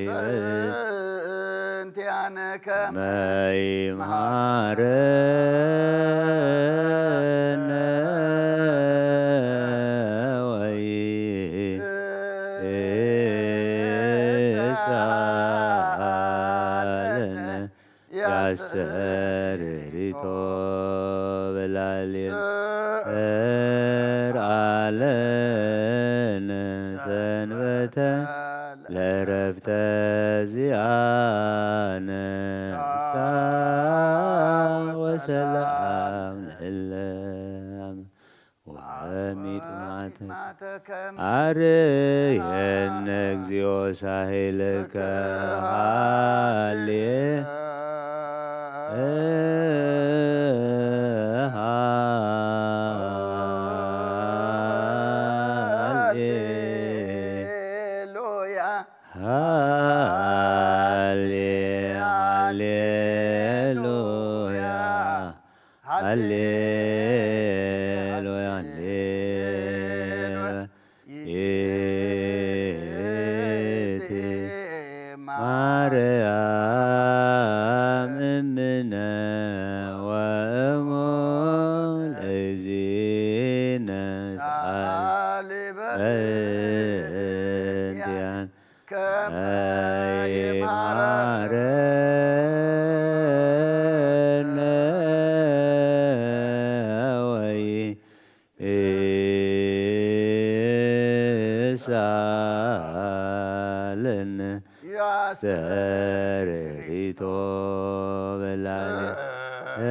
በእንቲአነ ከመ ይምሃረነ ወይሳለነ። ያስተርሪቶ በላልየ ሰርዓለነ ሰንበተ ለረፍተ ዚኣነ። ፍስሓ ወሰላም ለእለ ወሚጥማተ አርየነ እግዚኦ ሳሄልከ ሃሌ ሃሌሉያ ሃሌ ሃሌሉያ ሃሌሉያ ሃሌሉያ። ይእቲ ማርያም እምነ ወእሙ ለእግዚእነ ሰአሊ በእንቲአነ ከመ ይምሃረነ ወይሳለነ። ያስተርሪቶ በላለ ሰርዓለነ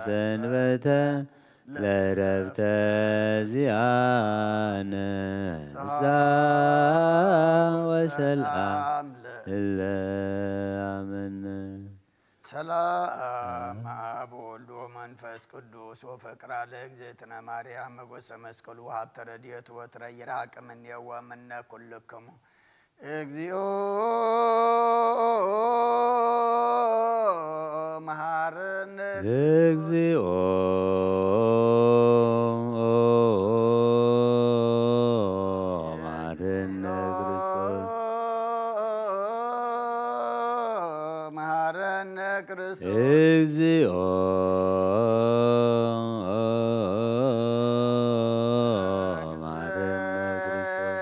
ሰንበተ ለረፍተ ዚኣነ። ፍስሓ ወሰላም ለእለ አመነ። ሰላም አብ ወልድ ወመንፈስ ቅዱስ ወፍቅራ ለእግዝእትነ ማርያም መጎሰ መስቀሉ ወሀብተ ረድኤቱ ወትረ ይርሐቅ እምኔሁ ወእምነ ኩልክሙ። እግዚኦ መሐረነ። እግዚኦ መሐረነ ክርስቶስ። መሐረነ ክርስቶስ። እግዚኦ መሐረነ ክርስቶስ።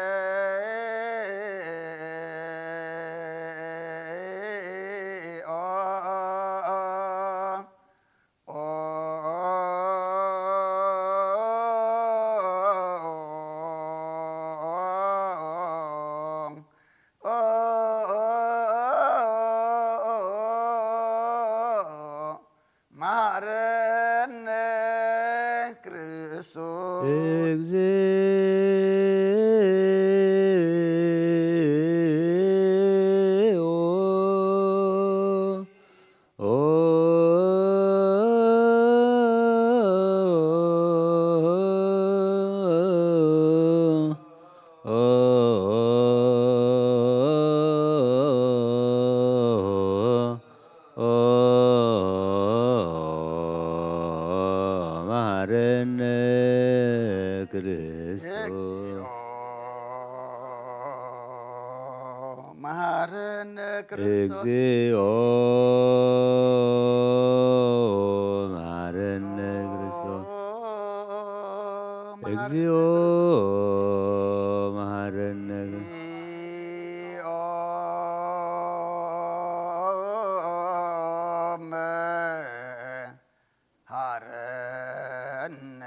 መሐረነ ክርስቶስ። እግዚኦ መሐረነ ክርስቶስ። መሐረነ ክርስቶስ። እግዚኦ መሐረነ ክርስቶስ። እግዚኦ መሐረነ። መሐረነ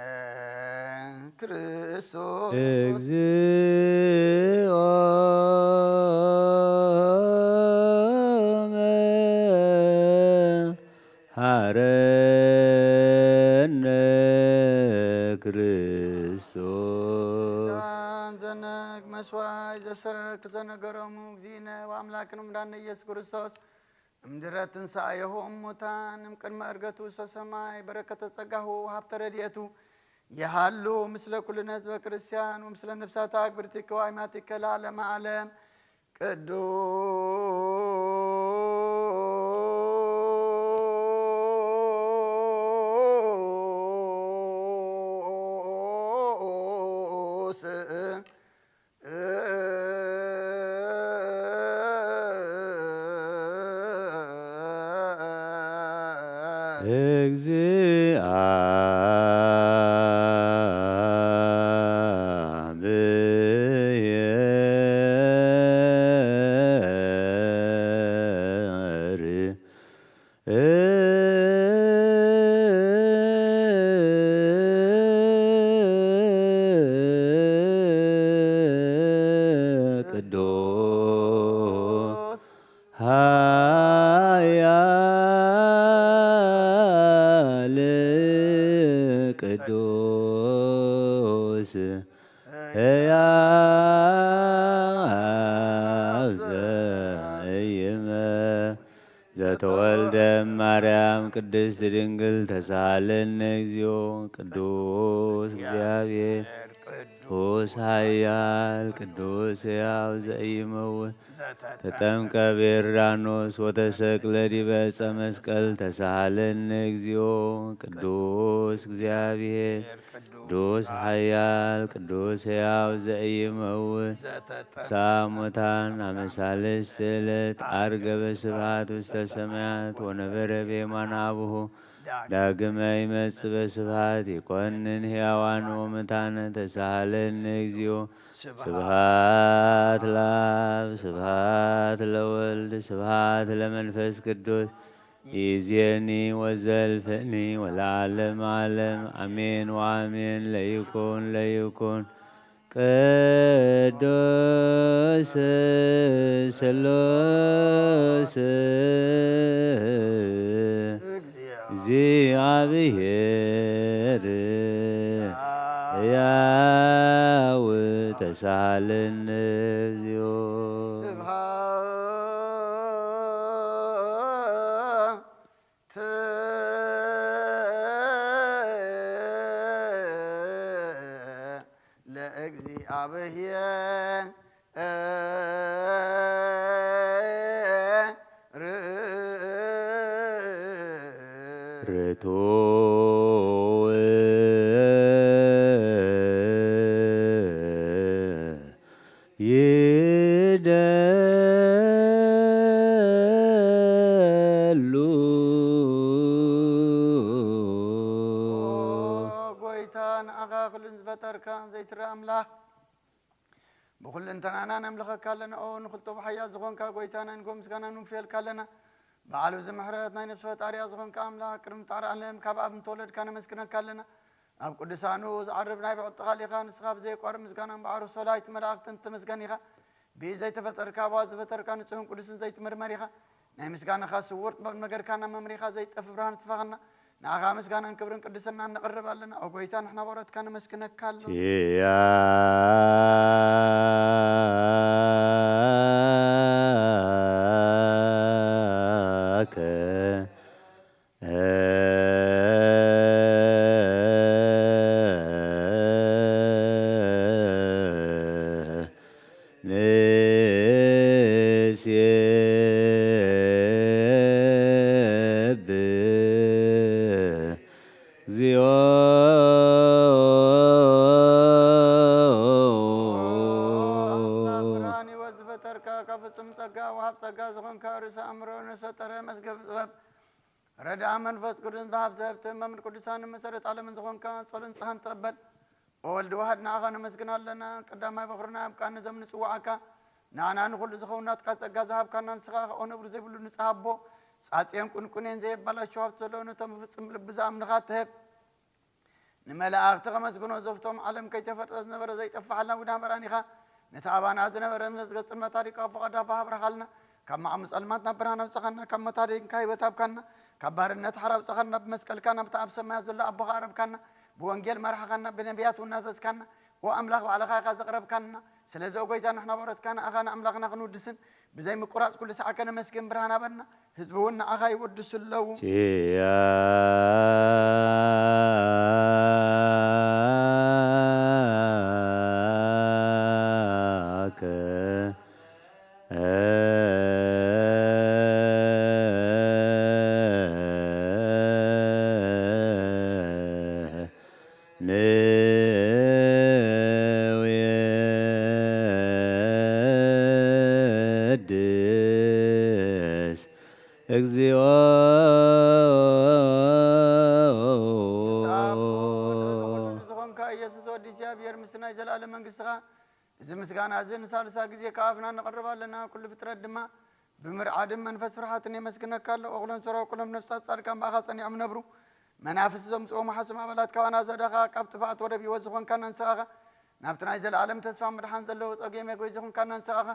ክርስቶስ። እግዚኦ መሐረነ ክርስቶስ። ዳን ዘነግ መስዋይ ዘሰክ ዘነገሮሙ እግዚእነ ወአምላክነ መድኃኒነ ኢየሱስ ክርስቶስ እምድረ ትንሣኤሁ እሙታን እምቅድመ ዕርገቱ ውስተ ሰማይ በረከተ ጸጋሁ ወሀብተ ረድኤቱ የሃሉ ምስለ ኩልነ ህዝበ ክርስቲያን ወምስለ ነፍሳት አግብርቲከ ወአይማቲከ ለዓለመ ዓለም። ቅዱስ እግዚአብሔር ቅዱስ ኃያል ቅዱስ ሕያው ዘኢይመ ዘተወልደ ማርያም ቅድስት ድንግል ተሳሃለነ እግዚኦ። ቅዱስ እግዚአብሔር ቅዱስ ኃያል ቅዱስ ሕያው ዘኢይመውት ተጠምቀ በዮርዳኖስ ወተሰቅለ ዲበ ዕፀ መስቀል ተሳሃለነ እግዚኦ። ቅዱስ እግዚአብሔር ቅዱስ ኃያል ቅዱስ ሕያው ዘኢይመውት ሳሙታን አመሳልስት ዕለት አርገ በስብሐት ውስተ ሰማያት ወነበረ በየማነ አቡሁ ዳግመ ይመጽእ በስብሐት ይኮንን ሕያዋን ወሙታን ተሳሃለነ እግዚኦ። ስብሐት ለአብ ስብሐት ለወልድ ስብሐት ለመንፈስ ቅዱስ ይእዜኒ ወዘልፈኒ ወለዓለመ ዓለም አሜን ወአሜን። ለይኩን ለይኩን ቅዱስ ስሉስ እግዚአብሔር ሕያው ተሳሃለነ እግዚኦ። ስብሐት ለእግዚአብሔር ርቱ ይደሉ። ኦ ጎይታ፣ ንዓኻ ኩሉን ዝፈጠርካ ዘይትረአ ኣምላኽ፣ ብኹልንተናና ነምልኸካ ኣለና። ኦ ንኹልቶ ብሓያ ዝኾንካ ጎይታ፣ ናይ ንጎ ምስጋና ንውፍየልካ ኣለና። በዓል እዚ ምሕረት ናይ ነፍሲ ፈጣሪያ ዝኾንካ ኣምላኽ፣ ቅድሚ ጣዕሪ ዓለም ካብ ኣብ እንተወለድካ ነመስግነካ ኣለና። ኣብ ቅዱሳኑ ዝዓርብ ናይ ብዕጥቲ ቃል ኢኻ። ንስኻ ብዘየቋርብ ምስጋናን ብዓርሶ ላይት መላእኽትን ትመስገን ኢኻ። ብኢድ ዘይተፈጠርካ፣ ብኣፍ ዝፈጠርካ፣ ንጹህን ቅዱስን ዘይትምርመር ኢኻ። ናይ ምስጋናኻ ስዉር ጥበብ መገርካና መምሪኻ ዘይጠፍ ብርሃን ትፋኸና። ንዓኻ ምስጋናን ክብርን ቅድስናን ነቕርብ ኣለና። ኦ ጎይታ፣ ንሕና ባሮትካ ነመስግነካ ኣለና። ኪያከ ንሴብህ እግዚኦ። ኣምላኽ ብርሃን ህይወት ዝፈጠርካ፣ ካብ ፍጹም ጸጋ ወሃብ ጸጋ ዝኾንካ፣ ርእሰ ኣእምሮ ንዝፈጠረ መዝገብ ጥበብ፣ ረድኣ መንፈስ ቅዱስ ብሃብ ዘህብ ትእመምን ቅዱሳንን መሰረት ዓለምን ዝኾንካ፣ ጸሎን ንስሓን ተቐበል። ኦ ወልድ ዋህድ፣ ንዓኻ ነመስግን ኣለና። ቀዳማይ በኹርና ኣብ ቃል ንዘም ንጽውዓካ፣ ንዓና ንኹሉ ዝኸውን ናትካ ጸጋ ዝሃብካና ንስኻ ኸኣ፣ ኦ ነብሪ ዘይብሉ ንጹህ ኣቦ፣ ጻጽየን ቁንቁኔን ዘየባላሽው ሃብቲ ዘለዎ፣ ነቶም ብፍጹም ልቢ ዝኣምንኻ ትህብ። ንመላእኽቲ ከመስግኖ፣ ዘፍቶም ዓለም ከይተፈጥረ ዝነበረ ዘይጠፍእ ሓላዊ ናበራን ኢኻ። ነቲ ኣባና ዝነበረ መዝገብ ጽልመት ኣሪቕካ፣ ፍቓድ ኣቦኻ ኣብርሃልና። ካብ መዓሙ ጸልማት ናብ ብርሃን ኣውጻኻና፣ ካብ ሞት ኣድሒንካ ህይወት ሃብካና፣ ካብ ባርነት ሓራ ኣውጻኻና፣ ብመስቀልካ ናብቲ ኣብ ሰማያት ዘሎ ኣቦኻ ኣቕረብካና፣ ብወንጌል መራሕኻና፣ ብነቢያት እውን ኣዘዝካና። ኦ ኣምላኽ፣ ባዕልኻ ኢኻ ዘቕረብካና። ስለዚ ኦ ጐይታ፣ ንሕና ባሮትካ ንኣኻ ንኣምላኽና ክንውድስን ብዘይ ምቁራጽ ኩሉ ሰዓት ከነመስግን ብርሃን ሃበና። ህዝቢ እውን ንኣኻ ይወድሱ ኣለዉ። ኪያከ ንውየድስ እግዚኦ። ለመንግስትኻ። እዚ ምስጋና እዚ ንሳልሳ ግዜ ካብ ኣፍና ነቕርብ ኣለና። ኩሉ ፍጥረት ድማ ብምርዓድን መንፈስ ፍርሓትን የመስግነካ ኣሎ። ኦክሎን ሰራው ኩሎም ነፍሳት ጻድቃን ብኣኻ ጸኒዖም ነብሩ። መናፍስቲ ዘምጽኦ መሓሱም ኣባላት ካባና ዘዳኻ ካብ ጥፍኣት ወደብ ህይወት ዝኾንካና ንስኻ ኢኻ። ናብቲ ናይ ዘለኣለም ተስፋ ምድሓን ዘለዎ ጸገም የጎይ ዝኾንካና ንስኻ ኢኻ።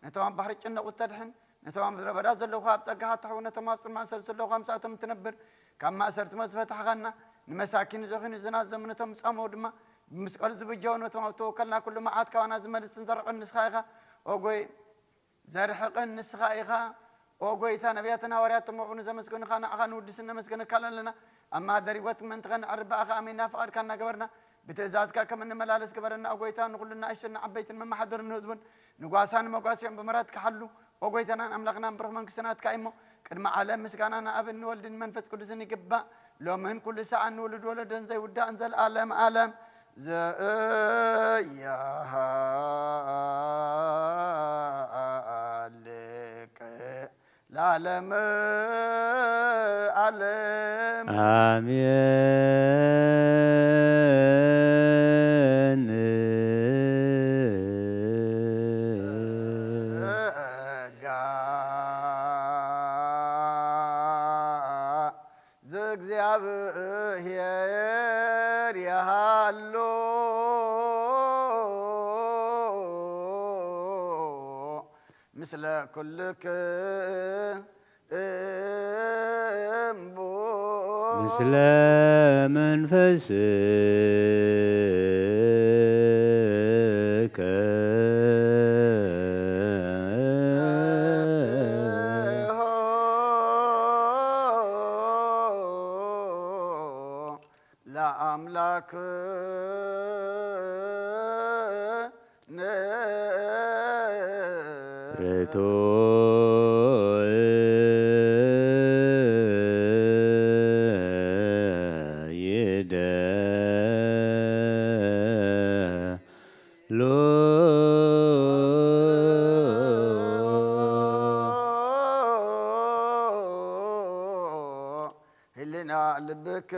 ነቶም ኣብ ባሕሪ ጭነቑ ተድሕን፣ ነቶም ኣብ ምድረ በዳ ዘለዉ ኣብ ጸጋኻ ተሕው፣ ነቶም ኣብ ጽልማት ሰልሲ ዘለዉ ምሳቶም ትነብር፣ ካብ ማእሰርቲ ሞት ዝፈታሕኻና፣ ንመሳኪን ዘኺኑ ዝናዘሙ ነቶም ዝጻመዉ ድማ ብመስቀሉ ዝብጀው፣ ነቶም ኣብ ተወከልና ኩሉ መዓት ካባና ዝመልስን ዘርሕቕን ንስኻ ኢኻ። ኦጎይ ዘርሕቕን ንስኻ ኢኻ። ኦ ጎይታ፣ ነቢያትን ሃዋርያትን ተመቑ ንዘመስገኑኻ ንዓኻ ንውድስን ነመስገነካ ኣለና። ኣብ ማህደር ህይወት ምእንቲ ኸነዕርብ ብኣኻ ኣሚንና ፍቓድካ እናገበርና ብትእዛዝካ ከም እንመላለስ ግበረና። ኦ ጎይታ፣ ንኹሉ ንኣሽቱን ንዓበይትን መመሓደርን ንህዝቡን ንጓሳን መጓስኦም ብምሕረትካ ሓሉ። ኦ ጎይታናን ኣምላኽናን ብሩኽ መንግስቲ ናትካ እዩ እሞ፣ ቅድሚ ዓለም ምስጋና ንኣብን ንወልድን መንፈስ ቅዱስን ይግባእ፣ ሎምን ኩሉ ሰዓን ንውሉድ ወለዶን ዘይውዳእን ዘለኣለም ኣለም። ዘእያሃልቅ ለዓለመ ዓለም። ኣሜን። ጸጋ ዘእግዚኣብሔር ይሃሉ ምስለ ኩልክም። ምስለ መንፈስከ። ለአምላክ ርቱዕ ይደሉ። ህልና ልብክ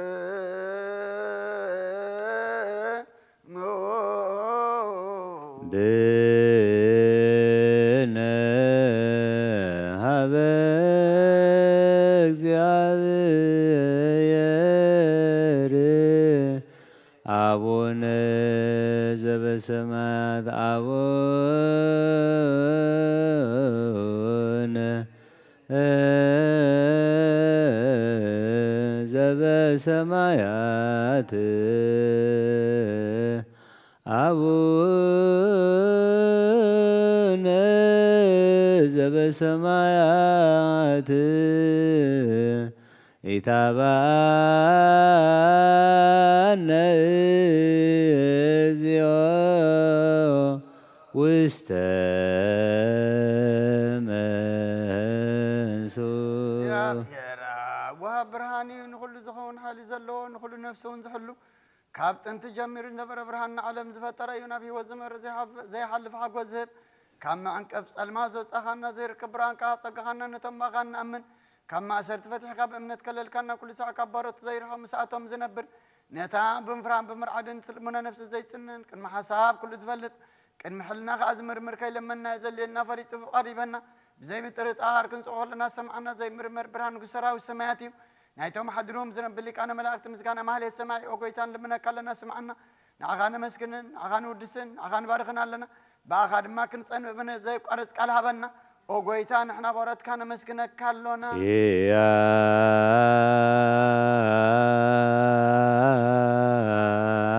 ብነ ሀበ እግዚኣብሔር። አቡነ ዘበሰማያት፣ አቡነ ዘበሰማያት፣ አቡነ ዘበሰማያት፣ ኢታብአነ እግዚኦ ውስተ መንሱ። እግዚኣብሔር ወሃብ ብርሃን እዩ፣ ንኹሉ ዝኸውን ሓይሊ ዘለዎ፣ ንኹሉ ነፍሲ እውን ዝሕሉ፣ ካብ ጥንቲ ጀሚሩ ዝነበረ ብርሃን ንዓለም ዝፈጠረ እዩ። ናብ ህይወት ዝመርሕ ዘይሓፍ-፣ ዘይሓልፍ ሓጎስ ዝህብ፣ ካብ መዕንቀፍ ጸልማት ዘውጻኻና ዘይርከብ ብርሃን ከኣ ጸጋኻና ነቶም ብኣኻ እንኣምን ካብ ማእሰርቲ ፈቲሕካ ብእምነት ከለልካና፣ ኩሉ ሳዕ ካብ ባሮቱ ዘይርሕቕ ምስኣቶም ዝነብር፣ ነታ ብምፍራን ብምርዓድን ትልሙነ ነፍሲ ዘይጽንን፣ ቅድሚ ሓሳብ ኩሉ ዝፈልጥ፣ ቅድሚ ሕልና ከኣ ዝምርምር፣ ከይለመንናዮ ዘድልየና ፈሊጡ ፍቓድ ይበና። ብዘይምጥርጣር ክንጽኦ ከለና ዝሰምዓና ዘይምርመር ብርሃን ንጉስ ሰራዊት ሰማያት እዩ። ናይቶም ሓዲሮም ዝነብር ሊቃነ መላእክቲ ምስጋና ማህሌት ሰማይ፣ ኦ ጎይታ፣ ንልምነካ ኣለና፣ ስምዓና። ንዓኻ ነመስግንን፣ ንዓኻ ንውድስን፣ ንዓኻ ንባርኽን ኣለና። ብኣኻ ድማ ክንጸንእ ብነ-፣ ዘየቋርጽ ቃል ሃበና። ኦ ጎይታ፣ ንሕና በረትካ ነመስግነካ ኣሎና።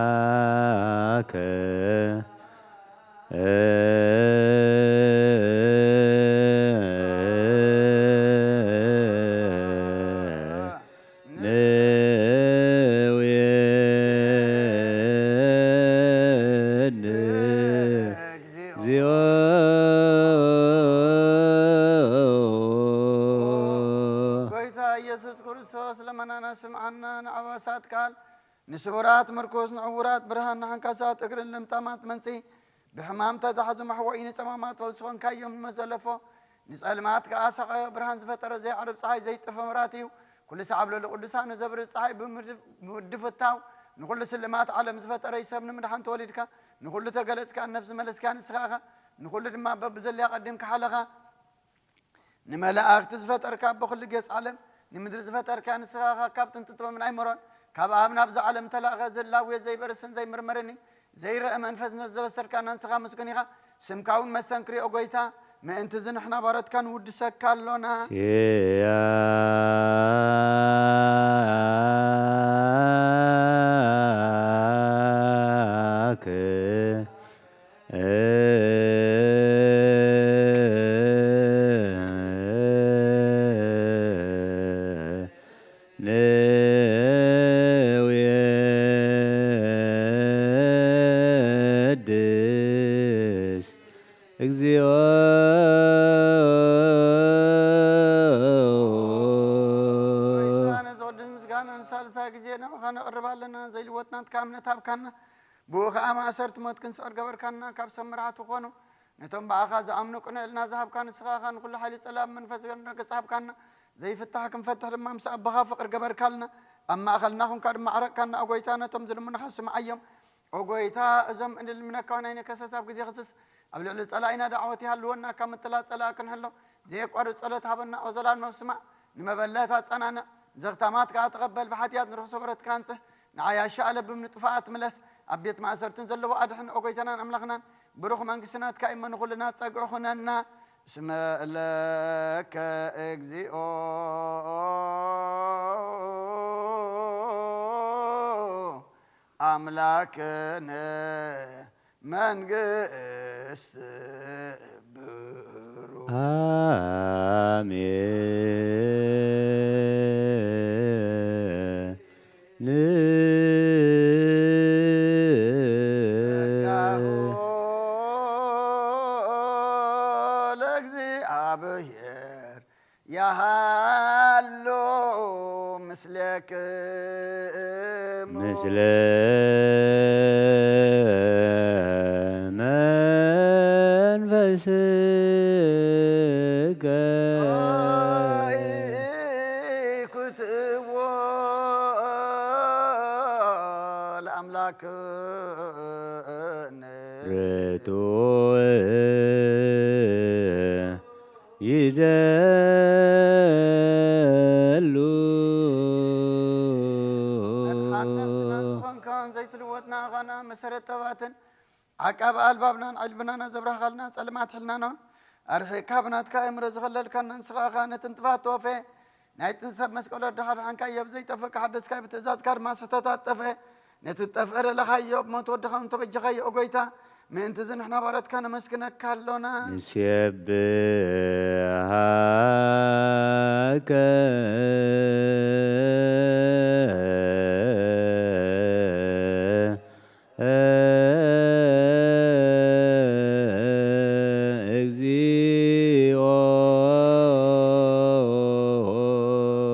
ኪያከ ንውየን። እግዚኦ። ጎይታ ኢየሱስ ክርስቶስ፣ ልመናና ስምዓና፣ ንዓባሳት ቃል፣ ንስውራት ምርኩስ፣ ንዕውራት ብርሃን፣ ንሓንካሳት እግርን ለምጻማት መንጽሂ፣ ብሕማም ተታሕዙ መሕወኢ፣ ንጸማማት ፈውሲ ኾንካዮም። መዘለፎ ንጸልማት ከኣ ሰቐዮ ብርሃን ዝፈጠረ፣ ዘይዓርብ ጸሓይ፣ ዘይጥፈ መብራህቲ እዩ። ኩሉ ሰዓብ ልዕሊ ቅዱሳኑ ዘብርህ ጸሓይ ብምድ-፣ ብምድፍታው፣ ንኹሉ ስልማት ዓለም ዝፈጠረ እዩ። ሰብ ንምድሓን ተወሊድካ፣ ንኹሉ ተገለጽካ፣ ነፍሲ መለስካ ንስኻ ኢኻ። ንኹሉ ድማ በብዘለያ ቀዲምካ ሓለኻ። ንመላእኽቲ ዝፈጠርካ፣ ኣቦ ኩሉ ጌጽ ዓለም፣ ንምድሪ ዝፈጠርካ ንስኻ ኢኻ። ካብ ጥንቲ ጥበብ ናይ መሮን፣ ካብ ኣብ ናብዚ ዓለም ተላእኸ፣ ዝላውየ ዘይበርስን ዘይምርመርን እዩ። ዘይረአ መንፈስ ነቲ ዘበሰርካና ንስኻ ምስጉን ኢኻ። ስምካ እውን መስተንክር እዩ፣ ኦ ጎይታ። ምእንቲ እዚ ንሕና ባሮትካ ንውድሰካ ኣሎና። ኪያክ ንውየድስ እግዚኦ። ኣነ ዝቕድስ ምስጋና ንሳልሳይ ግዜ ናባኻ ነቕርብ ኣለና። ዘይልወጥ ናትካ እምነት ሃብካና። ብኡ ኸዓ ማእሰርቲ ሞት ክንስዕር ገበርካና። ካብ ሰብ መራሕቲ ኮኑ ነቶም ብኣኻ ዝኣምኑ ቅኑዕ ኢልና ዝሃብካ ንስኻ ኢኻ። ንኹሉ ሓይሊ ጸላም መንፈስ ገጽ ሃብካና። ዘይፍታሕ ክንፈትሕ ድማ ምስ ኣቦኻ ፍቕሪ ገበርካልና። ኣብ ማእኸልና ኹንካ ድማ ዓረቕካና። ኦ ጎይታ፣ ነቶም ዝልምኑኻ ስምዓዮም። ኦ ጎይታ፣ እዞም እንልምነካ ናይ ነከሰስ ኣብ ግዜ ክስስ ኣብ ልዕሊ ጸላኢና ዳዕወት ይሃልወና። ካብ ምጥላ ጸላኢ ክንሕሎ ዘየቋርጽ ጸሎት ሃበና። ኦ ዘላለማዊ ስማዕ፣ ንመበለት ኣጸናንዕ። ዘኽታማት ከኣ ተቐበል። ብሓጢኣት ንርኽሶ በረትካ ኣንጽህ። ንዓያሻ ኣለብም ንጥፋኣት ምለስ። ኣብ ቤት ማእሰርትን ዘለዎ ኣድሕን። ኦ ጎይታናን ኣምላኽናን፣ ብሩኽ መንግስቲ ናትካ እዩ። እሞ ንኹልና ጸግዒ ኩነና። እስመ ለከ እግዚኦ ኣምላክነ መንግስት ብሩ። ኣሜን። ጸጋሁ ለእግዚኣብሔር ያሃሉ ምስሌክሙ። ምስለ መንፈስከ። ክትዎ ለኣምላክነ። ርቱዕ ይደሉ። መድሓን ነፍስና ዝኾንካን ዘይትልወጥና ኻና መሰረት ጠባትን ዓቃቢ ኣልባብናን ዕልብናና ዘብራህኻልና ጸልማት ሕልናናውን ኣርሒቕካ ብናትካ ኣእምሮ ዝኸለልካና ንስኻ ኢኻ። ነቲ ንጥፋት ተወፈየ ናይ ጥንሰብ መስቀል ወድኻ ድሓንካዮ፣ ብዘይጠፍእ ክሓደስካዮ፣ ብትእዛዝካ ድማ ዝተታጠፈ ነቲ ዝጠፍአ ደለኻዮ፣ ብሞት ወድኻ እውን ተበጀኻዮ። ኦ ጎይታ፣ ምእንቲ እዚ ንሕና ባሮትካ ነመስግነካ ኣሎና። ንሴብሃከ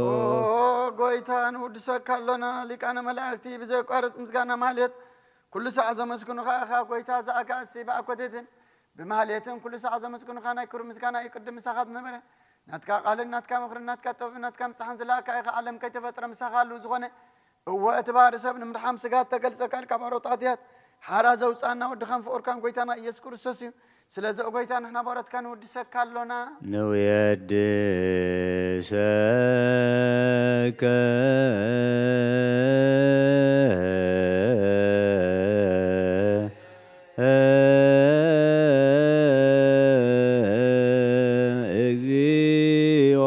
ኦ ጎይታ፣ ንውድሰካ ኣሎና። ሊቃነ መላእክቲ ብዘየቋርጽ ምስጋና ማህሌት ኩሉ ሳዕ ዘመስግኑኻ ኢኻ። ጎይታ፣ እዚ ኣጋእዝቲ ብኣኮቴትን ብማህሌትን ኩሉ ሳዕ ዘመስግኑኻ ናይ ክብሪ ምስጋና እዩ ቅድም ምሳኻ ዝነበረ። ናትካ ቃልን ናትካ ምኽርን ናትካ ጥበብን ናትካ ምጽሓን ዝለኣካ ኢኻ። ዓለም ከይተፈጥረ ምሳኻ ኣሉ ዝኾነ እወ፣ እቲ ባህሪ ሰብ ንምድሓን ስጋ እተገልጸ ቃል ካብ ኣሮት ኣትያት ሓራ ዘውጽኣና ወድኻን ፍቑርካን ጎይታና ኢየሱስ ክርስቶስ እዩ። ስለዚ፣ ኦ ጎይታ፣ ንሕና ባሮትካ ንውድሰካ ኣሎና። ንውየድሰከ እግዚኦ።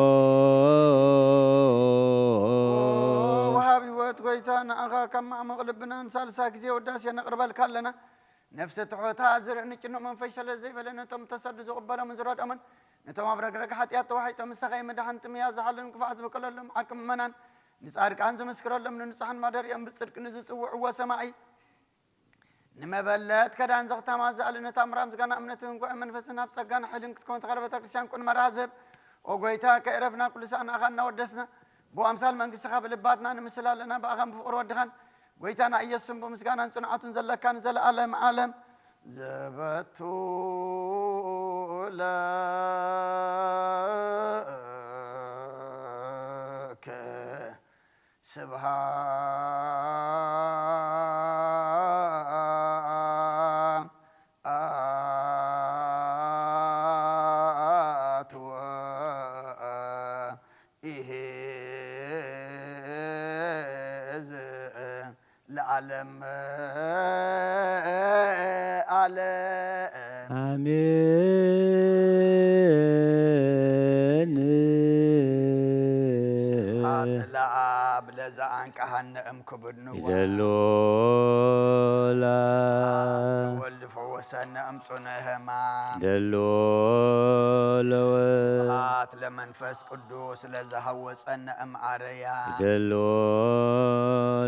ወሃቢ ህይወት ጎይታ፣ ንኣኻ ካብ ማዕሙቕ ልብና ንሳልሳ ግዜ ውዳሴ ነቕርበልካ ኣለና። ነፍሲ ትሑታ ዝርኢ ንጭኑቕ መንፈስ ሰለ ዘይበለ፣ ነቶም ተሰዱ ዝቕበሎምን ዝረድኦምን፣ ነቶም ኣብ ረግረግ ሓጢኣት ተዋሒጦም ምሳኻ ምድሓን ጥምያ ዝሓለኑ ክፉኣት ዝበቀለሎም ዓርቂ ምእመናን፣ ንጻድቃን ዝምስክረሎም፣ ንንጹሓን ማደሪኦም ብጽድቂ ንዝጽውዕዎ ሰማዒ፣ ንመበለት ከዳን ዘኽታማ ዝኣሊ ነታ ምራም ዝጋና እምነትን ጉዕ መንፈስን ኣብ ጸጋን ሓይልን ክትከውን ተኸለ ቤተ ክርስቲያን ቁን መርሃ ዝህብ። ኦ ጎይታ፣ ከይረፍና ኩሉ ሳዕ ንኣኻ እናወደስና፣ ብኣምሳል መንግስትኻ ብልባትና ንምስል ኣለና። ብኣኻን ብፍቕሪ ወድኻን ጎይታና ኢየሱስን ብምስጋናን ጽንዓቱን ዘለካ ንዘለኣለም ዓለም ዘበቱ ለከ ስብሃ ዓለም ዓለም። ኣሜን። ስብሐት ለአብ ለዘአንቀሐነ እምክቡድ ንዋ። ይደሎ ላ ስብሐት ለወልድ ፈወሰነ እምጹነ ህማም። ይደሎ ለወ ስብሐት ለመንፈስ ቅዱስ ለዘሃወጸነ እምአረያ። ይደሎ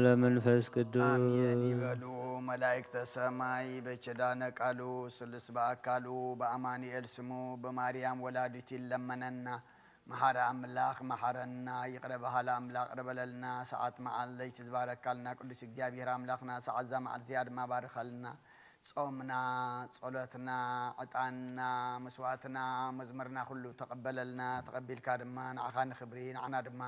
ለመንፈስ ቅዱስ አሜን ይበሉ መላእክተ ሰማይ። በኪዳነ ቃሉ ስሉስ በአካሉ በአማኑኤል ስሙ በማርያም ወላዲት ይለመነና። መሐረ አምላኽ መሐረና። ይቕረ በሃሊ አምላኽ ይቕረ በለልና። ሰዓት መዓል ለይቲ ዝባረካልና ቅዱስ እግዚኣብሔር አምላኽና ሰዓት እዛ መዓል እዚኣ ድማ ባርኸልና። ጾምና፣ ጸሎትና፣ ዕጣንና፣ መስዋዕትና፣ መዝሙርና ኩሉ ተቐበለልና። ተቐቢልካ ድማ ንዓኻ ንኽብሪ ንዓና ድማ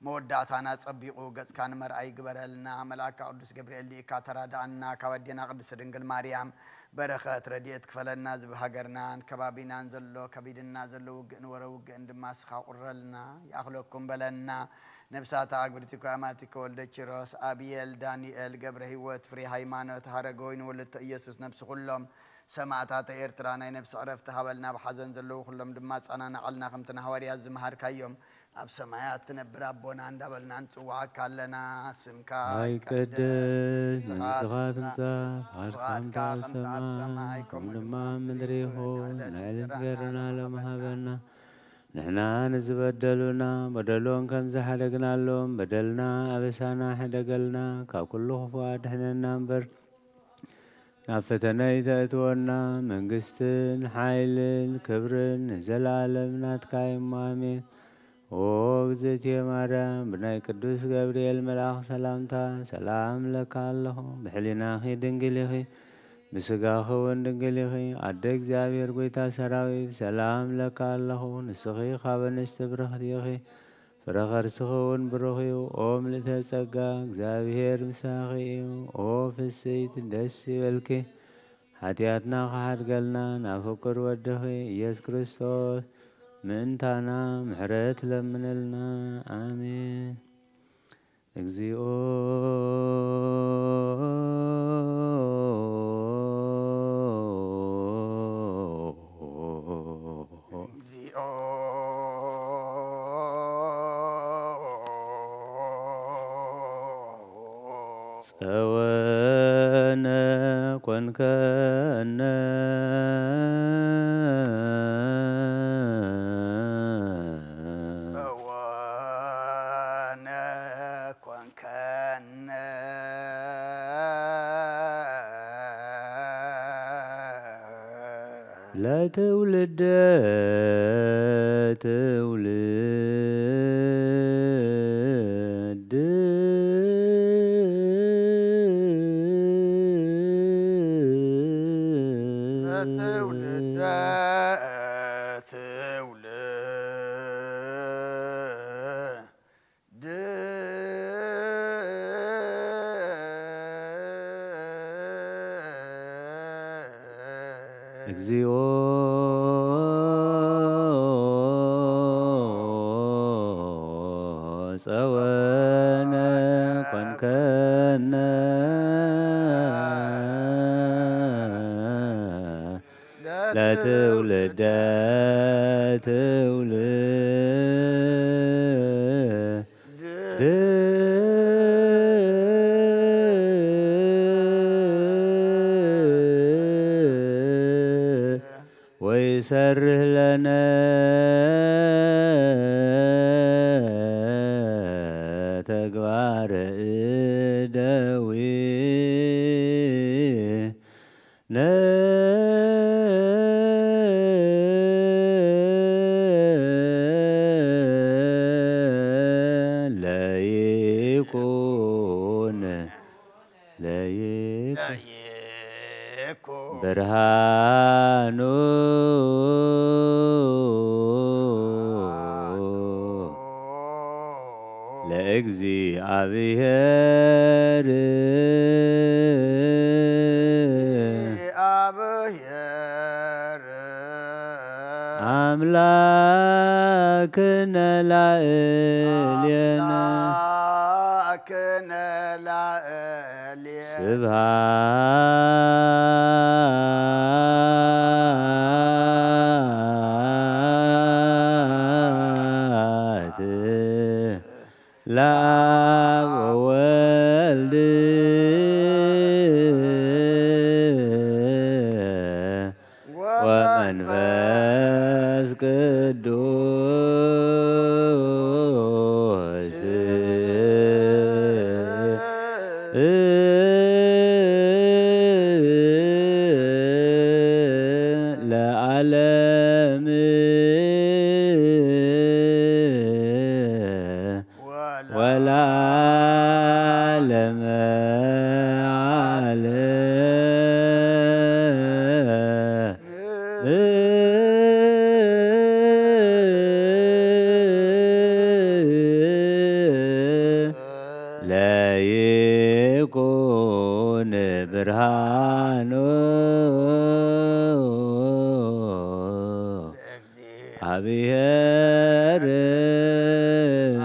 መወዳእታና ጸቢቑ ገጽካ ንመርኣይ ግበረልና። መልኣካ ቅዱስ ገብርኤል ልኢካ ተራድኣና። ካብ ኣዴና ቅድስት ድንግል ማርያም በረኸት ረድኤት ክፈለና። ዝብ ሃገርናን ከባቢናን ዘሎ ከቢድና ዘሎ ውግእን ወረ ውግእን ድማ ስኻ ቁረልና። ይኣኽለኩም በለና። ነብሳት ኣግብርቲ ኮያማቲ ከወልደ ኪሮስ፣ ኣብየል፣ ዳንኤል፣ ገብረ ህይወት፣ ፍሬ ሃይማኖት፣ ሃረገወይን ወለተ ኢየሱስ፣ ነብሲ ኩሎም ሰማእታተ ኤርትራ ናይ ነብሲ ዕረፍቲ ሃበልና። ኣብ ሓዘን ዘለዉ ኩሎም ድማ ኣጸናንዓልና። ከምቲ ንሃዋርያት ዝመሃርካዮም ኣብ ሰማያት ትነብር ኣቦና እንዳበልና ንጽውዓካ ኣለና። ስምካ ኣይቀደስ ይቀደስ፣ መንግስኻ ምጽኻት ትምጻእ ፍቓድካ ፍቓድካ ከምቲ ኣብ ከምቲ ኣብ ሰማይ ሰማይ ከምኡ ከምኡ ድማ ድማ ኣብ ምድሪ ምድሪ ይኹን ይኹን። ንዕለት ዕለት እንጀራና እንጀራና ሎም ሎም ሃበና ንሕና ንዝበደሉና በደሎም ከም ዝሓደግናሎም በደልና ኣበሳና ሕደገልና ካብ ኩሉ ክፉእ ኣድሕነና እምበር ናብ ፈተነ ኣይተእትወና መንግስትን ሓይልን ክብርን ንዘለኣለም ናትካ እዩ እሞ ኣሜን። ኦ እግዝእትየ ማርያም ብናይ ቅዱስ ገብርኤል መልኣኽ ሰላምታ ሰላም እለካ ኣለኹ። ብሕሊናኺ ድንግል ኢኺ፣ ብስጋኺ እውን ድንግል ኢኺ። ኣደ እግዚኣብሔር ጐይታ ሰራዊት ሰላም እለካ ኣለኹ። ንስኺ ካብ ኣንስቲ ብርኽቲ ኢኺ፣ ፍረ ኸርስኺ እውን ብሩኽ እዩ። ኦ ምልእተ ጸጋ እግዚኣብሔር ምሳኺ እዩ። ኦ ፍስይቲ ደስ ይበልኪ። ሓጢኣትና ክሓድገልና ናብ ፍቁር ወድኺ ኢየሱስ ክርስቶስ ምእንታና ምሕረት ለምንልና። ኣሜን። እግዚኦ እግዚኦ ጸወነ ኮንከነ ጸወነ ኮንከነ ለትውልደ ትውልድ ለትውልደ ትውልድ እግዚኦ ጸወነ ኮንከነ ለትውልደ ትውልድ ወይሰርህ ለነ ተግባረ እደዊነ ለይኩን ለይኩን ለይኩን ብርሃኑ ለእግዚኣብሔር ለእግዚኣብሔር አምላክነ ላዕሌነ አምላክነ ላዕሌነ ለአብ ወወልድ ወመንፈስ ቅዱስ ለዓለም ወለዓለመ ዓለም። ለይኩን ብርሃኑ እግዚአብሔር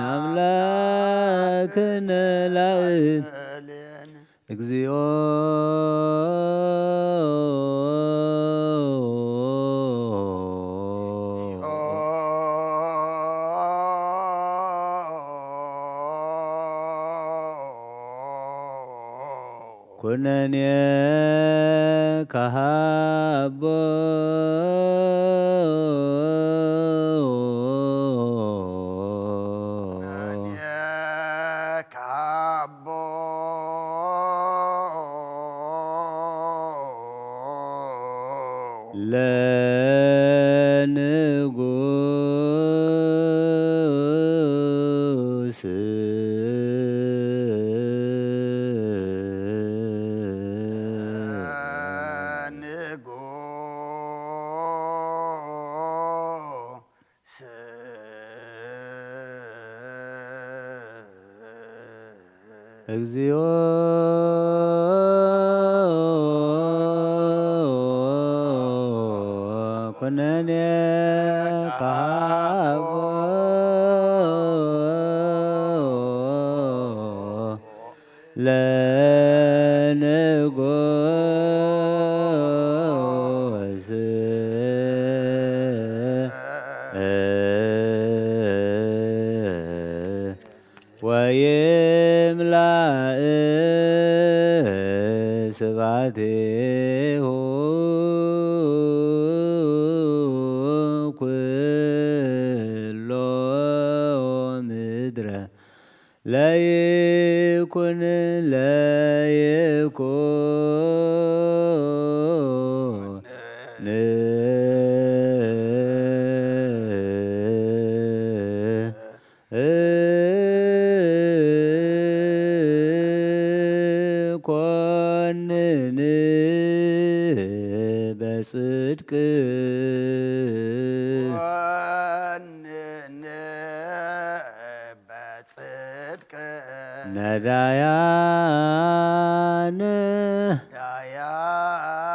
አምላክነ ላዕል እግዚኦ። ኩነኔ ከሃቦ ኩነኔ ከሃቦ ለንጉስ ንጉስ እግዚኦ ኩነኔ ከሃቦ ለንጉስ ወይምላእ ስብሐቲሁ ኩሎ ምድረ ለይኩን ለይኩን ኮንን በጽድቅ ኮንን በጽድቅ ነዳያን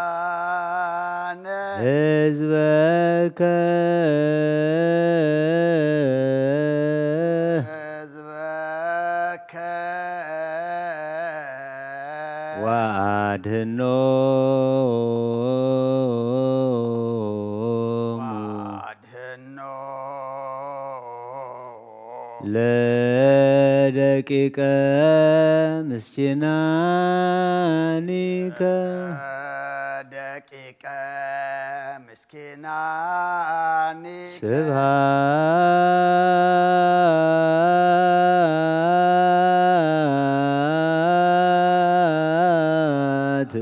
ነዳያን ህዝበከ ህዝበከ ወአድህኖ ወአድህኖ ለደቂቀ ምስኪናኒከ ደቂቀ ምስኪናኒ ስብሐት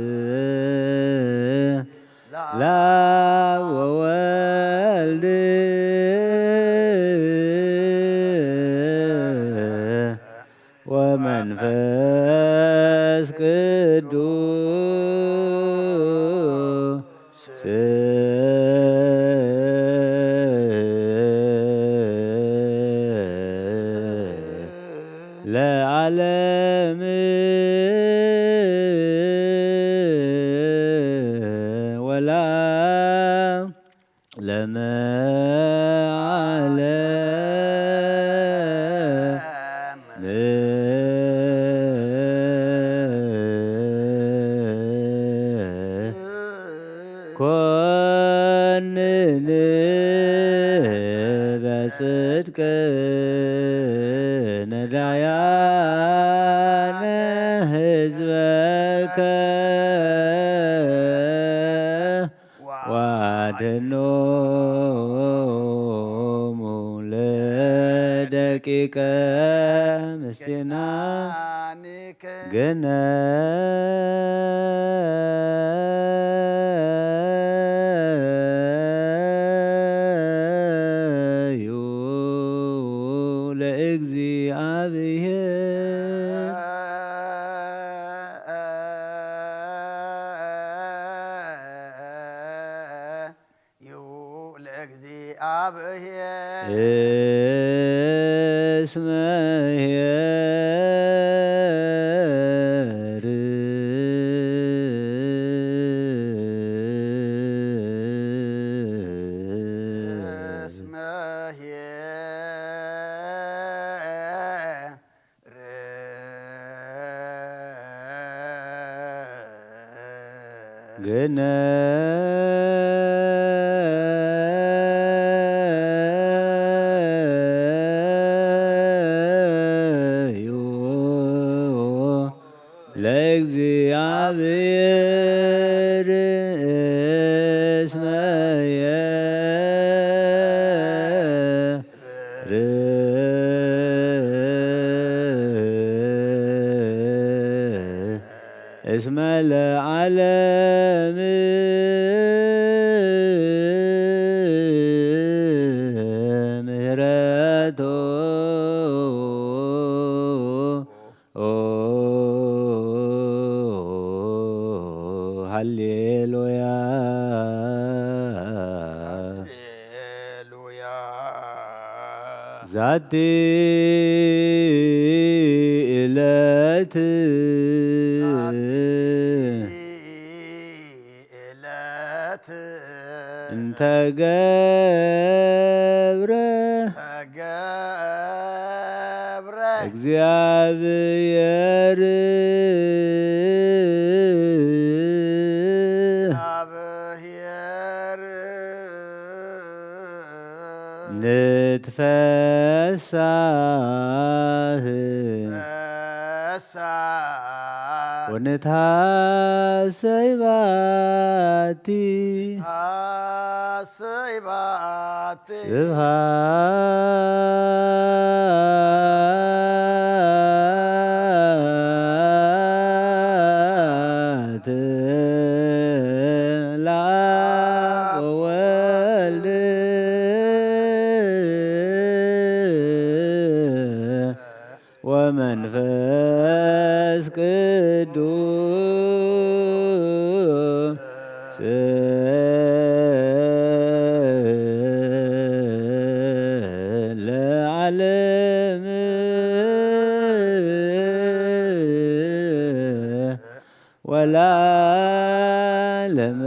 ለአብ ወወልድ ወመንፈስ ቅዱስ ለዓለም ወላ ለመዓለም በጽድቅ ነዳያነ ህዝበከ ዋድኖሙ ለደቂቀ ምስኪናን ግነ ዩ ለእግዚኣብሔር። ዩ ለእግዚኣብሔር። እስመ ኄር። እስመ ኄር። ግነ ዩ ለእግዚኣብሔር እስመ ኄር። እስመ ለዓለም ምህረቶ ሃሌሉያ። ሃሌሉያ። ዛቲ ዕለት ዕለት እንተ ገብረ ተገብረ እግዚኣብሔር። ንትፈሳህ ፈሳ ወንትሃሰይ ባቲ። ሃሰይ ባቲ። ስብሃት ለአብ ወወልድ ወመንፈስ ቅዱስ ለዓለም ወለዓለመ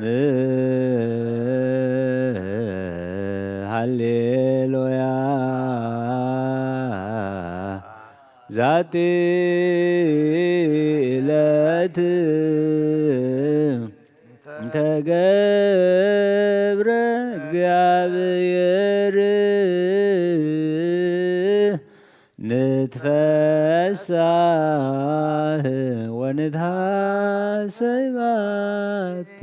ዓለም። ሃሌሉያ። ዛቲ ዕለት እንተ ገብረ እግዚኣብሔር ንትፈሳህ ወንትሃሰይ ባቲ።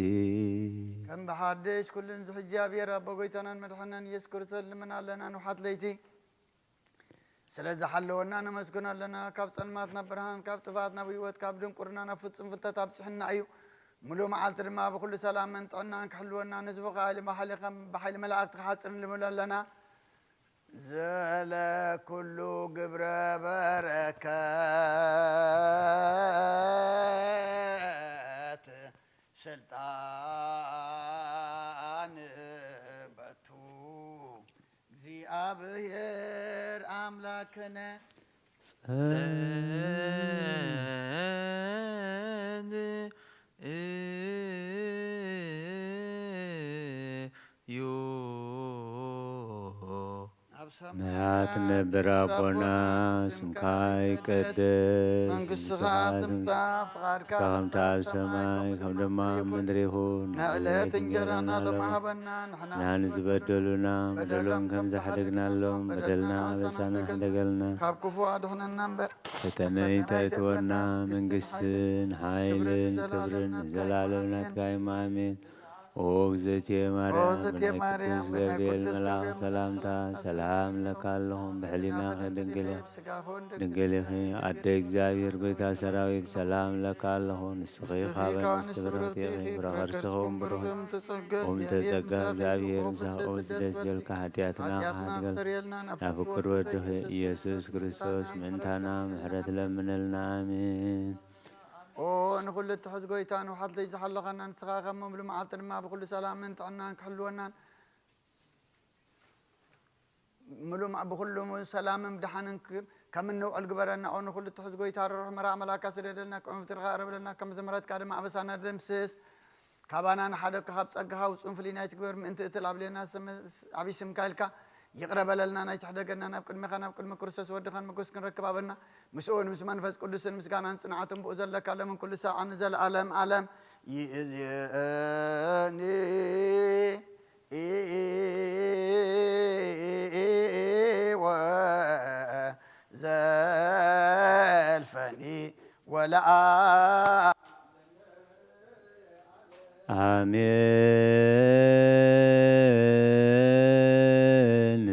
ከም ብሓድሽ ኩሉ ንዝሒ እግዚኣብሔር ኣቦ ጎይታናን መድሓናን ኢየሱስ ክርስቶስ ልምን ኣለና ንውሓት ለይቲ ስለ ዝሓለወና ነመስግኖ ኣለና። ካብ ጸልማት ናብ ብርሃን፣ ካብ ጥፍኣት ናብ ህይወት፣ ካብ ድንቁርና ናብ ፍጹም ፍልጠት ኣብጽሕና እዩ። ምሉእ መዓልቲ ድማ ብኹሉ ሰላምን ጥዕናን ክሕልወና፣ ንህዝቡ ከኣ ኢሉ ብሓይሊ ከም ብሓይሊ መላእክቲ ክሓጽር ንልምኖ ኣለና። ዘለ ኩሉ ግብረ በረከት ስልጣን በቱ እግዚኣብሔር ኣምላክነ። ጸን ዩ ኣብ ሰማያት ትነብር ኣቦና፣ ስምካ ይቀደስ፣ መንግስትኻ ትምጻእ፣ ፍቃድካ ከምቲ ኣብ ሰማይ ከም ድማ ኣብ ምድሪ ይኹን። ንዕለት እንጀራና ሎሚ ሃበና። ንሕና ንዝበደሉና በደሎም ከም ዝሓደግናሎም በደልና ኣበሳና ሕደገልና። ካብ ክፉ ኣድሕነና እምበር። ፈተነ ኣይተእትወና። መንግስትን ሓይልን ክብርን ንዘለዓለም ናትካ እዩ። ኣሜን። ኦ እግዝእትየ ማርያም፣ ኦ እግዝእትየ ብናይ ማርያም፣ ቅዱስ ብናይ ገብርኤል ቅዱስ መልኣኽ ገብርኤል ሰላምታ ሰላምታ ሰላም እለካ ኣለኹ። ብሕሊናኺ ድንግል ኢኺ፣ ድንግል ኢኺ። ኣደ እግዚኣብሔር፣ ጎይታ ሰራዊት፣ ሰላም እለካ ኣለኹ። ንስኺ ንስኺ ካብ ካብ ኣንስቲ ኣንስቲ ብርኽቲ ብርኽቲ ኢኺ፣ ኢኺ፣ ፍረ ፍረ ከርስኺ ከርስኺ እውን ብሩኽ እዩ። ብሩኽ እዩ። ኦም ተጸጋ ብሰላም እግዚኣብሔር ምሳኺ፣ ኦም ደስ ደስ ይበልኪ፣ ይበልኪ። ኃጢኣትና ሓጢኣትና ከሓድገል። ኣስተሰርየልና፣ ናብ ናብ ፍቁር ፍቁር ወድኺ ወድኺ ኢየሱስ ኢየሱስ ክርስቶስ ክርስቶስ ምእንታና ምሕረት ለምነልና። ኣሜን። ኦ ንኹሉ እትሕዝ ጎይታ፣ ንውሓት ለይቲ ዝሓለኻና ንስኻ፣ ካብ መብሉ መዓልቲ ድማ ብኹሉ ሰላምን ጥዕናን ክሕልወናን፣ ምሉእ ብኹሉ ሰላምን ብድሓንን ክ-፣ ከም እንውዕል ግበረና። ኦ ንኹሉ እትሕዝ ጎይታ፣ ርሩሕ መርኣ መልኣካ ስደደልና፣ ክዑም ፍትርኻ ኣረብለና፣ ከም ምሕረትካ ድማ ኣበሳና ደምስስ። ካባና ንሓደግካ፣ ካብ ጸጋኻ ውጹን ፍልይን ኣይትግበር፣ ምእንቲ እቲ ላዕሌና ስም-፣ ዓብዪ ስምካ ኢልካ ይቕረ በለልና። ናይ ትሕደገና ናብ ቅድሜኻን ኣብ ቅድሚ ክርስቶስ ወድኻን ሞገስ ክንረክብ ሃበና። ምስኡን ምስ መንፈስ ቅዱስን ምስጋናን ጽንዓትን ብኡ ዘለካ፣ ሎምን ኩሉ ሳዕን ንዘለኣለም ዓለም። ይእዜኒ ወዘልፈኒ ወለዓ አሜን።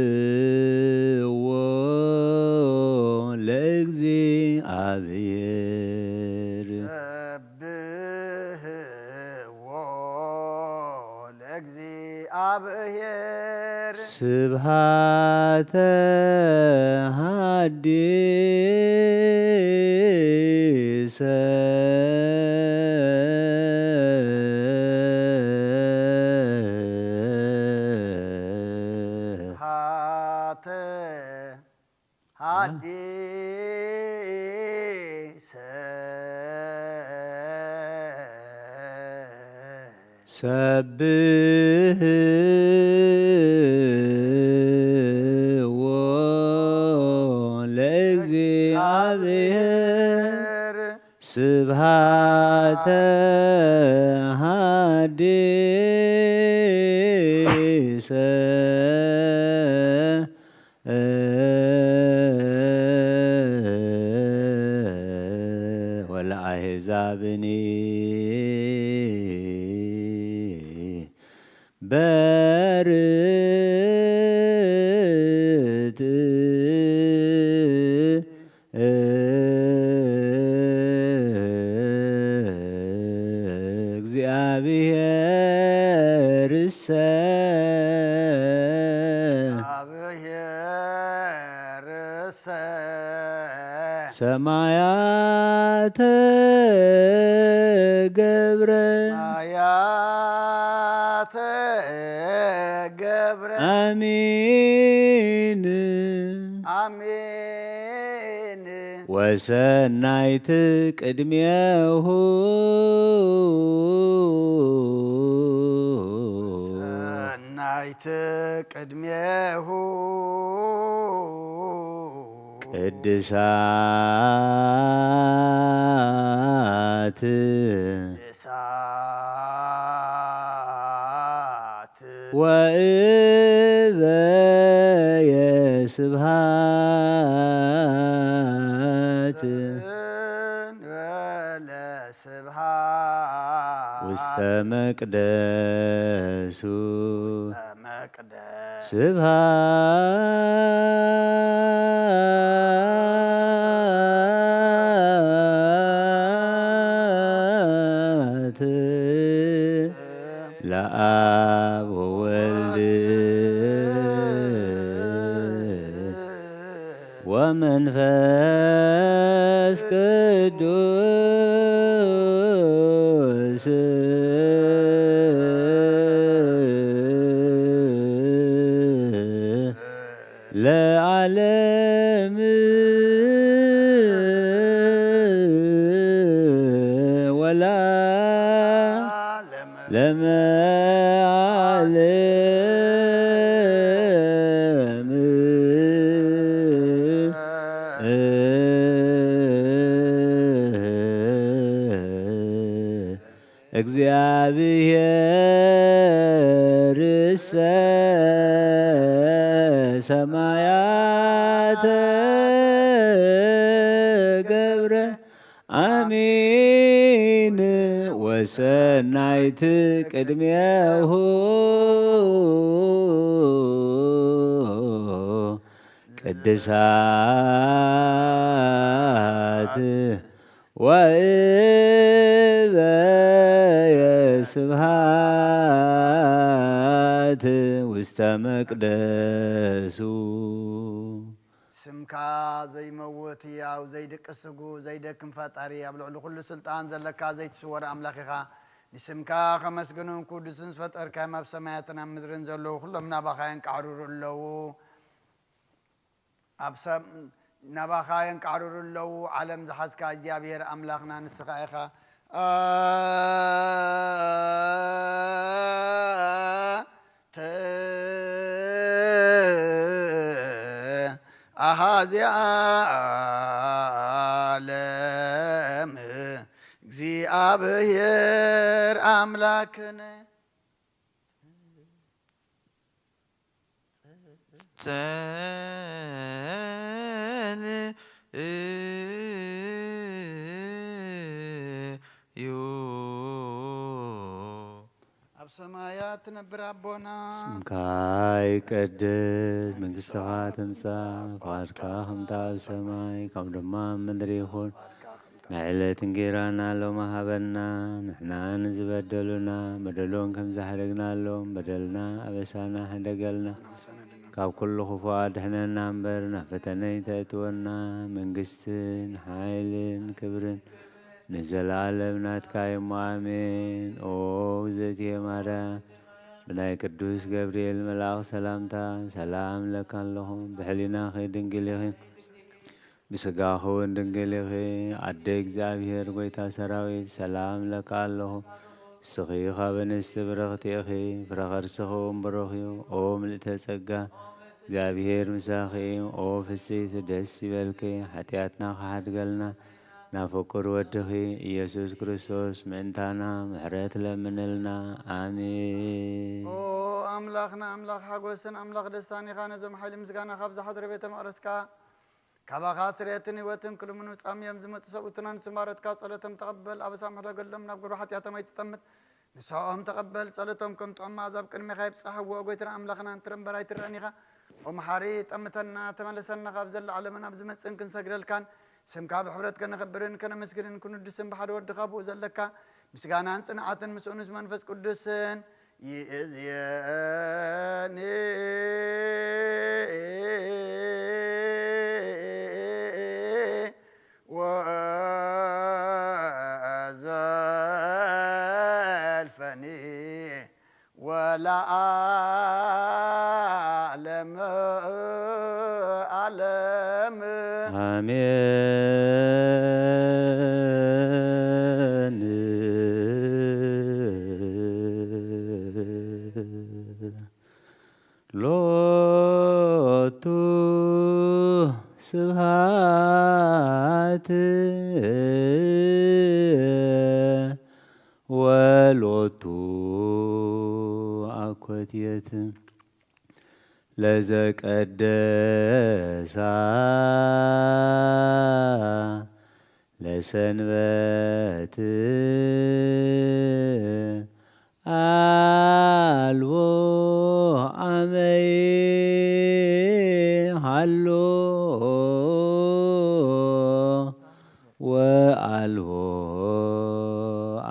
ሰብሕዎ ለእግዚኣብሔር። ሰብሕዎ ለእግዚኣብሔር። ስብሃተ ሃዲሰ። ሃተ ሃዲሰ። ሰብሕዎ ለእግዚኣብሔር። ስብሃተ ሃዲሰ። ወለአሕዛብኒ በርትዕ። እግዚአብሔርሰ። እግዚአብሔርሰ። ሰማያተ ገብረ። ሰማያተ ገብረ። አሜን። አሜን። ወሰናይት ቅድሜሁ። ሰናይት ቅድሜሁ። ቅድሳት። ቅድሳት። ወእበየ ስብሃት። እንበለ ስብሃት። ውስተ መቅደሱ። ውስተ መቅደስ። ስብሃት። ለአብ ወወልድ ወመንፈስ ቅዱስ ለዓለም ወላ ለመዓለም። እግዚአብሔርሰ ሰማያተ ገብረ አሜን ወሰናይት ቅድሜሁ ቅድሳት ወእበየ ስብሃት ውስተ መቅደሱ። ስምካ ዘይመውት ህያው ዘይድቅስ ስጉ ዘይደክም ፈጣሪ ኣብ ልዕሊ ኩሉ ስልጣን ዘለካ ዘይትስወር ኣምላኽ ኢኻ። ንስምካ ከመስግኑን ቅዱስን ዝፈጠርካዮም ኣብ ሰማያትን ኣብ ምድርን ዘለዉ ኩሎም ናባኻ የንቃዕርሩ ኣለዉ። ኣብ ሰብ ናባኻ የንቃዕርሩ ኣለዉ። ዓለም ዝሓዝካ እግዚኣብሔር ኣምላኽና ንስኻ ኢኻ። ኣንተ ኣሃዚ ዓለም እግዚኣብሔር ኣምላክነ። ጸልዩ። ኣብ ሰማያት ትነብር ኣቦና። ስምካ ይቀደስ፣ መንግስትኻ ትምጻእ፣ ፍቓድካ ከምታ ኣብ ሰማይ ከም ድማ ኣብ ምድሪ ይኹን። ናይ ዕለት እንጌራና ሎሚ ሃበና፣ ንሕና ንዝበደሉና በደሎም ከም ዝሓደግናሎም በደልና ኣበሳና ሕደገልና፣ ካብ ኩሉ ክፉእ ኣድሕነና እምበር ናብ ፈተነ ኣይተእትወና። መንግስትን ሓይልን ክብርን ንዘለኣለም ናትካ እሞ ኣሜን። ኦ እግዝእትየ ማርያም፣ ብናይ ቅዱስ ገብርኤል መልኣኽ ሰላምታ ሰላም እለካ ኣለኹ። ብሕሊናኺ ድንግል ኢኺ፣ ብስጋኺ እውን ድንግል ኢኺ። ኣደ እግዚኣብሔር ጐይታ ሰራዊት ሰላም እለካ ኣለኹ። ንስኺ ካብ ኣንስቲ ብርኽቲ ኢኺ፣ ፍረ ከርስኺ እውን ብሩኽ እዩ። ኦ ምልእተ ጸጋ፣ እግዚኣብሔር ምሳኺ እዩ። ኦ ፍስሕቲ ደስ ይበልኪ፣ ሓጢኣትና ክሓድገልና ናብ ፍቁር ወድኺ ኢየሱስ ክርስቶስ ምእንታና ምሕረት ለምንልና። ኣሜን። ኦ ኣምላኽና፣ ኣምላኽ ሓጎስን ኣምላኽ ደስታን ኢኻ። ነዞም ሓይሊ ምስጋና ካብ ዝሓድረ ቤተ መቕደስካ፣ ካባኻ ስርየትን ህይወትን ክልምኑ ጻምዮም ዝመጹ ሰብኡትና ንስም ባሮትካ ጸሎቶም ተቐበል። ኣበሳም ሕደገሎም፣ ናብ ግብሪ ሓጢኣቶም ኣይትጠምት። ንስሕኦም ተቐበል፣ ጸሎቶም ከም ጥዑም መኣዛ ኣብ ቅድሜኻ ይብጻሕ። እወ፣ ጐይታና ኣምላኽና፣ ንትረምበር ኣይትረአን ኢኻ። ኦ መሓሪ፣ ጠምተና፣ ተመለሰና፣ ካብ ዘለ ዓለምን ኣብ ዝመጽእን ክንሰግደልካን ስምካ ብሕብረት ከነኽብርን ከነመስግንን ክንውድስን ብሓደ ወድኻ ብኡ ዘለካ ምስጋናን ጽንዓትን ምስኡ ምስ መንፈስ ቅዱስን ይእዝየኒ። ወዘልፈኒ ወለዓለመ ዓለም። ኣሜን። ሎቱ ስብሐት ወሎቱ አኮቴት ለዘቀደሳ ለሰንበት አልቦ አመይ ሃሎ ወአልቦ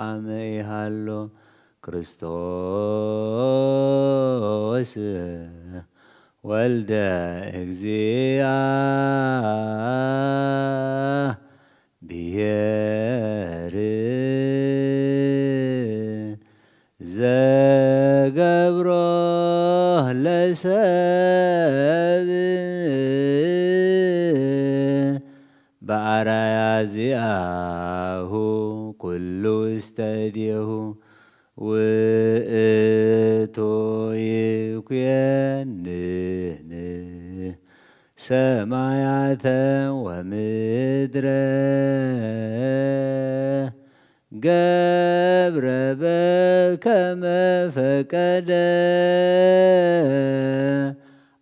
አመይ ሃሎ ክርስቶስ ወልደ እግዚአ ብሔር ዘገብሮ ለሰብ በአራያ ዚአሁ ኩሉ ውስተ እዴሁ ውእቱ ይኩየንን ሰማያተ ወምድረ ገብረ በከመ ፈቀደ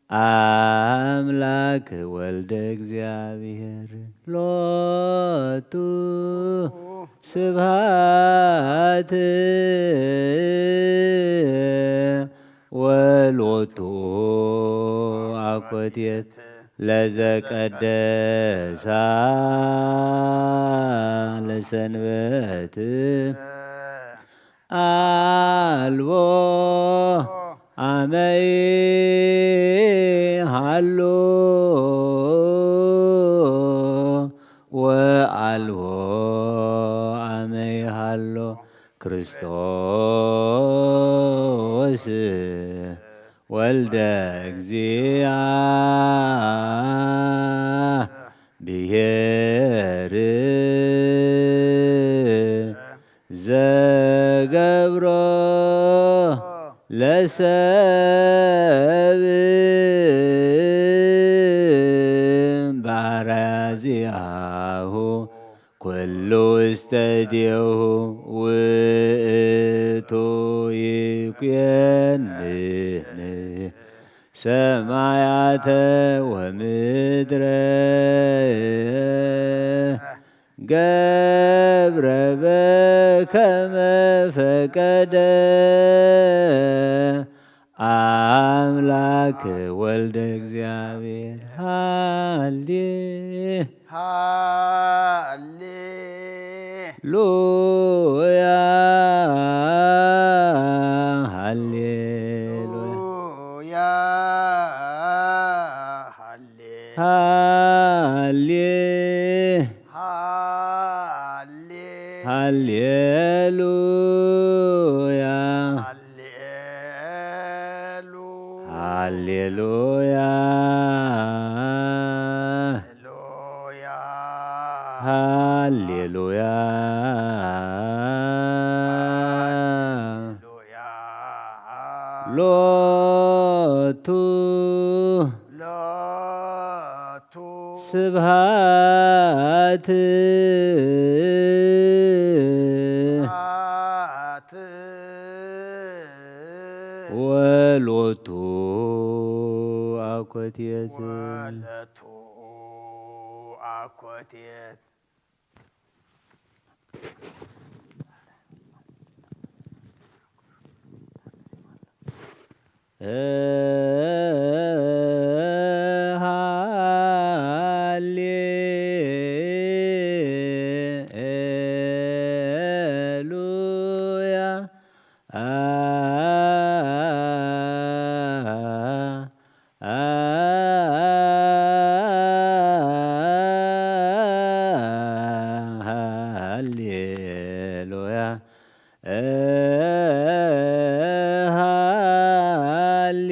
አምላክ ወልደ እግዚአብሔር ሎቱ ስብሐት ወሎቱ አኮቴት ለዘቀደሳ ለሰንበት አልቦ አመይ ሃሎ ወአልቦ አመይ ሃሎ ክርስቶስ ወልደ እግዚአብሔር ዘገብሮ ለሰብ ባራያ ዚአሁ ኩሉ ውስተ እዴሁ ውእቱ ይኩየንን ሰማያተ ወምድረ ገብረ በከመ ፈቀደ አምላክ ወልደ እግዚአብሔር ሃሌ ሃሌ ሉያ ሃሌ ሉያ ሃሌ ሃሌ ሃሌ ሃሌ ሉያ ሃሌ ሉ ሃሌሉያ ሉያ ሃሌሉያ ሉያ ሎቱ ሎቱ ስብሃት ስብሃት ወሎቱ አኮቴት ወለቱ አኮቴት ሃሌ ሉያ ሃሌሉያ ሃሌ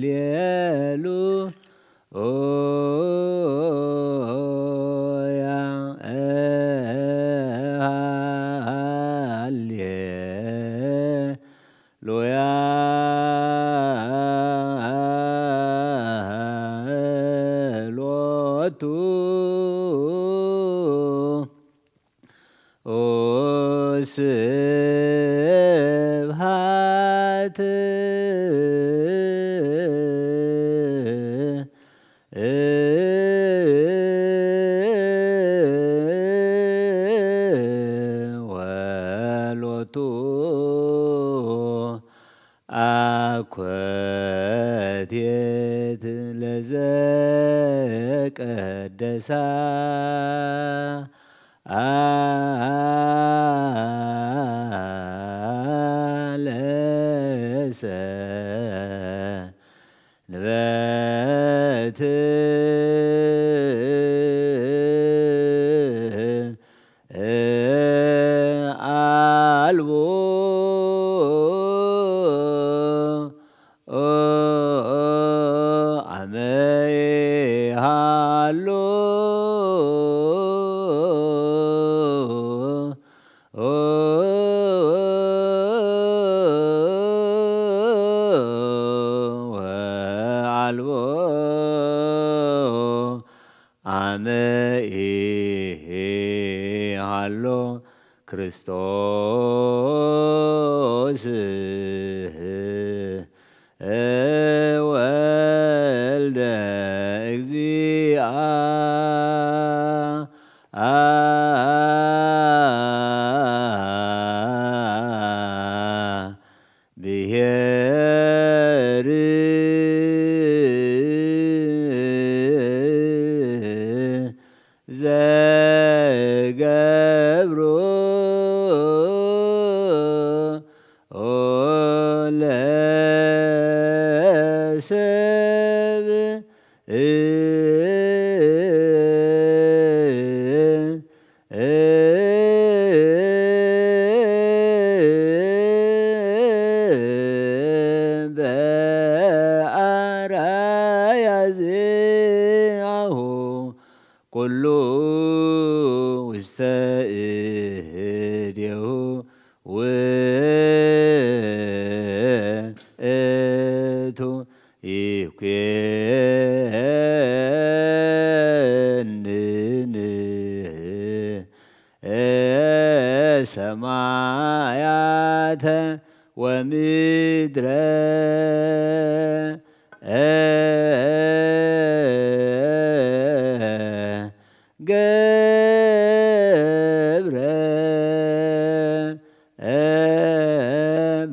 ሃሌሉ ያ ሃሌ ሉያ ሎቱ ስብሃት ወሎቱ አኮቴት ለዘቀደሳ ለሰንበት ወአልቦ አመ ኢሃሎ ክርስቶስ ወልደ እግዚአ። ብሔር ዘገብሮ ለሰብ በአራያ ዚአሁ ኩሉ ውስተ እዴሁ ውእቱ ይኩንን ሰማያተ ወምድረ ገብረ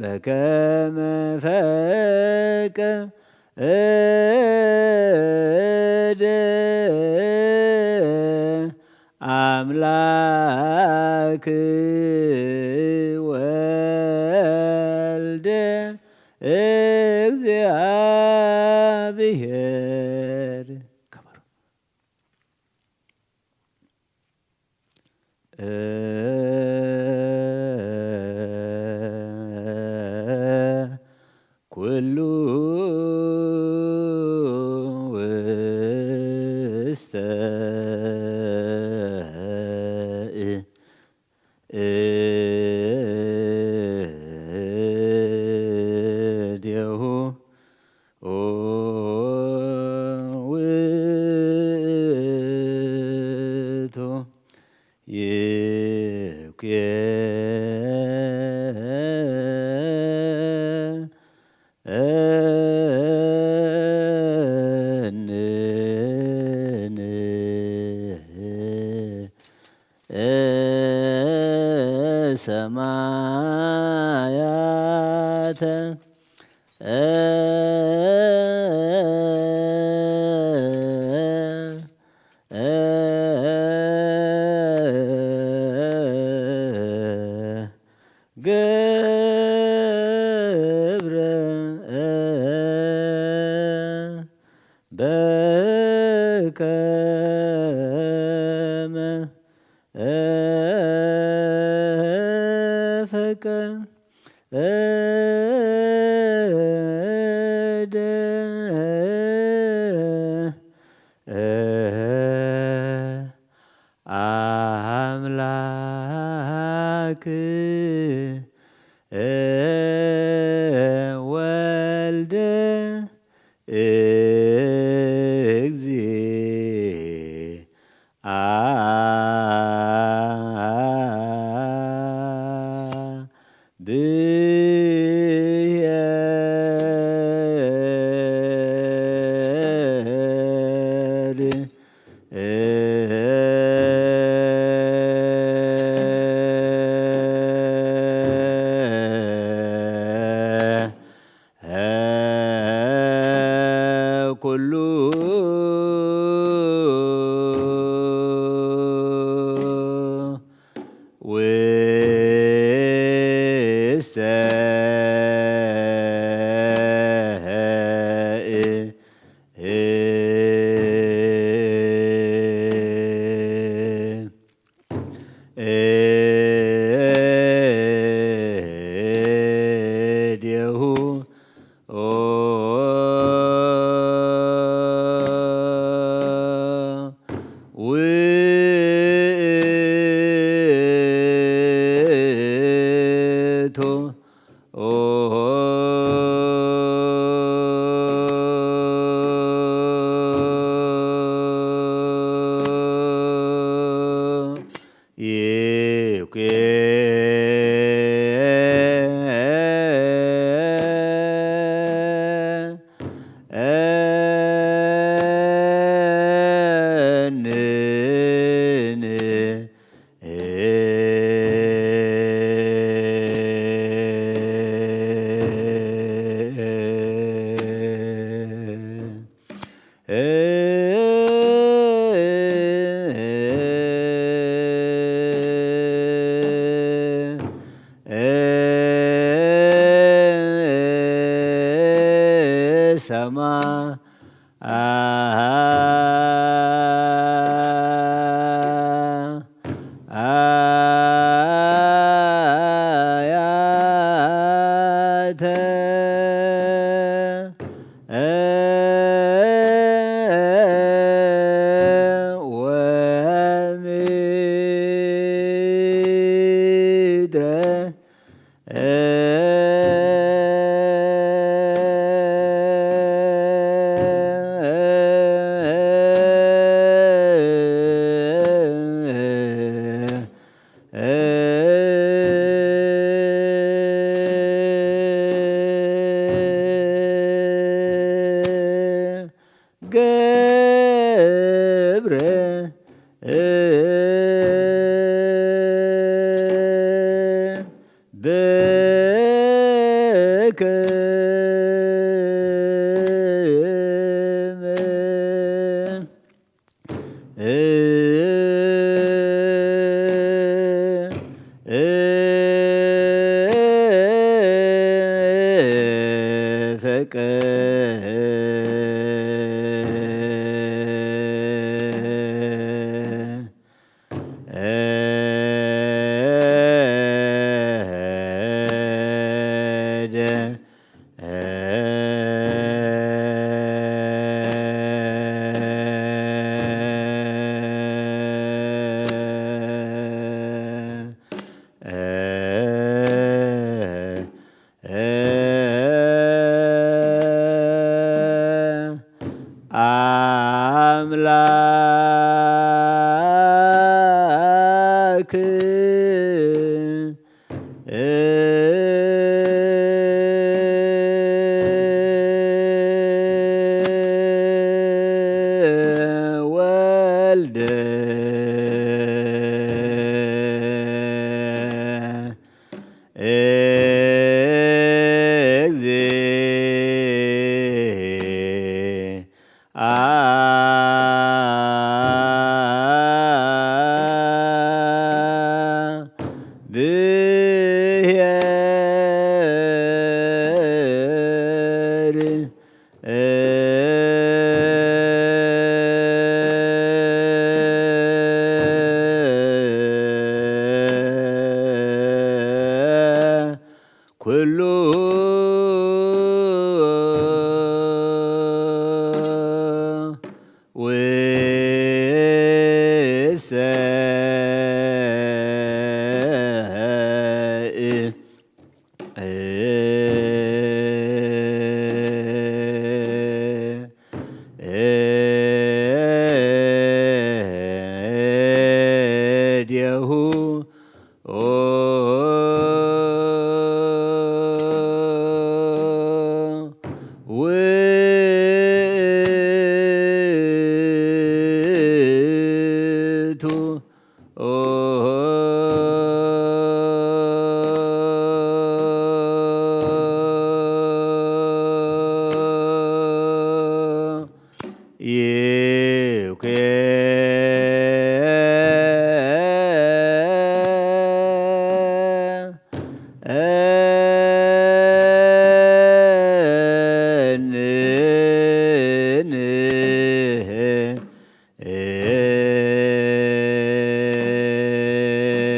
በከመ ፈቀደ አምላክ ወልደ እግዚአብሔር። ኩሉ ውስተ እዴሁ ውእቱ ይኩንን ሰማያተ ገብረ በከመ ፈቀደ አምላክ ወልደ እግዚአብሔር። ኩሉ ውእቱ ይኩነኒ። ሰማ አያተ ወምድረ ገብረ አምላክ ወልድ እግዚአብሔር ኩሉ ውሰ እዴሁ ውእቱ ይኩነኒ።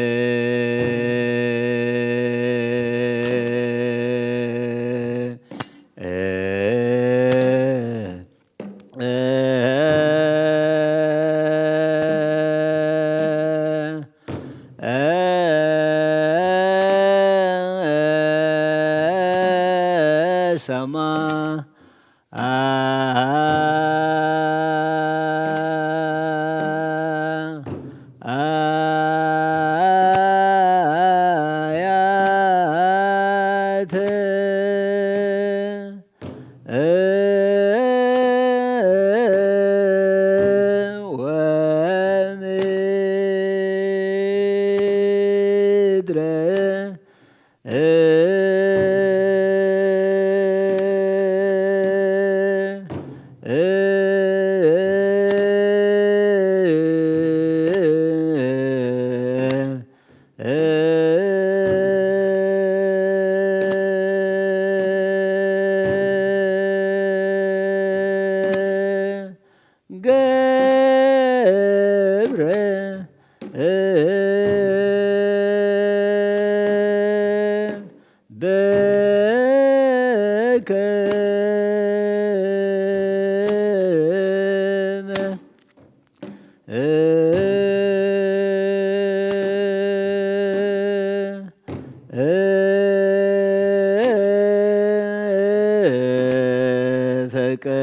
በከመ ፈቀደ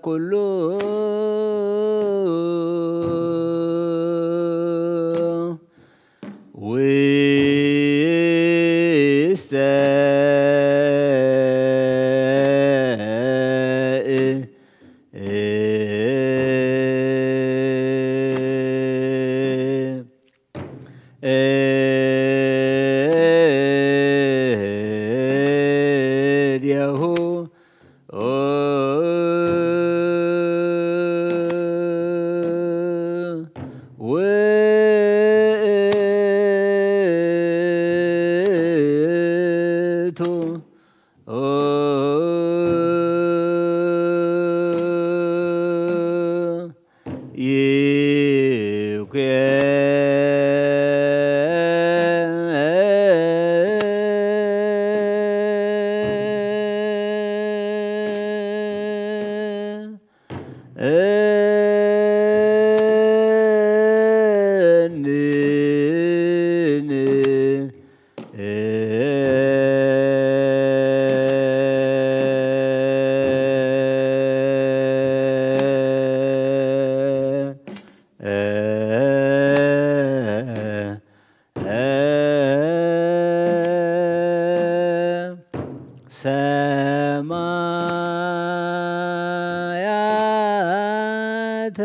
ኩሉ ውስተ እዴሁ ውእቱ ሰማያተ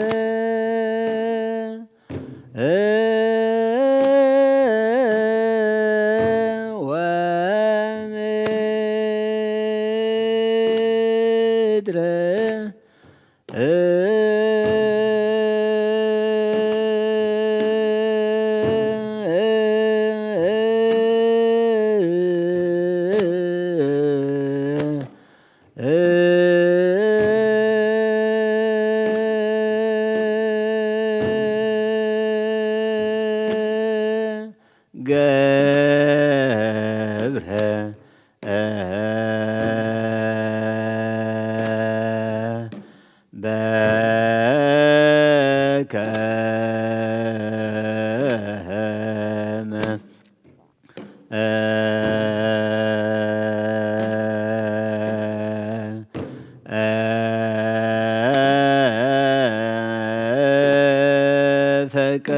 ወምድረ ገብረ በከመ ፈቀ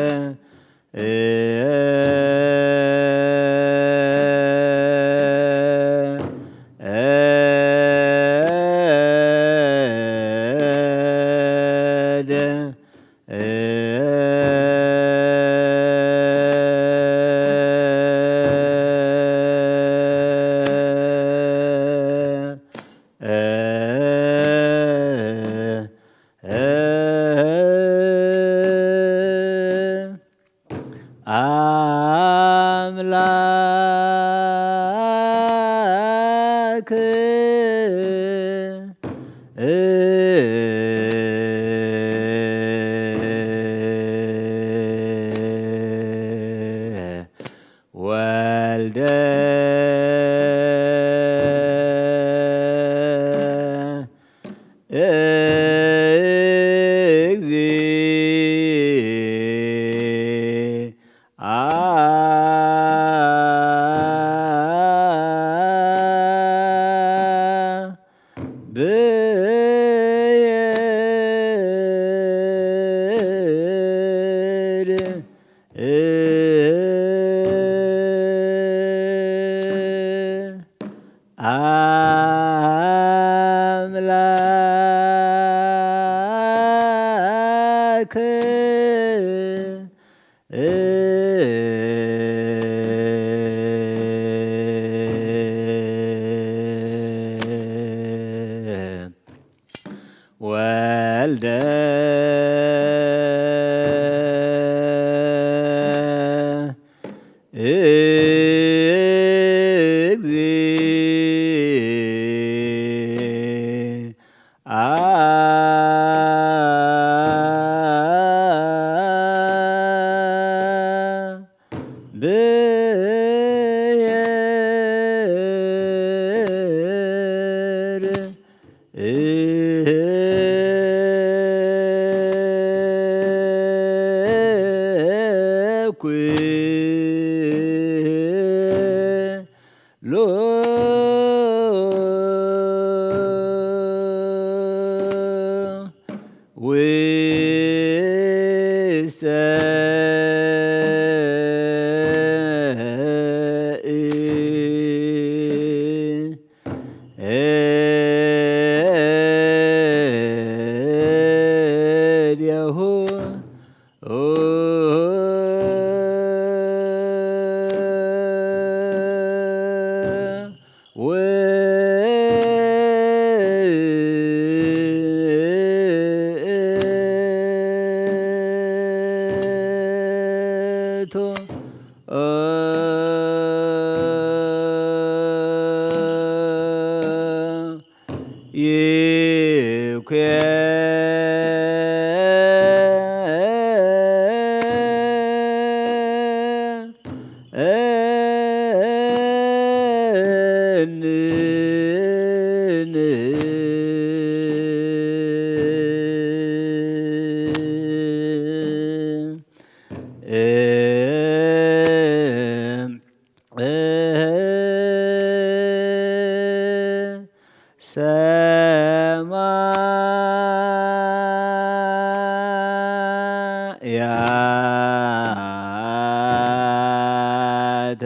አምላክ ወልደ እግዚአ ብየ ወልደ እግዚአብሔር ኩሎ ውስተ እዴሁ ውእቱ ይኩነኒ ሰማያት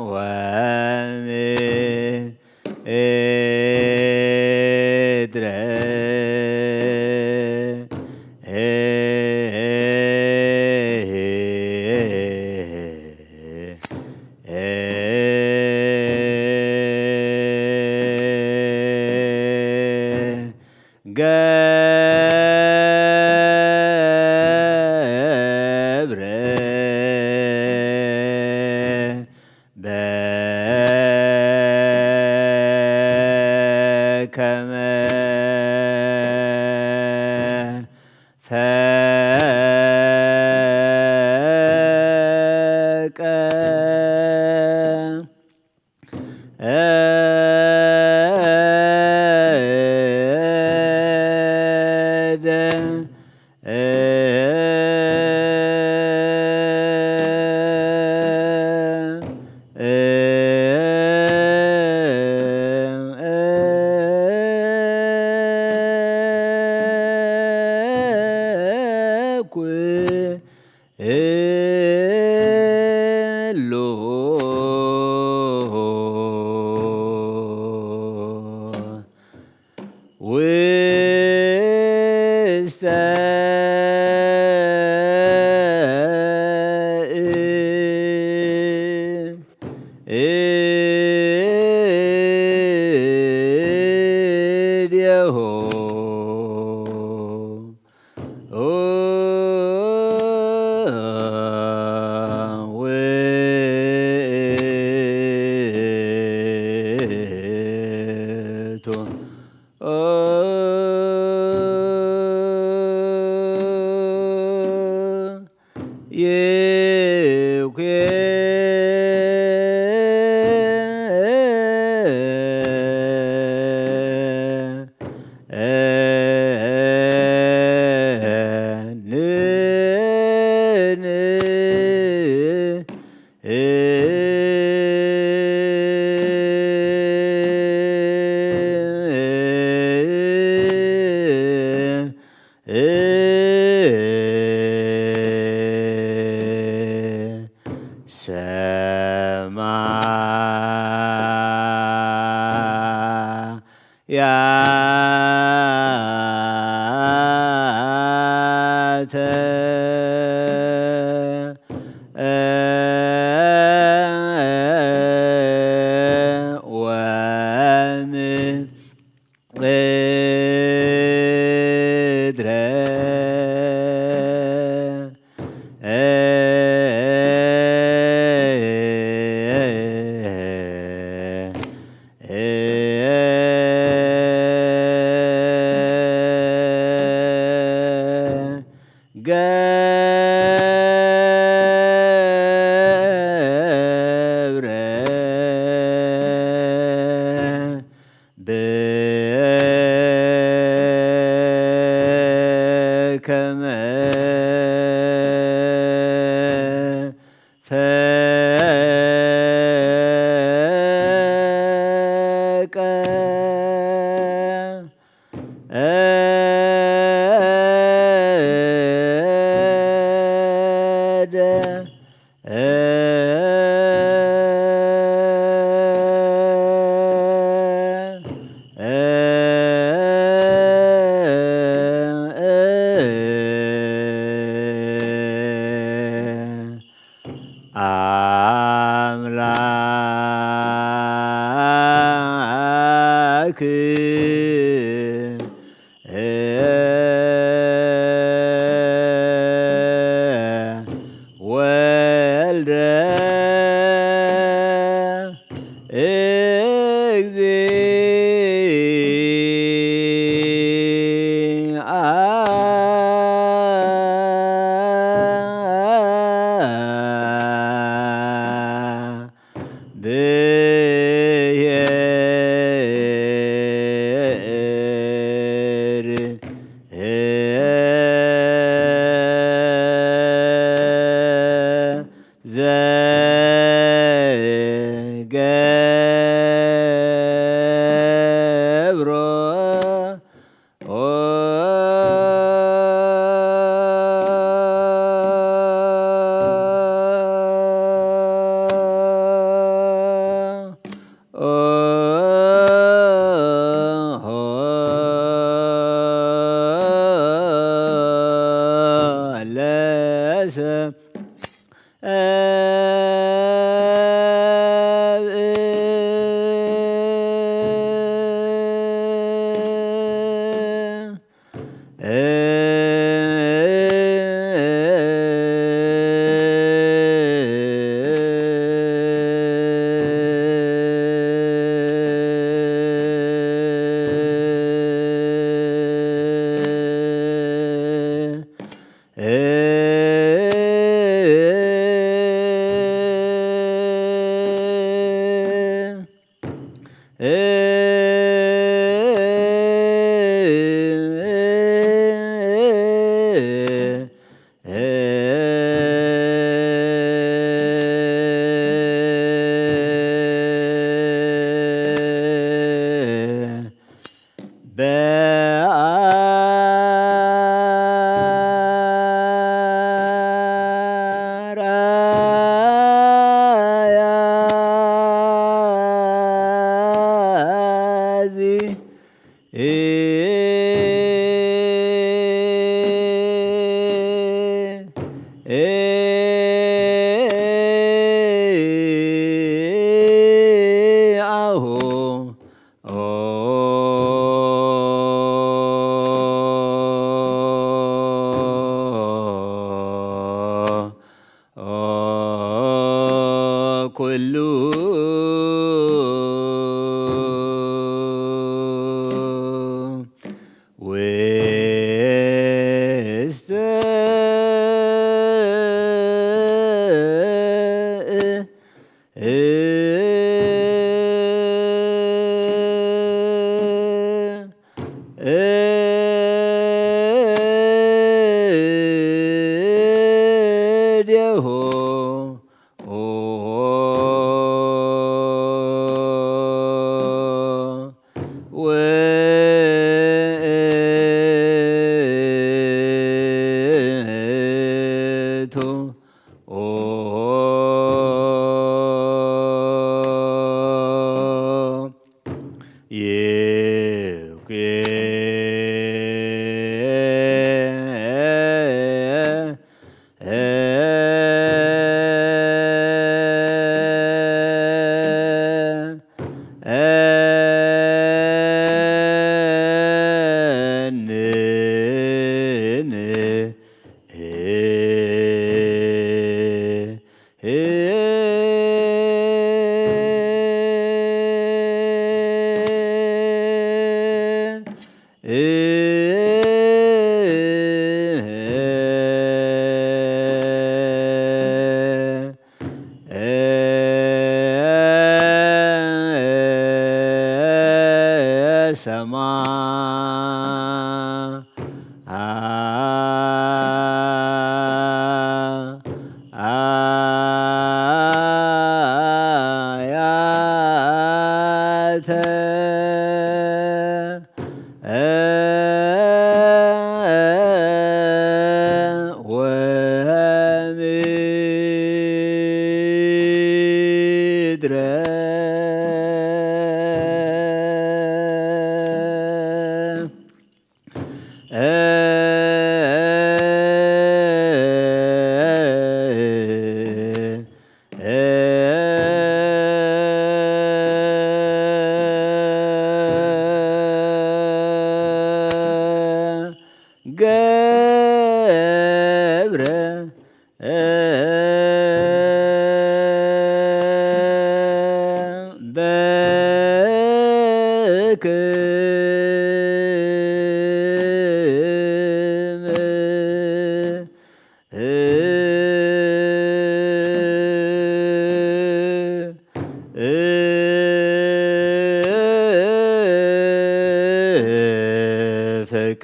ወምድር ገብረ በከመ ፈቀ ኩሎ ውስተ እዴሁ ውእቱ ይኩነኒ ሰማያተ አምላክ ወልደ እግዚአ ብሔር ዘገብሮ ለሰ በአርአያዚ አሁ ኩሉ ውስተ እዴሁ ውእቱ ይኩ ሰማ አያተ ወምድረ ገብረ በክም ፈቀ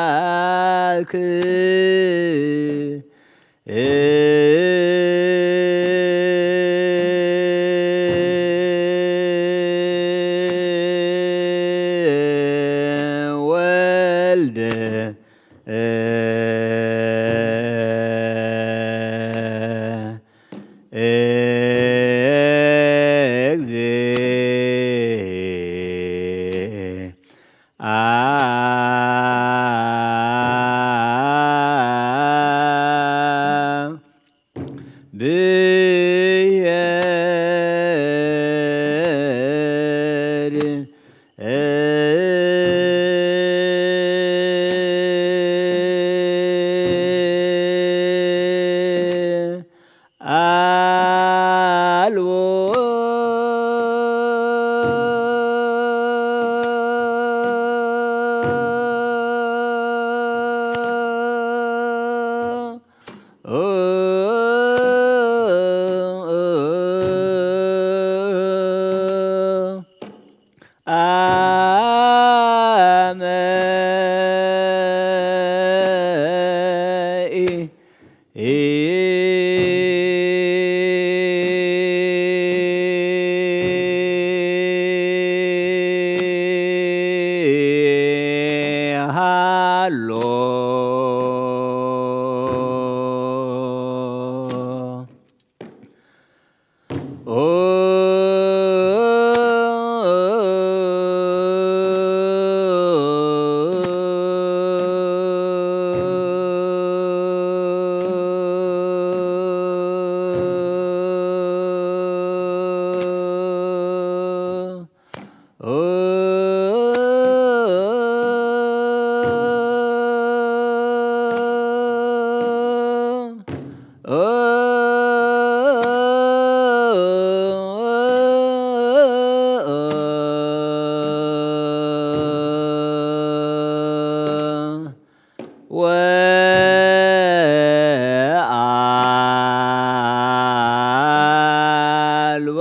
አምላክ ወልድ አልቦ አመ ሃሎ ወአልቦ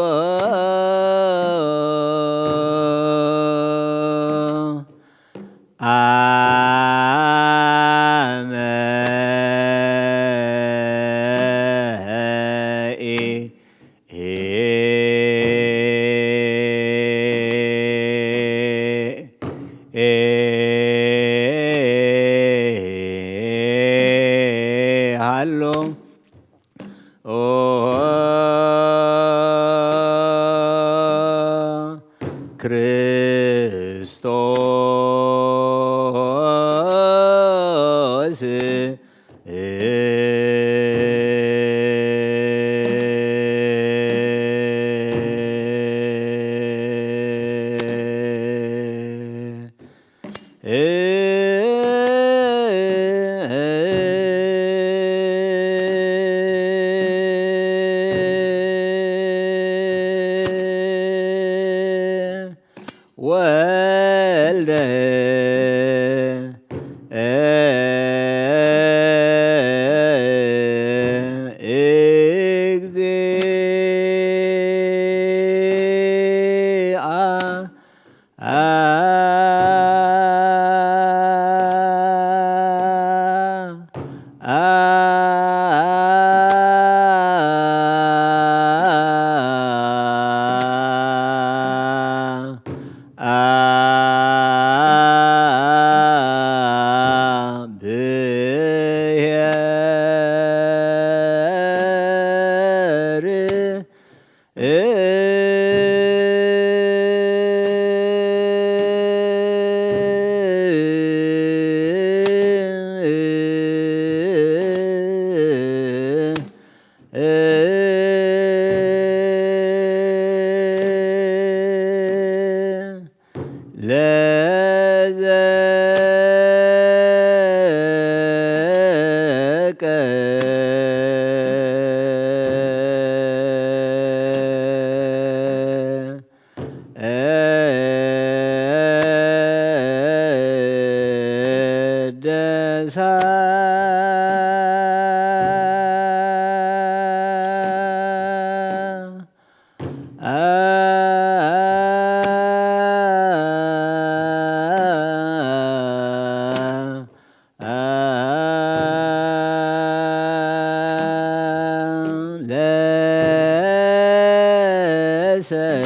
አመ ሃሎ ኦ ክርስቶስ ወልደ ኄር ለዘ ቅደሳ ለሰንበ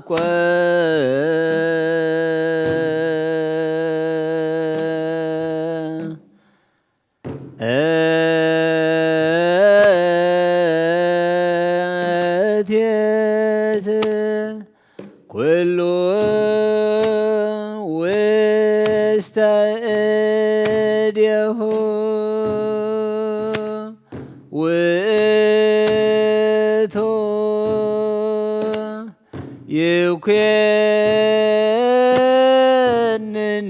ၵወ እቴት ኩሉ ውስተ እዴሁ ውእቱ ይኩንን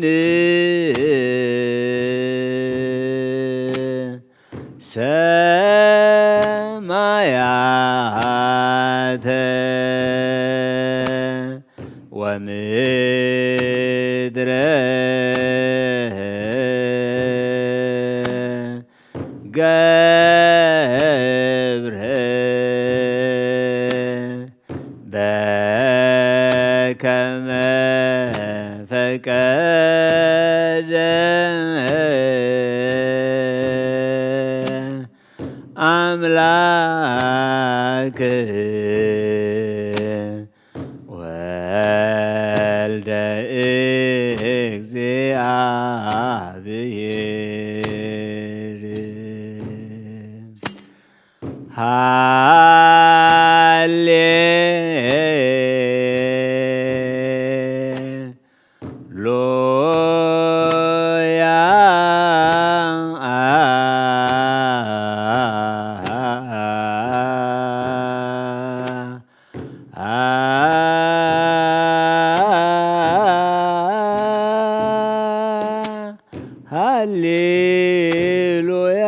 ሰማያተ ወምድረ ገብረ በከመ ፈቀደ አምላክ ወልደ እግዚአብሔር። ሃሌ ሉያ። ሃሌሉያ።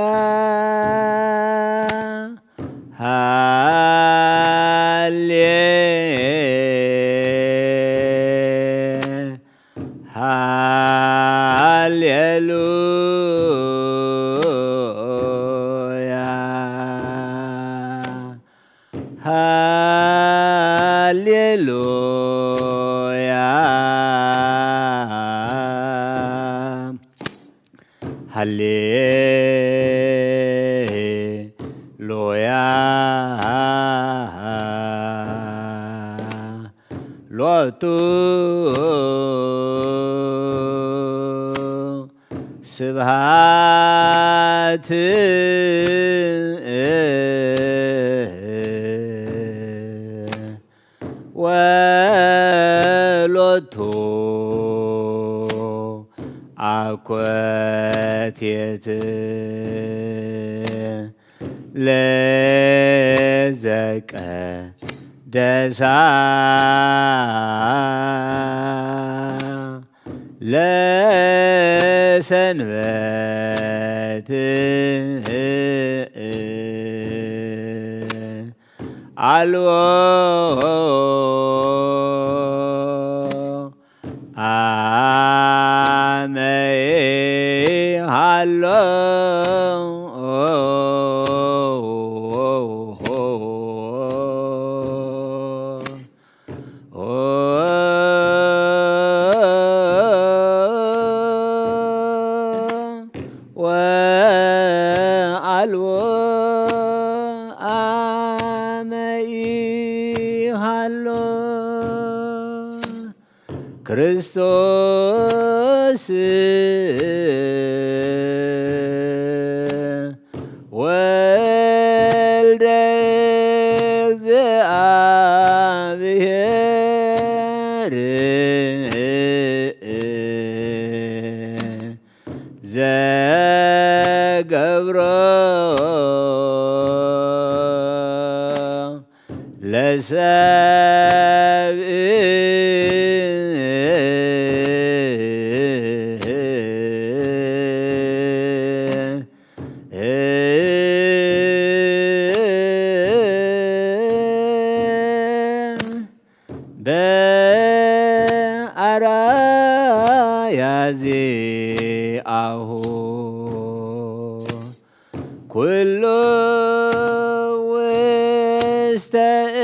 ሃሌ ሃሌሉያ። ሃሌሉያ። ሃሌሉያ። ሎቱ ስብሃት ወሎቱ አኮቴት ለዘቀደሳ ለሰንበት አልቦ አመ ሃሎ ወአልቦ አመ ኢሃሎ ክርስቶስ ወልደ እግዚአብሔር ዘገብሮ ለሰብእ በአራያ ዚአሁ ኩሉ ውስተ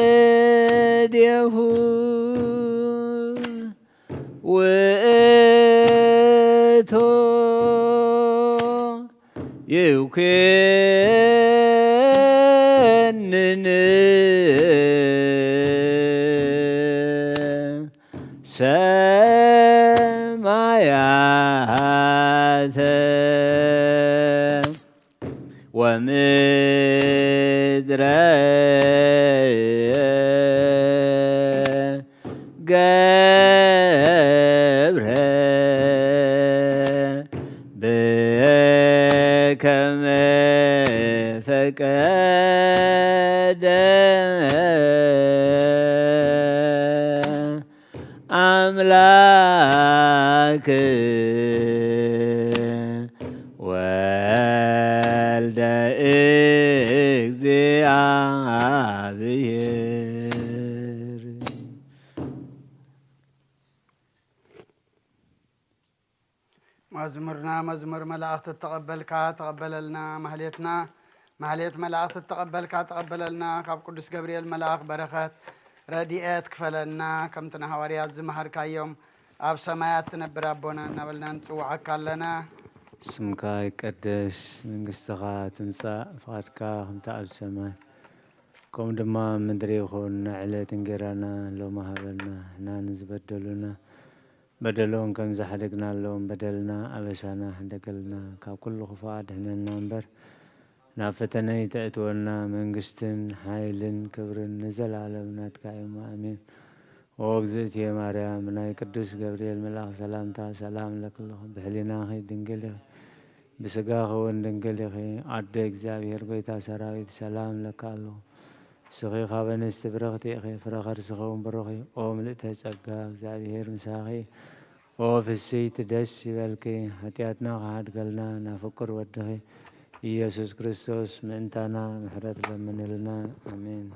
እዴሁ ውእቱ ይኩንን ገብረ በከመ ፈቀደ ኣምላክ ወልደ እግዚኣብሔር። መዝሙርና መዝሙር መላእኽቲ እተቐበልካ ተቐበለልና። ማህሌትና ማህሌት መላእኽቲ እተቐበልካ ተቐበለልና። ካብ ቅዱስ ገብርኤል መልኣኽ በረኸት ረድኤት ክፈለና። ከምቲ ንሃዋርያት ዝመሃርካዮም ኣብ ሰማያት ትነብር ኣቦና እናበልና ንጽውዓካ ኣለና። ስምካ ይቀደስ፣ መንግስትኻ ትምጻእ፣ ፍቓድካ ከምቲ ኣብ ሰማይ ከምኡ ድማ ኣብ ምድሪ ይኹን። ንዕለት እንጌራና ሎሚ ሃበና፣ ንሕና ንዝበደሉና በደሎም ከም ዝሓደግናሎም በደልና ኣበሳና ሕደገልና፣ ካብ ኩሉ ክፉእ ኣድሕነና እምበር፣ ናብ ፈተነ ይተእትወና። መንግስትን ሓይልን ክብርን ንዘለኣለም ናትካ እዮም። ኣሜን። ኦ እግዝእትየ ማርያም፣ ብናይ ቅዱስ ገብርኤል መልኣኽ ሰላምታ ሰላም እለኪ ኣለኹ። ብሕሊናኺ ድንግል ኢኺ፣ ብስጋኺ እውን ድንግል ኢኺ። ኣደ እግዚኣብሔር፣ ጎይታ ሰራዊት፣ ሰላም እለኪ ኣለኹ። ንስኺ ካብ ኣንስቲ ብርኽቲ ኢኺ፣ ፍረ ከርስኺ እውን ብሩኽ እዩ። ኦ ምልእተ ጸጋ፣ እግዚኣብሔር ምሳኺ። ኦ ፍስይቲ ደስ ይበልኪ፣ ሓጢኣትና ክሓድገልና ናብ ፍቁር ወድኺ ኢየሱስ ክርስቶስ ምእንታና ምሕረት ለምንልና። ኣሜን።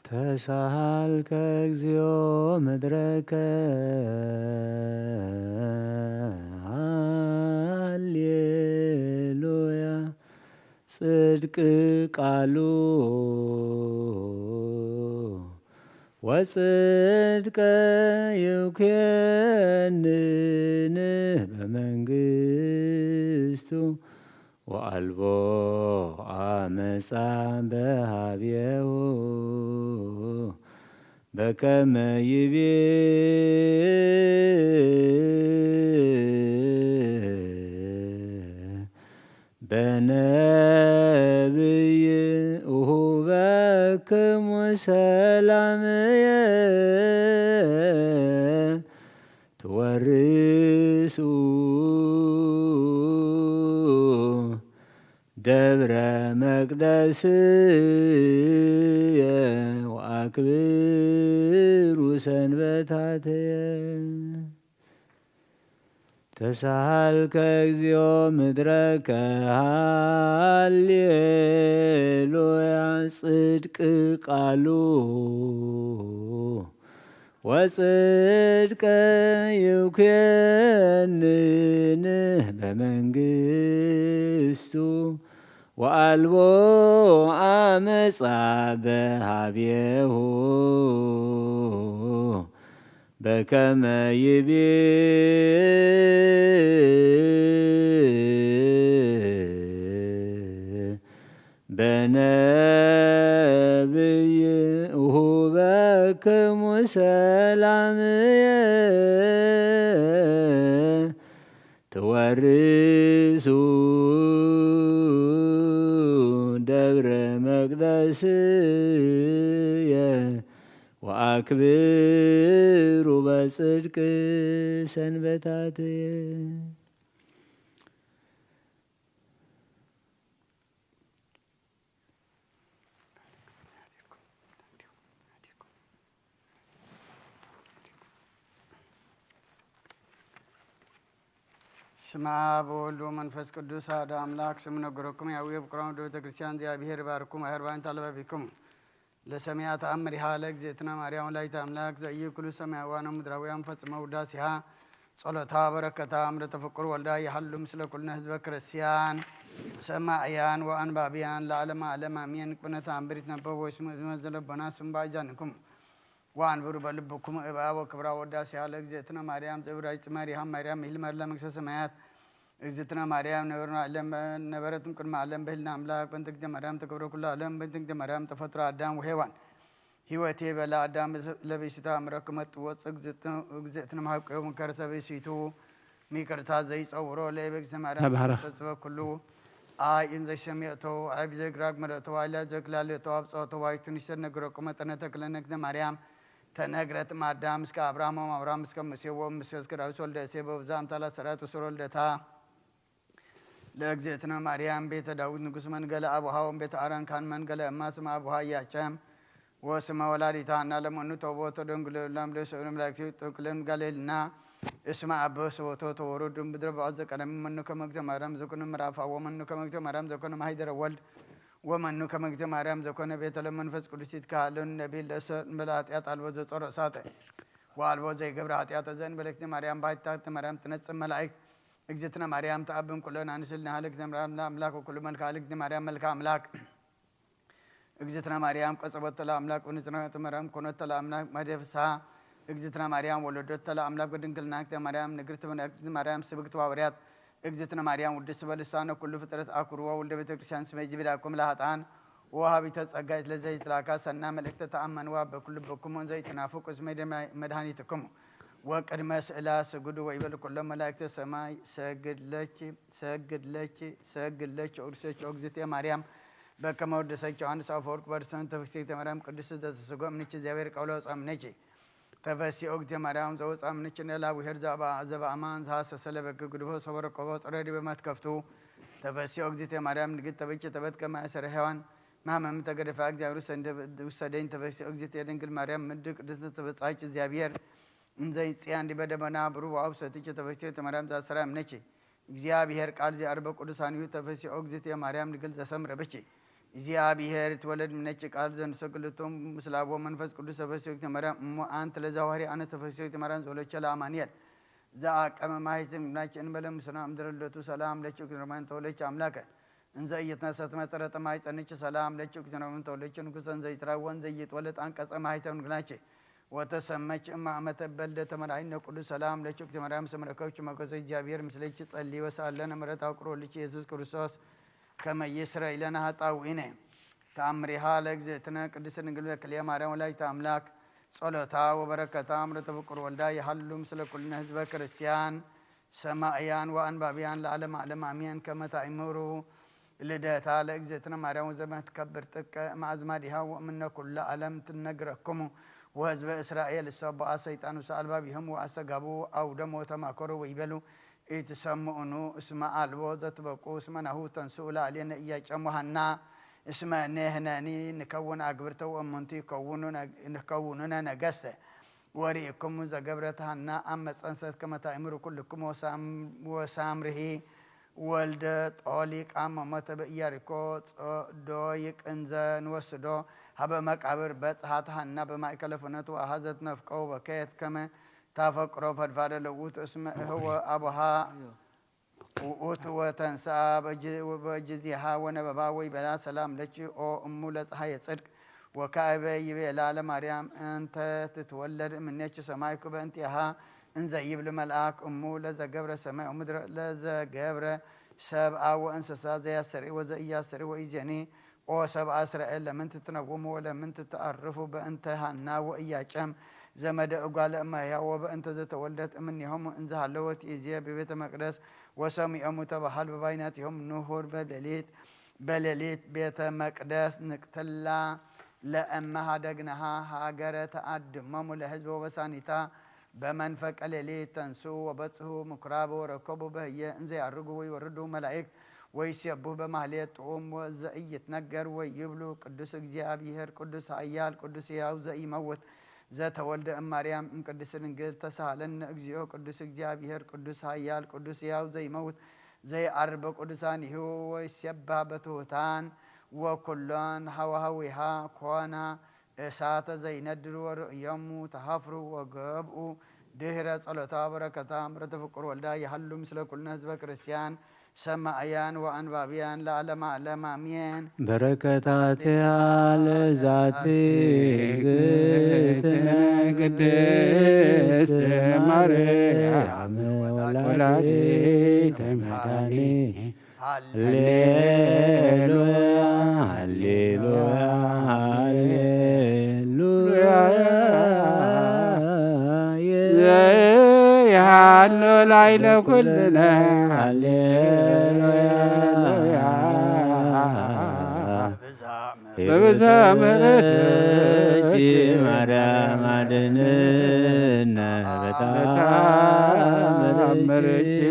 ተሳሃልከ እግዚኦ ምድረከ፣ ሃሌሉያ። ጽድቅ ቃሉ ወጽድቀ ይኩየንን በመንግስቱ ወአልቦ አመፃ በሃቤሁ በከመ ይቤ በነብይ እሁበክሙ ሰላምየ ትወርሱ ደብረ መቅደስየ ወአክብሩ ሰንበታትየ። ተሳሃልከ እግዚኦ ምድረከ ሃሌሉያ። ጽድቅ ቃሉ ወጽድቀ ይኩየንን በመንግስቱ ወአልቦ አመፃ በሃቤሁ በከመ ይቤ በነብይ እሁበክሙ ሰላምየ ትወርሱ ደብረ መቅደስየ ወአክብሩ በጽድቅ ሰንበታትየ። ስማ በወልድ ወመንፈስ ቅዱስ አሐዱ አምላክ። ስም ነገረኩም ያዊ ፍቅሮም ወደ ቤተ ክርስቲያን እግዚአብሔር ይባርኩም። አይርባን ታለባቢኩም ለሰሚዐ ተአምሪሃ ለእግዝእትነ ማርያም ወላዲተ አምላክ ዘኢይኩሉ ሰማያውያን ወምድራውያን ፈጽመ ውዳሴሃ ጸሎታ በረከታ እምረ ተፈቁር ወልዳ ይሃሉ ምስለ ኩልነ ህዝበ ክርስቲያን ሰማዕያን ወአንባብያን ለዓለመ ዓለም አሜን። ቅነተ አንብሪት ነበብ ወይስሙ እዝመ ዘለቦና ስም ባይዛንኩም ወአንብሩ በልብኩም እባ ወክብራ ወዳሴሃ ለእግዝእትነ ማርያም ዘብራጅ ጥመሪሃ ማርያም ይህል መርለ መንግስተ ሰማያት እግዝእትነ ማርያም ነበርና ዓለም ነበረትም ቅድመ ዓለም በህልና አምላክ በእንተ እግዝእትነ ማርያም ተከብረ ኩሉ ዓለም በእንተ እግዝእትነ ማርያም ተፈጥሮ አዳም ወሔዋን ህይወቴ በላ አዳም ለብእሲቱ አምረክመ ትወፅእ እግዝእትነ መሃብቀዮ ከርሰ ብእሲቱ ሚቅርታ ዘይፀውሮ ለእግዚእትነ ማርያም ተባረክ። ተጽበ ኩሉ አይ እንዘ ሸሚዕቶ አይ ብዘግራግ ምረቶ ዋይላ ዘግላልቶ አብጾቶ ዋይቱ ንሽተ ነግረቁ መጠነ ተክለነ እግዝእትነ ማርያም ተነግረት ማዳም እስከ አብርሃም አብርሃም እስከ ሙሴ ወሙሴ እስከ ዳዊት ወልደ እሴ በብዛ አምታላ ሰራት ወስሮ ልደታ ለእግዝእትነ ማርያም ቤተ ዳዊት ንጉስ መንገለ አቡሃ ወም ቤተ አረን ካን መንገለ እማ ስመ አቡሃ እያጨም ወስመ ወላዲታ እና ለመኑ ተውቦ ተደንግሎ ላም ለሰሉ መላእክት ጥቅልን ጋሌልና እስመ አበ ስቦቶ ተወሩድ ምድረ በዓል ዘቀደም መኑ ከመግተ ማርያም ዘኮነ ምራፋ ወመኑ ከመግተ ማርያም ዘኮነ ማሂደረ ወልድ ወመኑ ከመግተ ማርያም ዘኮነ ቤተ ለመንፈስ ቅዱስ ይትካሃለኑ ነቢል ለሰ በለ ኃጢአት አልቦ ዘጾረ እሳተ ወአልቦ ዘይገብረ ኃጢአተ ዘእንበለ እግዝእትነ ማርያም ባሕቲታ እግዝእትነ ማርያም ትነጽም መላእክት እግዝእትነ ማርያም ተአብን ኩለን አንስል ናህለ እግዝእትነ ማርያም ለአምላክ ወኩሉ መልክዓ ለእግዝእትነ ማርያም መልክዓ አምላክ እግዝእትነ ማርያም ቀጸበቶ ለአምላክ ወንጽሕናተ ማርያም ኮነቶ ለአምላክ መድኃኒተ ፍስሐ እግዝእትነ ማርያም ወለዶቶ ለአምላክ በድንግልና እግዝእትነ ማርያም ንግርት እግዝእትነ ማርያም ስብክት ዋውርያት እግዝእትነ ማርያም ውድስት በልሳነ ኩሉ ፍጥረት አኩርዎ ወልደ ቤተ ክርስቲያን ስመ ጅብዳኩም ለኃጥአን ወሃቢተ ጸጋይት ለዘይትላካ ሰና መልእክተ ተአመንዋ በኩሉ ልብኩም ዘይትናፍቁ እስመ መድኃኒትኩም ወቅድመ ስእላ ስግዱ ወይበል ኩሎም መላእክተ ሰማይ ሰግድ ለኪ ሰግድ ለኪ ሰግድ ለኪ ኦግድሰኪ ኦግዝእትየ ማርያም በከመ ወደሰኪ ዮሐንስ አፈወርቅ በርሰን ተፍስሕተ ማርያም ቅድስት ዘተስጎ እምንኪ እግዚአብሔር ቃል ወፃ እምንኪ ተፈሲ ኦግዝእትየ ማርያም ዘወፃ እምንኪ ነላ ውሄር ዘበአማን ዝሃሰሰ ለበኪ ግድፎ ሰበረከቦ ጸረ ዲበ መትከፍቱ ተፈሲ ኦግዝእትየ ማርያም ንግድ ተበኪ ተበት ከማእሰረ ሔዋን ማመም ተገደፋ እግዚአብሔር ውሰደኝ ተፈሲ ኦግዝእትየ ድንግል ማርያም ምድር ቅድስት ተበጻች እግዚአብሔር እንዘይ ጽያን ዲበ ደመና ብሩብ አውሰትኪ ተፈሲ ተማርያም ዛሰራ እምነኪ እግዚአብሔር ቃል ዚአርበ ቅዱሳን እዩ ተፈሲ ኦግዝእትየ ማርያም ድንግል ዘሰምረ ብኪ እግዚአብሔር ይትወለድ እምነኪ ቃል ዘንሰግልቶም ምስላቦ መንፈስ ቅዱስ ተፈሲ ኦግዝእትየ ማርያም እሞ አንት ለዛዋሪ አነ ተፈሲ ኦግዝእትየ ማርያም ዘወለቸ ለአማኑኤል ዘአቀመ ማሕፀን ግናች እንበለ ምስና እምድረ ልደቱ ሰላም ለኪ እግዝእትነ ማርያም ተወለኪ አምላከ እንዘ ኢይትነሰት መጠረጠ ማሕፀንኪ ሰላም ለኪ እግዝእትነ ማርያም ተወለኪ ንጉሰ እንዘ ኢይትራወ እንዘ ኢይትወለድ አንቀጸ ማሕፀን ግናች ወተሰመኪ እመ አመተ በልደ ተመልአነ ቅዱስ ሰላም ለኪ እግዝእትነ ማርያም ስም ረከብኪ ሞገሰ እግዚአብሔር ምስሌኪ ጸሊ ወሰአለነ ምሕረት አውቅሮ ልኪ ኢየሱስ ክርስቶስ ከመ ይስረይ ለነ ኃጣውኢነ ተአምሪሃ ለእግዝእትነ ቅድስት ድንግል በክልኤ ማርያም ወላዲተ አምላክ ጸሎታ ወበረከታ እምረ ተፍቅር ወልዳ ይሃሉ ምስለ ኩልነ ህዝበ ክርስቲያን ሰማእያን ወአንባብያን ለዓለመ ዓለም አሜን። ከመ ታእምሩ ልደታ ለእግዝእትነ ማርያም ወዘመትከብር ጥቀ እምአዝማዲሃ ወእምነ ኩሉ ዓለም ትነግረክሙ ወህዝበ እስራኤል እሰቦአ ሰይጣን ውስተ አልባቢሆም ወአስተጋቡ አውደም ወተማከሩ ወይቤሉ ኢትሰምዑኑ እስመ አልቦ ዘትበቁ እስመ ናሁ ተንስኡ ለአሌነ ኢያቄም ወሐና እስመ ንሕነኒ ንከውን አግብርተ ወእሙንቱ ይከውኑነ ነገስተ ወርኢክሙ ዘገብረት ሐና አመ ጸንሰት ከመ ታእምሩ ኩልክሙ ወሳምርሂ ወልደ ጦሊቅ አመ ሞተ በኢያሪኮ ዶይቅ እንዘ ንወስዶ ሀበ መቃብር በጽሐት ሐና በማእከለ ፍኖት ወአሐዘት መፍቀው በከየት ከመ ታፈቅሮ ፈድፋደ ለውእቱ እስመ እህወ አቡሃ ውእቱ ወተንስአ በእጅ- በእጅዜሃ ወነበባ ወይቤላ ሰላም ለኪ ኦ እሙ ለፀሐየ ጽድቅ ወካዕበ ይቤላ ለማርያም እንተ ትትወለድ እምኔኪ ሰማይኩ በእንቲአሃ እንዘ ይብል መልአክ እሙ ለዘገብረ ሰማይ ወምድረ ለዘገብረ ሰብአ ወእንስሳ ዘያስተርኢ ወዘኢያስተርኢ ወኢዜኒ ኦ ሰብአ እስራኤል ለምን ትትነውሙ ወለምን ትትአርፉ በእንተ ሃና ወኢያቄም ዘመደ እጓለ እመሕያው ወበእንተ ዘተወልደት እምኔሆሙ እንዘ ሃለወት ይእዜ በቤተ መቅደስ ወሰሚዖሙ ተባሃል በባይናቲሆም ንሁር በሌሊት በሌሊት ቤተ መቅደስ ንቅትላ ለእመ ሀደግነሃ ሀገረ ተአድሞሙ ለሕዝብ ወበሳኒታ በመንፈቀ ሌሊት ተንስኡ ወበጽሑ ምኩራብ ወረከቡ በህየ እንዘ ያርጉ ወይወርዱ መላእክት ወይሴብሑ በማህሌት ጥዑም ወዘኢይትነገር ወይብሉ ቅዱስ እግዚአብሔር ቅዱስ ኃያል ቅዱስ ሕያው ዘኢመውት ዘተወልደ እማርያም እምቅድስት ድንግል ተሳሃለነ እግዚኦ ቅዱስ እግዚአብሔር ቅዱስ ኃያል ቅዱስ ሕያው ዘይመውት ዘይዓርብ በቅዱሳኒሁ ወይሴባ በትሑታን ወኩሎን ሐዋህዊሃ ኮና እሳተ ዘይነድድ ወርእዮሙ ተሃፍሩ ወገብኡ ድህረ ጸሎታ በረከታ ምረተ ፍቁር ወልዳ ይሃሉ ምስለ ኩልነ ህዝበ ክርስቲያን ሰማእያን ወአንባብያን ለዓለመ ዓለም አሜን። በረከታትያ ለዛቲ እግዝእትነ ቅድስት ማርያም ወላዲተ መድኃኒት ሃሌሉያ፣ ሃሌሉያ፣ ሃሌሉያ። ዘይሃሎ ላዕለ ኩልነ። ሃሌሉያ። በብዛ ምሕረትኪ ማርያም አድንነ። በጣም ምሕረትኪ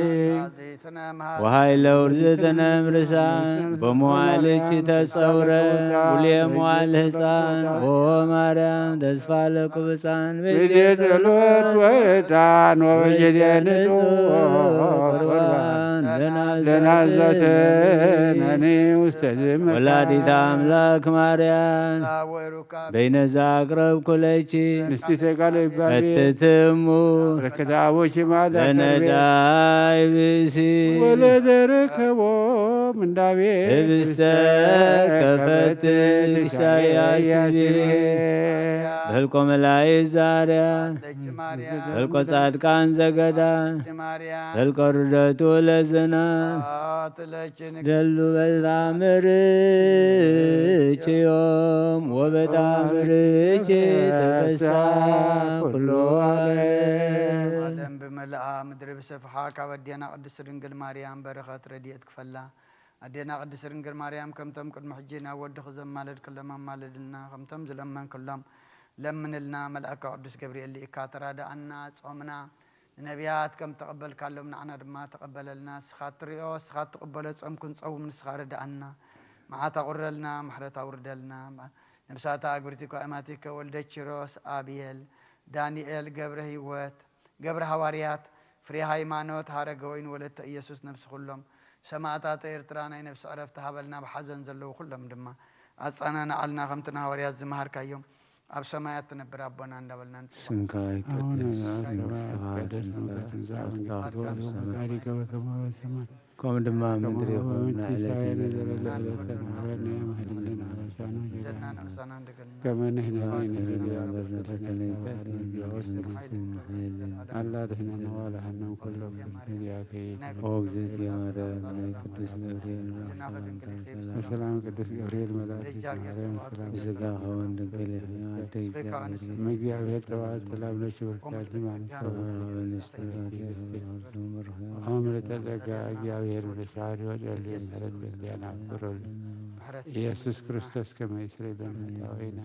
ወኃይለ ውርዝትነ እምርሳን በመዋልኪ ተጸውረ ውልየ መዋል ህፃን ኦ ማርያም ተስፋ ለቁብፃን በጊዜ ጸሎት ወዕጣን ወበጊዜ ንጹሕ ቁርባን ለናዘተነኒ ውስተ ዝመ ወላዲተ አምላክ ማርያም በይነዛ አቅረብኩ ለኪ ምስቲተ ቃለ ይባቤ ፈትትሙ ረከታቦች ማዳ ለነዳይ ብእሲ ወለዘረከቦ ምንዳቤ ህብስተ ከፈትት ኢሳያስ ብሄ በልቆ መላእክት ዛርያ በልቆ ጻድቃን ዘገዳ በልቆ ርደቱ ለዝና ደሉ በጣም ርችዮም ወበጣም ርች ተፈሳ ኩሉ ዓለም። ዓለም ብመልኣ ምድሪ ብሰፍሓ ካብ ኣዴና ቅድስት ድንግል ማርያም በረኸት ረድኤት ክፈላ። ኣዴና ቅድስት ድንግል ማርያም ከምቶም ቅድሚ ሕጂ ናብ ወድኺ ዘማለድክሎም ኣማልድልና፣ ከምቶም ዝለመንክሎም ለምንልና። መልኣካ ቅዱስ ገብርኤል ልኢካ ተራድኣና። ጾምና ንነቢያት ከም ተቐበልካሎም ንዓና ድማ ተቐበለልና። ንስኻ እትሪኦ፣ ንስኻ እትቕበሎ ጾም ክንጸውም ንስኻ ርድኣና። መዓት ኣቑረልና፣ ምሕረት ኣውርደልና። ነብሳታ ኣግብርቲ ኳእማቲከ ወልደ ኪሮስ፣ ኣብየል፣ ዳንኤል፣ ገብረ ህይወት፣ ገብረ ሃዋርያት፣ ፍሬ ሃይማኖት፣ ሃረገ ወይን፣ ወለተ ኢየሱስ፣ ነብሲ ኩሎም ሰማእታት ኤርትራ ናይ ነብሲ ዕረፍቲ ሃበልና። ኣብ ሓዘን ዘለዉ ኩሎም ድማ ኣጸናንዓልና፣ ከምቲ ንሃዋርያት ዝመሃርካዮም ኣብ ሰማያት ትነብር ኣቦና እንዳበልና ንጽውዕ። ስምካ ይቀደስ፣ መንግስትኻ ትምጻእ፣ ትምጻእ፣ ትምጻእ፣ ትምጻእ፣ ትምጻእ፣ ትምጻእ፣ ትምጻእ፣ ከምኡ ድማ ኣብ ምድሪ ይኹን። ንዕለተ ዘለለና ሃበና ዮም፣ ሀብ ለነ አበሳነ ወጌጋየነ ከመ ንሕነኒ ንህብ ለነ አበሳነ። አላ ድሕነነ ወአድሕነነ እምኩሉ እኩይ። ኦ እግዝእትየ ማርያም ናይ ቅዱስ ገብርኤል መልአክ ሰላምታ ሰላም። ሰላም ቅዱስ ገብርኤል መልአክ ማርያም ሰላም። ብስጋኪ ድንግል ኢኪ፣ አደ እግዚአብሔር። እመ እግዚአብሔር ጸባኦት ሰላም ለኪ ብርክት አንቲ እም አንስቶ አምልጠ ጸጋ እግዚአብሔር ምስሌኪ ጸልዩ ምሕረት በዚያና ፍቅሩን ኢየሱስ ክርስቶስ ከመ ይስረይ ለነ ኃጣውኢነ።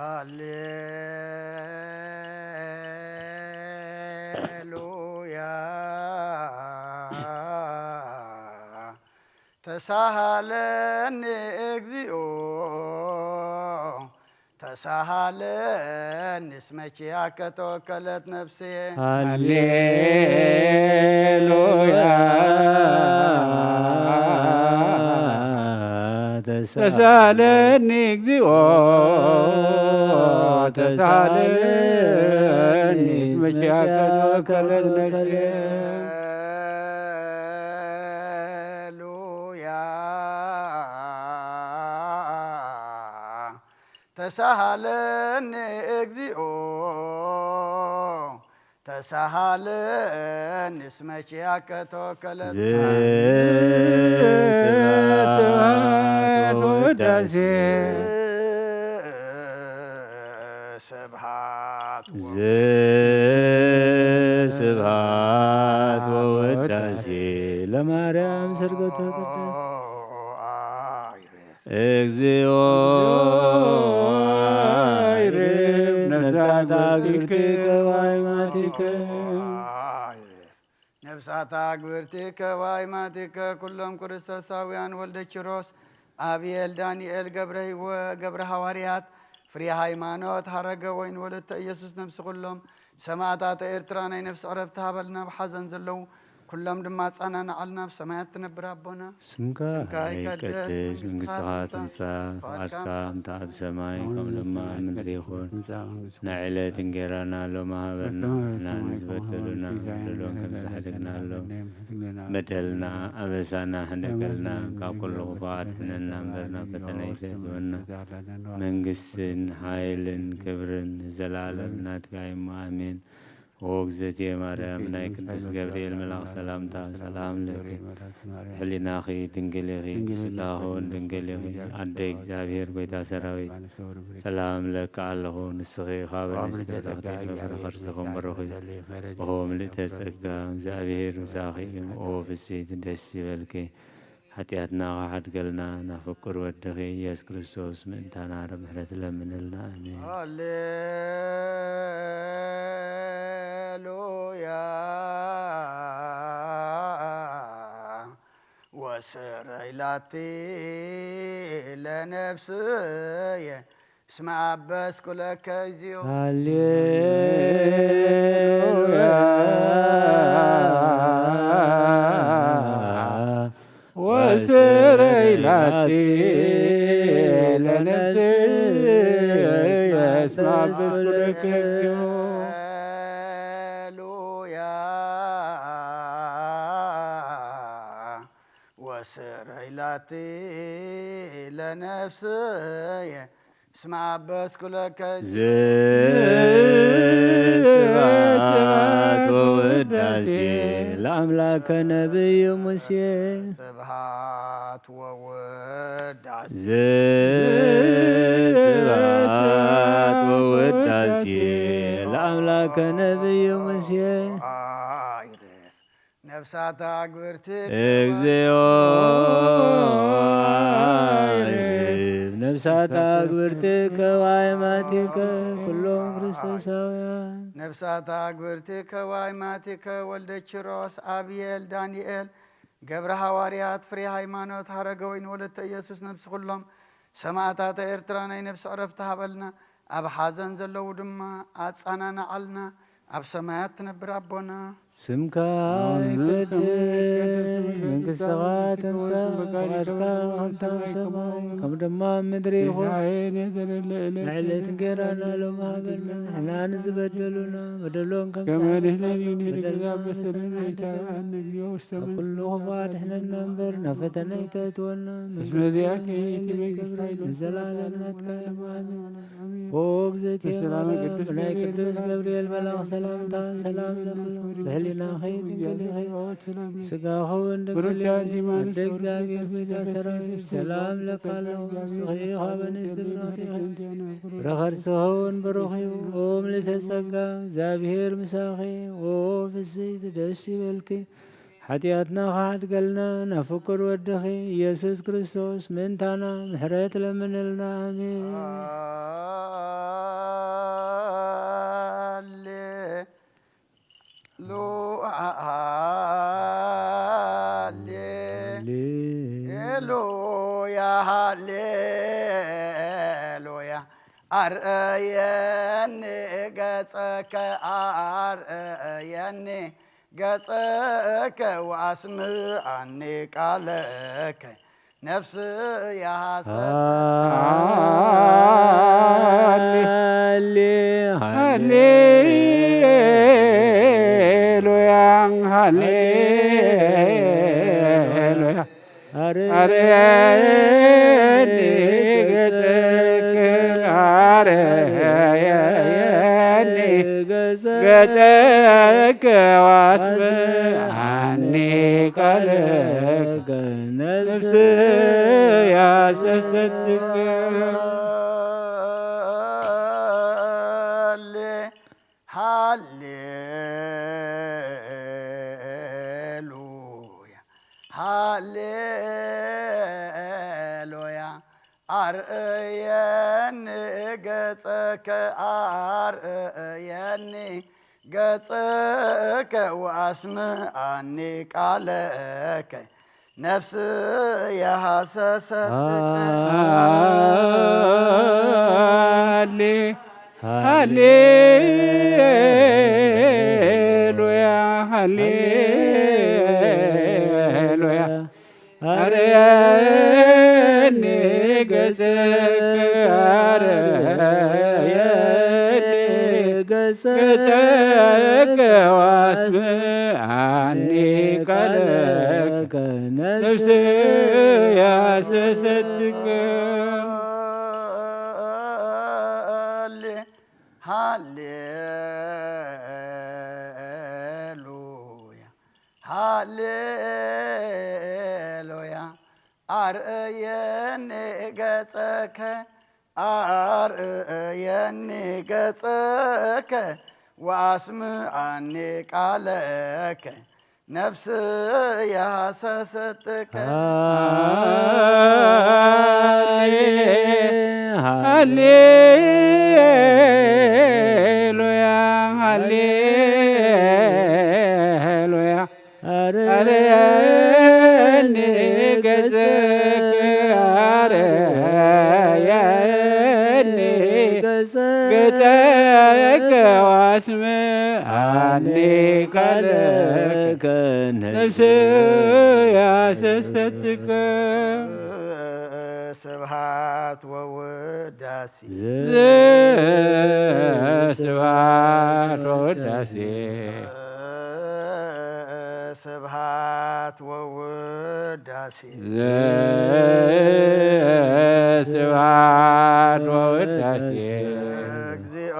ሃሌሉያ ተሳሃለኒ እግዚኦ ተሳሃለኒ እስመ ኪያከ ተወከለት ነፍስየ። ሃሌሉያ ተሳሃለኒ እግዚኦ ተሳሃለኒ እስመ ኪያከ ተወከለት ነፍስየ። ሃሌሉያ ተሳሃለኒ እግዚኦ ተሳሃለኒ እስመ ኪያከ ተወከለት። ስብሐት ወውዳሴ ስብሐት ስብሐት ወውዳሴ ለማርያም ስርገቶ ቅዱስ። እግዚኦ አይርፍ ነፍሳት አግብርቲከ ወአይማቲከ። ነፍሳት አግብርቲከ ወአይማቲከ ኩሎም ክርስቶሳውያን ወልደ ኪሮስ አብኤል ዳንኤል ገብረ ሕይወ ገብረ ሃዋርያት ፍሬ ሃይማኖት ሐረገ ወይን ወለተ ኢየሱስ ነፍሲ ኩሎም ሰማዕታተ ኤርትራ ናይ ነፍሲ ዕረፍቲ ሃበልና። ኣብ ሓዘን ዘለዉ ኩሎም ድማ ኣጻናንዓልና። ኣብ ሰማያት ትነብር ኣቦና ስምካ ስምካ ይቀደስ፣ ይቀደስ፣ መንግስትኻ መንግስትኻ ትምጻእ፣ ትምጻእ፣ ፍቓድካ ፍቓድካ ከምቲ ኣብ ሰማይ ከምኡ ከምኡ ድማ ኣብ ኣብ ምድሪ ምድሪ ይኹን። ትምጻእ መንግስትካ። ንዕለት እንጌራና ሎሚ ሃበና፣ በከመ ንሕና ንሕነኒ ዝበደሉና ንበድል ዝበደሉና በደሎም ከም ዝበደሉና ዝሕደግናሎም። በደልና በደልና ኣበሳና ሕደገልና፣ ካብ ኩሉ ክፉኣት ሕነና እምበር ናብ ፈተነ ኣይተእትወና። መንግስትን ሓይልን ክብርን ንዘለኣለም ናትካ እዩ። ኣሜን። ኦ እግዝእትየ ማርያም፣ ናይ ቅዱስ ገብርኤል መልኣኽ ሰላምታ ሰላም ለኪ፣ ሕሊናኺ ድንግል ኢኺ፣ ስጋኺ እውን ድንግል ኢኺ። ኣደ እግዚኣብሔር፣ ጎይታ ሰራዊት፣ ሰላም ለኪ ኣለኹ። ንስኺ ካብ ኣንስቲ ተባረኽቲ፣ ፍሬ ከርሥኺ ብሩኽ እዩ። ኦ ምልእተ ጸጋ፣ እግዚኣብሔር ምሳኺ እዩ። ኦ ፍስሕቲ፣ ደስ ይበልኪ፣ ሓጢኣትና ከሓድገልና ናብ ፍቁር ወድኺ ኢየሱስ ክርስቶስ ምእንታና ርብ ምሕረት ለምንልና። ኣሜን። ሃሌሉያ ወስረይ ላቲ ለነፍስየ እስመ አበስኩ ለከ እግዚኦ። ሃሌሉያ ወስረይ ላቲ ለነፍስየ እስመ አበስኩ ለከ እግዚኦ። ሃሌሉያ ወስረይ ላቲ ለነፍስየ እስመ አበስኩ ለከ። ስብሐት ወውዳሴ ለአምላከ ነቢዩ ሙሴ። ስብሐት ወውዳሴ። ስብሐት ወውዳሴ ለአምላከ ነቢዩ ሙሴ። አይርፍ ነፍሳት አግብርትከ እግዚኦ አይርፍ ነፍሳት አግብርትከ ወአይማቲከ ኩሎም ክርስቶሳውያን። ነፍሳት አግብርትከ ወአይማቲከ ወልደ ኪሮስ፣ አብየል፣ ዳንኤል፣ ገብረ ሃዋርያት፣ ፍሬ ሃይማኖት፣ ሐረገ ወይን፣ ወለተ ኢየሱስ፣ ነፍሲ ኩሎም ሰማዕታተ ኤርትራ ናይ ነፍሲ ዕረፍቲ ሃበልና። ኣብ ሓዘን ዘለዉ ድማ ኣጻናንዓልና። ኣብ ሰማያት ትነብር ኣቦና። ስምካ ይቀደስ፣ መንግስትኻ ትምጻእ፣ ፍቓድካ ከምቲ ኣብ ሰማይ ከም ድማ ኣብ ምድሪ ይኹን። ንዕለት እንጌራና ሎሚ ሃበና፣ ንሕና ንዝበደሉና በደሎም ከም ከመ ንሕነኒ ንሕነኒ ንግዛእ በሰለና ኣይታብኣና፣ እግዚኦ ውስተ ኣብ ኩሉ ክፉእ ኣድሕነና እምበር ናብ ፈተነ ኣይተእትወና። እስመ ዚኣከ ይእቲ መንግስቲ ክብሪ ንዘለዓለም ናትካ እዩ። ኣሜን። ኦ እግዝእትየ ማርያም፣ ብናይ ቅዱስ ገብርኤል መልኣኽ ሰላምታ ሰላም ለኪ፣ ብህሊናኺ ድንግል ኢኺ፣ ስጋኺ እውን ድንግል እዩ። ኣደ እግዚኣብሔር ቤተ ሰራዊት ሰላም ለኪ ኣለኹ። ንስኺ ካብ ኣንስቲ ብሩኽቲ ኢኺ፣ ፍረ ከርስኺ እውን ብሩኽ እዩ። ኦ ምልዕተ ጸጋ፣ እግዚኣብሔር ምሳኺ፣ ኦ ፍስሕቲ ደስ ይበልኪ። ሓጢኣትና ክሓድገልና ናብ ፍቁር ወድኺ ኢየሱስ ክርስቶስ ምእንታና ምሕረት ለምንልና። ኣሜን። ሃሌ ሉያ፣ ሃሌ ሉያ፣ ሃሌ ሉያ። ኣርእየኒ ገጸከ፣ ኣርእየኒ ገጸከ፣ ወኣስምዓኒ ቃለከ። ነፍስያ ሃሰሰት። ሃሌ፣ ሃሌ ሉያ፣ ሃሌ ሉያ። ኣርእየኒ ገጸከ፣ ኣርእየኒ ገጸከ፣ ወኣስምዓኒ ቃለከ። ነፍስያ ሃሰሰትከ። ሃሌ፣ ሃሌ ሉያ፣ ሃሌ ሉያ። ኣርእየኒ ገጸከ፣ ኣርእየኒ ገጸከ፣ ወኣስምዓኒ ቃለከ። ነፍስየ ሃሰሰትከ። ሃሌ፣ ሃሌ ሉያ፣ ሃሌ ሉያ። ኣርእየኒ ገጸከ፣ ኣርእየኒ ገጸከ፣ ወኣስምዓኒ ቃለከ። ነፍስየ ሃሰሰትከ። ሃሌ ሉያ፣ ሃሌ ሉያ። ኣርእየኒ ገጸከ፣ ኣርእየኒ ገጸከ፣ ወኣስምዓኒ ቃለከ። ነፍስየ ሃሰሰትከ። ሃሌ፣ ሃሌ ሉያ፣ ሃሌ ሉያ። ኣርእየኒ ገጸከ፣ ኣርእየኒ ገጸከ፣ ወኣስምዓኒ ቃለከ። ነፍስየ ሃሰሰትከ። ስብሐት ወውዳሴ። ዘስብሐት ወውዳሴ። ስብሐት ወውዳሴ። ዘስብሐት ወውዳሴ። እግዚኦ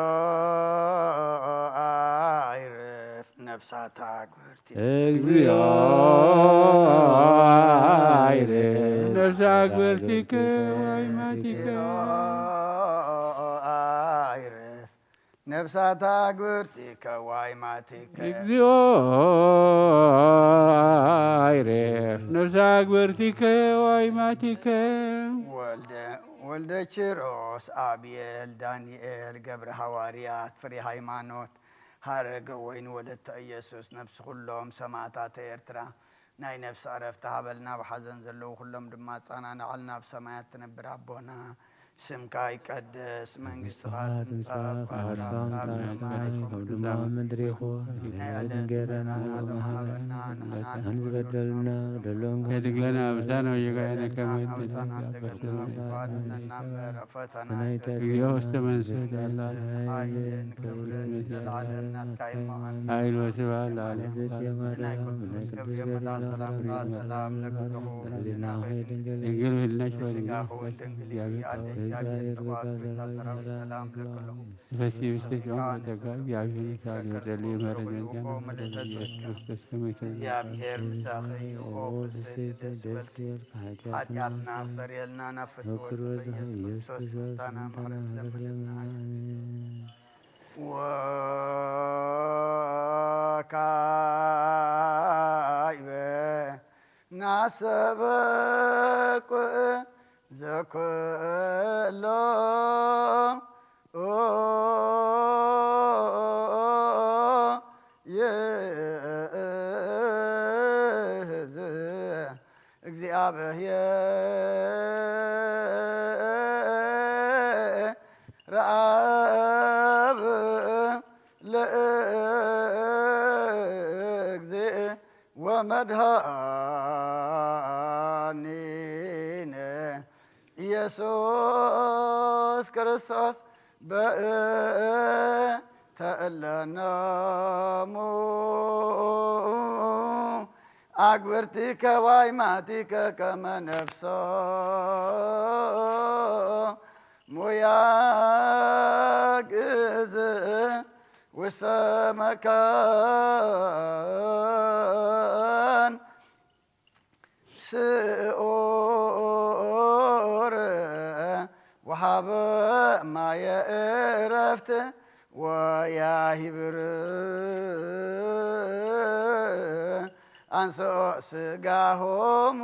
አይርፍ ነፍሳታ ግብርቲ። እግዚኦ አይርፍ ነፍሳ ግብርቲከ ወይማቲከ። እግዚኦ አይርፍ ነፍሳታ ግብርቲከ ወይማቲከ። እግዚኦ አይርፍ ነፍሳ ግብርቲከ ወይማቲከ። ወልደ፣ ወልደ ኪሮስ፣ ኣቤል፣ ዳንኤል፣ ገብረ ሃዋርያት፣ ፍሬ ሃይማኖት፣ ሃረገ ወይን፣ ወለተ ኢየሱስ፣ ነፍሲ ኩሎም ሰማእታተ ኤርትራ ናይ ነፍሲ ዕረፍቲ ሃበልና። ኣብ ሓዘን ዘለዉ ኩሎም ድማ ኣጸናንዓልና። ኣብ ሰማያት ትነብር ኣቦና፣ ስምካ ይቀደስ፣ መንግስትኻ ትምጻእ፣ ፍቓድካ ኣብ ሰማይ ከም ድማ ኣብ ምድሪ ይኹን። ናይ ዕለት እንጀራና ሃበና፣ ንሕና ንበደልና በደሎም ከድግለና ኣበሳነ ወጌጋየነ ከመ ንሕና ንበድል ኣበሳነ ንበድል። ፈተና ናይ ተግባር። እግዚኦ ውስተ መንሱት ለላ። ኃይልን ክብርን ለዘለዓለም ናትካ እዩ። እሞ ኣሜን። ኃይል ወስብሐት ለዓለም። ናይ ቅዱስ ገብርኤል መልአክ ሰላምታ ሰላም ለክልኹ። ድንግል ህልናሽ ስጋ ክውን ድንግል እያለ እግዚአብሔር ተባቱ። ሰራዊት ሰላም ለክልኹ። ፈሲ ብስት ኦም ተጋ እግዚአብሔር ምሳሌ ወደሊ መረጃ ኢየሱስ ክርስቶስ ከመ ይሰግድ። እግዚአብሔር ምሳኺ ኦ ፍስሕቲ ደስ ይበልኪ። ኃጢአትና ሰርየልና ናብ ፍትወት ኢየሱስ ክርስቶስ ምሕረትና ምሕረት ለምንና። ናሰበኩ ዘኩሎ ይእዝ እግዚአብሔር አብ ለእግዚእ ወመድኃኒነ ኢየሱስ ክርስቶስ በእንተ እለኖሙ አግብርቲከ ዋይማቲከ ከመ ነፍሶ ሙያግዝ ውስተ መካን ስዑር ወሃበ ማየ እረፍት ወያሂብር አንሶ ስጋሆሙ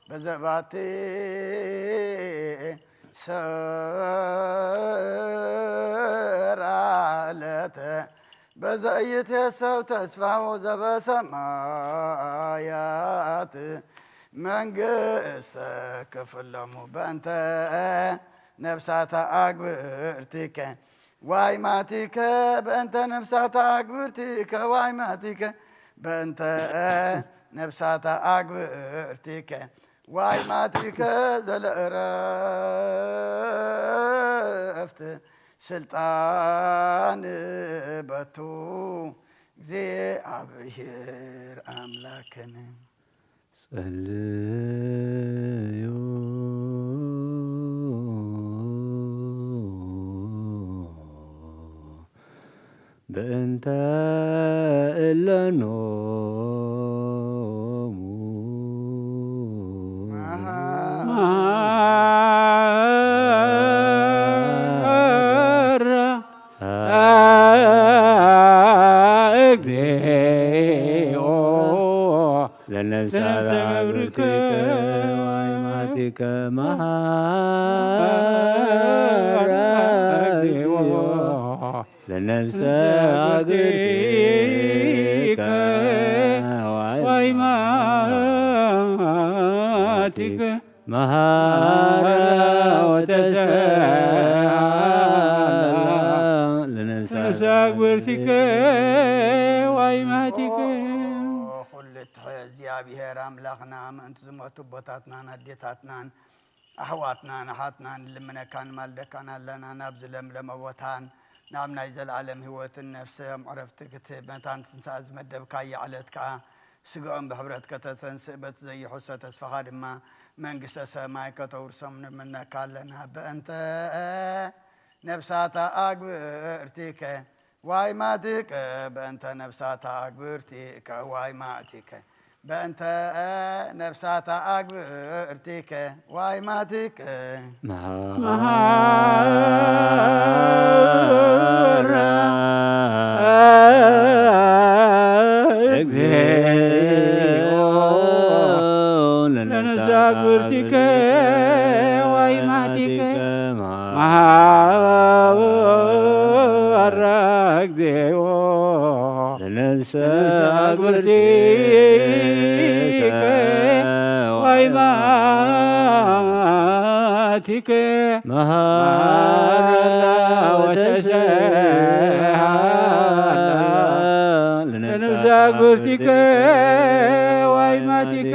በዘባቲ ሰራለተ በዘይትየሰው ተስፋው ዘበሰማያት መንግስተ ክፍሎሙ በእንተ ነፍሳተ አግብርቲከ ዋይማቲከ በእንተ ነፍሳተ አግብርቲከ ዋይማቲከ በእንተ ነፍሳተ አግብርቲከ ዋይማቲከ ዘለእረፍት ስልጣን በቱ እግዚኣብሔር አምላክን። ጸልዩ በእንተ እለኖሙ መሐረ እግዚኦ ለነፍሳተ አግብርቲከ ዋይማቲከ መሐረ እግዚኦ ለነፍሳተ አግብርቲከ ዋይማቲከ መሐረ ወተሰሃላ ለነፍሳተ አግብርቲከ ዋይማቲከ። ኩሉ ትሕት እግዚኣብሔር ኣምላኽና፣ ምእንቲ ዝሞቱ ኣቦታትናን ኣዴታትናን ኣሕዋትናን ኣሓትናን ንልምነካን ንማልደካን ኣለና። ናብዚ ለምለመ ቦታን ናብ ናይ ዘለዓለም ህይወትን ነፍሶም ዕረፍቲ ክትህብ መታን ትንሳኤ ዝመደብካያ ዕለት ከኣ ስግኦም ብሕብረት ከተተንስእ በቲ ዘይሕሶ ተስፋኻ ድማ መንግስተ ሰማይ ከተውርሶም ንምነካ ኣለና። በእንተ ነፍሳታ ኣግብርቲከ ዋይ ማቲከ በእንተ ነፍሳታ ኣግብርቲከ ዋይ ማቲከ በእንተ ነፍሳታ ኣግብርቲከ ዋይ ማቲከ መሃ መሃራ እግዚኦ ለነፍሳታ አግብርቲከ ዋይ ማቲከ መሃራ እግዚኦ ለነፍሳታ አግብርቲከ ዋይ ማቲከ መሃራ ወተሰሃላ ለነፍሳታ አግብርቲከ ዋይ ማቲከ።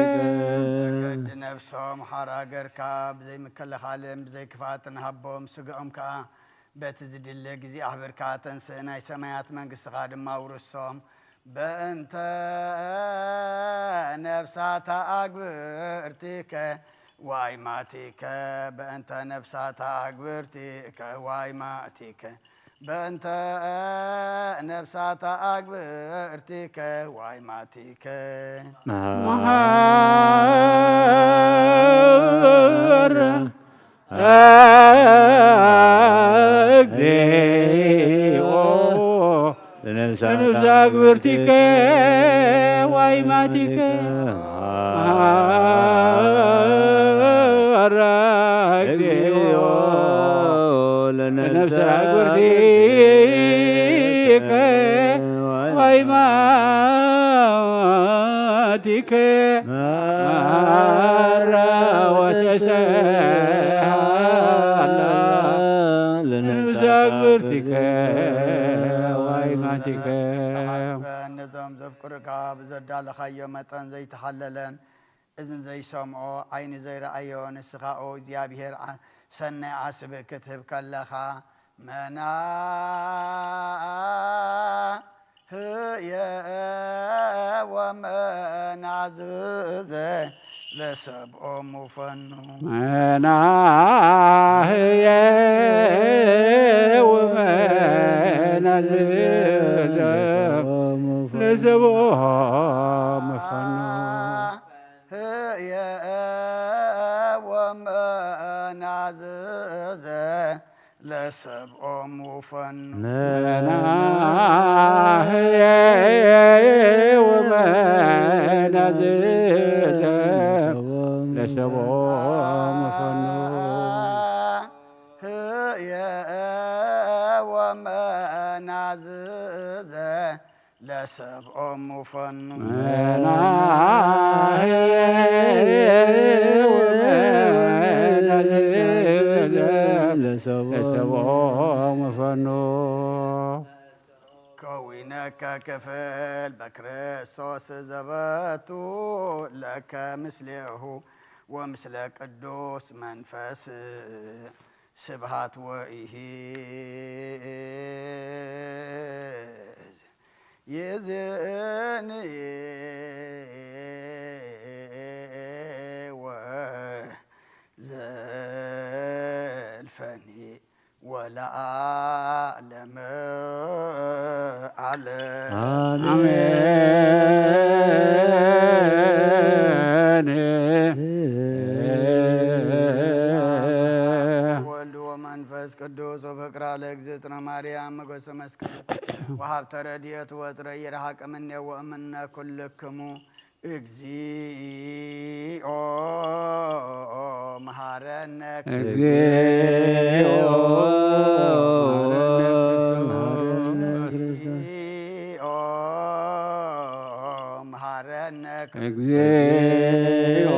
ነፍሶም ሓራ ገርካ ብዘይ ምክልኻልን ብዘይ ክፍኣትን ሃቦም፣ ስግኦም ከኣ በቲ ዝድለ ግዜ ኣኽብርካ ተንስእ፣ ናይ ሰማያት መንግስትኻ ድማ ኣውርሶም። በእንተ ነፍሳታ ኣግብርቲከ ዋይ ማቲከ በእንተ ነፍሳታ ኣግብርቲከ ዋይ ማቲከ በእንተ ነፍሳታ ኣግብርቲከ ዋይ ማቲከ መሃር እግዚኦ ለነፍሳታ አግብርቲከ ሃይማቲከ ማራ እግዚኦ ለነፍሰ ጉርቲከ ሃይማቲከ ማራ ወተሰሃላ ለነፍሰ ጉርቲከ ሃይማቲከ። ተሓስበን ነዞም ዘፍቅሩካ ብዘዳለኻዮ መጠን ዘይተሓለለን እዝን ዘይሰምዖ ዓይኒ ዘይረኣዮ ንስኻ ኦ እግዚኣብሔር ዓ-፣ ሰናይ ዓስቢ ክትህብ ከለኻ መና ህየ ወመናዝዘ ለሰብኦሙ ፈኑ። መናህየ ወመናዝዘ ለሰብኦሙ ፈኑ። ህየ ወመናዝዘ ለሰብኦም ውፈኑ። መናህየ ወመናዝዘ ለሰብኦም ውፈኑ። ህየ ወመናዝዘ ለሰብኦም ውፈኑ። መናህየ ወመናዝዘ ለሰብኦም ውፈኑ። ከዊነከ ክፍል በክርስቶስ ዘበቱ ለከ ምስሌሁ ወምስለ ቅዱስ መንፈስ ስብሃት ወኢሂ ይዝን ወዘልፈኒ ወለዓለመ ዓለም። አሜን። ወልድ ወመንፈስ ቅዱስ ወፍቅራ ለእግዝእትነ ማርያም ሞገሰ መስቀል ወሀብተ ረድኤት ወጥረ ይርሐቅ እምኔ ወእምነ ኩልክሙ። እግዚኦ መሐረነ። እግዚኦ መሐረነ ክርስቶስ። እግዚኦ መሐረነ። እግዚኦ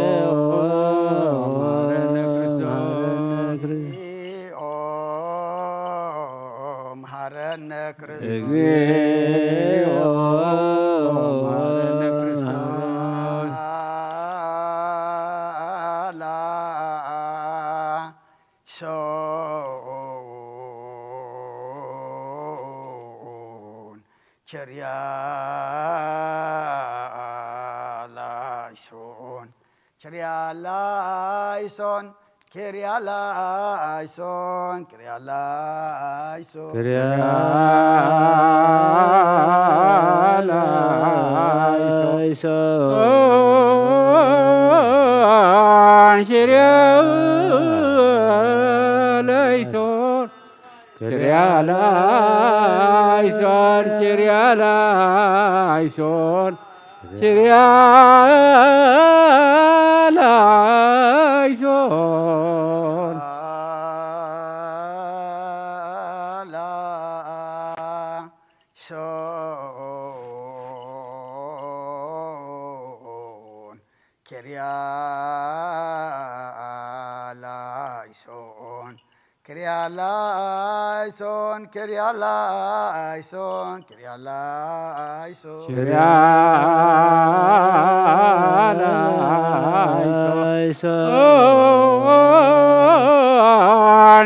መሐረነ ክርስቶስ። እግዚኦ መሐረነ ክርስቶስ። እግዚኦ መሐረነ ክርስቶስ። ላይሶን ቸርያ ላይሶን ቸርያ ላይሶን ኪርያ ላይሶን ኪርያ ላይሶን ኪርያ ላይሶን ኪርያ ላይሶን ኪርያ ላይሶን ኪርያ ላይሶን ኪርያ ላይሶን ላይሶን ኪርያ ላይሶን ኪርያ ላይሶን ኪርያ ላይሶን ኪርያ ላይሶን ኪርያ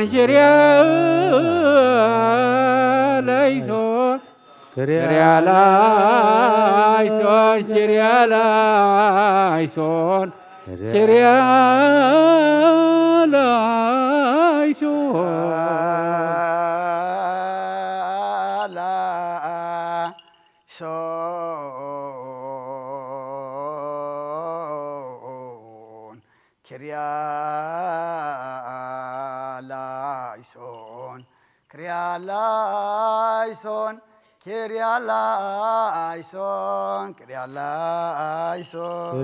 ላይሶን ኪርያ ላይሶን ኪርያ ላይሶን ኪርያ ላይሶን ኪርያ ላይሶን ላይሶን ኪርያ ላይሶን ኪርያ ላይሶን ኪርያላይሶን፣ ኪርያላይሶን።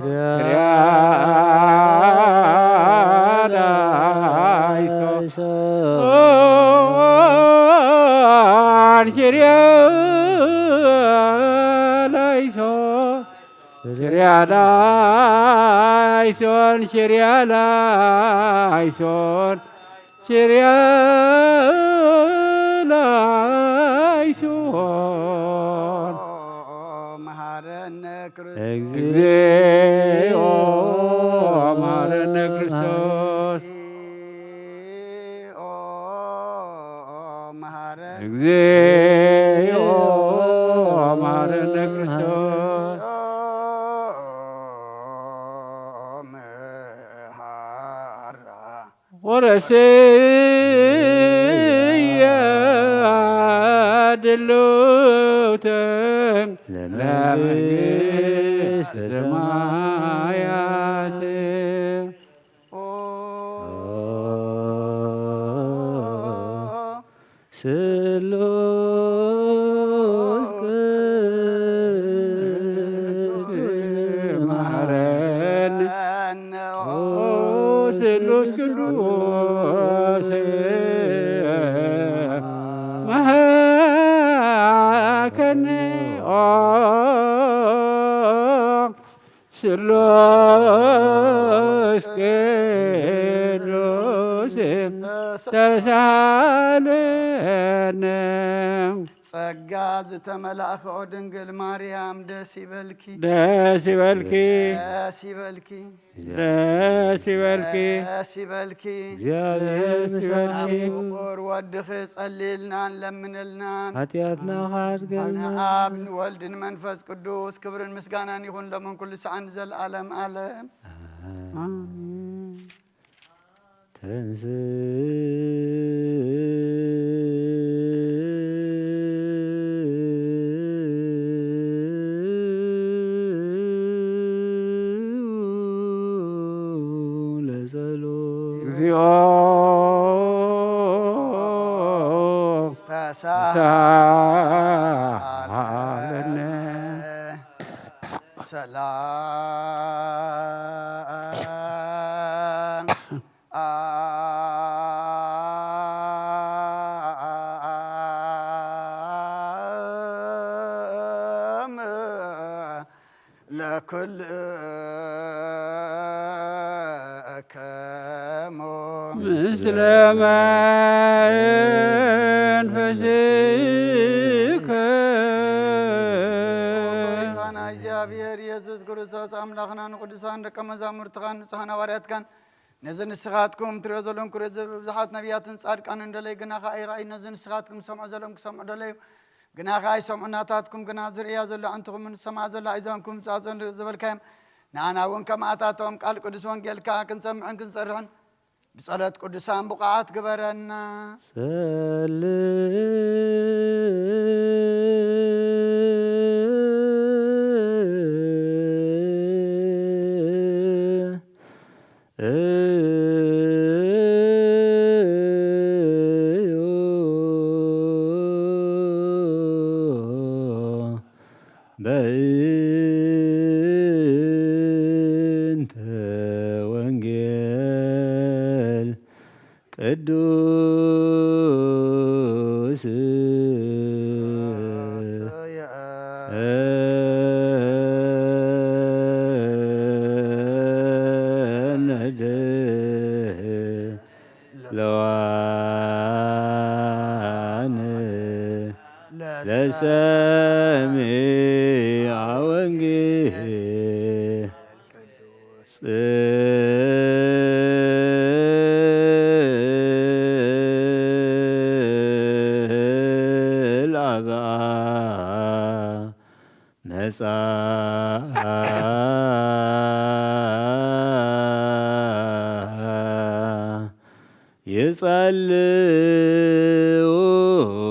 ኪርያላይሶን፣ ኪርያላይሶን፣ ኪርያላይሶን፣ ኪርያላይሶን፣ ኪርያላይሶን። መሐረነ ክርስቶስ። እግዚኦ መሐረነ ክርስቶስ። እግዚኦ መሐረነ እግዚኦ መሐረነ ክርስቶስ። መሐራ ወረስየ ድሉተ ለመንግስተ ሰማያት። ስሉስ ቅዱስ መሐረነ። ኦ ስሉስ ቅዱስ መሐከነ። ኦ ስሉስ ቅዱስ ተሳለነ። ጸጋ ዝተመላእኺ ኦ ድንግል ማርያም ደስ ይበልኪ። ደስ ይበልኪ። ደስ ይበልኪ። ደስ ይበልኪ። ደስ ይበልኪ። እግዚኣብሔር ምሳኺ ፍቁር ወድኺ ጸልይልናን ለምንልናን። ሓጢኣትና ክሓድገልና ንኣብ ንወልድ ንመንፈስ ቅዱስ ክብርን ምስጋናን ይኹን ሎምን ኩሉ ሰዓን ዘለዓለም ዓለም። ኣሜን። ተንስ ለጸሎት እግዚኦ ተሳ ተሳለነ። ሰላም ለኩልክሙ ምስለ መንፈስከ። ጎይታና እግዚኣብሔር ኢየሱስ ክርስቶስ ኣምላኽና ንቅዱሳን ደቀ መዛሙርትኻን ንጹሓን ሃዋርያትካን ነዚ ንስኻትኩም ትሪኦ ዘለኹም ክሪኦ ብዙሓት ነቢያትን ጻድቃንን ደለዩ ግና ከኣ ኣይረኣዩ። ነዚ ንስኻትኩም ትሰምዑ ዘለኹም ክሰምዑ ደለዩ ግና ከኣ ኣይሰምዑ። ናታትኩም ግና ዝርእያ ዘሎ ኣዕንትኹምን ዝሰምዓ ዘሎ ኣእዛንኩም ምጻእ ዘሎ ዝበልካዮም ንዓና እውን ከማኣታቶም ቃል ቅዱስ ወንጌልካ ክንሰምዕን ክንሰርሕን ብጸሎት ቅዱሳን ብቑዓት ግበረና። ጸልእ በእንተ ወንጌል ቅዱስ ለዋን ለሰሚዐ ወንጌል ጽል አብአ መጻ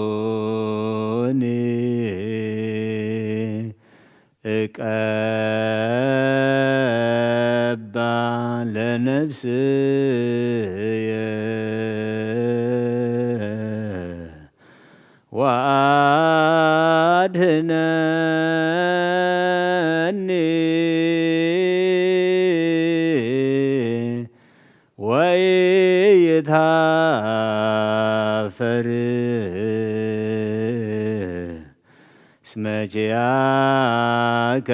ይጸልውኒ እቀባ ለነፍስየ ወአ አድህነኒ ወይታፈር እስመ ኪያከ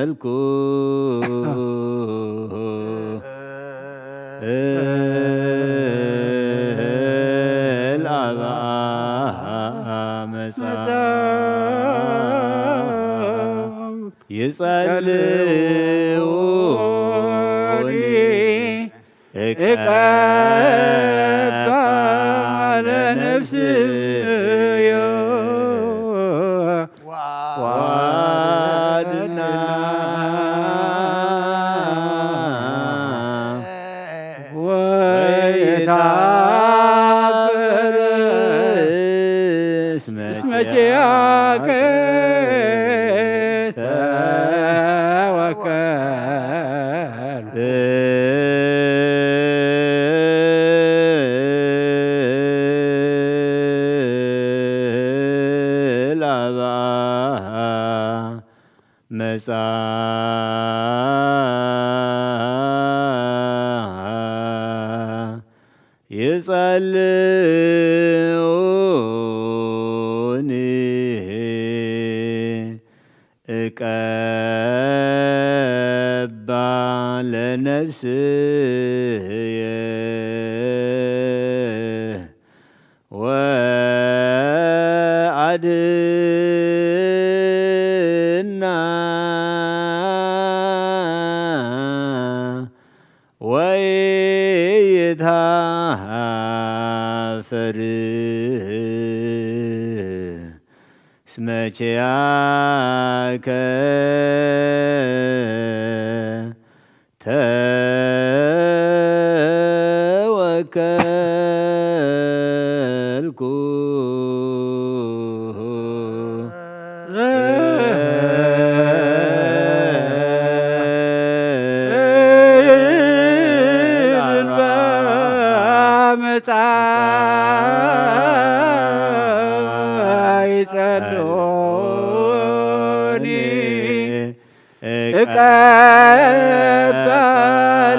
ተወከልኩ። እልአብ አመፃ ይጸልውኒ እቀባ ለነፍስዮ ዋድና ወይታፈር እስመ ኪያከ ተወከል። እልአብ አመፃ ይጸልውኒ እቀባ ለነፍስየ ወአድና ወይታፈር እስመ ኪያከ ተወከልኩ። ይጸልውኒ እቀባ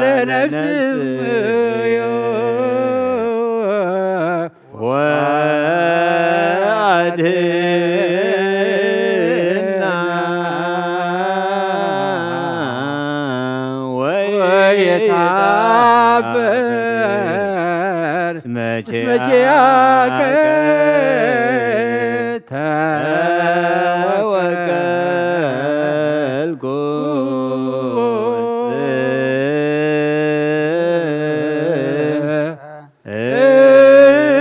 ለነፍስዮ ወአድህና ወይታፈር እስመ ኪያከ ተወከልኩ።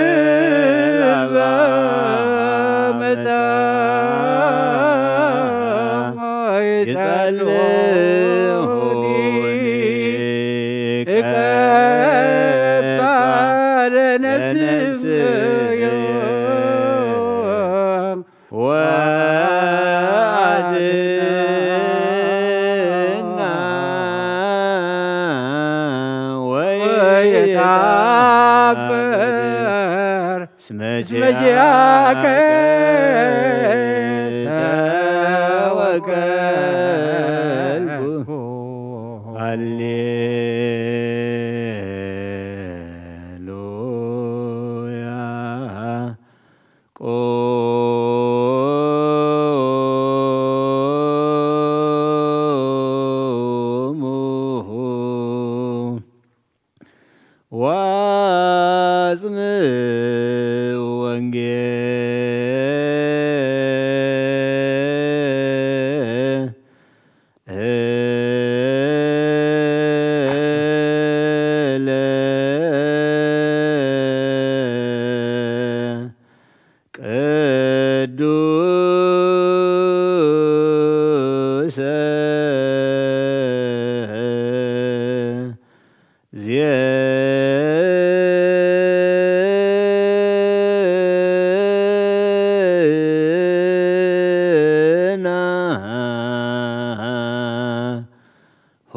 እልአብ አመፃ ይጸልውኒ እቀባ ለነፍስዮ ወአድና ወይታፈር እስመ ኪያከ ተወከልኩ። ሃሌሉያ። ቆሙ ወአጽምዑ ወንጌል ቅዱሰ ዜና ሆ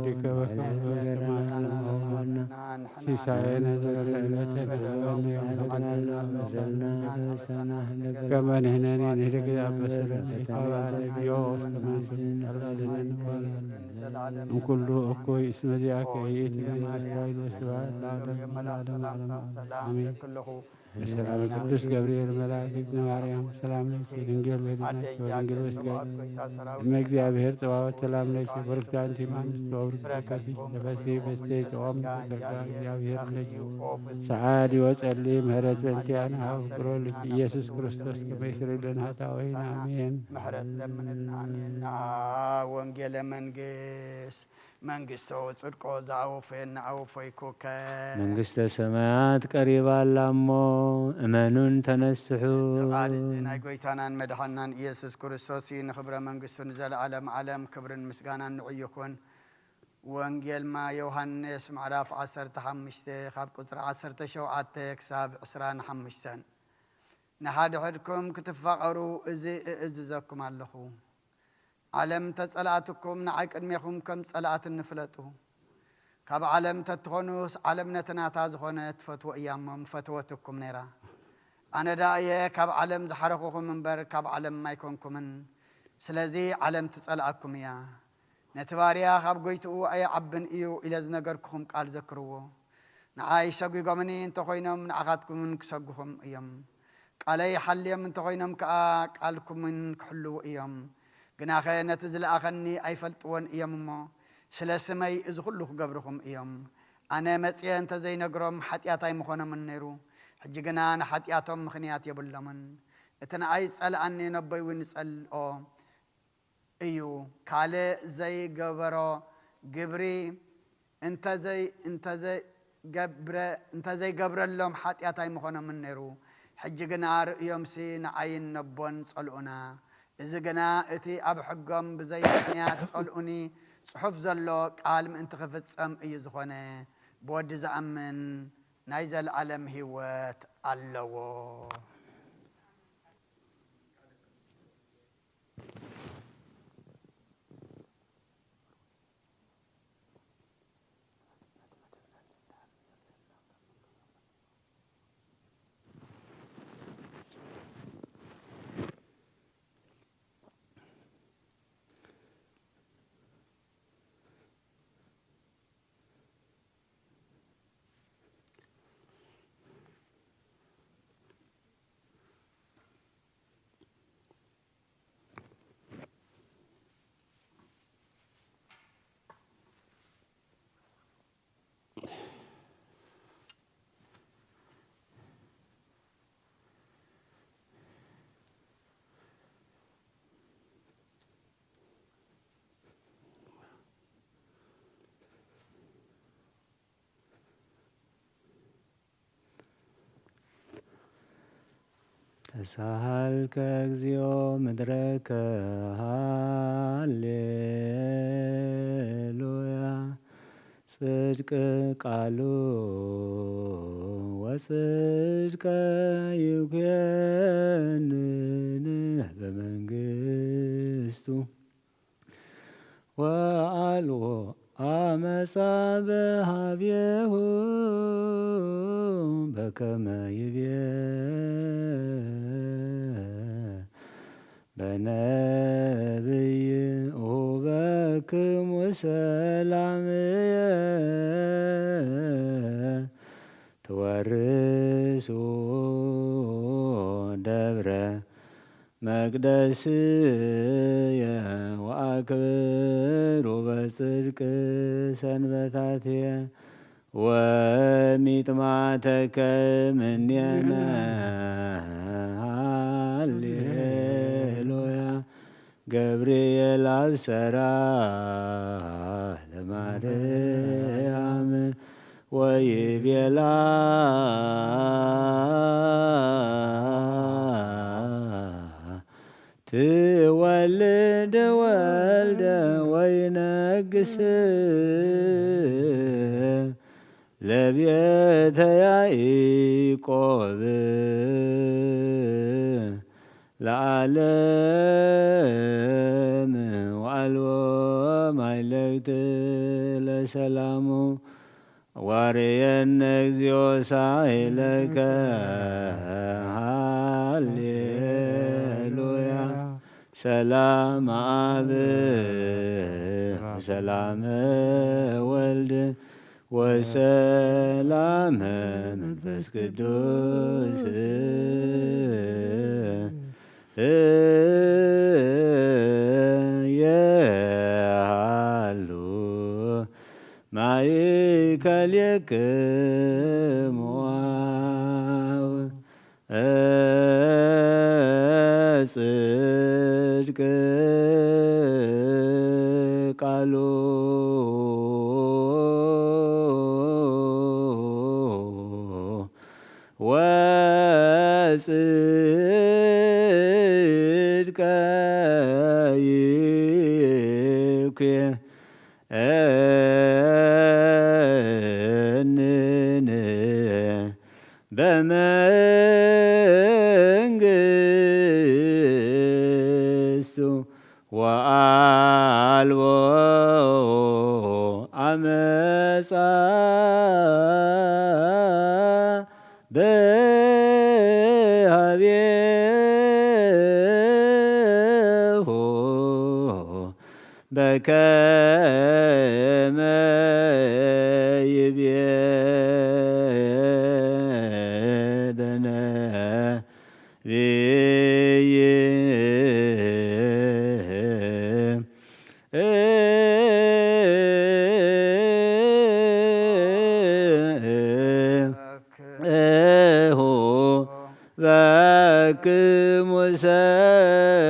ፈቃድከ በከመ በሰማይ ከማሁ በአርያም። ሲሳየነ ዘለለ ዕለትነ ሀበነ ዮም። ከመ ንሕነኒ ንህድግ ለአበሰለነ ኢታብአነ እግዚኦ ውስተ መንሱት ጸላእለነ ንባል። እምኩሉ እኩይ እስመ ዚአከ ይእቲ መንግስት ኃይል ወስብሐት ለዓለመ ዓለም። አሜን። በሰላም ቅዱስ ገብርኤል መልአክ እግዝእትነ ማርያም ሰላም ለኪ ድንግል በዲናኪ ወድንግል በስጋኪ እመ እግዚአብሔር ጸባኦት ሰላም ለኪ ብርክት አንቲ እምአንስት ወብሩክ ፍሬ ከርሥኪ ተፈሲ በስቴ ጸዋም ተጋ እግዚአብሔር ለኪ ሰአሊ ወጸሊ ምህረት በእንቲአነ ሀብ ፍቅሮ ልጅ ኢየሱስ ክርስቶስ ከመ ይስረይ ለነ ኃጣውኢነ አሜን። ምሕረት ለምንልና። አሜን። ንአ ወንጌለ መንግስት መንግስቶ ጽድቆ ዘአወፈየና አወፈይኩከ። መንግስተ ሰማያት ቀሪባ ኣላ እሞ እመኑን ተነስሑ። እዚ ቃል እዚ ናይ ጎይታናን መድሓናን ኢየሱስ ክርስቶስ እዩ። ንኽብረ መንግስቱ ንዘለዓለም ዓለም ክብርን ምስጋናን ንዑ ይኹን። ወንጌል ማ ዮሃንስ ምዕራፍ ዓሰርተ ሓሙሽተ ካብ ቁጽሪ ዓሰርተ ሸውዓተ ክሳብ ዕስራን ሓሙሽተን። ንሓድሕድኩም ክትፋቐሩ እዚ እእዝዘኩም ኣለኹ። ዓለም ተጸልኣትኩም ንዓይ ቅድሜኹም ከም ጸላእትኒ ፍለጡ። ካብ ዓለም ተትኾኑስ ዓለም ነቲ ናታ ዝኾነ ትፈትዎ እያ እሞ ምፈተወትኩም ነይራ። ኣነ ደኣ እየ ካብ ዓለም ዝሓረኹኹም እምበር ካብ ዓለም ኣይኮንኩምን። ስለዚ ዓለም ትጸልኣኩም እያ። ነቲ ባርያ ካብ ጎይትኡ ኣይዓብን እዩ ኢለ ዝነገርኩኹም ቃል ዘክርዎ። ንዓይ ሸጒጎምኒ እንተኾይኖም ንዓኻትኩምን ክሰጉኹም እዮም። ቃለይ ሓልዮም እንተኾይኖም ከኣ ቃልኩምን ክሕልዉ እዮም። ግናኸ ነቲ ዝለኣኸኒ ኣይፈልጥዎን እዮም እሞ፣ ስለ ስመይ እዚ ኹሉ ክገብርኹም እዮም። ኣነ መጺኤ እንተ ዘይነግሮም ሓጢኣት ኣይምኾኖምን ነይሩ። ሕጂ ግና ንሓጢኣቶም ምኽንያት የብሎምን። እቲ ንኣይ ዝጸልኣኒ ነቦይ እውን ይጸልኦ እዩ። ካልእ ዘይገበሮ ግብሪ እንተዘይ-፣ እንተዘይገብረ-፣ እንተዘይገብረሎም ሓጢኣት ኣይምኾኖምን ነይሩ። ሕጂ ግና ርእዮምሲ ንዓይን ነቦን ጸልኡና። እዚ ግና እቲ ኣብ ሕጎም ብዘይ ምኽንያት ጸልኡኒ ጽሑፍ ዘሎ ቃል ምእንቲ ክፍጸም እዩ ዝኾነ። ብወዲ ዝኣምን ናይ ዘለኣለም ህይወት ኣለዎ። ተሳሃልከ እግዚኦ ምድረከ፣ ሃሌሉያ። ጽድቅ ቃሉ ወጽድቀ ይኩነን በመንግስቱ። ወአልቦ አመፃ በሃቤሁ በከመ ይቤ በነብይ። ኡበክሙ ሰላምየ ትወርሱ ደብረ መቅደስየ ወአክብሩ በጽድቅ ሰንበታትየ ወሚጥማተከ ምኔነ። ሃሌሉያ። ገብርኤል አብሰራ ለማርያም ወይቤላ ትወልድ ወልደ ወይነግስ ለቤተ ያዕቆብ ለዓለም ወአልቦ ማይለግት ለሰላሙ። ዋርየነ እግዚኦ ሳይለከ። ሃሌሉያ። ሰላም አብ ወሰላም ወልድ ወሰላም መንፈስ ቅዱስ የሃሉ ማእከሌክሙ። ጽድቅ ቃሉ ወጽድቀ ይኩነን በመንግስቱ ወአልቦ አመፃ በሃቤሁ በከመ ይቤ በነቢይ። እሁ በክሙ ሰላምየ።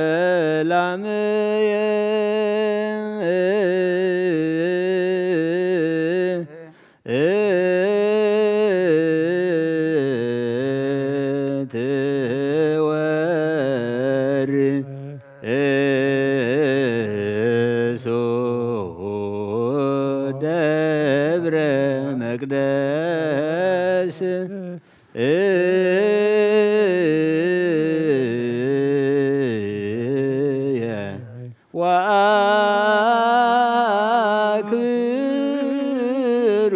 ደብረ መቅደስ እየ ወአክብሩ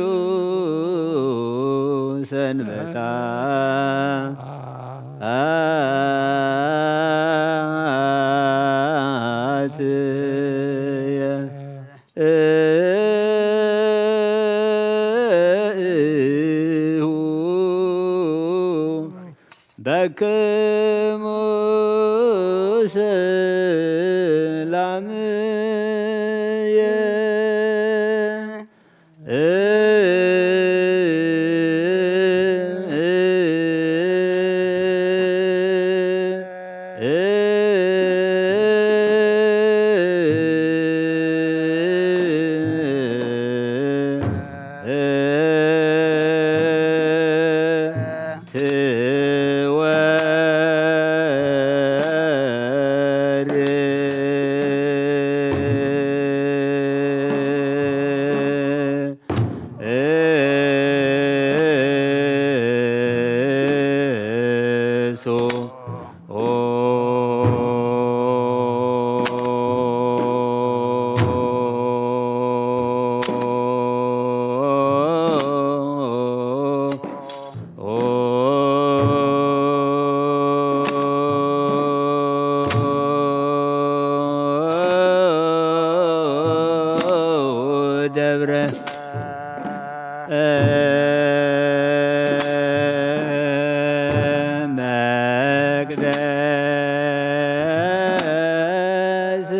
ሰንበታ አትየ እሁ በክሙ ሰላምየ ደብረ መቅደስ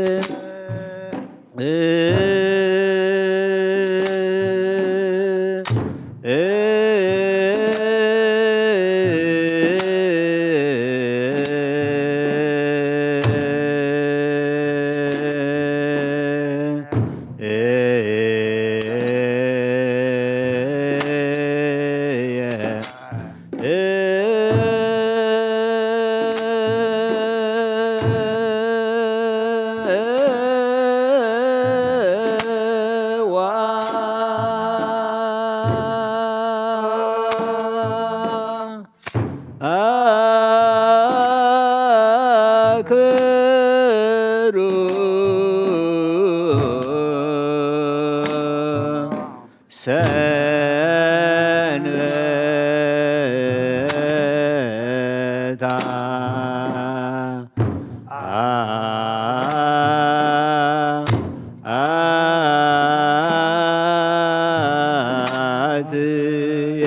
አክብሩ ሰንበታ አትየ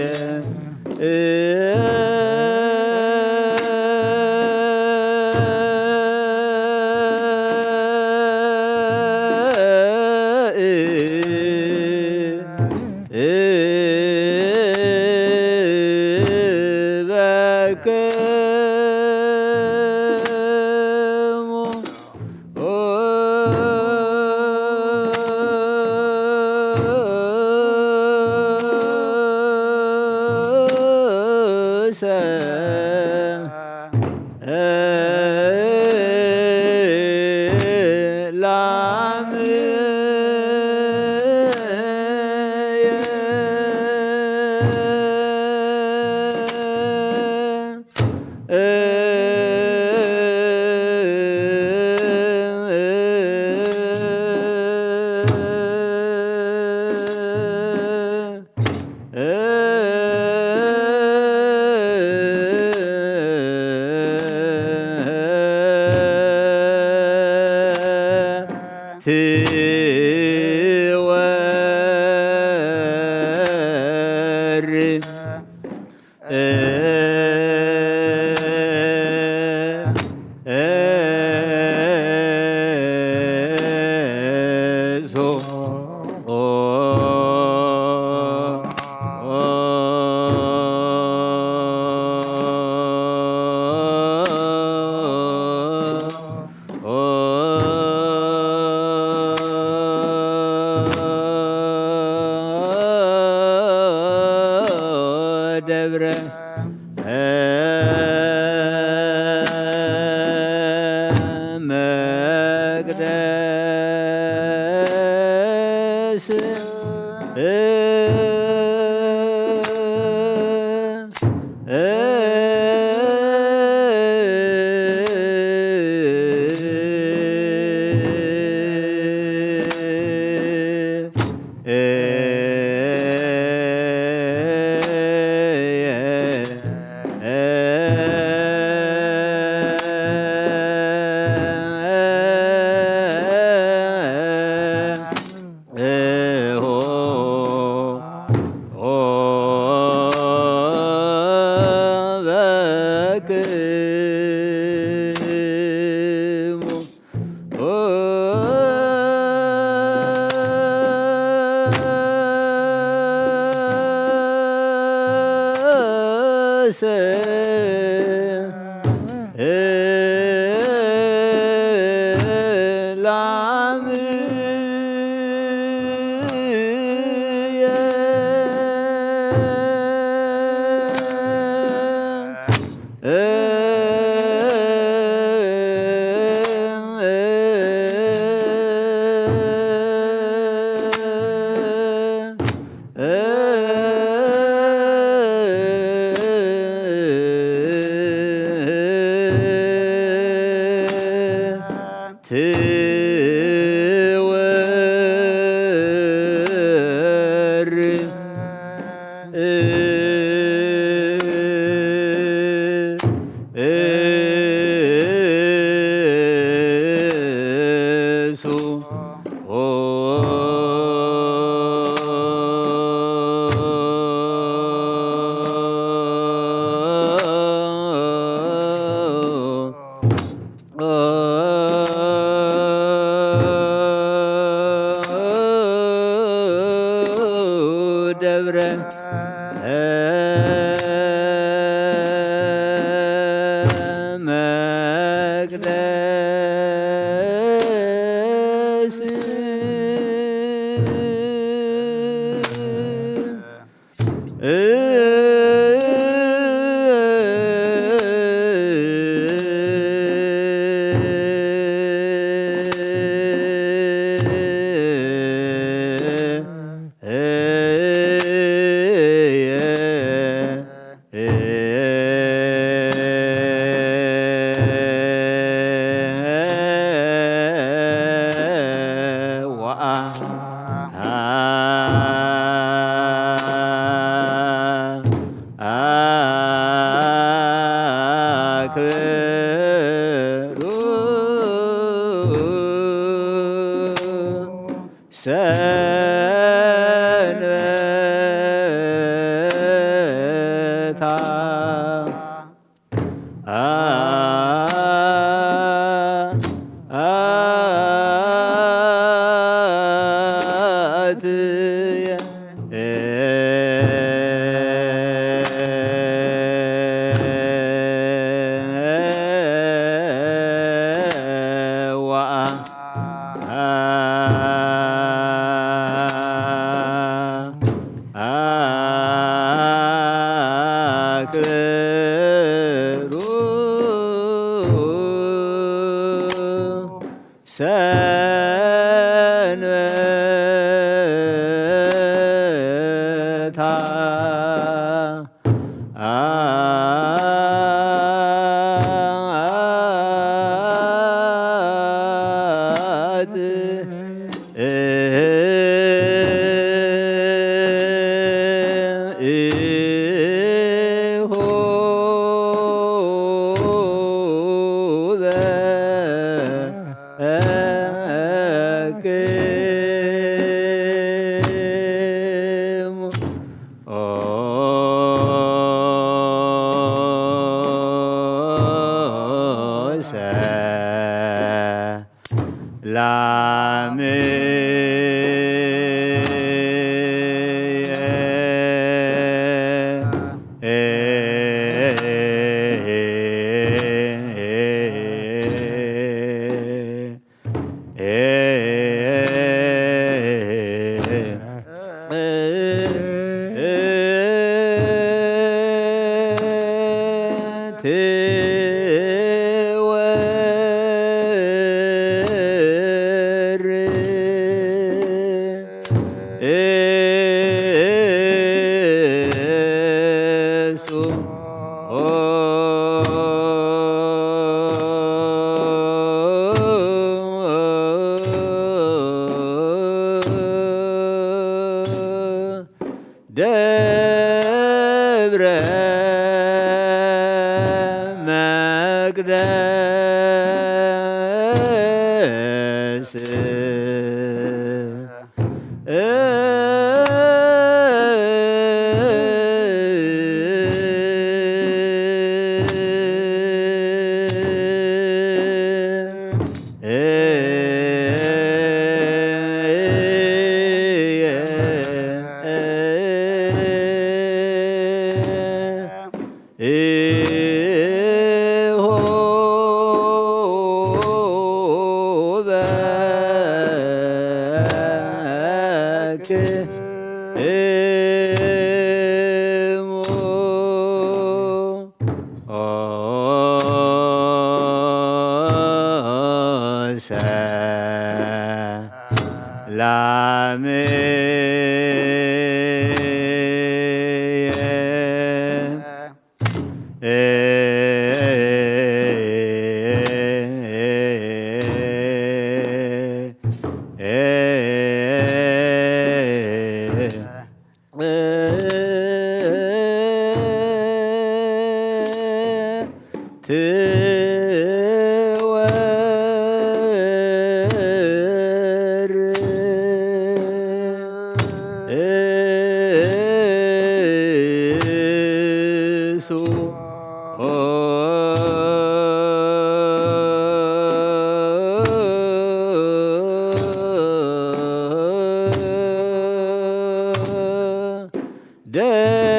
ደብረ መቅደስ ሰንበታ አትየ ወአ አክብሩ ሰንበታ። አት ደብረ መቅደስ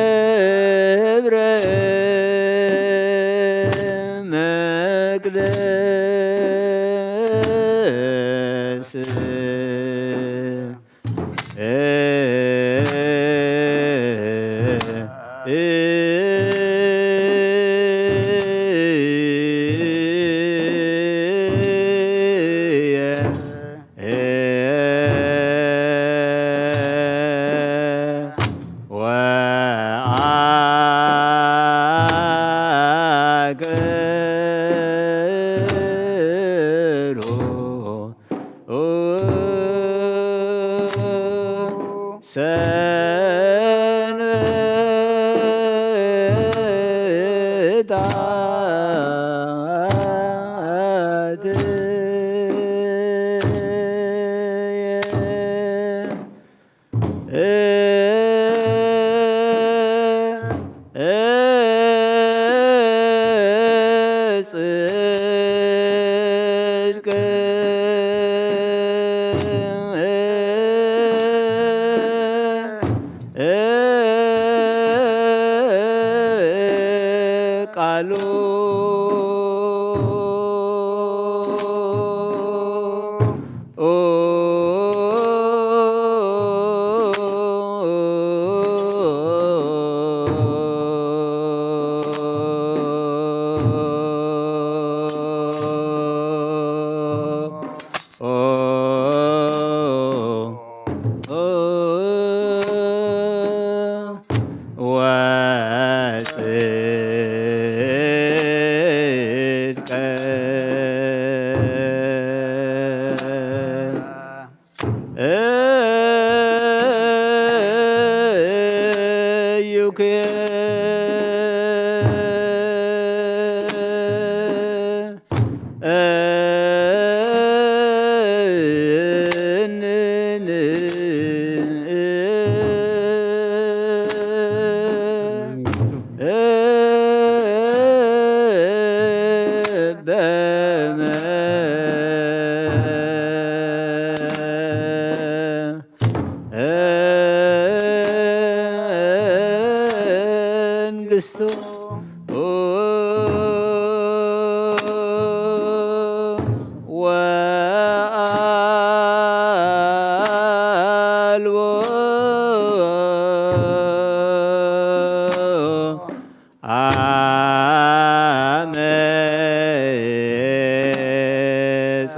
ደብረ መቅደስ ወአቅሩ ሰንበታት ጽድቅ ቃሉ ወጽድቀ እዩኬ በመንግስቱ ወአልቦ አመፃ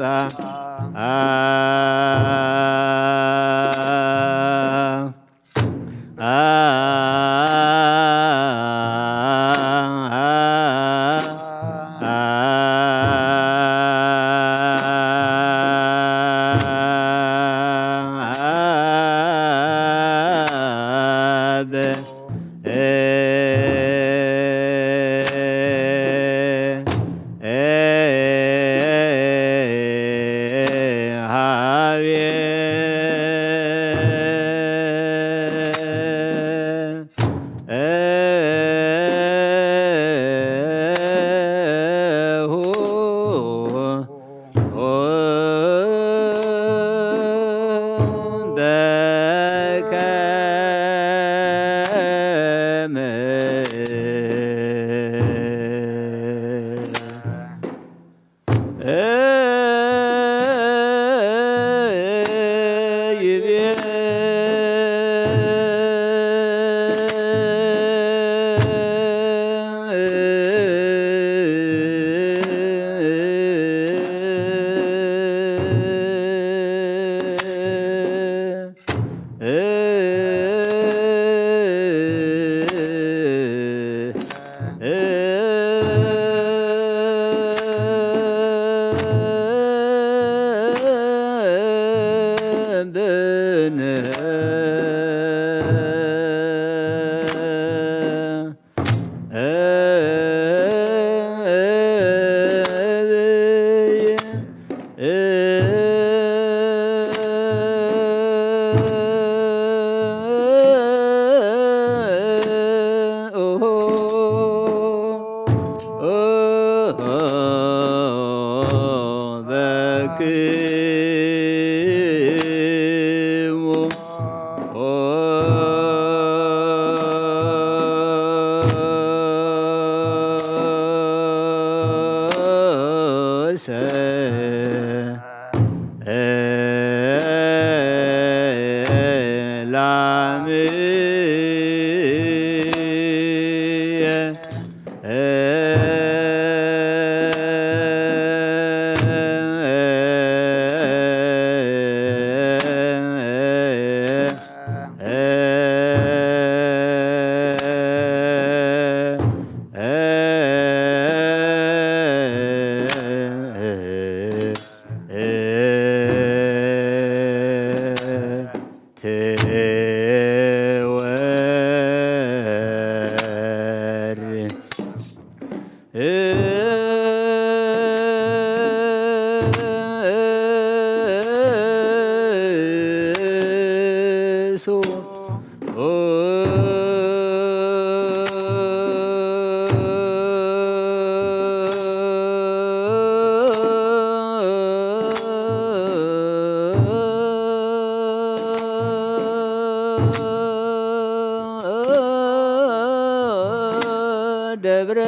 ደብረ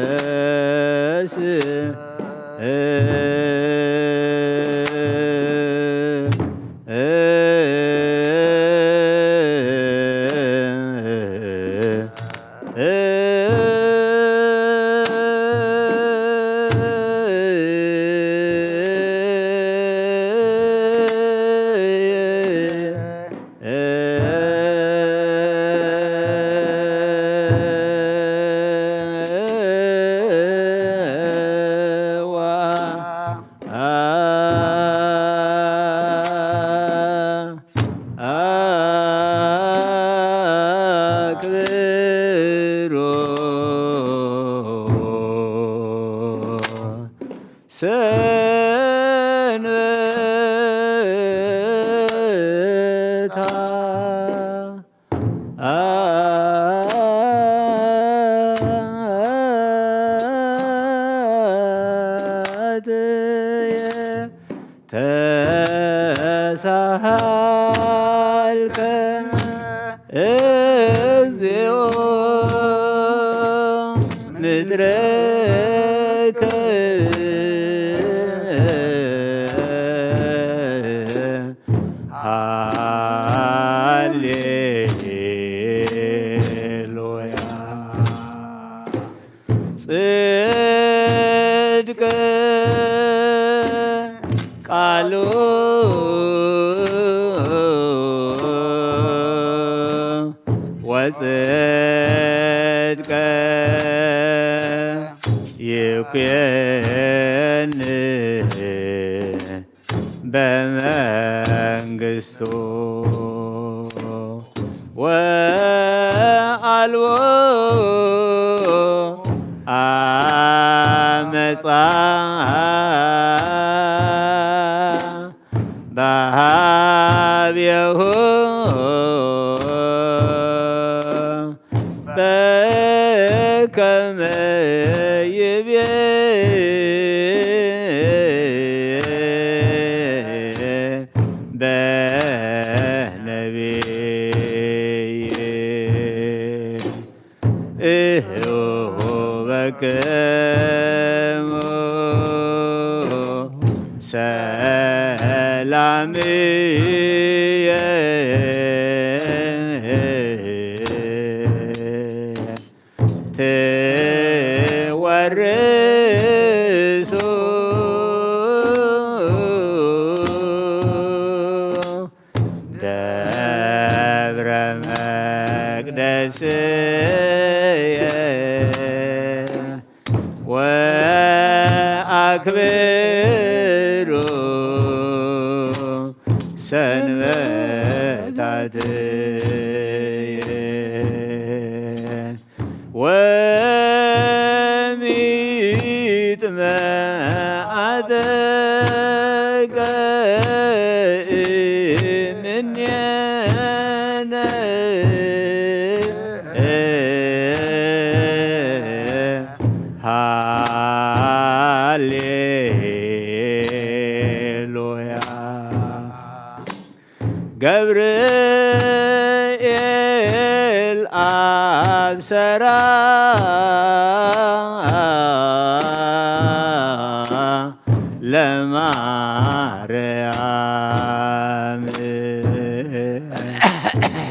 መቅደስ አክብሮ ሰንበታ አትየ ተሳሃልከ እግዚኦ ምድረከ። ሃሌሉያ። ጽድቅ ቃሉ ወጽድቀ ይኩየን በመንግስቱ ወአልቦ አመፃ በሃቤሁ በከመ ይቤ ላምየ ትወርሱ ደብረ መቅደስየ ወአክብሩ ሰንበታትየ ወሚጥመ አጠቀ እምኔነ ሃሌሉያ። ገብርኤል አብሰራ ለማርያም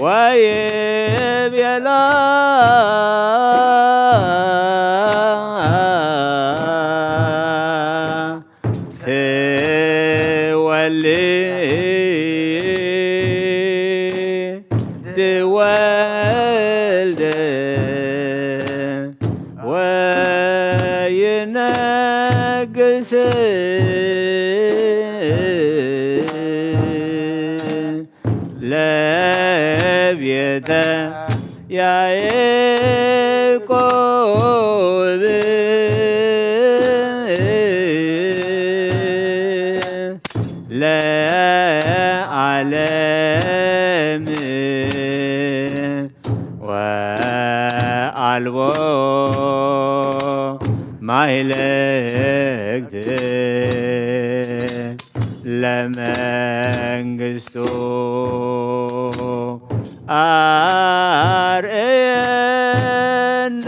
ወይቤላ ትወልድ ወልደ ወይነግስ ለቤተ ያዕቆብ ለዓለም ወአልቦ ማይለግት ለመንግስቱ አርእየነ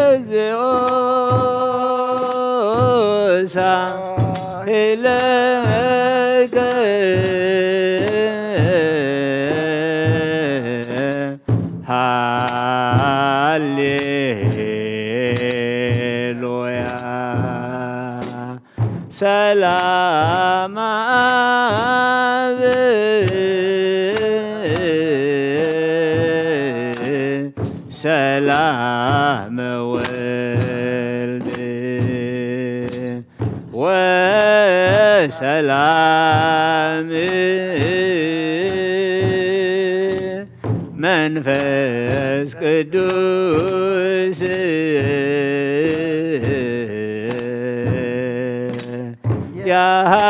እግዚኦ ሳህለከ ሃሌሉያ። ሰላም አብ ሰላም ወልድ ወሰላም መንፈስ ቅዱስ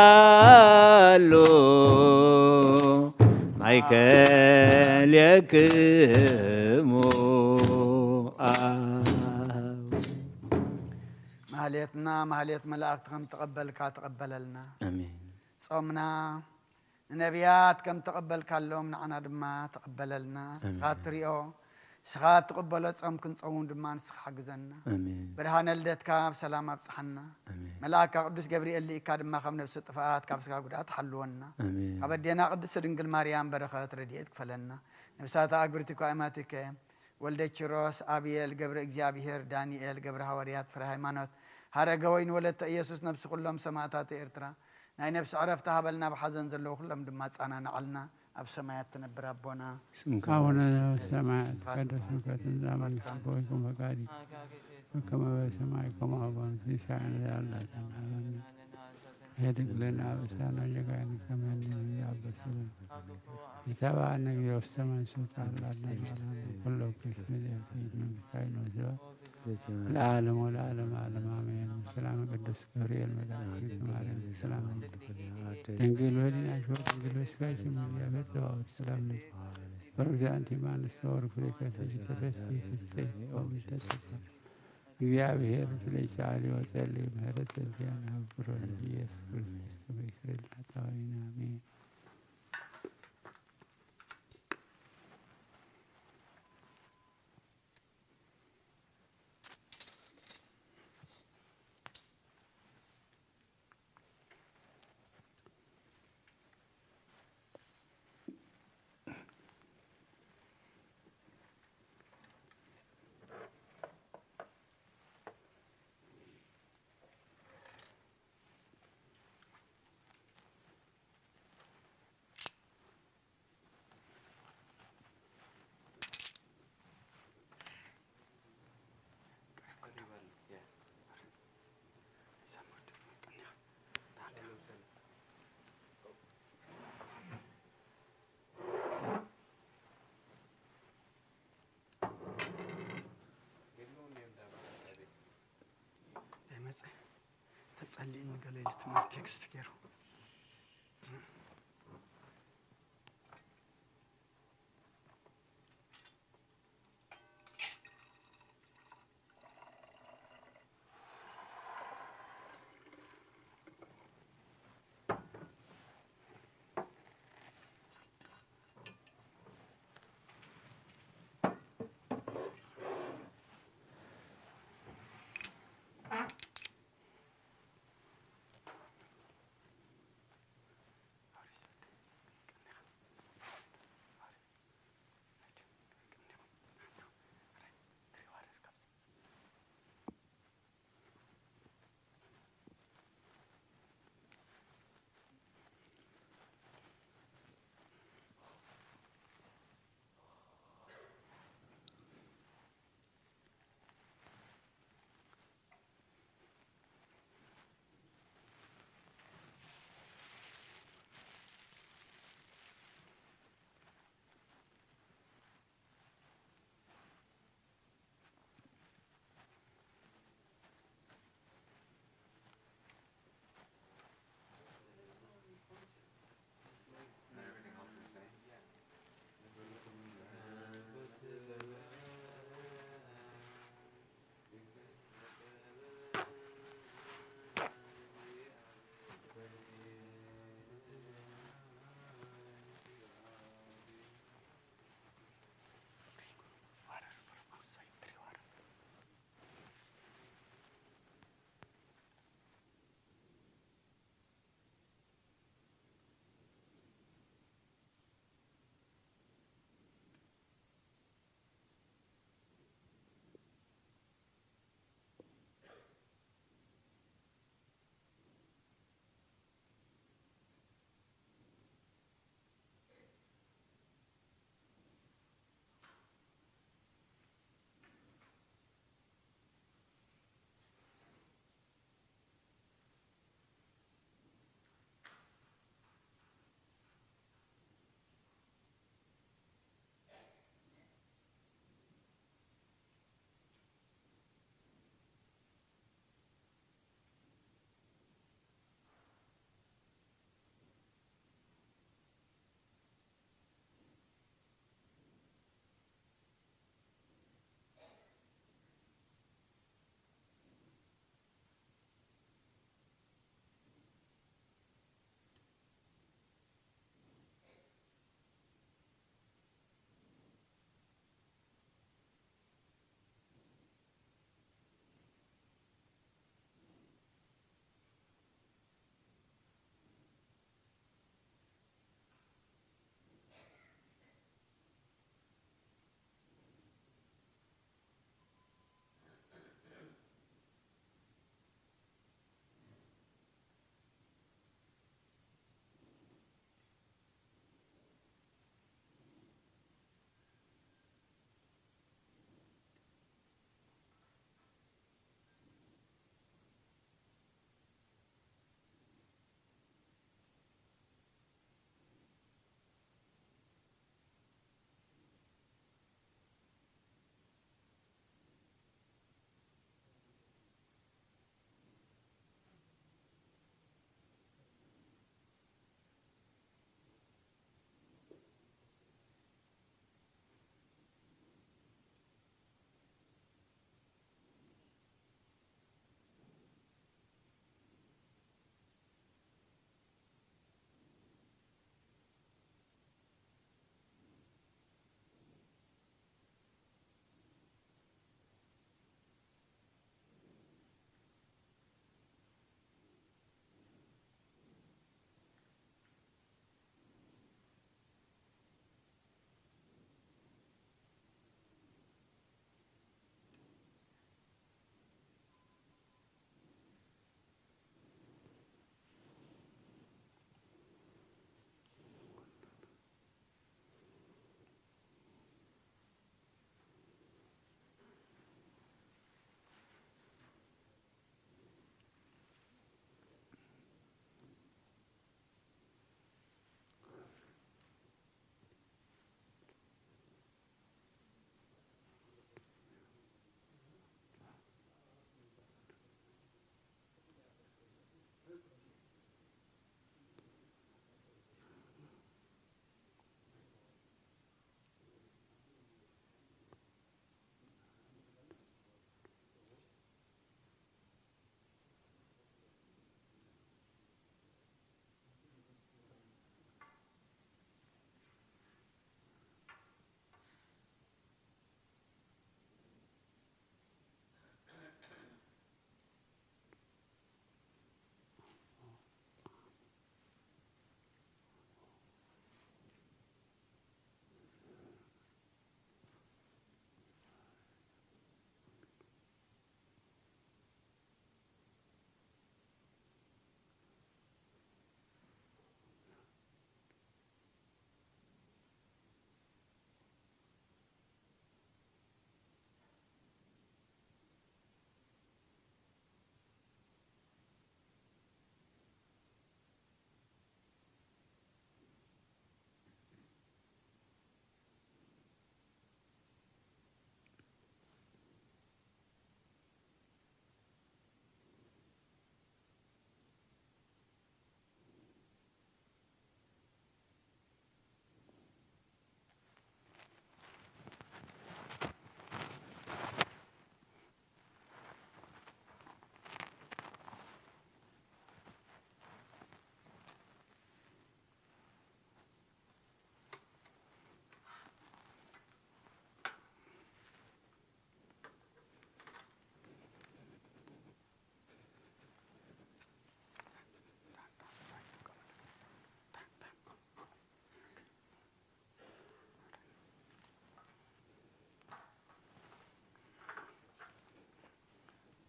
ያሃሎ ማእከሌክሙ። ማህሌትና ማህሌት መላእክት ከም ተቐበልካ ተቐበለልና። ኣሜን። ጾምና ንነቢያት ከም ተቐበልካሎም ንዓና ድማ ተቐበለልና። ኣሜን። ንስኻ እትሪኦ፣ ንስኻ እትቕበሎ ጾም ክንጸውም ድማ ንስኻ ሓግዘና። ኣሜን። ብርሃነ ልደትካ ብሰላም ኣብጽሓና። ኣሜን። መልኣካ ቅዱስ ገብርኤል ልኢካ ድማ ካብ ነብሲ ጥፍኣት ካብ ስጋ ጉድኣት ሓልወና። ኣሜን። ካብ ኣዴና ቅድስቲ ድንግል ማርያም በረኸት ረድኤት ክፈለና። ነብሳተ ኣግብርቲኳ ኣማቲከ ወልደ ኪሮስ፣ ኣብየል ገብረ እግዚኣብሔር፣ ዳንኤል ገብረ ሃዋርያት፣ ፍረ ሃይማኖት፣ ሃረገ ወይን፣ ወለተ ኢየሱስ፣ ነብሲ ኩሎም ሰማእታት ኤርትራ፣ ናይ ነብሲ ዕረፍቲ ሃበልና፣ ብሓዘን ዘለዉ ኩሎም ድማ ኣጸናንዓልና። ኣብ ሰማያት ትነብር ኣቦና፣ ስምካ ኣቡነ ዘበሰማያት ይትቀደስ ስምከ፣ ትምጻእ መንግስትከ፣ ወይኩን ፈቃድከ በከመ በሰማይ ከማሁ በምድር ሲሳየነ ዘለለዕለትነ ሀበነ ኄድግ ለነ አበሳነ ወጌጋየነ ከመ ንሕነኒ አበሰ ኢታብአነ እግዚኦ ውስተ መንሱት አላ ኩሎ ክስ መዚአት መንግስት ኃይል ወስብሐት ለዓለም ወለዓለም ዓለም አሜን። ሰላም ቅዱስ ገብርኤል መልአክ ማርያም ሰላም ድንግል በዲናሽ ወድንግል በስጋሽ እግዚአብሔር ጸባኦት ሰላም ለኪ በርግዛንቲ ማንስቶ ወርክ ፍሬ ከስሽ ተፈሲ ፍስቴ ኦሚተተፋ እግዚአብሔር ስለቻሊ ወጸሊ ምህረት በዚያን ሀብሮ ልጅ ኢየሱስ ክርስቶስ ከመ ይስረይ ለኃጣውኢነ አሜን። ተጸሊእኒ ገለ ኢሉ ትማሊ ቴክስት ገይሩ።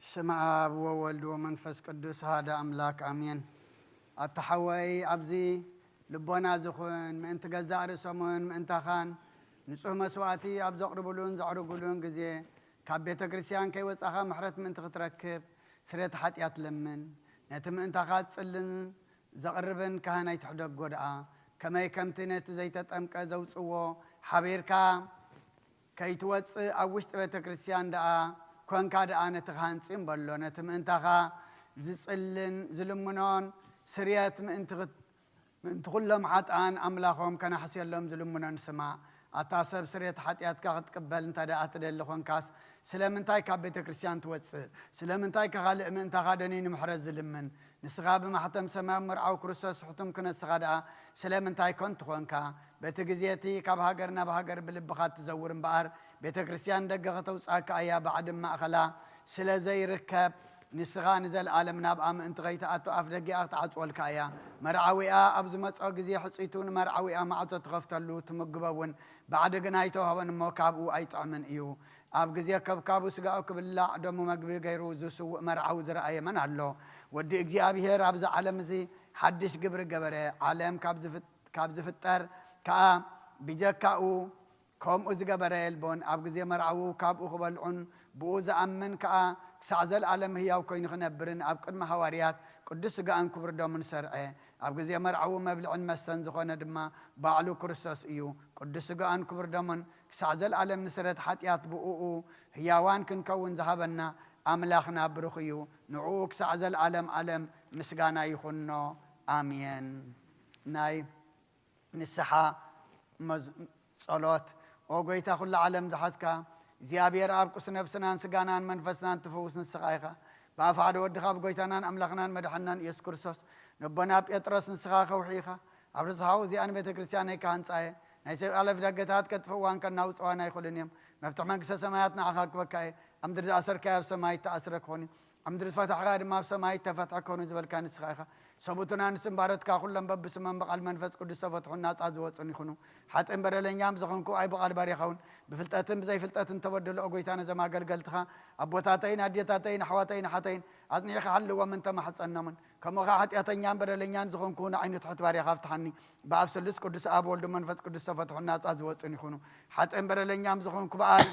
ስም ኣብ ወወልድ ወመንፈስ ቅዱስ ሓደ ኣምላክ ኣሜን። ኣታ ሓወይ ኣብዚ ልቦና ዝኹን ምእንቲ ገዛእ ርእሶምን ምእንታኻን ንጹህ መስዋእቲ ኣብ ዘቕርብሉን ዘዕርጉሉን ግዜ ካብ ቤተ ክርስቲያን ከይወጻኻ ምሕረት ምእንቲ ክትረክብ ስርየት ሓጢኣት ለምን። ነቲ ምእንታኻ ዝጽልን ዘቕርብን ካህን ኣይትሕደጎ ደኣ። ከመይ ከምቲ ነቲ ዘይተጠምቀ ዘውጽዎ ሓቢርካ ከይትወጽእ ኣብ ውሽጢ ቤተ ክርስቲያን ደኣ ኮንካ ደኣ ነቲ ካህን ጽን በሎ። ነቲ ምእንታኻ ዝጽልን ዝልምኖን ስርየት ምእንቲ ክት-፣ ምእንቲ ኩሎም ሓጥኣን ኣምላኾም ከናሕስየሎም ዝልምኖን ስማዕ። ኣታ ሰብ ስርየት ሓጢኣትካ ክትቅበል እንተ ደኣ ትደሊ ኾንካስ ስለምንታይ ካብ ቤተ ክርስቲያን ትወጽእ? ስለምንታይ ከኻልእ ምእንታኻ ደንዩ ንምሕረት ዝልምን? ንስኻ ብማሕተም ሰማያዊ መርዓዊ ክርስቶስ ሕቱም ክነስኻ ደኣ ስለምንታይ ኮን ትኾንካ? በቲ ግዜ እቲ ካብ ሃገር ናብ ሃገር ብልብኻ እትዘውር እምበኣር፣ ቤተ ክርስቲያን ደገ ከተውጽኣካ እያ፣ ባዕዲ ማእኸላ ስለ ዘይርከብ፣ ንስኻ ንዘለኣለም ናብኣ ምእንቲ ከይትኣቱ ኣፍ ደጊኣ ክትዓጽወልካ እያ። መርዓዊኣ ኣብ ዝመጾ ግዜ ሕጽይቱ ንመርዓዊኣ ማዕጾ ትኸፍተሉ፣ ትምግቦ እውን። ባዕዲ ግና ኣይተዋህቦን እሞ ካብኡ ኣይጥዕምን እዩ። ኣብ ግዜ ከብካቡ ስጋኡ ክብላዕ ደሙ መግቢ ገይሩ ዝስውእ መርዓዊ ዝረኣየ መን ኣሎ? ወዲ እግዚኣብሔር ኣብዚ ዓለም እዚ ሓድሽ ግብሪ ገበረ። ዓለም ካብ ዝፍ-፣ ካብ ዝፍጠር ከኣ ብጀካኡ ከምኡ ዝገበረ የልቦን። ኣብ ግዜ መርዓዊ ካብኡ ክበልዑን ብኡ ዝኣምን ከኣ ክሳዕ ዘለኣለም ህያው ኮይኑ ክነብርን ኣብ ቅድሚ ሃዋርያት ቅዱስ ስጋኡን ክቡር ደሙን ሰርዐ። ኣብ ግዜ መርዓዊ መብልዕን መስተን ዝኾነ ድማ ባዕሉ ክርስቶስ እዩ። ቅዱስ ስጋኡን ክቡር ደሙን ክሳዕ ዘለኣለም ንስረት ሓጢኣት ብእኡ ህያዋን ክንከውን ዝሃበና ኣምላኽና ብሩኽ እዩ። ንዕኡ ክሳዕ ዘለኣለም ኣለም ምስጋና ይኹኖ። ኣሜን። ናይ ንስሓ መዝ-፣ ጸሎት። ኦ ጎይታ፣ ኩሉ ዓለም ዝሓዝካ እግዚኣብሔር ኣብ ቅዱስ ነፍስናን ስጋናን መንፈስናን ትፍውስ ንስኻ ኢኻ። ብኣፍ ሓደ ወድኻ ብጎይታናን ኣምላኽናን መድሓናን ኢየሱስ ክርስቶስ ነቦና ጴጥሮስ ንስኻ ከውሒ ኢኻ። ኣብ ርስሓዊ እዚኣ ንቤተ ክርስቲያነይ ክሃንጻ እየ። ናይ ሰብ ኣለፍ ደገታት ከጥፍእዋን ከናውጽዋን ኣይኽእሉን እዮም። መፍትሕ መንግስተ ሰማያት ንዓኻ ክበካ እየ። ኣብ ምድሪ ዝኣሰርካዮ ኣብ ሰማይ እተኣስረ ክኾን እዩ። ኣብ ምድሪ ዝፈታሕካዮ ድማ ኣብ ሰማይ እተፈትሐ ክኾን እዩ ዝበልካ ንስኻ ኢኻ። ሰብኡትናን ስምባረትካ ኩሎም በብስሞም ብቓል መንፈስ ቅዱስ ዝተፈትሑን ናጻ ዝወጹን ይኹኑ። ሓጥእን በደለኛም ዝኾንኩ ኣይ ብቓል ባሪኻ እውን ብፍልጠትን ብዘይፍልጠትን ተበደሉ። ኦ ጎይታ፣ ነዞም ኣገልገልትኻ ኣቦታተይን ኣዴታተይን ኣሕዋተይን ኣሓተይን ኣጽኒዕካ ሓልዎም እንተማሕጸኖምን ከምኡ ኸዓ ሓጢኣተኛን በደለኛን ዝኾንኩ ንዓይ ንትሑት ባሪኻ ፍትሓኒ። ብኣብ ስሉስ ቅዱስ ኣብ ወልዱ መንፈስ ቅዱስ ዝተፈትሑን ናጻ ዝወጹን ይኹኑ። ሓጥእን በደለኛም ዝኾንኩ ብኣይ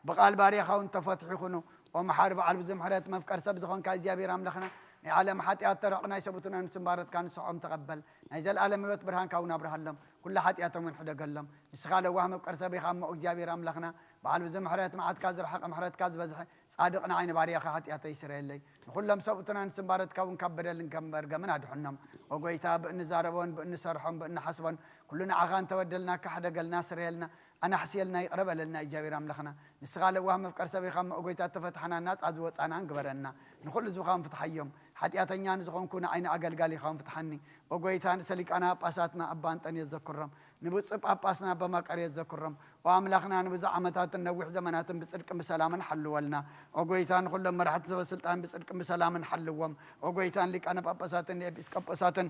ብቓል ባሪኻ እውን ተፈትሑ ይኹኑ። ኦ መሓሪ በዓል ብዙሕ ምሕረት መፍቀር ሰብ ዝኾንካ እግዚኣብሔር ኣምላኽና ናይ ዓለም ሓጢኣት ተረቕ ናይ ሰብኡትናን ስምባረትካ ንስሖም ተቐበል። ናይ ዘለኣለም ህይወት ብርሃንካ እውን ኣብርሃሎም። ኩሉ ሓጢኣቶም እውን ሕደገሎም። ንስኻ ለዋህ መፍቀር ሰብ ኢኻ እሞ እግዚኣብሔር ኣምላኽና በዓል ብዙሕ ምሕረት መዓትካ ዝረሓቐ ምሕረትካ ዝበዝሐ ጻድቕ ንዓይ ንባርያኻ ሓጢኣተይ ስረየለይ። ንኹሎም ሰብኡትናን ስምባረትካ እውን ካብ በደልን ካብ መርገምን ኣድሕኖም። ኦ ጎይታ ብእንዛረቦን ብእንሰርሖን ብእንሓስቦን ኩሉ ንዓኻ እንተበደልናካ ሕደገልና ስረየልና። ኣናሕስየልና ይቕረ በለልና እግዚኣብሔር ኣምላኽና። ንስኻ ለዋህ መፍቀር ሰብ ኢኻ እሞ ኦ ጎይታ እተፈትሓና ናጻ ዝወጻናን ግበረና። ንኹሉ ህዝብኻ እውን ፍትሓዮም። ሓጢኣተኛ ንዝኾንኩ ንዓይ ንኣገልጋሊኻ እውን ፍትሓኒ። ኦ ጎይታ ንሰሊቃና ጳጳሳትና ኣባ ኣንጠንዮስ ዘክሮም። ንብፁዕ ጳጳስና ኣባ መቃርዮስ ዘክሮም። ኦ ኣምላኽና ንብዙሕ ዓመታትን ነዊሕ ዘመናትን ብጽድቅን ብሰላምን ሓልወልና። ኦ ጎይታ ንኹሎም መራሕቲ ሰበ ስልጣን ብጽድቅን ብሰላምን ሓልዎም። ኦ ጎይታ ንሊቃነ ጳጳሳትን ንኤጲስቆጶሳትን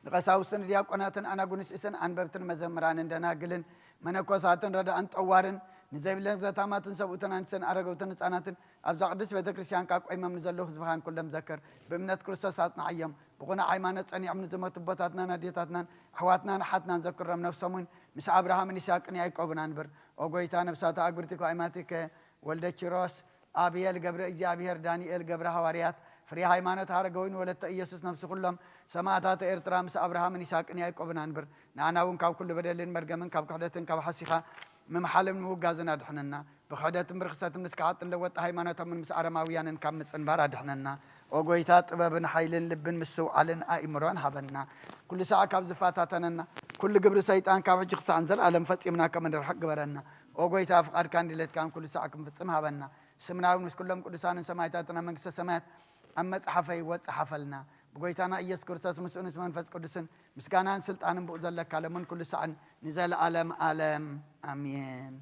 ንቐሳውስትን ዲያቆናትን ኣናጉንስስን ኣንበብትን መዘምራንን ደናግልን መነኮሳትን ረዳእን ጠዋርን ንዘይብለን ዘታማትን ሰብኡትን ኣንስትን ኣረገውትን ህፃናትን ኣብዛ ቅድስት ቤተ ክርስቲያንካ ቆይሞም ንዘለዉ ህዝብኻን ኩሎም ዘክር። ብእምነት ክርስቶስ ኣጽንዓዮም። ብቕኑዕ ሃይማኖት ጸኒዖም ንዝሞቱ ኣቦታትናን ኣዴታትናን ኣሕዋትናን ኣሓትናን ዘክሮም። ነፍሶም እውን ምስ ኣብርሃምን ይስሐቅን ያዕቆብን ኣንብር። ኦ ጎይታ፣ ነፍሳት ኣግብርቲኮ ኣይማቲከ ወልደ ኪሮስ፣ ኣብየል ገብረ እግዚኣብሔር፣ ዳንኤል ገብረ ሃዋርያት፣ ፍሬ ሃይማኖት ሃረገወይን ወለተ ኢየሱስ፣ ነፍሲ ኩሎም ሰማእታት ኤርትራ ምስ ኣብርሃምን ይስሐቅን ያዕቆብን ኣንብር። ንኣና እውን ካብ ኩሉ በደልን መርገምን ካብ ክሕደትን ካብ ሓሲኻ ምምሓልን ምውጋዝን ኣድሕነና። ብክሕደትን ብርኽሰትን ምስ ከሓጥን ለወጢ ሃይማኖቶምን ምስ ኣረማውያንን ካብ ምጽንባር ኣድሕነና። ኦ ጎይታ፣ ጥበብን ሓይልን ልብን ምስትውዓልን ኣእምሮን ሃበና። ኩሉ ሳዕ ካብ ዝፈታተነና ኩሉ ግብሪ ሰይጣን ካብ ሕጂ ክሳዕ ንዘለኣለም ፈጺምና ከም ንርሕቅ ግበረና። ኦ ጎይታ፣ ፍቓድካን ድሌትካን ኩሉ ሳዕ ክንፍጽም ሃበና። ስምና እውን ምስ ኩሎም ቅዱሳንን ሰማዕታትን ኣብ መንግስተ ሰማያት ኣብ መጽሓፈ ህይወት ጸሓፈልና። ብጎይታና ኢየሱስ ክርስቶስ ምስኡን ምስ መንፈስ ቅዱስን ምስጋናን ስልጣንን ብኡ ዘለካ ለምን ኩሉ ሳዕን ንዘለኣለም ኣለም ኣሜን።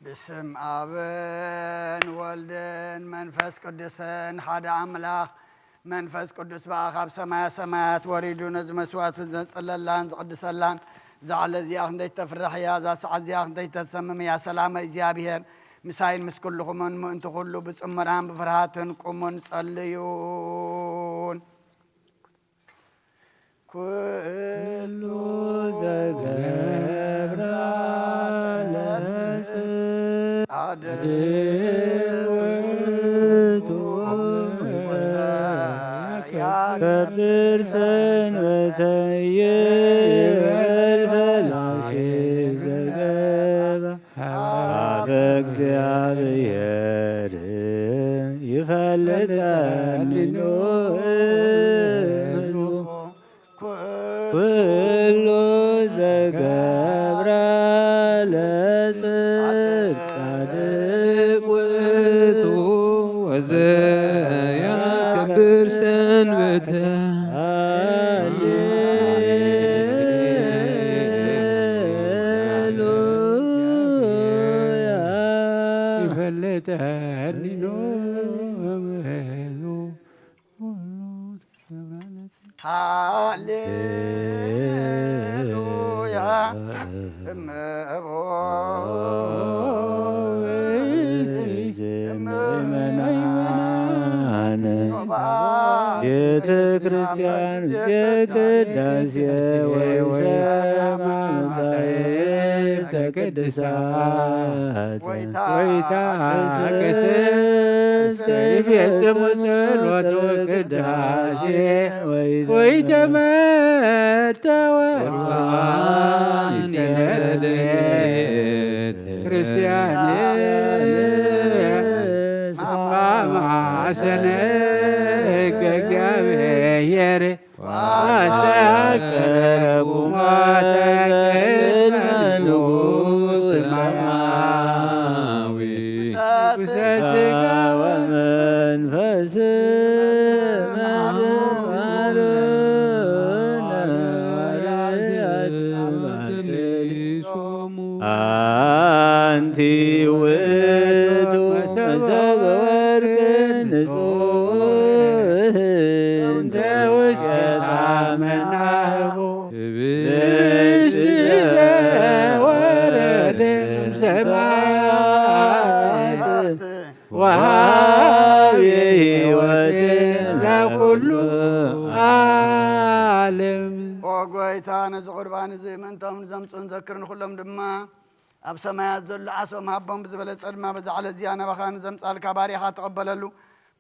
ብስም ኣብን ወልድን መንፈስ ቅዱስን ሓደ ኣምላኽ። መንፈስ ቅዱስ ብኣ ካብ ሰማያ ሰማያት ወሪዱ ነዚ መስዋዕቲ ዘጽለላን ዝቕድሰላን፣ እዛ ዕለት እዚኣ ክንደይ ተፍርሕ እያ፣ እዛ ሰዓት እዚኣ ክንደይ ተሰምም እያ። ሰላመ እግዚኣብሔር ምሳይን ምስ ኩልኹምን ምእንቲ ኩሉ ብጽሙራን ብፍርሃትን ቁሙን ጸልዩን። ኩሉ ዘገብራ ለጽድቅ ውእቱ ያከብር ሰንበተየ ይበል ፈላሴ ዘገባ ሀበ እግዚአብሔር ይፈልጠኒ ኖህ። ኩሉ ዘገብራ ለጽድቅ ጻድቅ ውእቱ ወዘያከብር ሰንበተ። ሃሌሉያ። ይፈልጠኒ ኖህ በህዝቡ። ሃሌሉያ። እመቦ ምእመናን ቤተ ክርስቲያን ቅዳሴ ወይሰማ መጻሕፍተ ቅዱሳት ወይታ ቅድስት ይፌጽሙ ጸሎተ ቅዳሴ ወይተመተወ ቁርባን ይሰግድ ክርስቲያን አማማሰነ ሕገ እግዚአብሔር ወአስተአቀረኩማ ተቅድመ ንጉሥ ሰማያዊ። ስጋ ወመንፈስ ማሩ ማሩ አንቲ ውእቱ መሶበ ወርቅ ንጹሕ እንተ ውስቴታ መናህቦ ህብስት ዘወረደ እምሰማያት ወሃቢ ሕይወት ለኩሉ ዓለም። ኦ ጎይታ፣ ነዚ ቁርባን እዚ ምእንቶም ንዘምፁን ዘክር ንኩሎም ድማ ኣብ ሰማያት ዘሎ ዓሶም ሃቦም ብዝበለጸ ድማ በዛ ዕለት እዚኣ ናባኻ ንዘምጻልካ ባርያኻ ተቐበለሉ።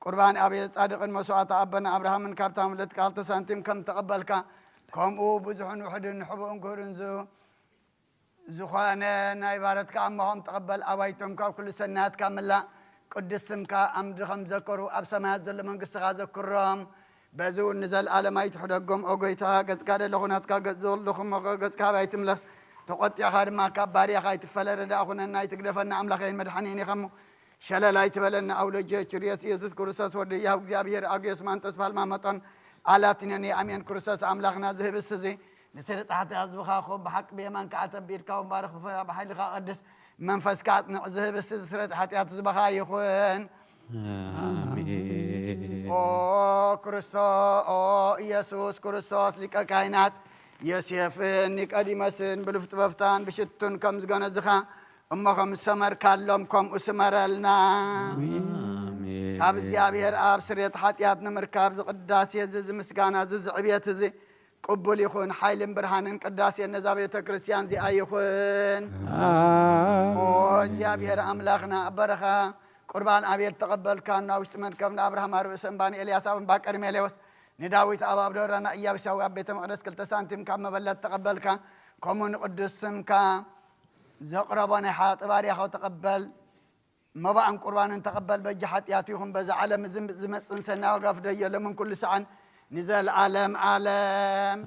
ቁርባን ኣቤል ጻድቕን መስዋዕቲ ኣቦና ኣብርሃምን ካብታ ምልእቲ ቃል ሳንቲም ከም ተቐበልካ፣ ከምኡ ብዙሕን ውሑድን ንሕቡእን ክህዱን ዝ-፣ ዝኾነ ናይ ባረትካ ኣሞኻም ተቐበል። ኣባይቶም ካብ ኩሉ ሰናያትካ ምላእ፣ ቅዱስ ስምካ ኣምድሪ ከም ዘከሩ ኣብ ሰማያት ዘሎ መንግስትኻ ዘክሮም። በዚ እውን ንዘለኣለም ኣይትሕደጎም። ኦ ጎይታ፣ ገጽካ ደለኹ ናትካ ገጽ ዘለኹም፣ ኦ ገጽካ ኣባይ ትምለስ። ተቖጢዕካ ድማ ካብ ባርያኻ ኣይትፈለ። ረዳእ ኩነና፣ ኣይትግደፈና። ኣምላኸይን መድሓኒን ኢኻ እሞ፣ ሸለል ኣይትበለና። ኣውለጀ ችርየስ ኢየሱስ ክርስቶስ ወደ ያው እግዚኣብሔር ኣግዮስ ማንጠስ ፓልማ መጠን ኣላትነኒ ኣሜን። ክርስቶስ ኣምላኽና ዝህብስ እዚ ንስርጥ ሓጢኣት ህዝብኻ ክኹን ብሓቂ ብየማንካ ኣተቢድካ ወንባርኽ ብሓይልኻ ቅድስ መንፈስካ ኣጽንዕ። ዝህብስ እዚ ስርጥ ሓጢኣት ህዝብኻ ይኹን። ኣሜን። ኦ ክርስቶ-፣ ኦ ኢየሱስ ክርስቶስ ሊቀ ካህናት ዮሴፍን ኒቆዲሞስን ብሉፍ ጥበፍታን ብሽቱን ከም ዝገነዝኻ እሞ ከም ዝሰመርካሎም ከምኡ ስመረልና። ኣሜን። ካብ እግዚኣብሔር ኣብ ስርየት ሓጢኣት ንምርካብ ዝቅዳሴ እዚ ዝምስጋና እዚ ዝዕብየት እዚ ቅቡል ይኹን። ሓይልን ብርሃንን ቅዳሴን ነዛ ቤተ ክርስቲያን እዚኣ ይኹን። ኣሜን። ኦ እግዚኣብሔር ኣምላኽና ኣብ በረኻ ቁርባን ኣቤል ተቐበልካ፣ ናብ ውሽጢ መርከብ ንኣብርሃም ኣርብእሰ እምባ ንኤልያስ ኣብ እምባ ቀርሜሌዎስ ንዳዊት ኣብ ኣብ ደብረ ንኢያቡሳዊ ኣብ ቤተ መቕደስ ክልተ ሳንቲም ካብ መበለት ተቐበልካ፣ ከምኡ ንቅዱስ ስምካ ዘቕረቦ ናይ ሓጢ ባርያኻ ተቐበል። መባእን ቁርባንን ተቐበል። በጃ ሓጢኣቱ ይኹን በዛ ዓለም እዚ ዝመጽእን ሰናይ ዋጋ ፍደዮ ሎምን ኩሉ ሰዓን ንዘለዓለም ዓለም።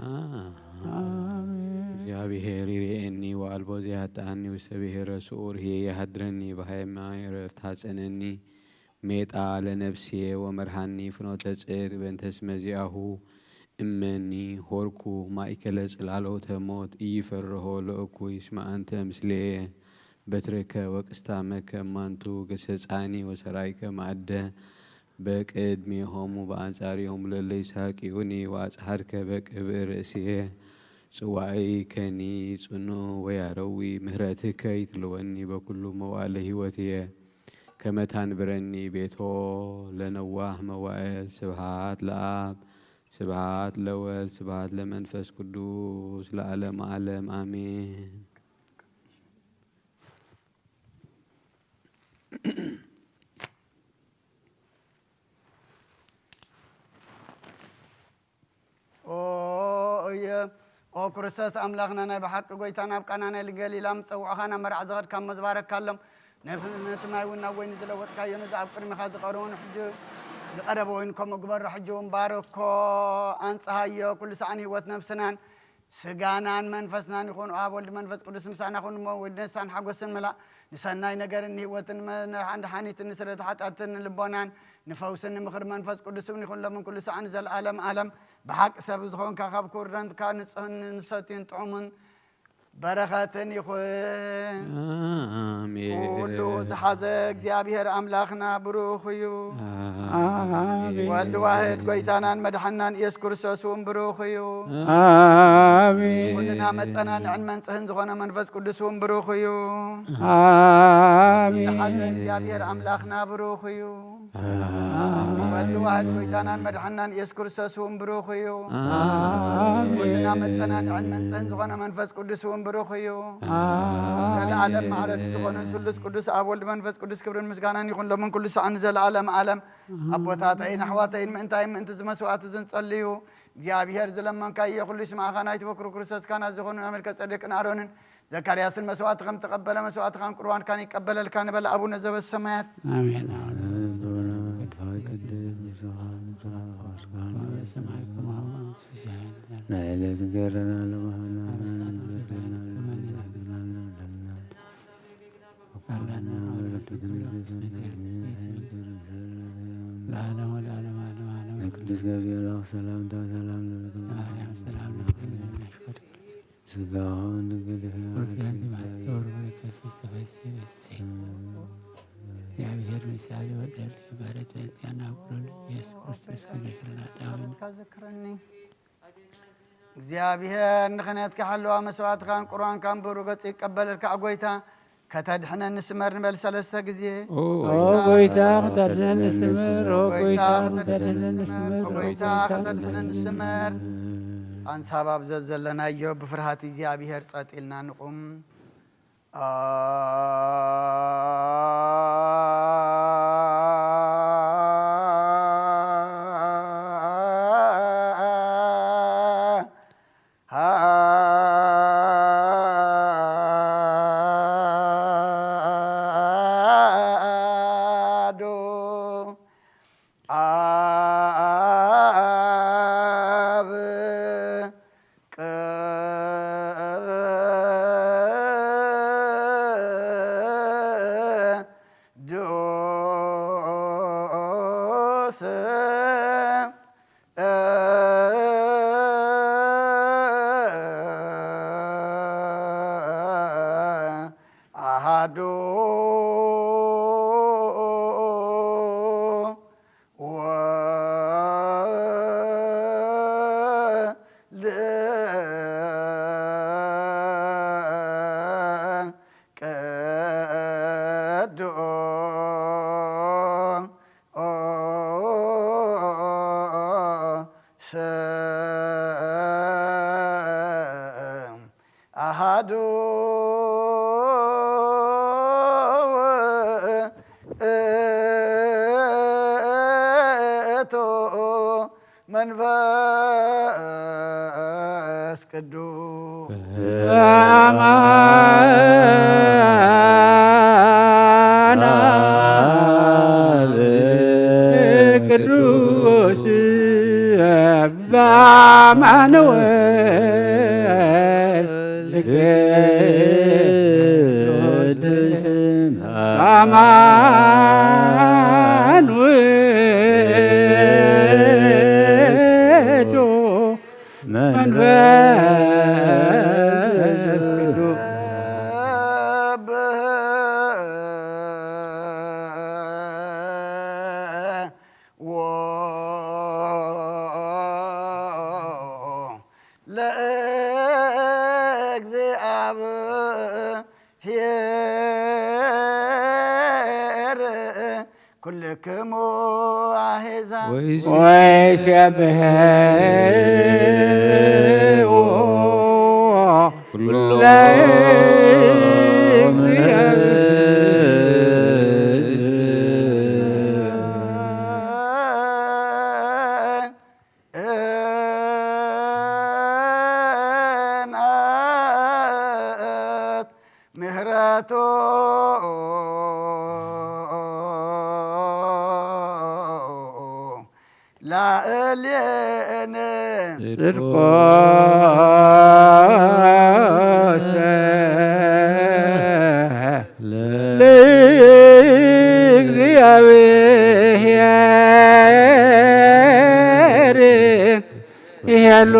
ኣሜን። እግዚኣብሔር ይርኤኒ ወአልቦ ዘያጥኣኒ ውስተ ብሔረ ስዑር ህዬ የሃድረኒ በሃየ ማይ ዕረፍት ሐጸነኒ ሜጣ ለነፍስየ ወመርሃኒ ፍኖተ ጽድቅ በእንተ ስመ ዚአሁ እመኒ ሆርኩ ማእከለ ጽላሎተ ሞት ኢይፈርሆ ለእኩይ እስመ አንተ ምስሌየ። በትርከ ወቅስታመከ እማንቱ ገሰጻኒ ወሰራይከ ማዕደ በቅድሜሆሙ በአንጻሪሆሙ ለለ ይሳቅዩኒ ወአጽሐድከ በቅብእ ርእስየ ጽዋኢከኒ ጽኑ ወያረዊ ምህረትከ ይትልወኒ በኩሉ መዋእለ ህይወትየ ከመ ታንብረኒ ቤቶ ለነዋህ መዋእል። ስብሐት ለአብ ስብሐት ለወልድ ስብሐት ለመንፈስ ቅዱስ ለዓለመ ዓለም አሜን። ኦ እየ፣ ኦ ክርስቶስ ኣምላኽና፣ ናይ ብሓቂ ጐይታ፣ ናብ ቃና ናይ ገሊላ ምስ ጸውዑኻ ናብ መርዓ ዝኸድካ እሞ ዝባረክካሎም፣ ነቲ ማይ እውን ናብ ወይኒ ዝለወጥካዮ፣ ነዚ ኣብ ቅድሜኻ ዝቐረቡን ሕጂ ዝቐረበ ወይኒ ከምኡ ግበሮ፣ ሕጂ እውን ባርኮ፣ ኣንጽሃዮ፣ ኩሉ ሰኣን ህይወት ነፍስናን ስጋናን መንፈስናን ይኹን። ኣብ ወልድ መንፈስ ቅዱስ ምሳና ኩን እሞ ወድነሳን ሓጎስን ምላእ ንሰናይ ነገርን ንህይወትን መድሓኒትን ንስርየት ሓጢኣትን ንልቦናን ንፈውስን ንምኽሪ መንፈስ ቅዱስ እውን ይኹን ሎምን ኩሉ ሰዓን ንዘለኣለም ዓለም። ብሓቂ ሰብ ዝኾንካ ካብ ክቡር ደምካ ንጽህን ንሰትዩን ጥዑሙን በረኸትን ይኹን። ኣሜን። ኩሉ ዝሓዘ እግዚኣብሔር ኣምላኽና ብሩኽ እዩ። ኣሜን። ወልድ ዋህድ ጐይታናን መድሓናን ኢየሱስ ክርስቶስ እውን ብሩኽ እዩ። ኣሜን። ኩልና መጸናንዕን መንጽህን ዝኾነ መንፈስ ቅዱስ እውን ብሩኽ እዩ። ኣሜን። ዝሓዘ እግዚኣብሔር ኣምላኽና ብሩኽ እዩ። ኣሜን። ወልድ ዋህድ ጐይታናን መድሓናን ኢየሱስ ክርስቶስ እውን ብሩኽ እዩ። ኣሜን። ኩልና መጸናንዕን መንጽህን ዝኾነ መንፈስ ቅዱስ እውን ብሩኽ እዩ። ኣሜን። ዘለዓለም ማዕረድ ዝኾነ ስሉስ ቅዱስ ኣብ ወልድ መንፈስ ቅዱስ ክብርን ምስጋናን ይኹን ሎምን ኩሉ ሰዓን ንዘለዓለም ዓለም። ኣቦታተይን ኣሕዋተይን ምእንታይ ምእንቲ እዚ መስዋዕቲ ዝንጸልዩ እግዚኣብሔር ዝለመንካዮ ኩሉ ይስማዕኻ። ናይቲ በኩር ክርስቶስ ካህናት ዝኾኑ መልከ ጸደቅን ኣሮንን ዘካርያስን መስዋዕቲ ከም ተቐበለ መስዋዕትኻን ቁርባንካን ይቀበለልካ ንበል። ኣቡነ ዘበሰማያት። ኣሜን። ናይ ዕለት እንጀራና ለማህና ለዓለም ወለዓለም ዓለም ዓለም። ቅዱስ ገብርኤል ሰላምታ ሰላም ንብለኩም። ማርያም ሰላም ለኪ። ስጋውን ድንግል ተፈሲ በሲ። እግዚአብሔር ምሳሌ ወደል ይባረክ በእንቲአና ኩሉ ኢየሱስ ክርስቶስ ከመ ይክርና ዳዊት። ዝክረኒ። እግዚኣብሔር ንኽህነትካ ሓለዋ መስዋዕትኻን ቁርባንካን ብሩህ ገጹ ይቀበለልካ። ኦ ጐይታ ከተድሕነኒ ስመር ንበል ሰለስተ ግዜ። ኦ ጐይታ ከተድሕነኒ ስመር፣ ኦ ጐይታ ከተድሕነኒ ስመር፣ ኦ ጐይታ ከተድሕነኒ ስመር። ኣንሳብ ኣብ ዘዘለናዮ ብፍርሃት እግዚኣብሔር ጸጥ ኢልና ንቑም። ኣብ ቅዱስ አሃዱ ወልድ ቅዱስ አሃዱ ውእቱ መንፈስ ቅዱስ። በአማን አብ ቅዱስ በአማኑኤል ቅዱስ በአማን ውእቱ መንፈስ ቅዱስ። ክሙ ኣሄዛ ወይሰብሕዎ ምህረቱ ላእሌነ ጽድቆ ለእግዚአብሔር ይሄሉ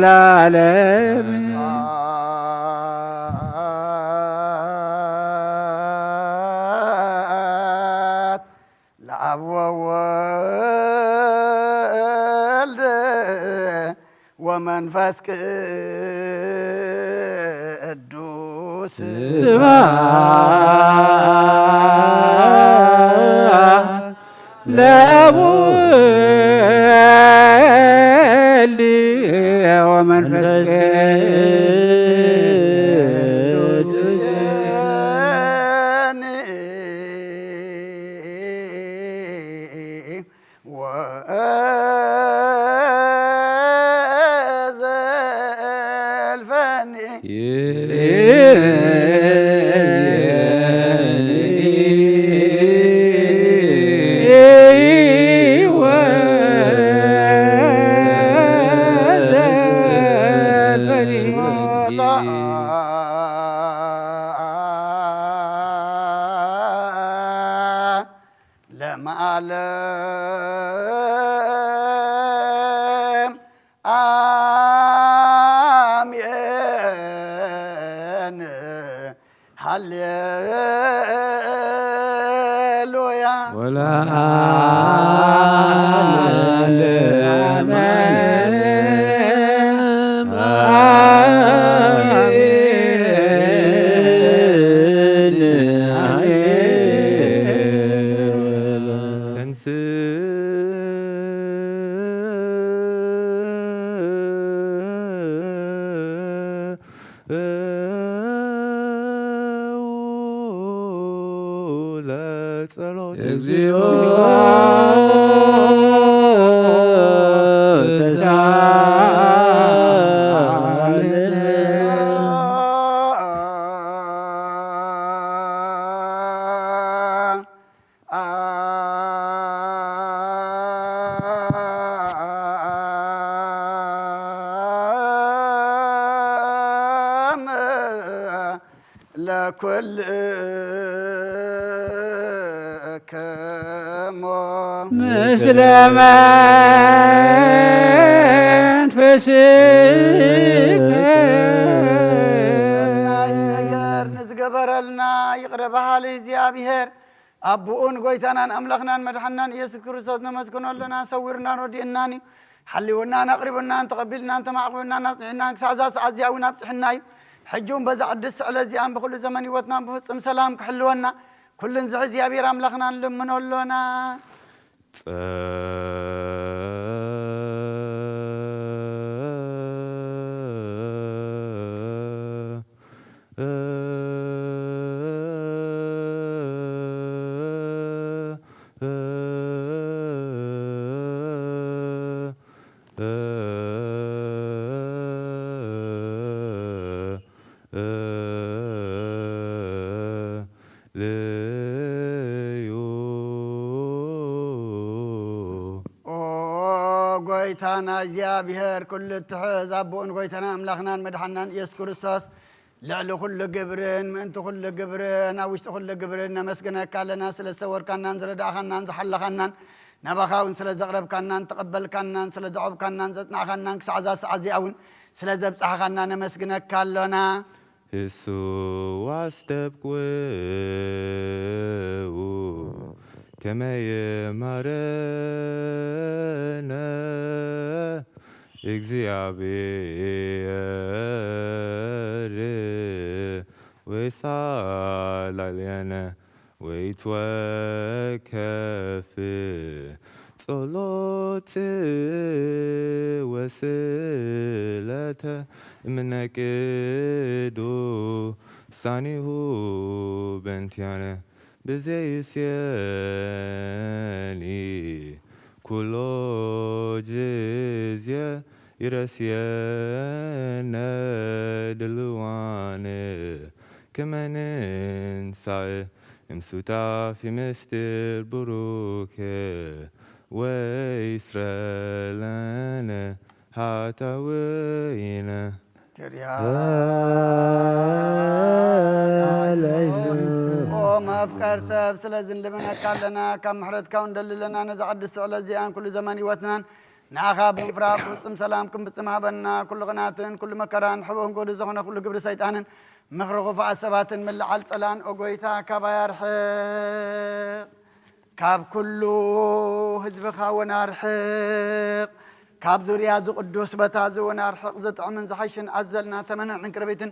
ለዓለም። ለአብ ወወልድ ወመንፈስ ቅዱስ ስብሐት ለአብ ወወልድ ወመንፈስ ቅዱስ። ወዘልፈኒ ለዓለም አሜን። ሃሌሉያ። ወለዓለመ ዓለመ። አሜን። ተንስ ለጸሎት። እግዚኦ ተሳለነ። ለኩልክሙ ምስለ መንፈስከ። ናይ ነገር ንዝገበረልና ይቕረ በሃሊ እግዚኣብሔር ኣቦኡን ጎይታናን ኣምላኽናን መድሓናን ኢየሱስ ክርስቶስ ነመስግኖ ኣለና። ሰዊርናን ረዲእናን እዩ። ሓልውናን ኣቕሪቡናን ተቐቢልናን ተማዕቑብናን ኣጽኒዕናን ክሳዕ እዛ ሰዓት እዚኣ እውን ኣብጽሕና እዩ። ሕጂ እውን በዛ ቅድስቲ ዕለት እዚኣን ብኹሉ ዘመን ህይወትናን ብፍጹም ሰላም ክሕልወና ኩሉ ንዝሒ እግዚኣብሔር ኣምላኽና ንልምኖ ኣሎና። ልዩ። ኦ ጎይታና እግዚኣብሔር ኩሉ እትሕዝ ኣቦኡን ጎይታና ኣምላኽናን መድሓናን ኢየሱስ ክርስቶስ ልዕሊ ኩሉ ግብርን ምእንቲ ኩሉ ግብርን ኣብ ውሽጢ ኩሉ ግብርን ነመስግነካ ኣለና። ስለ ዝሰወርካናን ዝረዳእኻናን ዝሓለኻናን ናባኻ እውን ስለ ዘቕረብካናን ተቐበልካናን ስለ ዘዕብካናን ዘጽናዕካናን ክሳዕ እዛ ሰዓት እዚኣ እውን ስለ ዘብጻሕኻና ነመስግነካ ኣሎና። እሱ ዋስተብቅኡ ከመ የማረነ እግዚኣብሔር ወይሳላልየነ ወይትወከፍ ጸሎት ወስእለተ እምነ ቅዱሳኒሁ በእንቲአነ ብዘይስየኒ ኩሎ ጊዜ ይረስየነ ድልዋነ ከመ ንንሳእ እምሱታፊ ምስጢር ቡሩኬ ወይስረለነ ሃታውይነ። ኪርያ ኦ መፍቀር ሰብ፣ ስለዚ ንልምነካ ኣለና፣ ካብ ምሕረትካ እውን ደልለና፣ ነዛ ቅድስቲ ዕለት እዚኣን ኩሉ ዘመን ህይወትናን ንኣኻ ብምፍራቕ ፍጹም ሰላም ክንፍጽም ሃበና። ኩሉ ቅናትን ኩሉ መከራን ሕቦን ጎዱ ዝኾነ ኩሉ ግብሪ ሰይጣንን ምኽሪ ክፉኣት ሰባትን ምልዓል ጸላን፣ ኦ ጎይታ፣ ካባይ ኣርሕቕ። ካብ ኩሉ ህዝብኻ እውን ኣርሕቕ። ካብ ዙርያ እዚ ቅዱስ ቦታ እዚ እውን ኣርሕቕ። ዝጥዕምን ዝሓይሽን ኣዘልና ተመነን ዕንክርቢትን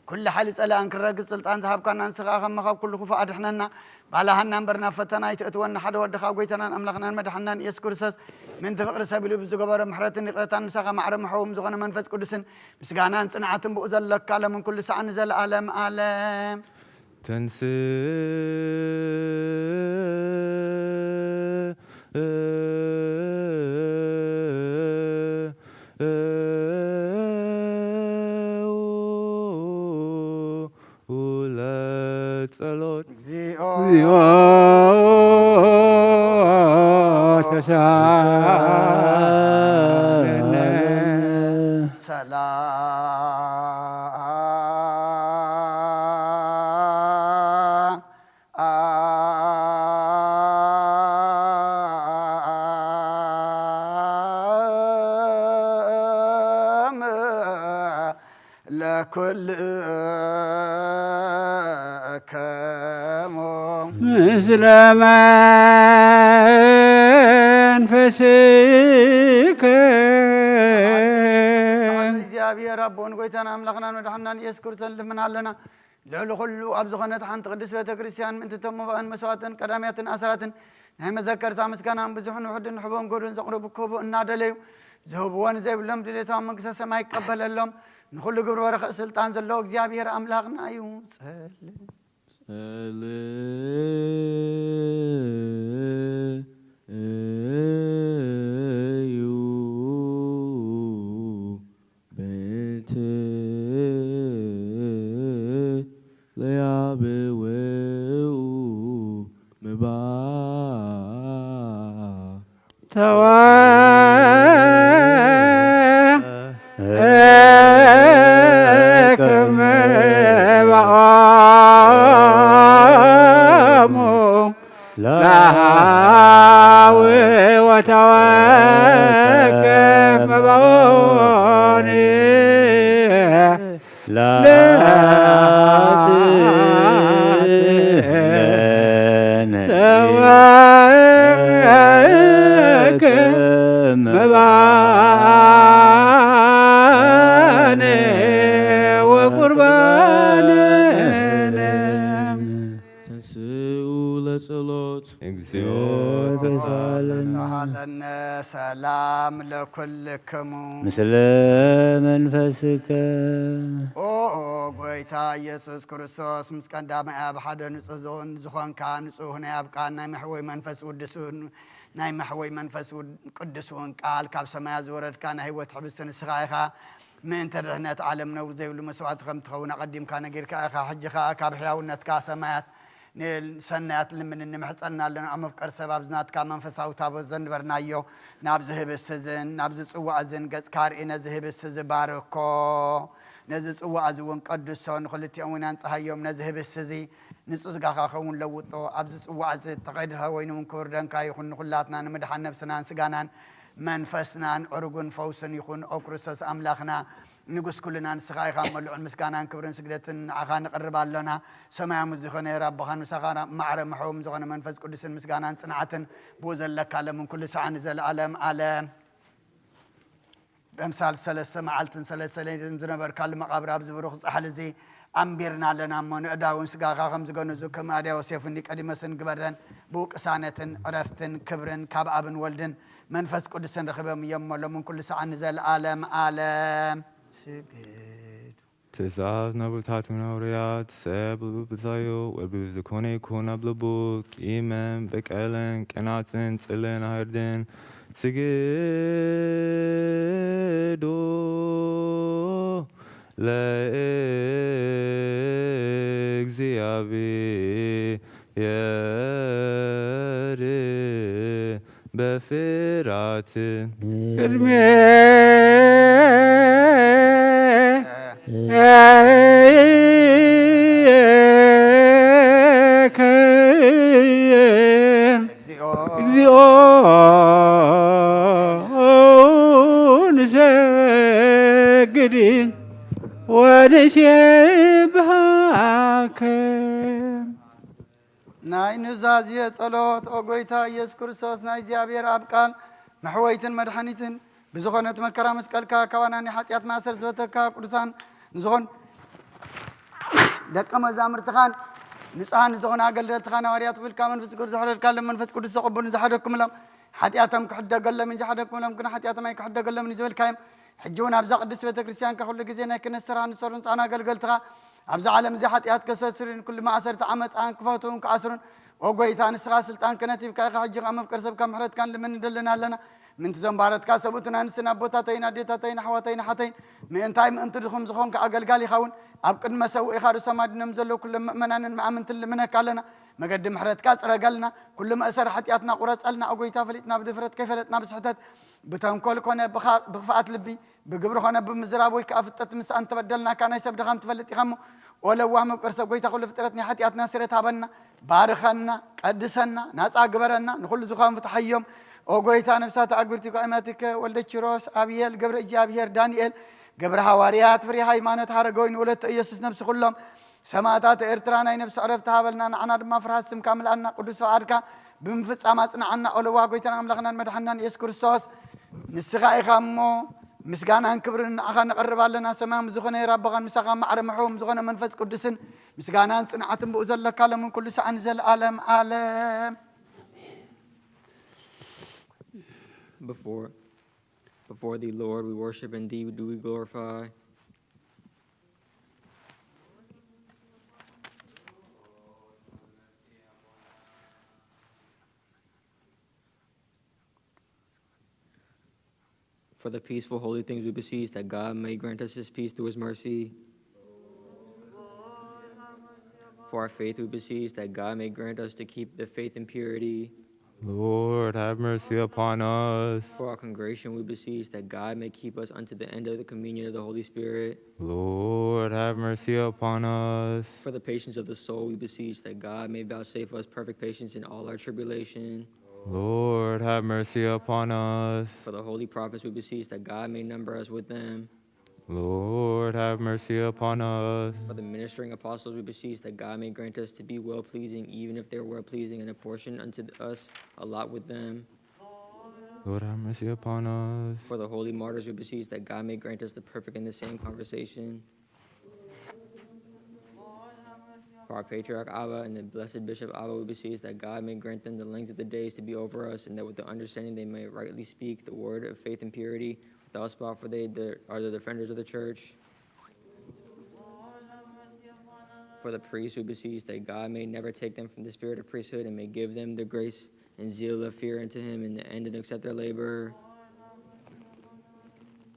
ኩሉ ሓይሊ ጸላእን ክረግጽ ስልጣን ዝሃብካና ንስኻ ከመ ካብ ኩሉ ክፉእ ኣድሕነና። ባላሃና እምበር ናብ ፈተና ኣይትእትወና። ሓደ ወድኻ ጎይታናን ኣምላኽናን መድሓንናን ኢየሱስ ክርስቶስ ምእንቲ ፍቕሪ ሰብ ኢሉ ብዝገበሮ ምሕረትን ይቕረታን ምሳኻ ማዕረ ምሐዎም ዝኾነ መንፈስ ቅዱስን ምስጋናን ጽንዓትን ብኡ ዘለካ ለምን ኩሉ ሰዓን ንዘለኣለም ኣለም። ተንስእ ለጸሎት። እግዚኦ። ሰላም ለኩልክሙ ምስለ መንፈስከ። እግዚኣብሔር ኣቦን ጎይታን ኣምላኽናን መድሓንናን ኢየሱስ ክርስቶስ ንልምን ኣለና። ልዕሊ ኩሉ ኣብ ዝኾነት ሓንቲ ቅድስት ቤተ ክርስቲያን ምእንቲ እቶም መባእን መስዋዕትን ቀዳምያትን ኣስራትን ናይ መዘከርታ ምስጋናን ብዙሕን ውሑድን ንሕቦን ጎዱን ዘቕርቡ ክህቡ እናደለዩ ዝህብዎ ንዘይብሎም ድሌቶም ኣብ መንግስተ ሰማይ ይቀበለሎም። ንኹሉ ግብሪ ወረኽእ ስልጣን ዘለዎ እግዚኣብሔር ኣምላኽና እዩ። ጸል ጸልዩ በእንተ ለያብውኡ ምባ ተወ ክምባኦሙ ለሃዊ ወተወከፍ መባኦኒ ለነ ተወከፍ መባነ ወቁርባነ። ተንስኡ ለጸሎት። እግዚኦ ተሳለነ። ተሳለነ። ሰላም ለኩልክሙ። ምስለ መንፈስከ። ኦ ጎይታ ኢየሱስ ክርስቶስ፣ ምስ ቀዳማይ ኣብ ሓደ ንጹህ ዝኹን-፣ ዝኾንካ ንጹህ ናይ ኣብ ቃል ናይ መሕወይ መንፈስ ቅዱስ እውን፣ ናይ መሕወይ መንፈስ ውድ-፣ ቅዱስ እውን ቃል ካብ ሰማያት ዝወረድካ ናይ ህይወት ሕብስቲ ንስኻ ኢኻ። ምእንቲ ድሕነት ዓለም ነውሪ ዘይብሉ መስዋዕቲ ከም ትኸውን ኣቐዲምካ ነጊርካ ኢኻ። ሕጂ ኸኣ ካብ ሕያውነትካ ሰማያት ንሰናያት ልምንን ንምሕጸና ኣለና። ኣብ መፍቀር ሰብ ኣብዚ ናትካ መንፈሳዊ ታቦት ዘንበርናዮ ናብዚ ህብስቲ እዝን ናብዚ ጽዋእ እዝን ገጽካ ኣርኢ። ነዚ ህብስቲ እዚ ባርኮ፣ ነዚ ጽዋእ እዚ እውን ቀድሶ፣ ንኽልቲኦም እውን ኣንጽሃዮም። ነዚ ህብስቲ እዚ ንጹህ ስጋኻ ኸውን ለውጦ። ኣብዚ ጽዋእ እዚ እተቐድሐ ወይኒ እውን ክብሪ ደምካ ይኹን። ንኹላትና ንምድሓን ነብስናን ስጋናን መንፈስናን ዕሩግን ፈውስን ይኹን። ኦ ክርስቶስ ኣምላኽና፣ ንጉስ ኩልና ንስኻ ኢኻ። መሉዕን ምስጋናን ክብርን ስግደትን ንዓኻ ንቕርብ ኣሎና። ሰማያዊ ዝኾነ ኣቦኻን ምሳኻ ማዕረ መሐዎም ዝኾነ መንፈስ ቅዱስን ምስጋናን ጽንዓትን ብኡ ዘለካ ለምን ኩሉ ሰዓን ንዘለኣለም ኣለም። በምሳል ሰለስተ መዓልትን ሰለስተ ሌሊትን ዝነበርካሉ መቓብር ኣብዚ ብሩኽ ጻሕሊ እዚ ኣንቢርና ኣለና እሞ፣ ንእዳውን ስጋኻ ከም ዝገነዙ፣ ከም ኣድያው ዮሴፍ እንዲ ቀዲመስን ግበረን። ብኡ ቅሳነትን ዕረፍትን ክብርን ካብ ኣብን ወልድን መንፈስ ቅዱስን ረኺቦም እዮም እሞ፣ ሎምን ኩሉ ሰዓን ንዘለኣለም ዓለም ስግድ። ትእዛዝ ናብታቱ ናውርያት ሰብ ብብዛዮ ወብዝኮነ ይኩን ኣብ ልቡ ቂምን በቀልን ቅናትን ጽልን ኣህርድን ስግዱ ለእግዚኣብሔር በፍርሃት ቅድሜ እግዚኦ ንሰግድ ወንሴብሃከ። ናይ ኑዛዜ ጸሎት። ኦ ጎይታ ኢየሱስ ክርስቶስ፣ ናይ እግዚኣብሔር ኣብ ቃል መሕወይትን መድሓኒትን ብዝኾነት መከራ መስቀልካ፣ ካባና ናይ ሓጢኣት ማእሰር ዝፈተካ፣ ቅዱሳን ንዝኾን ደቀ መዛሙርትኻን ንጹሃን ንዝኾነ ኣገልገልትኻን ሃዋርያት ውልካ መንፈስ ቅዱስ ዘሕረድካሎም፣ መንፈስ ቅዱስ ዘቐበሉን ዝሓደግኩምሎም፣ ሓጢኣቶም ክሕደገሎምን ዝሓደግኩምሎም ግን ሓጢኣቶም ኣይክሕደገሎምን እዩ ዝበልካዮም። ሕጂ እውን ኣብዛ ቅድስት ቤተ ክርስቲያንካ ኩሉ ግዜ ናይ ክህነት ስራሕ ንሰሩ ንጹሃን ኣገልገልትኻ ኣብዚ ዓለም እዚ ሓጢኣት ከሰስርን ኩሉ ማእሰርቲ ዓመፃን ክፈትውን ክኣስሩን፣ ኦ ጎይታ፣ ንስኻ ስልጣን ክህነት ሂብካ ኢኻ። ሕጂ ኸዓ መፍቀር ሰብካ ምሕረትካ ንልምን ንደልን ኣለና። ምንቲ ዘንባረትካ ሰብኡትን ኣንስትን ኣቦታተይን ኣዴታተይን ኣሕዋተይን ኣሓተይን፣ ምእንታይ ምእንቲ ድኹም ዝኾንካ ኣገልጋሊ ይኸውን። ኣብ ቅድመ ሰውኢኻ ርእሶም ኣድኖም ዘለዉ ኩሎም ምእመናንን መኣምንትን ልምነካ ኣለና። መገዲ ምሕረትካ ጽረገልና። ኩሉ መእሰሪ ሓጢኣትና ቁረጸልና። ኦ ጎይታ፣ ፈሊጥና ብድፍረት፣ ከይፈለጥና ብስሕተት፣ ብተንኮል ኮነ ብኻ-፣ ብኽፍኣት ልቢ፣ ብግብሪ ኾነ ብምዝራብ ወይ ከኣ ፍጠት ምሳእ እንተበደልናካ፣ ናይ ሰብ ድኻም ትፈልጥ ኢኻ እሞ፣ ኦ ለዋህ መፍቀር ሰብ ጎይታ፣ ኩሉ ፍጥረት ናይ ሓጢኣትና ስርየት ሃበና። ባርኸና፣ ቀድሰና፣ ናጻ ግበረና፣ ንኹሉ ዝኻን ፍትሓዮም። ኦ ጎይታ፣ ነፍሳት ኣግብርቲ ኳእማትከ ወልደ ኪሮስ፣ ኣብየል፣ ገብረ እግዚኣብሔር፣ ዳንኤል፣ ገብረ ሃዋርያት፣ ፍሬ ሃይማኖት፣ ሃረገወይን፣ ወለተ ኢየሱስ፣ ነፍሲ ኩሎም ሰማእታት ኤርትራ ናይ ነፍሲ ዕረፍቲ ሃበልና። ንዓና ድማ ፍርሃት ስምካ ምልኣና። ቅዱስ ፍቓድካ ብምፍጻም ኣጽንዓና። ኦ ለዋህ ጎይታና ኣምላኽናን መድሓንናን ኢየሱስ ክርስቶስ፣ ንስኻ ኢኻ እሞ ምስጋናን ክብርን ንዓኻ ነቕርብ ኣለና። ሰማያዊ ዝኾነ ኣቦኻን ምሳኻ ማዕረ ምሕዎም ዝኾነ መንፈስ ቅዱስን ምስጋናን ጽንዓትን ብኡ ዘለካ ሎምን ኩሉ ሰዓን ንዘለኣለም ዓለም። Before, before thee, Lord, we worship, and thee do we glorify. For the peaceful, holy things we beseech, that God may grant us his peace through his mercy. For our faith, we beseech, that God may grant us to keep the faith in purity. Lord, have mercy upon us. For our congregation, we beseech, that God may keep us unto the end of the communion of the Holy Spirit. Lord, have mercy upon us. For the patience of the soul, we beseech, that God may vouchsafe us perfect patience in all our tribulation. Lord, have mercy upon us. For the holy prophets, we beseech, that God may number us with them. Lord, have mercy upon us. For the ministering apostles, we beseech, that God may grant us to be well pleasing, even if their well pleasing and apportion unto us a lot with them. Lord, have mercy upon us. For the holy martyrs, we beseech, that God may grant us the perfect in the same conversation. For our patriarch Abba and the blessed bishop Abba, we beseech that God may grant them the length of the days to be over us, and that with the understanding they may rightly speak the word of faith and purity without spot, for they the, are the defenders of the church. For the priests, we beseech that God may never take them from the spirit of priesthood, and may give them the grace and zeal of fear unto him, and the end and accept their labor.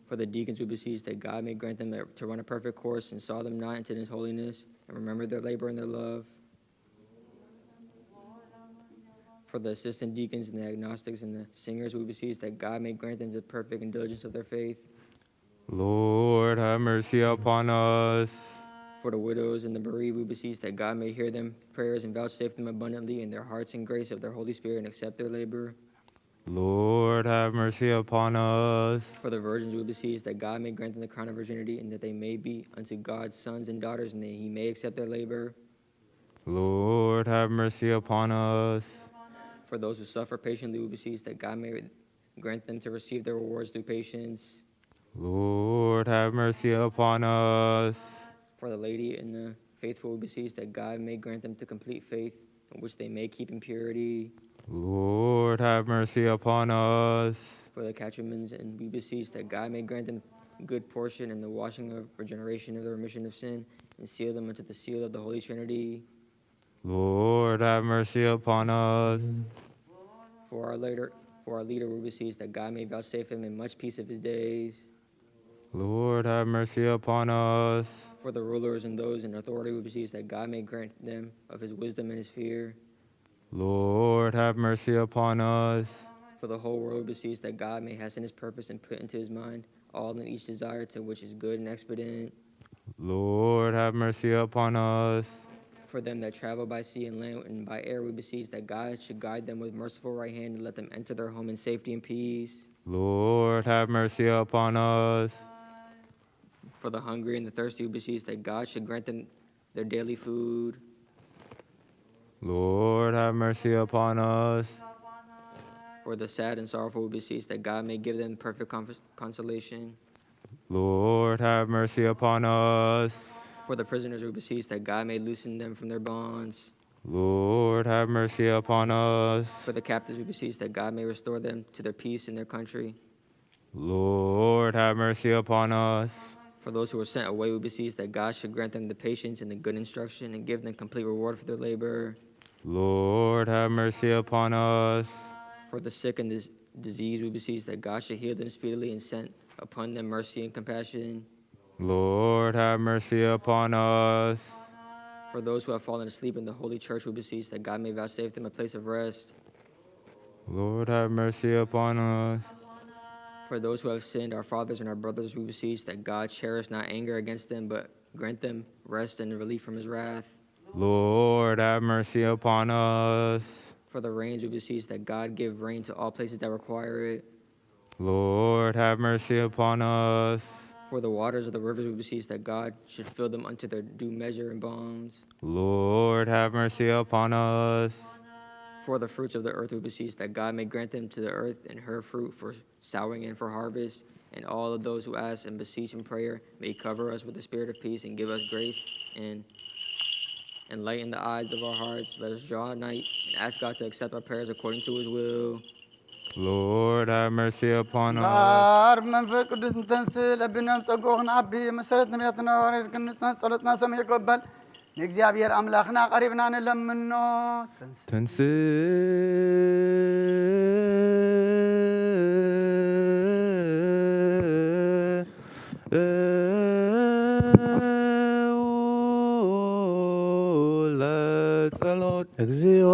For the deacons, we beseech that God may grant them to run a perfect course, and saw them not unto his holiness, and remember their labor and their love. For the assistant deacons and the agnostics and the singers, we beseech that God may grant them the perfect and diligence of their faith. Lord, have mercy upon us. For the widows and the bereaved, we beseech that God may hear them prayers and vouchsafe them abundantly in their hearts and grace of their Holy Spirit and accept their labor. Lord, have mercy upon us. For the virgins, we beseech that God may grant them the crown of virginity, and that they may be unto God's sons and daughters, and that he may accept their labor. Lord, have mercy upon us. For those who suffer patiently, we beseech that God may grant them to receive their rewards through patience. Lord, have mercy upon us. For the laity and the faithful, we beseech that God may grant them to complete faith, in which they may keep in purity. Lord, have mercy upon us. For the catechumens, and we beseech that God may grant them good portion in the washing of regeneration of the remission of sin, and seal them unto the seal of the Holy Trinity. Lord, have mercy upon us. For our leader, for our leader, we beseech that God may vouchsafe him in much peace of his days. Lord, have mercy upon us. For the rulers and those in authority, we beseech that God may grant them of his wisdom and his fear. Lord, have mercy upon us. For the whole world, we beseech that God may hasten his purpose and put into his mind all and each desire to which is good and expedient. Lord, have mercy upon us. For them that travel by sea and land and by air, we beseech that God should guide them with merciful right hand and let them enter their home in safety and peace. Lord, have mercy upon us. For the hungry and the thirsty, we beseech that God should grant them their daily food. Lord, have mercy upon us. For the sad and sorrowful, we beseech that God may give them perfect comf- consolation. Lord, have mercy upon us. For the prisoners, we beseech that God may loosen them from their bonds. Lord, have mercy upon us. For the captives, we beseech that God may restore them to their peace in their country. Lord, have mercy upon us. For those who were sent away, we beseech that God should grant them the patience and the good instruction and give them complete reward for their labor. Lord, have mercy upon us. For the sick and dis- diseased, we beseech that God should heal them speedily and send upon them mercy and compassion. Lord, have mercy upon us. For those who have fallen asleep in the holy church, we beseech that God may vouchsafe them a place of rest. Lord, have mercy upon us. For those who have sinned, our fathers and our brothers, we beseech that God cherish not anger against them, but grant them rest and relief from his wrath. Lord, have mercy upon us. For the rains, we beseech that God give rain to all places that require it. Lord, have mercy upon us. For the waters of the rivers, we beseech that God should fill them unto their due measure and bounds. Lord, have mercy upon us. For the fruits of the earth, we beseech that God may grant them to the earth and her fruit for sowing and for harvest. And all of those who ask and beseech in prayer may cover us with the spirit of peace and give us grace and enlighten the eyes of our hearts. Let us draw nigh and ask God to accept our prayers according to his will. Lord, have mercy upon us. እምበኣር ብመንፈስ ቅዱስ እንተንስእ ለቢናን ጸግኡ ክንዓቢ መሰረት ነቢያትና ሃዋርያት ክንጽና ጸሎትና ሰሚዑ ይቀበል። ንእግዚኣብሔር ኣምላኽና ቀሪብና ንለምኖ። ተንስ ተንስእ ለጸሎት። እግዚኦ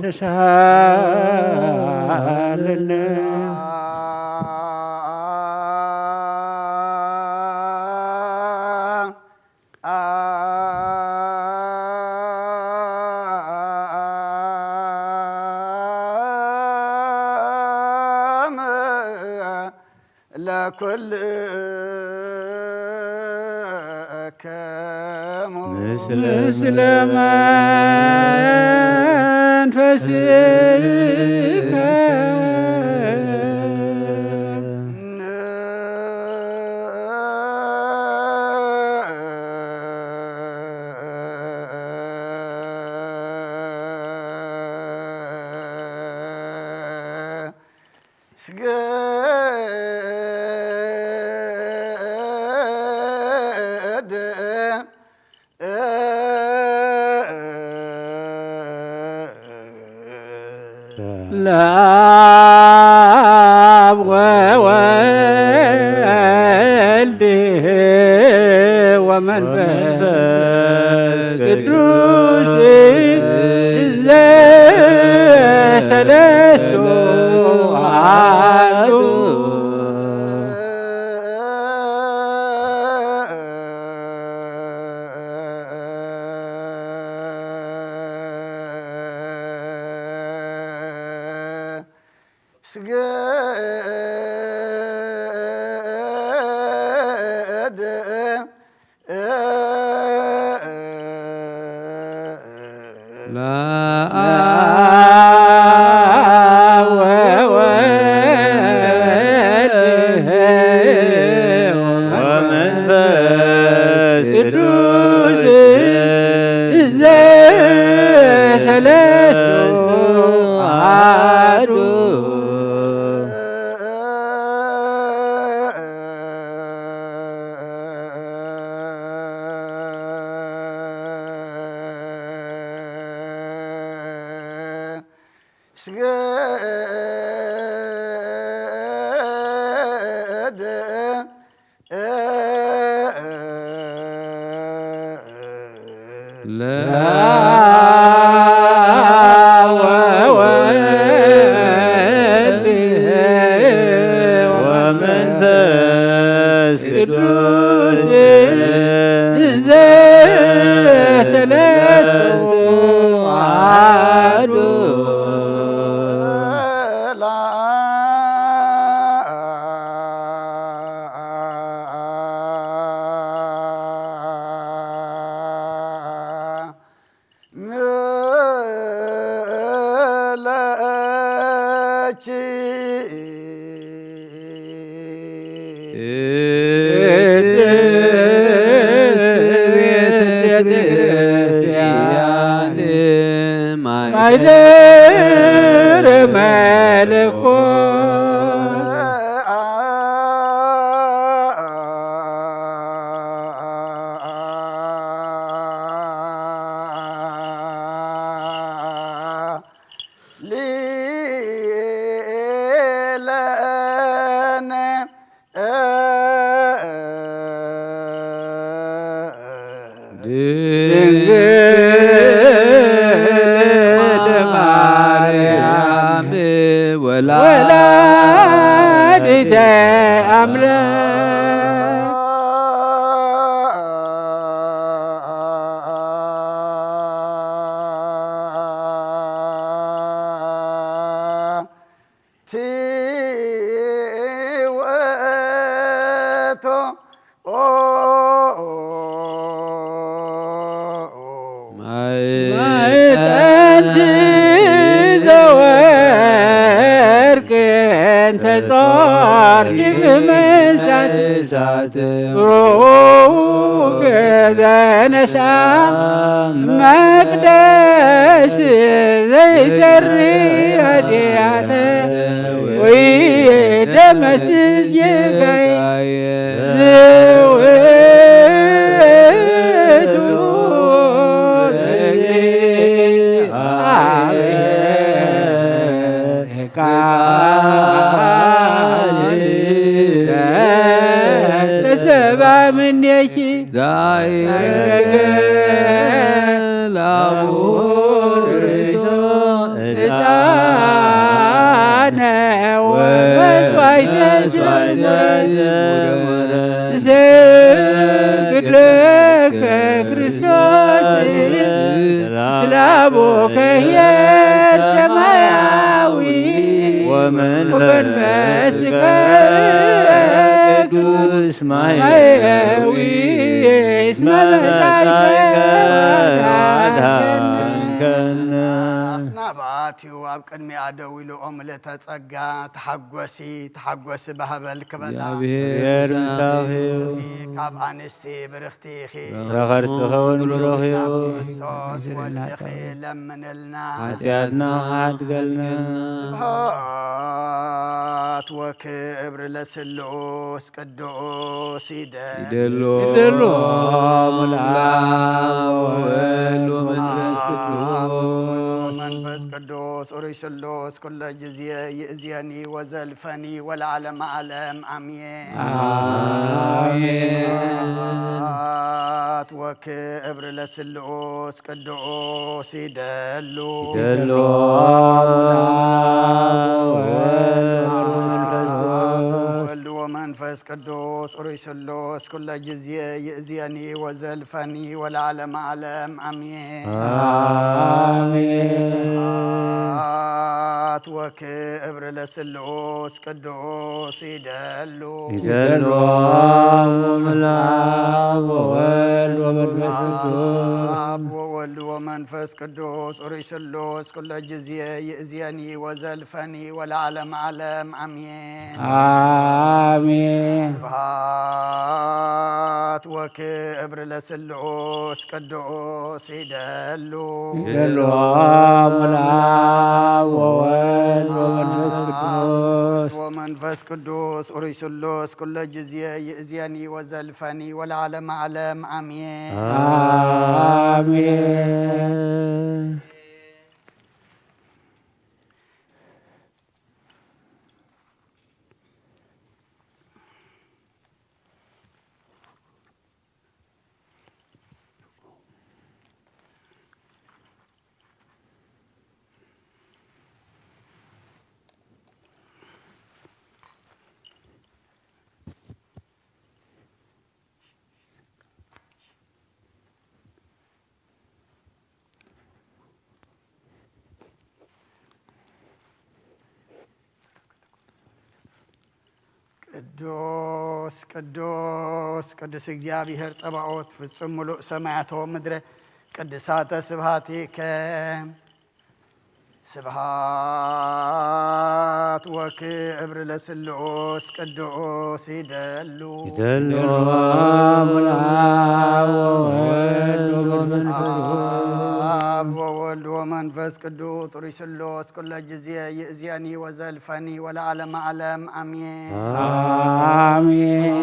ተሳለነ። ለኩልክሙ ምስለ መንፈስከ ስግድ ለአብ ወወልድ ወመንፈስ ቅዱስ ዘሰለስቱ አሐዱ። ስግድ ለአብ ወወልድ ቅድስት ቤተ ክርስቲያን ማይደር መለኮት ሊለነ ድንግል ማርያም ወላዲተ አምላክ ትወቶ ማዕጠንት ዘወርቅ እንተ ጾርኪ ብምሳት እሳት ብሩክ ዘነሳ መቅደስ ዘይሰሪ ኃጢአተ ወይ ደመስስ ጌጋየ ዝውእቱ ቃል ተሰባ ምኔኪ ዛይረገ ላቡ ርእሶ ዕጣነ ወመስዋዕተ ስሙረ። ንሰግድ ለከ ክርስቶስ ስላቦከ ኄር ሰማያዊ ወመንፈስከ ቅዱስ ማሕየዊ እስመ መጻእከ ወአድኃንከነ። ናባትዩ ኣብ ቅድሚኣ ደው ኢሉ ኦም ለተጸጋ ተሓጎሲ ተሓጎሲ ባህበል ክበላ። እግዚኣብሔር ምሳኺ። ካብ ኣንስቲ ብርኽቲ ኢኺ። ፍረ ከርስኺ እውን ብሩኽ እዩ። ክርስቶስ ወልድኺ ለምንልና። ኃጢኣትና ሓድገልና። ስብሐት ወክብር ለስሉስ ቅዱስ ይደል። ይደሎ ይደሎ ለአብ ወወልድ ወመንፈስ ቅዱስ። መንፈስ ቅዱስ ኡሩይ ስሉስ ኩለ ጊዜ ይእዝየኒ ወዘልፈኒ ወለዓለመ ዓለም አሜን። አሜን። ስብሐት ወክብር ለስሉስ ቅዱስ ይደሉ። ይደሉ። ወወልድ ወመንፈስ ቅዱስ። ወልድ ወመንፈስ ቅዱስ ኡሩይ ስሉስ ኩለ ጊዜ ይእዝየኒ ወዘልፈኒ ወለዓለመ ዓለም አሜን። አሜን። ስብሐት ወክብር ለስሉስ ቅዱስ ይደሉ። ይደሉ። ለአብ ወወልድ ወመንፈስ ቅዱስ። አብ ወወልድ ወመንፈስ ቅዱስ ኡሩይ ስሉስ ኩለ ጊዜ ይእዝየኒ ወዘልፈኒ ወለዓለመ ዓለም አሜን። አሜን። ስብሐት ወክብር ለስሉስ ቅዱስ ይደሉ። ይደሉ። ለአብ ወወልድ ወመንፈስ ቅዱስ። ወመንፈስ ቅዱስ ኡሩይ ስሉስ ኩለ ጊዜ ይእዝየኒ ወዘልፈኒ ወለዓለመ ዓለም አሜን። አሜን። ቅዱስ ቅዱስ ቅዱስ እግዚኣብሔር ጸባኦት ፍጹም ምሉእ ሰማያት ወምድረ ቅዱሳተ ስብሐቲከ። ስብሃት ወክብር ለስሉስ ቅዱስ ይደሉ። ይደልዎም ለአብ ወወልድ ወመንፈስ ቅዱስ። አብ ወወልድ ወመንፈስ ቅዱስ ጥሩይ ስሉስ ኩለ ጊዜ ይእዜኒ ወዘልፈኒ ወለዓለመ ዓለም አሜን። አሜን።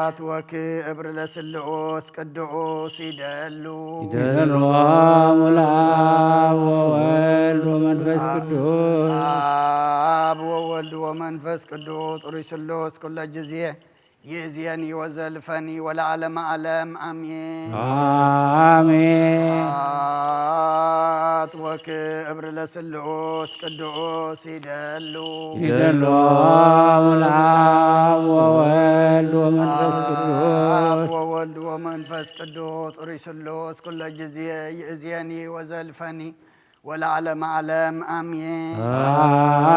ስብሃት ወክብር ለስሉስ ቅዱስ ይደሉ። ይደልዎም ለአብ ወወልድ ወመንፈስ ቅዱስ። አብ ወወልድ ወመንፈስ ቅዱስ ጥሩይ ስሉስ ኩለ ጊዜ ይእዜኒ ወዘልፈኒ ወለዓለመ ዓለም አሜን። አሜን። ስብሃት ወክብር ለስሉስ ቅዱስ ይደሉ። ይደልዎም ለአብ ወወልድ ወመንፈስ ቅዱስ። አብ ወወልድ ወመንፈስ ቅዱስ ጥሩይ ስሉስ ኩለ ጊዜ ይእዜኒ ወዘልፈኒ ወለዓለመ ዓለም አሜን።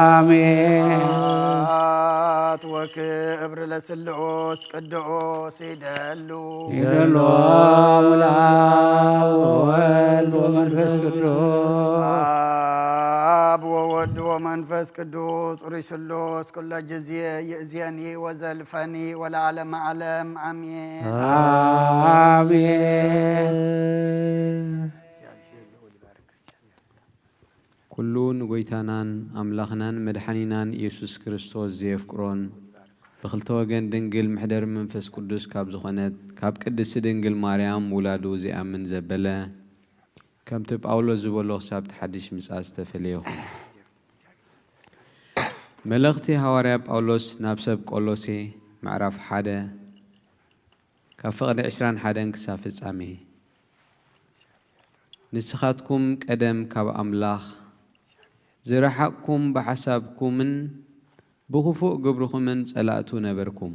አሜን። ስብሃት ወክብር ለስሉስ ቅዱስ ይደሉ። ይደልዎም ለአብ ወወልድ ወመንፈስ ቅዱስ። አብ ወወልድ ወመንፈስ ቅዱስ ጥሩይ ስሉስ ኩለ ጊዜ ይእዜኒ ወዘልፈኒ ወለዓለመ ዓለም አሜን። አሜን። ኩሉ ንጎይታናን ኣምላኽናን መድሓኒናን ኢየሱስ ክርስቶስ ዘየፍቅሮን ብኽልተ ወገን ድንግል መሕደር መንፈስ ቅዱስ ካብ ዝኾነት ካብ ቅድስቲ ድንግል ማርያም ውላዱ ዘይኣምን ዘበለ፣ ከምቲ ጳውሎስ ዝበሎ ክሳብ እቲ ሓድሽ ምጽኣት ዝተፈለየ ይኹን። መልእኽቲ ሃዋርያ ጳውሎስ ናብ ሰብ ቆሎሴ ምዕራፍ ሓደ ካብ ፍቕዲ ዕስራን ሓደን ክሳብ ፍጻሜ። ንስኻትኩም ቀደም ካብ ኣምላኽ ዝረሓቕኩም ብሓሳብኩምን ብኽፉእ ግብርኹምን ጸላእቱ ነበርኩም።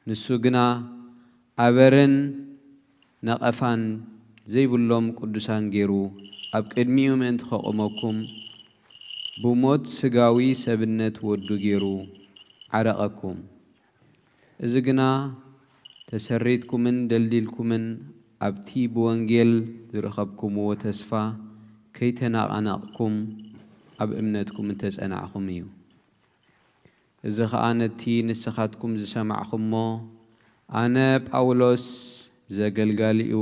ንሱ ግና ኣበርን ነቐፋን ዘይብሎም ቅዱሳን ገይሩ ኣብ ቅድሚኡ ምእንቲ ከቑመኩም ብሞት ስጋዊ ሰብነት ወዱ ገይሩ ዓረቐኩም። እዚ ግና ተሰሪትኩምን ደልዲልኩምን ኣብቲ ብወንጌል ዝረኸብኩምዎ ተስፋ ከይተነቓነቕኩም ኣብ እምነትኩም እንተጸናዕኹም እዩ። እዚ ኸኣ ነቲ ንስኻትኩም ዝሰማዕኹሞ ኣነ ጳውሎስ ዘገልጋሊኡ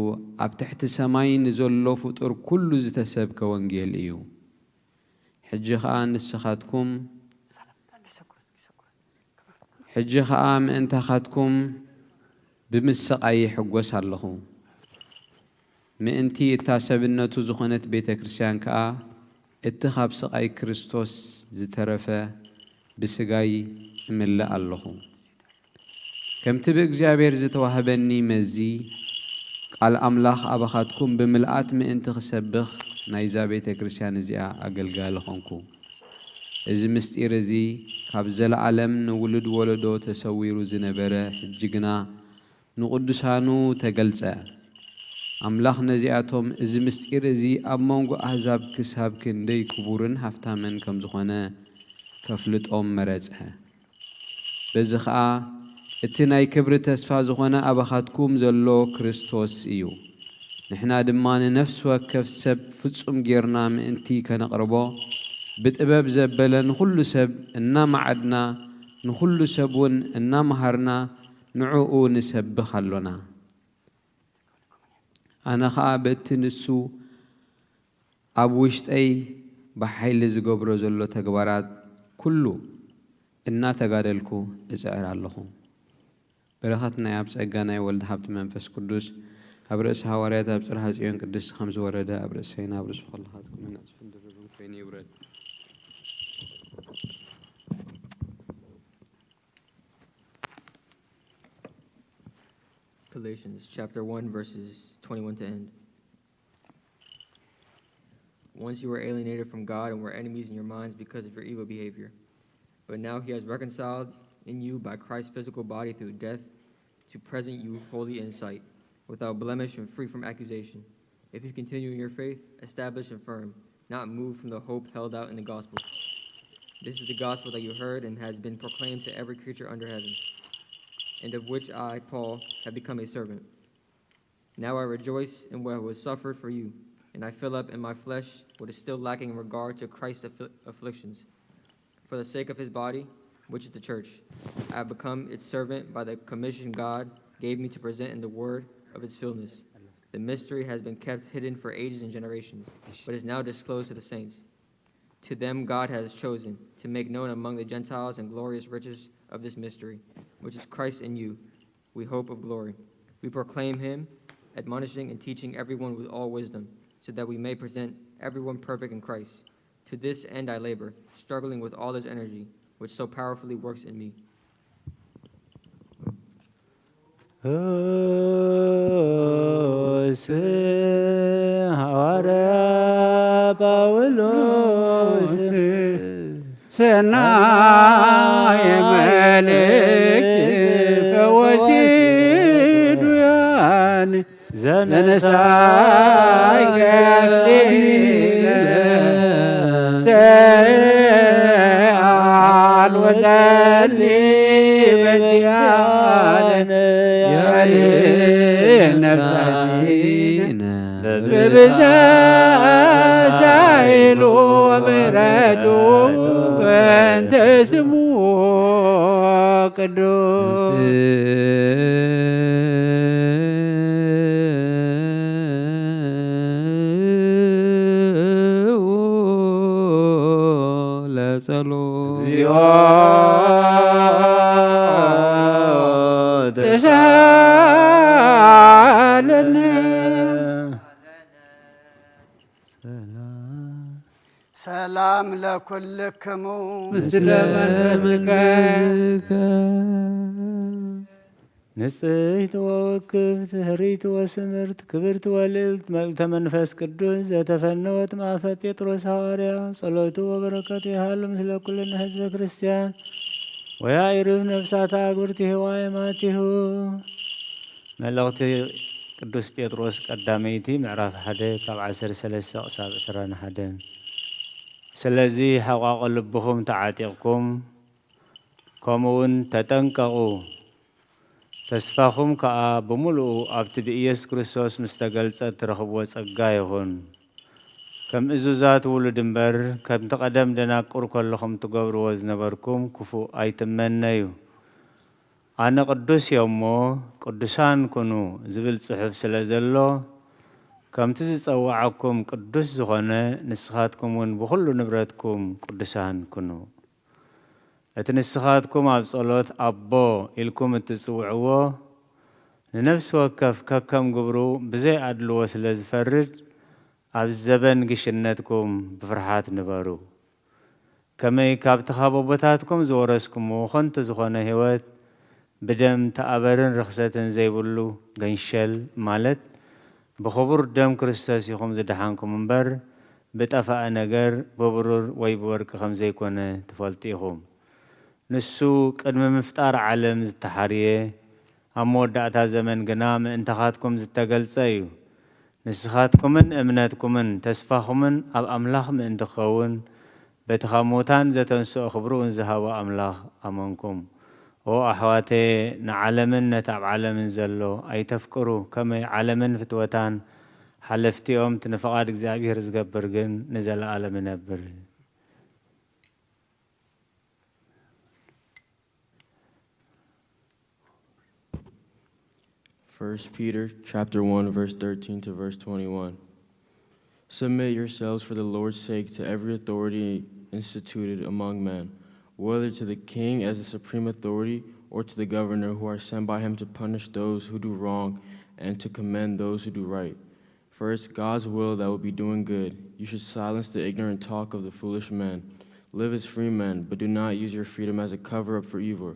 ኣብ ትሕቲ ሰማይ ንዘሎ ፍጡር ኩሉ ዝተሰብከ ወንጌል እዩ። ሕጂ ኸኣ ንስኻትኩም ሕጂ ኸኣ ምእንታኻትኩም ብምስቓይ ይሕጎስ ኣለኹ። ምእንቲ እታ ሰብነቱ ዝኾነት ቤተ ክርስቲያን ከኣ እቲ ኻብ ስቓይ ክርስቶስ ዝተረፈ ብስጋይ እምልእ ኣለኹ። ከምቲ ብእግዚኣብሔር ዝተዋህበኒ መዚ ቃል ኣምላኽ ኣባኻትኩም ብምልኣት ምእንቲ ክሰብኽ ናይዛ ቤተ ክርስቲያን እዚኣ ኣገልጋሊ ኾንኩ። እዚ ምስጢር እዚ ካብ ዘለዓለም ንውሉድ ወለዶ ተሰዊሩ ዝነበረ ሕጂ ግና ንቕዱሳኑ ተገልጸ። ኣምላኽ ነዚኣቶም እዚ ምስጢር እዚ ኣብ መንጎ ኣህዛብ ክሳብ ክንደይ ክቡርን ሃፍታምን ከም ዝኾነ ከፍልጦም መረጸ። በዚ ኸኣ እቲ ናይ ክብሪ ተስፋ ዝኾነ ኣባኻትኩም ዘሎ ክርስቶስ እዩ። ንሕና ድማ ንነፍሲ ወከፍ ሰብ ፍጹም ጌርና ምእንቲ ከነቕርቦ ብጥበብ ዘበለ ንኹሉ ሰብ እናመዓድና ንኹሉ ሰብ እውን እናመሃርና ንዕኡ ንሰብኽ ኣሎና። ኣነ ኸኣ በቲ ንሱ ኣብ ውሽጠይ ብሓይሊ ዝገብሮ ዘሎ ተግባራት ኩሉ እናተጋደልኩ እጽዕር ኣለኹ። በረኸት ናይ ኣብ ጸጋ ናይ ወልድ ሃብቲ መንፈስ ቅዱስ ኣብ ርእሲ ሃዋርያት ኣብ ጽርሃ ጽዮን ቅድስቲ ከም ዝወረደ ኣብ ርእሰይን ኣብ ርእሱ ኸለኻትኩምን ዕጽፍን ድርብን ኮይኑ ይውረድ። Galatians chapter one, verses twenty-one to end. Once you were alienated from God and were enemies in your minds because of your evil behavior. But now he has reconciled in you by Christ's physical body through death to present you holy in his sight, without blemish and free from accusation. If you continue in your faith, established and firm, not moved from the hope held out in the gospel. This is the gospel that you heard and has been proclaimed to every creature under heaven, and of which I, Paul, have become a servant. Now I rejoice in what was suffered for you, and I fill up in my flesh what is still lacking in regard to Christ's affli- afflictions. For the sake of his body, which is the church, I have become its servant by the commission God gave me to present in the word of its fullness. The mystery has been kept hidden for ages and generations, but is now disclosed to the saints. To them God has chosen to make known among the Gentiles and glorious riches of this mystery, which is Christ in you, we hope of glory. We proclaim him, admonishing and teaching everyone with all wisdom, so that we may present everyone perfect in Christ. To this end I labor, struggling with all this energy, which so powerfully works in me. ስ ሐዋርያ ጳውሎስ ሰናይ መልእክት ፈወሲ ዱያን ዘነሳይ ገሊለ ሰአል ወሰሊ በዚያን ያድነሳይነ ብብዛት ኃይሉ ምሕረቱ በእንተ ስሙ ቅዱስ ለጸሎት ተሳለነ። ሰላም ለኩልክሙ ምስለ መንፈስከ ንጽሕት ወውክብት ህርይት ወስምርት ክብርት ወልዕልት መልእልተ መንፈስ ቅዱስ ዘተፈነወት ማፈ ጴጥሮስ ሃዋርያ ጸሎቱ ወበረከቱ ይሃሉ ምስለ ኩልነ ህዝበ ክርስቲያን ወያኢሩፍ ነፍሳታ አግብርቲሁ ወአይማቲሁ። መልእኽቲ ቅዱስ ጴጥሮስ ቀዳመይቲ ምዕራፍ ሓደ ካብ ዓሰርተ ሰለስተ ክሳብ ዕስራን ሓደን። ስለዚ ሕቋቂ ልብኹም ተዓጢቕኩም ከምኡ እውን ተጠንቀቑ። ተስፋኹም ከኣ ብምሉኡ ኣብቲ ብኢየሱስ ክርስቶስ ምስ ተገልጸ እትረኽብዎ ጸጋ ይኹን። ከም እዙዛት ውሉድ እምበር ከምቲ ቀደም ደናቁር ከለኹም ትገብርዎ ዝነበርኩም ክፉእ ኣይትመነዩ። ኣነ ቅዱስ እየ እሞ ቅዱሳን ኩኑ ዝብል ጽሑፍ ስለ ዘሎ ከምቲ ዝጸውዓኩም ቅዱስ ዝኾነ ንስኻትኩም እውን ብኹሉ ንብረትኩም ቅዱሳን ኩኑ። እቲ ንስኻትኩም ኣብ ጸሎት ኣቦ ኢልኩም እትጽውዕዎ ንነፍሲ ወከፍ ከከም ግብሩ ብዘይ ኣድልዎ ስለ ዝፈርድ ኣብ ዘበን ግሽነትኩም ብፍርሓት ንበሩ። ከመይ ካብቲ ካብ ኣቦታትኩም ዝወረስኩምዎ ኸንቱ ዝኾነ ህይወት ብደም ተኣበርን ርኽሰትን ዘይብሉ ገንሸል ማለት ብኽቡር ደም ክርስቶስ ኢኹም ዝደሓንኩም እምበር ብጠፋኣ ነገር ብብሩር ወይ ብወርቂ ከም ዘይኮነ ትፈልጡ ኢኹም። ንሱ ቅድሚ ምፍጣር ዓለም ዝተሓርየ ኣብ መወዳእታ ዘመን ግና ምእንታኻትኩም ዝተገልጸ እዩ። ንስኻትኩምን እምነትኩምን ተስፋኹምን ኣብ ኣምላኽ ምእንቲ ክኸውን በቲ ካብ ሙታን ዘተንስኦ ክብርኡ ንዝሃቦ ኣምላኽ ኣመንኩም። ኦ ኣሕዋተየ ንዓለምን ነቲ ኣብ ዓለምን ዘሎ ኣይተፍቅሩ። ከመይ ዓለምን ፍትወታን ሓለፍቲ እዮም፣ እቲ ንፍቓድ እግዚኣብሄር ዝገብር ግን ንዘለኣለም ይነብር። First Peter chapter one, verse thirteen to verse twenty-one. Submit yourselves for the Lord's sake to every authority instituted among men, whether to the king as the supreme authority or to the governor who are sent by him to punish those who do wrong and to commend those who do right. For it's God's will that will be doing good. You should silence the ignorant talk of the foolish men. Live as free men, but do not use your freedom as a cover up for evil.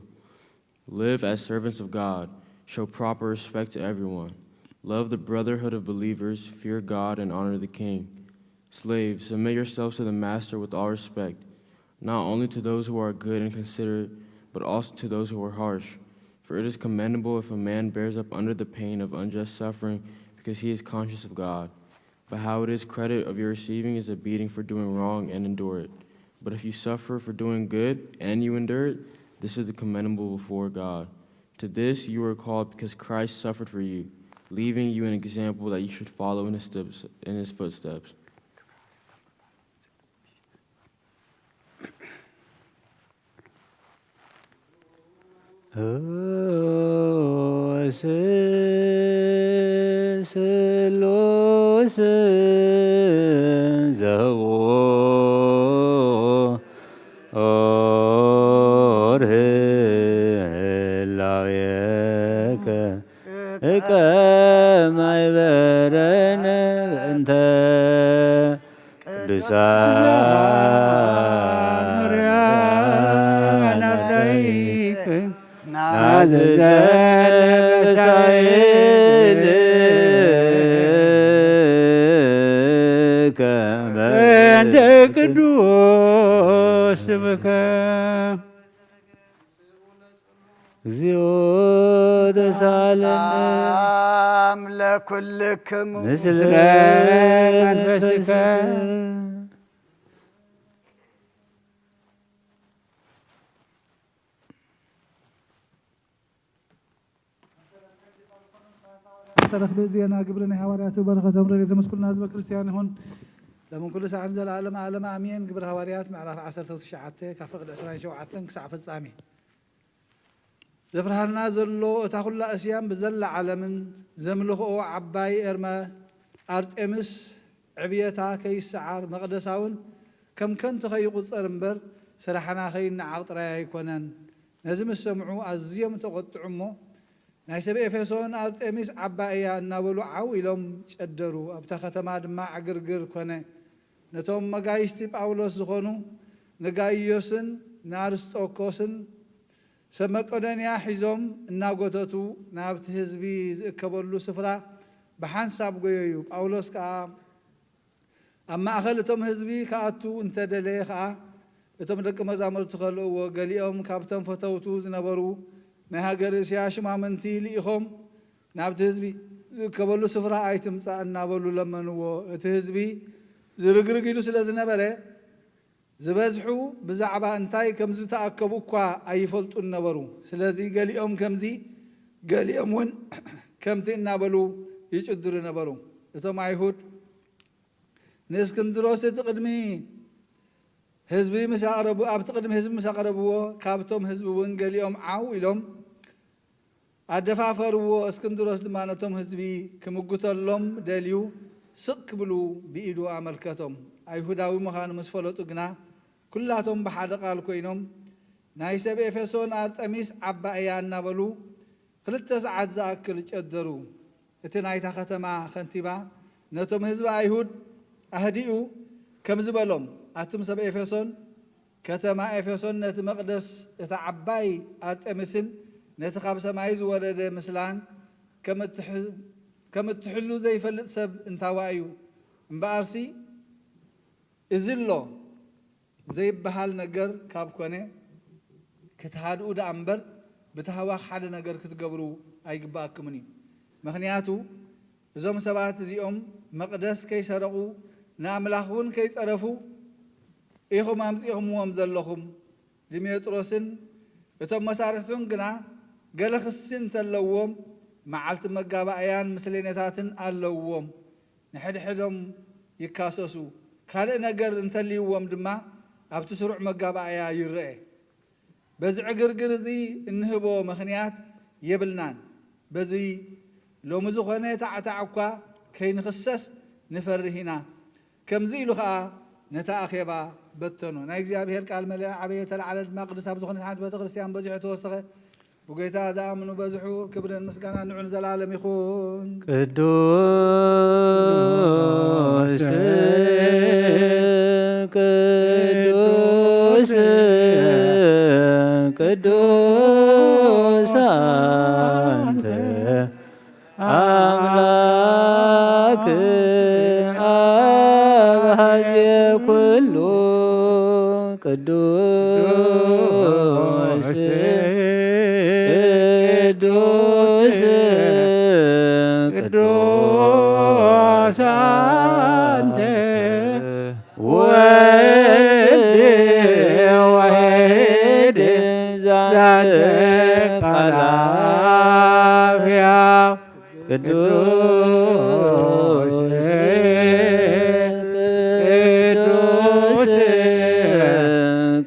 Live as servants of God. Show proper respect to everyone. Love the brotherhood of believers. Fear God and honor the king. Slaves, submit yourselves to the master with all respect, not only to those who are good and considerate, but also to those who are harsh. For it is commendable if a man bears up under the pain of unjust suffering because he is conscious of God. But how it is credit of your receiving is a beating for doing wrong and endure it. But if you suffer for doing good and you endure it, this is the commendable before God. To this you are called because Christ suffered for you, leaving you an example that you should follow in his steps, in his footsteps. ስሉስ ዘውር ህላዌከ ከማይ በረነ እንተ ቅዱሳን ናዘዘን በሳይልከ በእንተ ቅዱስ ስምከ። እግዚኦ ተሳለነ። ሰላም ለኩልክሙ። ምስለ መንፈስከ። ተረኽበ ዜና ግብሪ ናይ ሃዋርያቱ በረኸቶም ረድኤቶም ምስ ኩልና ህዝበ ክርስቲያን ይኹን። ለምን ኩሉ ሰዓን ዘለዓለም ዓለም ኣሜን። ግብሪ ሃዋርያት ምዕራፍ ዓሰርተ ትሽዓተ ካብ ፍቕዲ ዕስራን ሸውዓተን ክሳዕ ፍጻሜ። ዘፍርሃና ዘሎ እታ ኩላ እስያም ብዘላ ዓለምን ዘምልኽኦ ዓባይ ኤርመ ኣርጤምስ ዕብየታ ከይሰዓር መቕደሳ እውን ከም ከንቱ ከይቑጸር እምበር ስራሕና ከይነዓቕ ጥራይ ኣይኮነን። ነዚ ምስ ሰምዑ ኣዝዮም ተቖጥዑ እሞ ናይ ሰብ ኤፌሶን ኣርጤሚስ ዓባይ እያ እናበሉ ዓው ኢሎም ጨደሩ። ኣብታ ከተማ ድማ ዕግርግር ኮነ። ነቶም መጋይሽቲ ጳውሎስ ዝኾኑ ንጋይዮስን ንኣርስጦኮስን ሰብ መቄዶንያ ሒዞም እናጎተቱ ናብቲ ህዝቢ ዝእከበሉ ስፍራ ብሓንሳብ ጎየዩ። ጳውሎስ ከኣ ኣብ ማእከል እቶም ህዝቢ ክኣቱ እንተ ደለየ ኸኣ እቶም ደቂ መዛሙርቲ ከልእዎ። ገሊኦም ካብቶም ፈተውቱ ዝነበሩ ናይ ሃገር እስያ ሽማምንቲ ልኢኾም ናብቲ ህዝቢ ዝእከበሉ ስፍራ ኣይትምጻእ እናበሉ ለመንዎ። እቲ ህዝቢ ዝርግርግ ኢሉ ስለ ዝነበረ ዝበዝሑ ብዛዕባ እንታይ ከም ዝተኣከቡ እኳ ኣይፈልጡን ነበሩ። ስለዚ ገሊኦም ከምዚ ገሊኦም እውን ከምቲ እናበሉ ይጭድሩ ነበሩ። እቶም ኣይሁድ ንእስክንድሮስ እቲ ቅድሚ ህዝቢ ምስ ኣቕረቡ ኣብቲ ቅድሚ ህዝቢ ምስ ኣቕረብዎ ካብቶም ህዝቢ እውን ገሊኦም ዓው ኢሎም ኣደፋፈርዎ። እስክንድሮስ ድማ ነቶም ህዝቢ ክምጉተሎም ደልዩ ስቕ ክብሉ ብኢዱ ኣመልከቶም። ኣይሁዳዊ ምዃኑ ምስ ፈለጡ ግና ኩላቶም ብሓደ ቃል ኮይኖም ናይ ሰብ ኤፌሶን ኣርጠሚስ ዓባይ እያ እናበሉ ክልተ ሰዓት ዝኣክል ጨደሩ። እቲ ናይታ ከተማ ኸንቲባ ነቶም ህዝቢ ኣይሁድ ኣህዲኡ ከምዚ በሎም፣ ኣቱም ሰብ ኤፌሶን፣ ከተማ ኤፌሶን ነቲ መቕደስ እታ ዓባይ ኣርጤምስን ነቲ ካብ ሰማይ ዝወረደ ምስላን ከም እትሕ-፣ ከም እትሕሉ ዘይፈልጥ ሰብ እንታዋ እዩ። እምበኣርሲ እዚ ኣሎ ዘይበሃል ነገር ካብ ኮነ፣ ክትሃድኡ ደኣ እምበር ብታህዋኽ ሓደ ነገር ክትገብሩ ኣይግብኣኩምን እዩ። ምኽንያቱ እዞም ሰባት እዚኦም መቕደስ ከይሰረቑ ንኣምላኽ እውን ከይጸረፉ ኢኹም ኣምጺእኹምዎም ዘለኹም። ድሜጥሮስን እቶም መሳርሕቱን ግና ገለ ክሲ እንተለዎም መዓልቲ መጋባእያን ምስሌነታትን ኣለውዎም። ንሕድሕዶም ይካሰሱ። ካልእ ነገር እንተልይዎም ድማ ኣብቲ ስሩዕ መጋባእያ ይረኤ። በዚ ዕግርግር እዚ እንህቦ ምኽንያት የብልናን። በዚ ሎሚ ዝኾነ ታዕታዕ እኳ ከይንኽሰስ ንፈርህ ኢና። ከምዚ ኢሉ ኸኣ ነታ ኣኼባ በተኖ። ናይ እግዚኣብሔር ቃል መለኣ ዓበየ፣ ተለዓለ ድማ ቅድስት ኣብ ዝኾነት ሓንቲ ቤተ ክርስቲያን በዚሑ ተወሰኸ። ብጎይታ ዝኣምኑ በዝሑ። ክብርን ምስጋናን ንዑ ንዘለኣለም ይኹን። ቅዱስ፣ ቅዱስ፣ ቅዱስ ኣንተ ኣምላክ ኣብ ሀዜ ኩሉ ቅዱስ፣ ቅዱስ፣ ቅዱስ ኣንተ ወልድ ዋሕድ ዛንተ ቃል ኣፍያ ቅዱስ ቅዱስ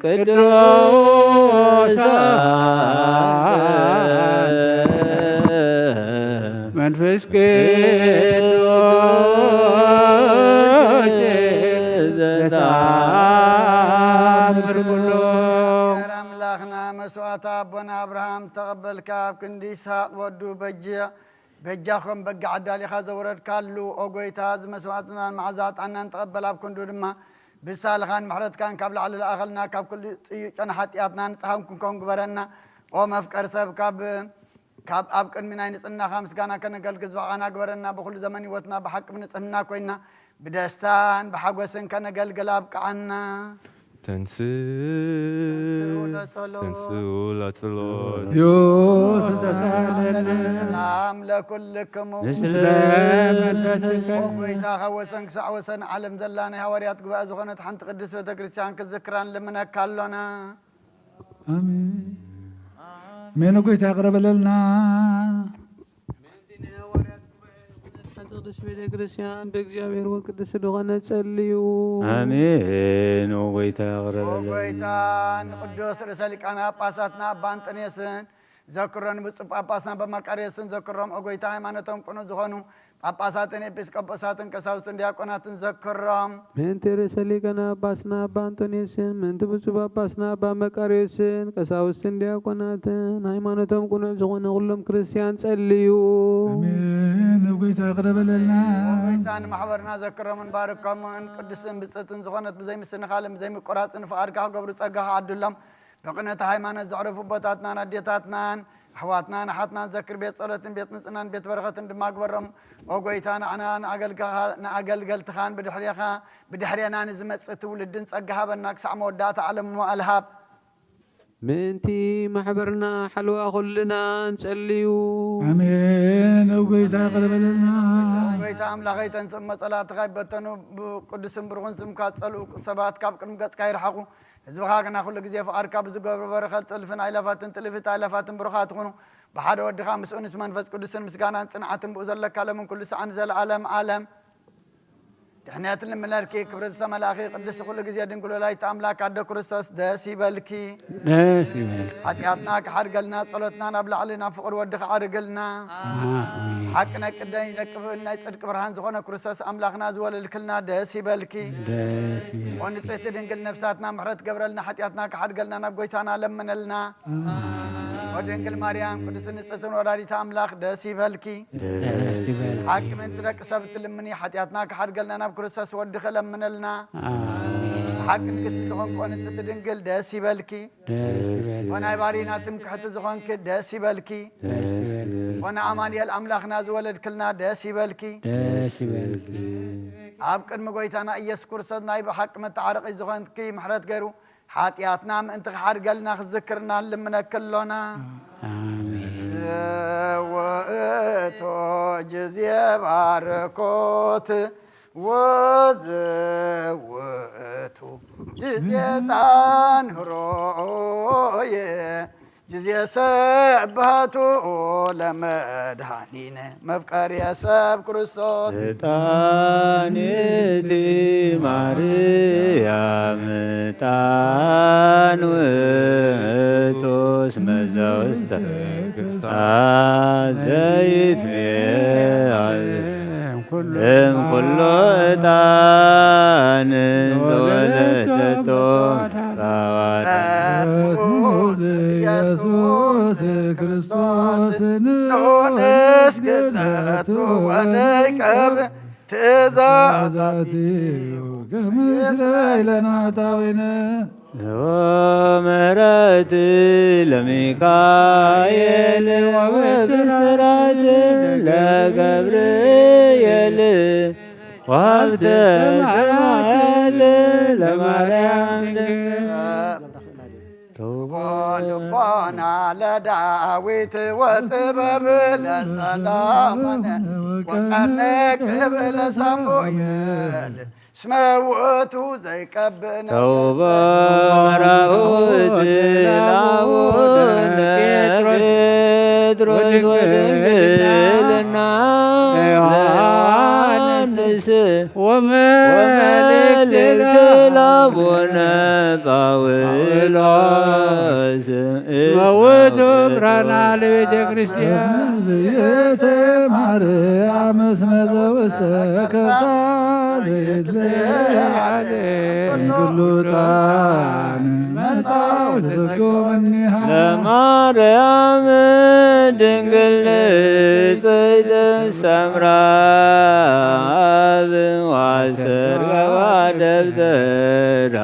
ቅዱስ አንተ መንፈስ ቅዱስ ዘተአምር ኩሎ። ኣምላኽና መስዋዕት ኣቦና ኣብርሃም ተቐበልካ፣ ኣብ ክንዲ ይስሐቅ ወዱ በጅ በጃ ከም በጊዕ ኣዳሊኻ ዘውረድካሉ፣ ኦ ጐይታ፣ እዚ መስዋዕትናን መዓዛ ዕጣንናን ተቐበል፣ ኣብ ክንዱ ድማ ብሳልኻን ምሕረትካን ካብ ላዕሊ ለኣኸልና፣ ካብ ኩሉ ጽዩጨን ሓጢኣትና ንጽሃን ክንከውን ግበረና። ኦ መፍቀር ሰብ፣ ካብ ካብ ኣብ ቅድሚ ናይ ንጽህናኻ ምስጋና ከነገልግል ዝበቓና ግበረና። ብኹሉ ዘመን ህይወትና ብሓቂ ብንጽህና ኮይና ብደስታን ብሓጎስን ከነገልግል ኣብቅዓና። ተንስእ ተንስኡ ለጸሎት። ተንስኡ ለጸሎት። ዮ ተሳለነ። ሰላም ለኩልክሙ። ምስለ መንፈስከ። ኦ ጐይታ፣ ካብ ወሰን ክሳዕ ወሰን ዓለም ዘላ ናይ ሃዋርያት ጉባኤ ዝኾነት ሓንቲ ቅድስት ቤተ ክርስቲያን ክትዝክራ ንልምነካ ኣሎና። ኣሜን። ኣሜን። ኦ ጐይታ ይቕረ በለልና። ምእንቲ ናይ ሃዋርያት ጉባኤ ዝኾነት ሓንቲ ቅድስት ቤተ ክርስቲያን ብእግዚኣብሔር ወቅድስ ዝኾነ ጸልዩ። ኣሜን። ኦ ጐይታ ይቕረ ኦ በለልና። ጐይታ፣ ንቅዱስ ርእሰ ሊቃነ ጳጳሳትና ኣባ እንጠንዮስን ዘክሮ፣ ንብፁዕ ጳጳስና ኣባ መቃርዮስን ዘክሮም። ኦ ጐይታ፣ ሃይማኖቶም ቅኑዕ ዝኾኑ ጳጳሳትን ኤጲስቆጶሳትን ቀሳውስትን ዲያቆናትን ዘክሮም። ምእንቲ ርእሰ ሊቃነ ጳጳስና ኣባ እንጠንዮስን፣ ምእንቲ ብፁዕ ጳጳስና ኣባ መቃርዮስን፣ ቀሳውስትን ዲያቆናትን፣ ሃይማኖቶም ቅኑዕ ዝኾነ ኩሎም ክርስትያን ጸልዩ። ኣሜን። ኦ ጐይታ ይቕረ በለልና። ኦ ጐይታ፣ ንማሕበርና ዘክሮምን ባርኮምን። ቅድስትን ብጽእትን ዝኾነት ብዘይ ምስንኻልን ብዘይ ምቁራጽን ፍቓድካ ክገብሩ ጸጋ ክዓድሎም። ብቕንዕቲ ሃይማኖት ዘዕረፉ ኣቦታትናን ኣዴታትናን ኣሕዋትናን ኣሓትናን ዘክር። ቤት ጸሎትን ቤት ንጽህናን ቤት በረኸትን ድማ ግበሮም። ኦ ጐይታ፣ ንዓና ንኣገልጋ-፣ ንኣገልገልትኻን ብድሕሬኻ፣ ብድሕሬና ንዝመጽእ ትውልድን ጸጋ ሃበና፣ ክሳዕ መወዳእታ ዓለም ምዋኣል ሃብ። ምእንቲ ማሕበርና ሓለዋ ኩልና ንጸልዩ። ኣሜን። ኦ ጐይታ ይቕረ በለልና። ኦ ጐይታ ኣምላኸይ፣ ተንስእ እሞ ጸላእትኻ ይበተኑ፣ ብቅዱስን ብሩኽን ስምካ ጸልኡ፣ ሰባት ካብ ቅድሚ ገጽካ ይርሓቑ። ህዝብኻ ግና ኩሉ ግዜ ፍቓድካ ብዝገብሩ በረኸት ጥልፍን ኣይላፋትን ጥልፍት ኣይላፋትን ብሩኻት ይኹኑ። ብሓደ ወድኻ ምስኡ ምስ መንፈስ ቅዱስን ምስጋናን ጽንዓትን ብኡ ዘለካ ለምን ኩሉ ሰዓን ዘለዓለም ዓለም። ድሕነት ልምነልኪ ክብርት ዝተመላእኺ ቅድስቲ ኩሉ ግዜ ድንግል ወላዲተ ኣምላክ ኣደ ክርስቶስ ደስ ይበልኪ። ደስ ይበልኪ። ሓጢኣትና ክሓድገልና ጸሎትና ናብ ላዕሊ ናብ ፍቕሪ ወድኺ ዓርግልና። ኣሜን። ሓቂ ናይ ቅደይ ደቂ ናይ ጽድቂ ብርሃን ዝኾነ ክርስቶስ ኣምላኽና ዝወለድክልና ደስ ይበልኪ። ደስ ይበልኪ። ኦ ንጽሕቲ ድንግል ነፍሳትና ምሕረት ገብረልና ሓጢኣትና ክሓድገልና ናብ ጎይታና ለምነልና። ኦ ድንግል ማርያም ቅድስት ንጽሕትን ወላዲተ ኣምላኽ ደስ ይበልኪ። ደስ ይበልኪ። ሓቂ ምእንቲ ደቂ ሰብ እትልምኒ ሓጢኣትና ክሓድገልና ናብ ክርስቶስ ወድኺ ለምነልና። ኣሜን። ሓቂ ንግስቲ ዝኾንኪ ኦ ንጽሕቲ ድንግል ደስ ይበልኪ። ደስ ይበልኪ። ኦ ናይ ባሪና ትምክሕቲ ዝኾንኪ ደስ ይበልኪ። ደስ ይበልኪ። ኦ ንኣማኑኤል ኣምላኽና ዝወለድክልና ደስ ይበልኪ። ደስ ይበልኪ። ኣብ ቅድሚ ጎይታና ኢየሱስ ክርስቶስ ናይ ብሓቂ መተዓረቒ ዝኾንኪ ምሕረት ገይሩ ሓጢኣትና ምእንቲ ክሓድገልና ክዝክርና ንልምነኪ ኣሎና። ኣሜን። ውእቱ ጊዜ ባርኮት ወዝውእቱ ጊዜ ጣን ሮየ ጊዜ ሰብሃቱ ለመድኃኒነ መፍቀሪ ሰብ ክርስቶስ። ዕጣን እቲ ማርያም ዕጣን ውእቱ እስመ ዘውስተ ክፍታ ዘይትሜ እምኩሉ ዕጣን ዘወለደቶ ጸዋት ኢየሱስ ክርስቶስ ንስግደቱ ወንቀብ ትእዛዛቲሁ ገምስለ ኢለና ጣዊነ። ወምሕረት ለሚካኤል ወብስራት ለገብርኤል ወሀብተ ሰማያት ለማርያም ድንግል። ልቦና ለዳዊት ወጥበብ ለሰሎሞን ወቀንቅብ ለሳሙኤል እስመ ውእቱ ዘይቀብእ ተውበ መራውት ለአቡነ ጴጥሮስ ወድንግልና አቡነ ጳውሎስ መውቱ ብርሃና ለቤተ ክርስቲያን። ቤተ ማርያም እስመ ዘውስተ ከርሳ ዘይትለዓል እንግሉጣን መጻው ዘጎመኒሃ። ለማርያም ድንግል ንጽሕት ሰምራ አብ ዋስር ገባ ደብተራ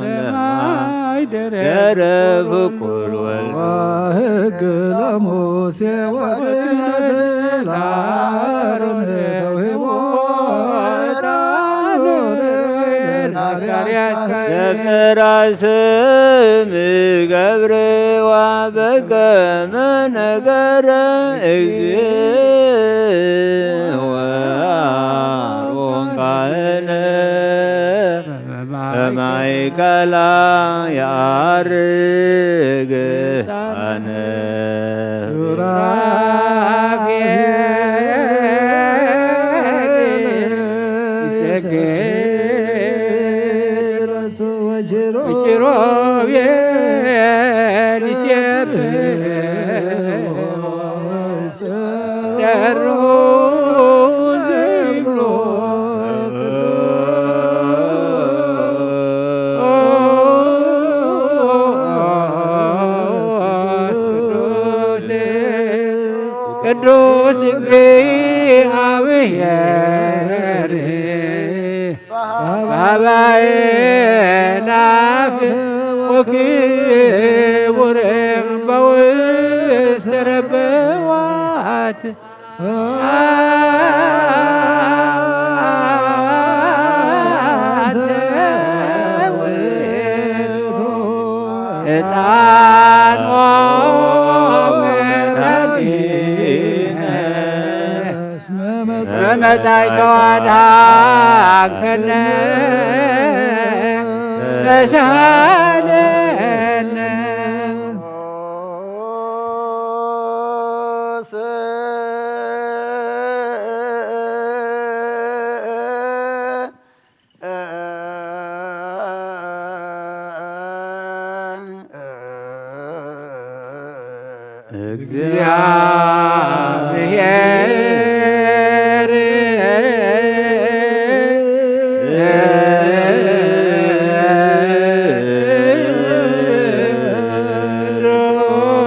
ለማይደረ ፍቁር ወልድ። ወሕግ ለሙሴ ወክህነት ለአሮን ተውሂቦ። ደብተራ ስም ገብርዋ በከመ ነገረ እግዚእ ወአሮን ካህነ በማእከላ የዐርግ ካህነ። ሱራፌል ይሰግድ ወኪሩቤል ይሴብሑ። ቅዱስ እግዚአብሔር በአእላፍ ወክቡር በውስተ ረበዋት። ዕጣን ወመድኃኒነ መጻእከ ወአድኃንከነ ተሳሃለነ። እግዚአብሔር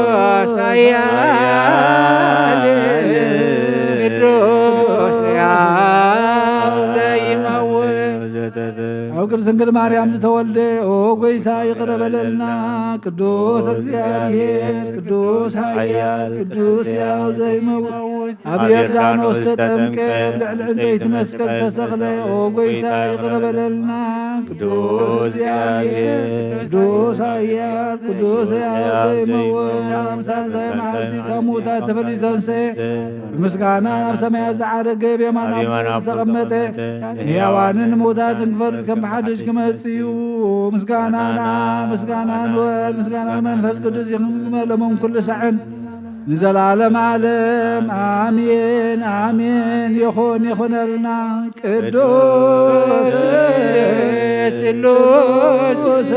ቅዱስ ኃያል ቅዱስ ሕያው ዘይመውት። አብ ቅድስት ድንግል ማርያም ዝተወልደ ኦ ጎይታ ይቅረ በለልና። ቅዱስ እግዚአብሔር ቅዱስ ኃያል ቅዱስ ሕያው ዘይመውት። አብ ዮርዳኖስ ተጠምቀ፣ ልዕሊ ዕንፀይቲ መስቀል ተሰቅለ። ኦ ጎይታ ይቅረ በለልና። ቅዱስ እግዚአብሔር ቅዱስ ኃያል ቅዱስ ሕያው ዘይመውት። አምሳልሳይ መዓልቲ ካብ ምውታት ተፈልዩ ተንስአ። ብምስጋና ናብ ሰማያት ዝዓረገ፣ ብየማን ኣቦ ዝተቐመጠ፣ ንሕያዋንን ምውታትን ክፈርድ ከም ብሓድሽ ክመጽእ እዩ። ምስጋናና ምስጋና ንወልድ ምስጋና ንመንፈስ ቅዱስ ይኹን፣ ሎምን ኩሉ ሳዕን ንዘላለም ዓለም ኣሜን፣ ኣሜን። ይኹን፣ ይኹነልና። ቅዱስ ስሉስ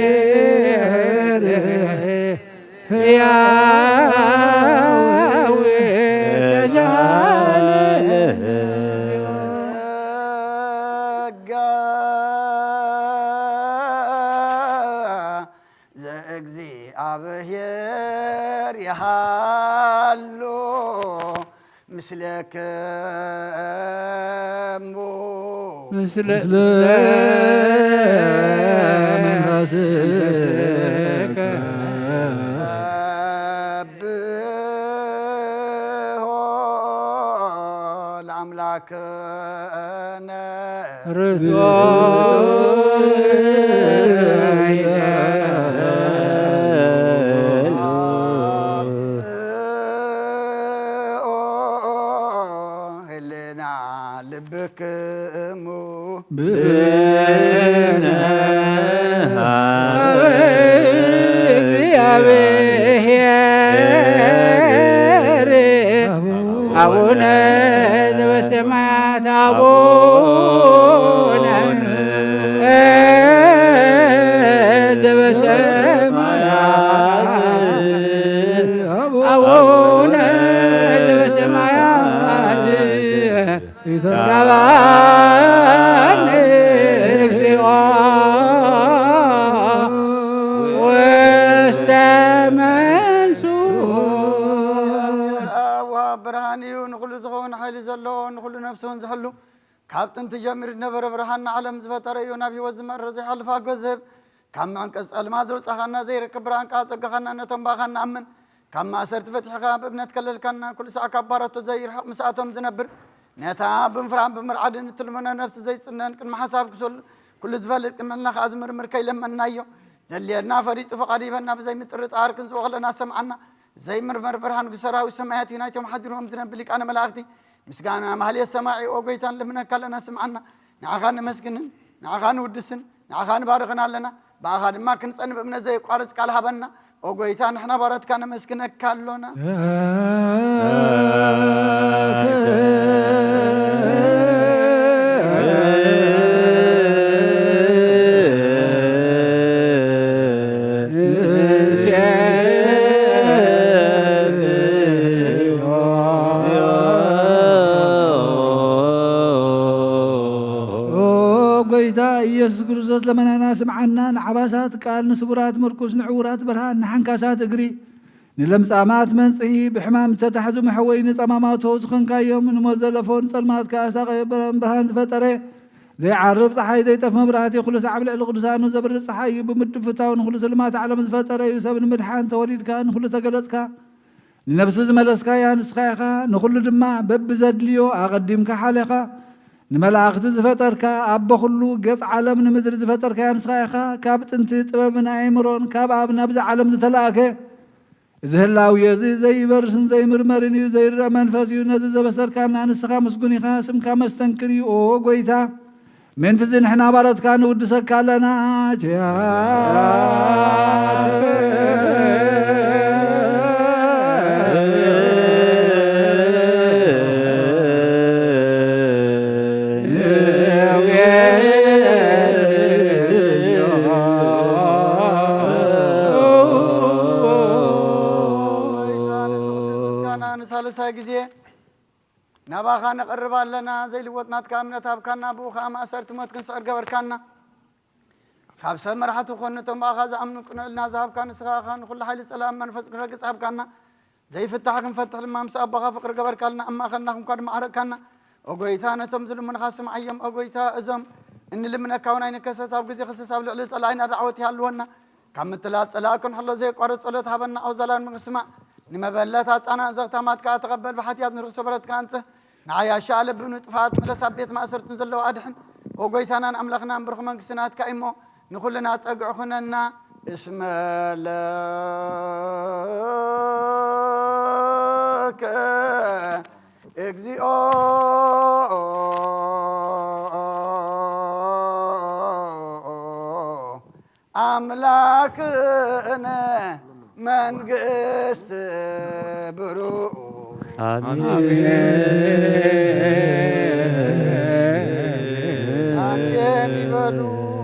እግዚአብሔር ሕያው ተሳለ ጸጋ ዘእግዚኣብሔር ይሃሉ ምስለክሙ። ምስለ መንፈስከ። ሰብሖ ለአምላክነ። ርቱዕ ህልና ልብክሙ። ብነ እግዚአብሔር አቡነ ዘበሰማያት አቡነ ነፍስውን ዝሕሉ፣ ካብ ጥንቲ ጀሚሩ ዝነበረ ብርሃን ንዓለም ዝፈጠረ እዩ። ናብ ህይወት ዝመርሕ ዘይሓልፍ ኣጎ ዝህብ፣ ካብ ምዕንቅጽ ጸልማ ዘውጻኻና፣ ዘይርክብ ብርሃን ከኣ ኣጸጋኻና። ነቶም ብኣኻ ንኣምን፣ ካብ ማእሰርቲ ፈቲሕኻ ብእምነት ከለልካና። ኩሉ ሳዕ ካብ ባሮቱ ዘይርሕቕ፣ ምስኣቶም ዝነብር፣ ነታ ብምፍራን ብምርዓድን እትልምኖ ነፍሲ ዘይጽነን፣ ቅድሚ ሓሳብ ክሱል ኩሉ ዝፈልጥ፣ ቅድሚ ሕልና ከኣ ዝምርምር ከይለመንናዮ፣ ዘድልየና ፈሊጡ ፍቓዱ ይበና። ብዘይምጥርጣር ክንጽዎ ከለና ሰምዓና። ዘይምርመር ብርሃን ንጉስ ሰራዊት ሰማያት እዩ፣ ናይቶም ሓዲሮም ዝነብር ሊቃነ መላእኽቲ ምስጋና ማህሌት ሰማዒ። ኦ ጎይታ፣ ንልምነካ ኣለና፣ ስምዓና። ንዓኻ ነመስግንን ንዓኻ ንውድስን ንዓኻ ንባርኽን ኣለና። ብኣኻ ድማ ክንጸን ብእምነት ዘየቋርጽ ቃል ሃበና። ኦ ጎይታ፣ ንሕና ባሮትካ ነመስግነካ ኣሎና። ኦ ጎይታ ኢየሱስ ክርስቶስ፣ ለመናና ስምዓና። ንዓባሳት ቃል፣ ንስቡራት ምርኩስ፣ ንዕዉራት ብርሃን፣ ንሓንካሳት እግሪ፣ ንለምጻማት መንጽሂ፣ ብሕማም ዝተታሕዙ መሕወዪ፣ ንጸማማት ፈውሲ ኾንካዮም። ንሞት ዘለፎ፣ ንጸልማት ከኣ ሳቐ፣ ብርሃን ዝፈጠረ፣ ዘይዓርብ ጸሓይ፣ ዘይጠፍ መብራህቲ፣ ኩሉ ሳዕ ኣብ ልዕሊ ቅዱሳኑ ዘብርህ ጸሓይ እዩ። ብምድፍታው ንኹሉ ስልማት ዓለም ዝፈጠረ እዩ። ሰብ ንምድሓን ተወሊድካ፣ ንኹሉ ተገለጽካ። ንነፍሲ ዝመለስካያ ንስኻ ኢኻ፣ ንኹሉ ድማ በብዘድልዮ ኣቐዲምካ ሓለኻ። ንመላእኽቲ ዝፈጠርካ፣ ኣቦ ኩሉ፣ ገጽ ዓለም ንምድሪ ዝፈጠርካያ ንስኻ ኢኻ። ካብ ጥንቲ ጥበብን ኣእምሮን ካብ ኣብ ናብዚ ዓለም ዝተላእከ፣ እዚ ህላዌ እዚ ዘይበርስን ዘይምርመርን እዩ፣ ዘይረኣ መንፈስ እዩ። ነዚ ዘበሰርካና ንስኻ ምስጉን ኢኻ፣ ስምካ መስተንክር እዩ። ኦ ጎይታ፣ ምእንቲ እዚ ንሕና ባሮትካ ንውድሰካ ኣለና። ቸያከ ጎይታ፣ ነዚ ኩሉ ምስጋና ንሳልሳይ ግዜ ናባኻ ነቕርብ ኣለና። ዘይልወጥ ናትካ እምነት ሃብካና፣ ብኡ ኸኣ ማእሰርቲ ሞት ክንስዕር ገበርካና። ካብ ሰብ መራሕቲ ኾን፣ ነቶም ብኣኻ ዝኣምኑ ቅኑዕልና ዝሃብካ ንስኻ ኢኻ። ንኹሉ ሓይሊ ጸላእን መንፈስ ክንረግጽ ሃብካና። ዘይፍታሕ ክንፈትሕ ድማ ምስ ኣቦኻ ፍቕሪ ገበርካልና፣ ኣብ ማእኸልና ክንኳ ድማ ዓረቕካና። ኦ ጎይታ፣ ነቶም ዝልምኑኻ ስምዓዮም። ኦ ጎይታ፣ እዞም እንልምነካ እውን ኣይንከሰስ። ኣብ ግዜ ክስስ ኣብ ልዕሊ ጸላኢና ዳዕወት ይሃልወና። ካብ ምትላል ጸላኢ ክንሕሎ ዘየቋርጽ ጸሎት ሃበና። ኦ ዘላለም ስማዕ፣ ንመበለት ኣጻና፣ ዘኽታማት ከኣ ተቐበል። ብሓጢኣት ንርኽሶ በረትካ ኣንጽህ። ንዓያሻ ልቢ ንጥፋት ምለስ፣ ኣብ ቤት ማእሰርትን ዘለዉ ኣድሕን። ኦ ጎይታናን ኣምላኽናን፣ ብሩኽ መንግስቲ ናትካ እሞ፣ ንኹልና ጸግዒ ኩነና። እስመ ለከ እግዚኦ ኣምላክነ መንግስት ብሩክ። ኣሜን። ኣሜን ይበሉ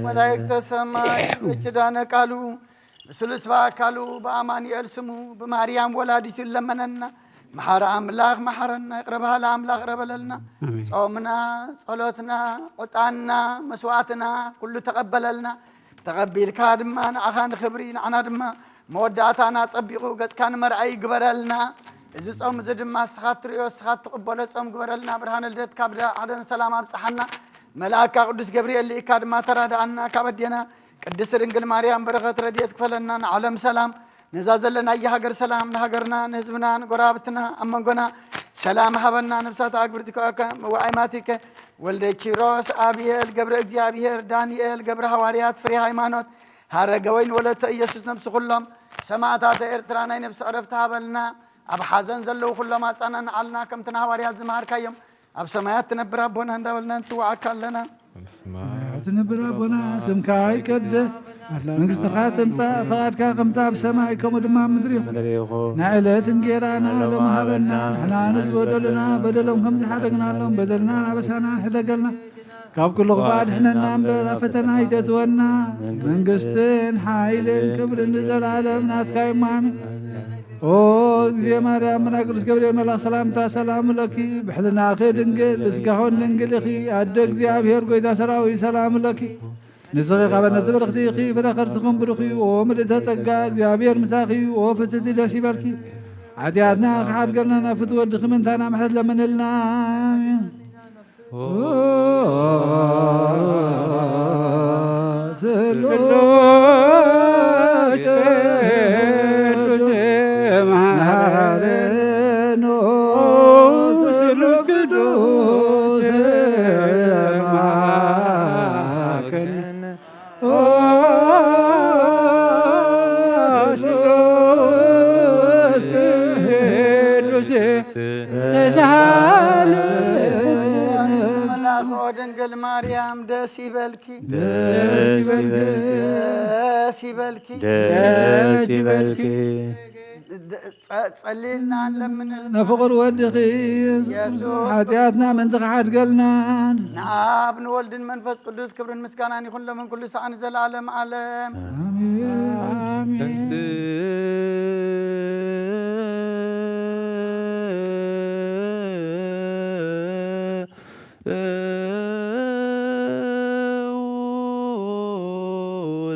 መላእክተ ሰማይ። በኪዳነ ቃሉ፣ ብስሉስ በአካሉ፣ በአማኑኤል ስሙ፣ ብማርያም ወላዲቱ ይለመነና። መሓሪ ኣምላኽ መሓረና፣ ይቕረ በሃሊ ኣምላኽ ይቕረ በለልና። ኣሜን። ጾምና፣ ጸሎትና፣ ዕጣንና፣ መስዋዕትና ኩሉ ተቐበለልና። ተቐቢልካ ድማ ንዓኻ ንኽብሪ፣ ንዓና ድማ መወዳእታና ጸቢቑ ገጽካ ንመርኣይ ይግበረልና። እዚ ጾም እዚ ድማ ንስኻ እትርእዮ፣ ንስኻ እትቕበሎ ጾም ግበረልና። ብርሃነ ልደትካ ብደሓነ ሰላም ኣብጽሓና። መልኣካ ቅዱስ ገብርኤል ልኢካ ድማ ተራድኣና። ካብ ኣዴና ቅድስት ድንግል ማርያም በረኸት ረድኤት ክፈለና። ንዓለም ሰላም፣ ነዛ ዘለናያ ሃገር ሰላም፣ ንሃገርና፣ ንህዝብና፣ ንጎረባብትና፣ ኣብ መንጎና ሰላም ሃበና። ነፍሳት ኣግብርቲ ከ-፣ ከ-፣ ወኣይማቲከ ወልደ ኪሮስ፣ ኣብየል፣ ገብረ እግዚኣብሔር፣ ዳንኤል፣ ገብረ ሃዋርያት፣ ፍሬ ሃይማኖት፣ ሃረገ ወይን ወለተ ኢየሱስ፣ ነፍሲ ኩሎም ሰማዕታተ ኤርትራ ናይ ነፍሲ ዕረፍቲ ሃበልና። ኣብ ሓዘን ዘለዉ ኩሎም ኣጻናንዓልና፣ ከምቲ ንሃዋርያት ዝመሃርካዮም፣ ኣብ ሰማያት ትነብር ኣቦና እንዳበልና ንጽውዓካ ኣለና። ትነብር ኣቦና፣ ስምካ ይቀደስ፣ መንግስትኻ ትምጻእ፣ ፈቓድካ ከምቲ ኣብ ሰማይ ከምኡ ድማ ኣብ ምድሪ ይኹን። ናይ ዕለት እንጌራና ሎሚ ሃበና፣ ንሕና ንዝበደሉና በደሎም ከም ዝሓደግናሎም በደልና ኣበሳና ሕደገልና፣ ካብ ኩሉ ክፉእ ኣድሕነና እምበር ኣብ ፈተና ኣይተእትወና። መንግስትን ሓይልን ክብርን ንዘለኣለም ናትካ እዩ። ኣሜን። ኦ እግዝእትየ ማርያም፣ ብናይ ቅዱስ ገብርኤል መልኣኽ ሰላምታ ሰላም ለኪ፣ ብሕልናኺ ድንግል፣ ብስጋኽን ድንግል ኢኺ፣ ኣደ እግዚኣብሔር፣ ጎይታ ሰራዊት፣ ሰላም ለኪ። ንስኺ ካብ ኣንስቲ ብርኽቲ ኢኺ፣ ፍረ ከርስኽን ብሩኽ እዩ። ኦ ምልእተ ጸጋ፣ እግዚኣብሔር ምሳኺ እዩ። ኦ ፍትሕቲ፣ ደስ ይበልኪ። ሓጢኣትና ክሓድገልና፣ ናብ ፍትወ ወድኺ ምእንታና ምሕረት ለምንልና። ኣሜን። ስሉስ ቅዱስ መሐረነ፣ ስሉስ ቅዱስ መሐረነ። መልአክ ድንግል ማርያም ደስ ይበልኪ፣ ደስ ይበልኪ፣ ደስ ይበልኪ፣ ደስ ይበልኪ። ደ-፣ ጸ-፣ ጸልይልና ንለምንልና። ንፍቕር ወድኺ ኢየሱስ ሓጢኣትና ምእንቲ ክሓድገልና። ንኣብ ንወልድን መንፈስ ቅዱስ ክብርን ምስጋናን ይኹን ሎምን ኩሉ ሰዓን ዘለዓለም ዓለም። ኣሜን። ኣሜን።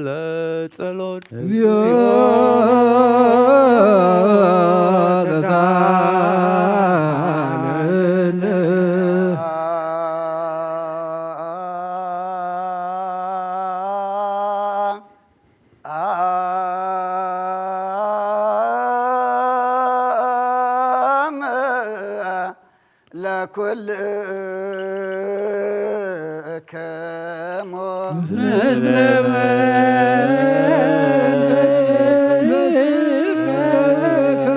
ለጸሎት። እግዚኦ ተሳለነ። አም ለኩልክሙ ምስለ መንፈስከ።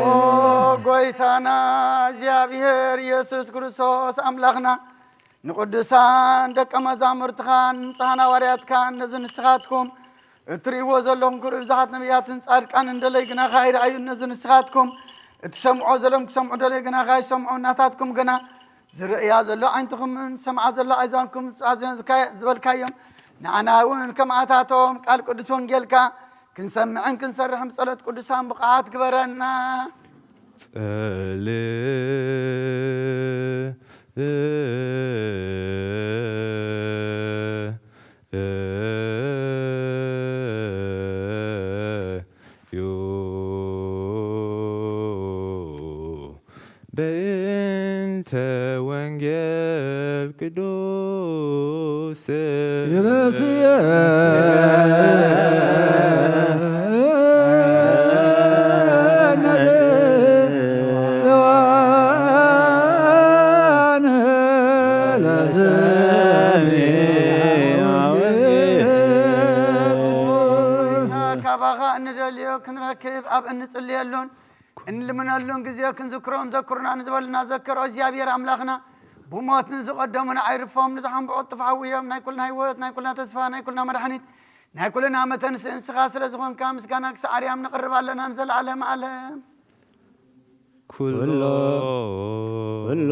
ኦ ጎይታና እግዚኣብሔር ኢየሱስ ክርስቶስ ኣምላኽና፣ ንቅዱሳን ደቀ መዛሙርትኻን ንጹሓን ሃዋርያትካን ነዚ ንስኻትኩም እትርእይዎ ዘለኹም ክርእዩ ብዙሓት ነቢያትን ጻድቃንን ደለይ ግናኻ ኣይረኣዩን። ነዚ ንስኻትኩም እትሰምዖ ዘለኹም ክሰምዑ ደለይ ግናኻ ኣይሰምዑን። ናታትኩም ግና ዝርእያ ዘሎ ዓይንትኹምን ዝሰምዓ ዘሎ ኣእዛንኩም ዝበልካዮም ንዓና እውን ከምኣታቶም ቃል ቅዱስ ወንጌልካ ክንሰምዕን ክንሰርሕን ብጸሎት ቅዱሳን ብቕዓት ግበረና። ጸልዩ በእንተ ወንጌል ቅዱስ ይረስየ ካባኻ እንደልዮ ክንረክብ ኣብ እንጽልየሉን እንልምነሉን ግዜ ክንዝክሮም ዘክሩና ንዝበልና ዘከሮ እግዚኣብሔር ኣምላኽና፣ ብሞት ንዝቐደሙና ኣይርፎም፣ ንዝሓንብዑ ጥፍ ሓውዮም፣ ናይ ኩልና ህይወት፣ ናይ ኩልና ተስፋ፣ ናይ ኩልና መድሓኒት፣ ናይ ኩልና መተንስእ ንስኻ ስለ ዝኾንካ ምስጋና ክሳዕ ኣርያም ነቕርብ ኣለና ንዘለዓለም ዓለም። ኩሎ ኩሎ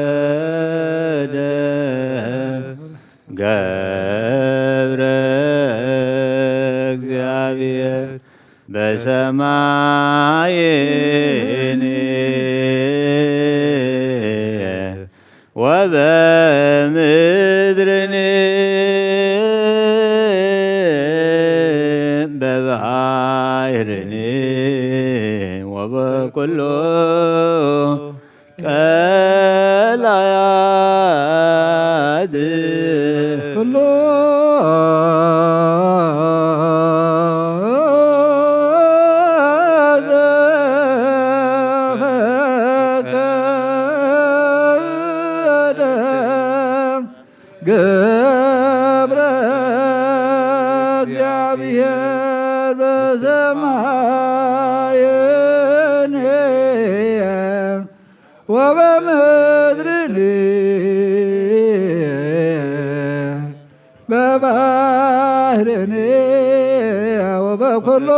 ዘፈቀደ ገብረ እግዚአብሔር በሰማይኒ ወበምድርኒ በባሕርኒ ወበኩሉ ቀላያት ኩሉ ዘፈቀደ ገብረ እግዚአብሔር በሰማይኒ ወበምድርኒ በባህርኒ ወበኩሉ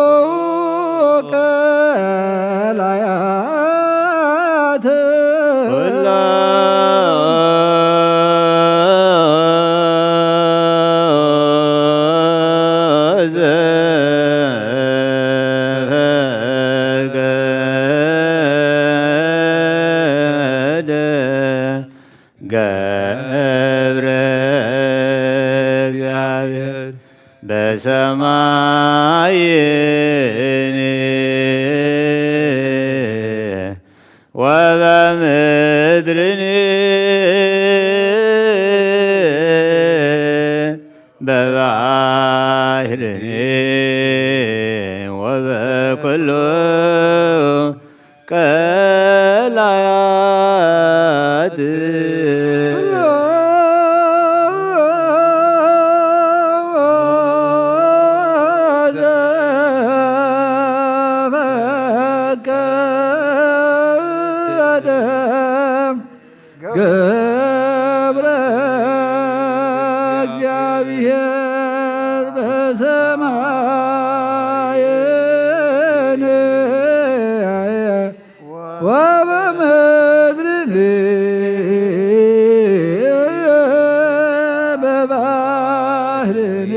ቀላያት ኩሎ ዘፈቀደ ገብረ ምድርኒ በባሕርኒ ወበኩሉ ቀላያት ገብረ እግዚአብሔር በሰማይን ወበምድርን በባህርን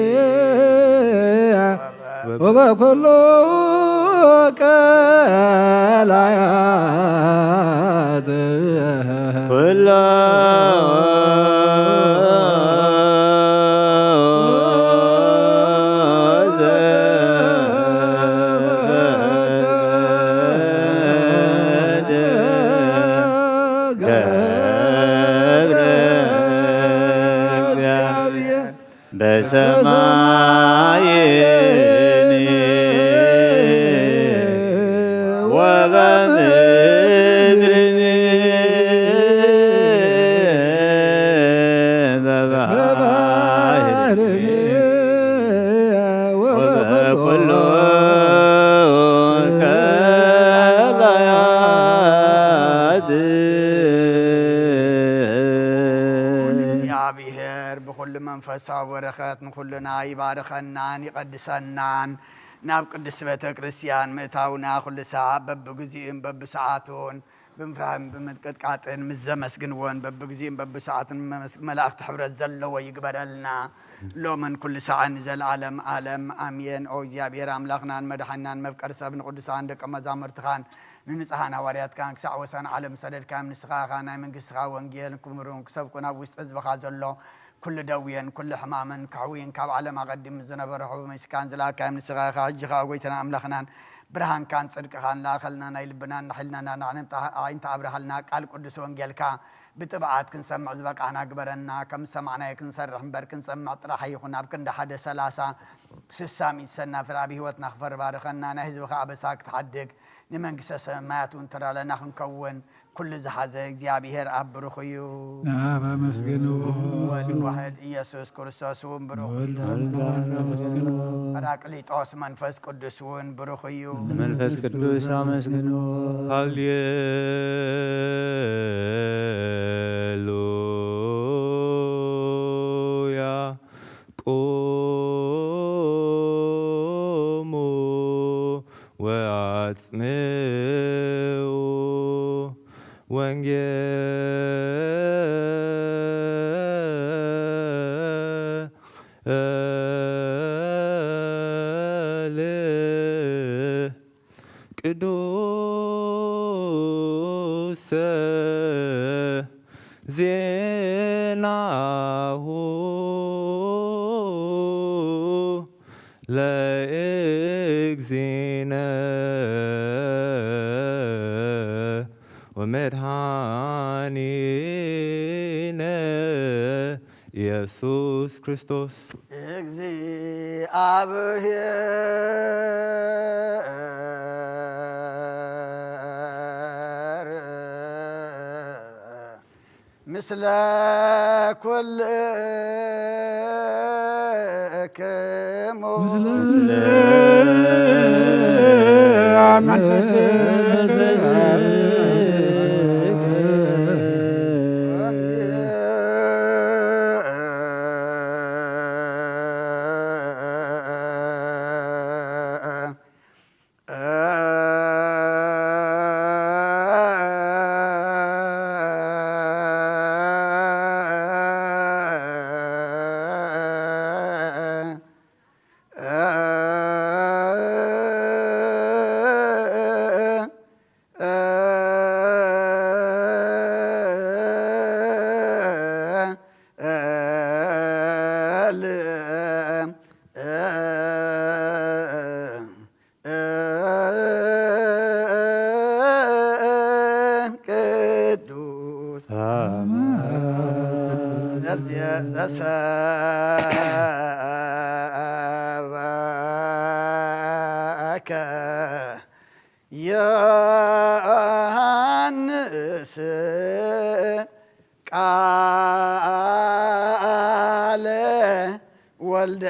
ወበኩሉ ቀላያት ኩሎ ገብረ እግዚአብሔር በሰማይኒ ወበምድርኒ በባህርኒ ወበኩሉ ቀላያት። ብኹሉ መንፈሳዊ በረኸት ንኹልና ይባርኸናን ይቐድሰናን። ናብ ቅድስት ቤተ ክርስቲያን ምእታውና ኩሉ ሰዓት በብግዚኡን በብሰዓቱን ብምፍራህን ብምቅጥቃጥን ምስ ዘመስግንዎን በብግዚኡን በብሰዓቱን መስ-፣ መላእኽቲ ሕብረት ዘለዎ ይግበረልና። ሎምን ኩሉ ሰዓን ንዘለዓለም ዓለም ኣሜን። ኦ እግዚኣብሔር ኣምላኽናን መድሓኒናን መፍቀሪ ሰብ ንቅዱሳን ደቀ መዛሙርትኻን ንንጹሓን ሃዋርያትካን ክሳዕ ወሰን ዓለም ሰደድካዮም። ንስኻ ኢኻ ናይ መንግስትኻ ወንጌል ክምህሩን ክሰብኩን ኣብ ውሽጢ ህዝብኻ ዘሎ ኩሉ ደውየን ኩሉ ሕማመን ከሕውይን ካብ ዓለም ኣቐዲሙ ዝነበረ ሕቡብ መሲካን ዝለኣካዮም ንስኻ ኢኻ። ሕጂ ኸኣ ጎይታና ኣምላኽናን ብርሃንካን ጽድቅኻን ለኣኸልና፣ ናይ ልብናን ናይ ሕልናናን ኣዒንታ-፣ ኣዒንቲ ኣብርሃልና። ቃል ቅዱስ ወንጌልካ ብጥብዓት ክንሰምዕ ዝበቃዕና ግበረና። ከም ዝሰማዕናዮ ክንሰርሕ እምበር ክንሰምዕ ጥራሕ ኣይኹን። ኣብ ክንዲ ሓደ ሰላሳ ስሳ ሚእቲ ሰናፍር ኣብ ህይወትና ክፈርባርኸና፣ ናይ ህዝብኻ ኣበሳ ክትሓድግ፣ ንመንግስተ ሰማያት እውን ተዳለና ክንከውን ኩሉ ዝሓዘ እግዚኣብሔር ኣብ ብሩኽ እዩ። ንኣብ ኣመስግንዎ። ወልድ ዋሕድ ኢየሱስ ክርስቶስ እውን ብሩኽ እዩ። ወልድ ኣብ ኣመስግንዎ። ጳራቅሊጦስ መንፈስ ቅዱስ እውን ብሩኽ እዩ። ንመንፈስ ቅዱስ ኣመስግንዎ። ሃሌሉያ። ቁሙ ወአጽምዑ ወንጌል ቅዱሰ ዜናሁ ለእግዚእነ ወመድኃኒነ ኢየሱስ ክርስቶስ። እግዚአብሔር ምስለ ኩልክሙ። ምስለ መንፈስከ። ዘሰብአከ ዮሃንስ ቃለ ወልደ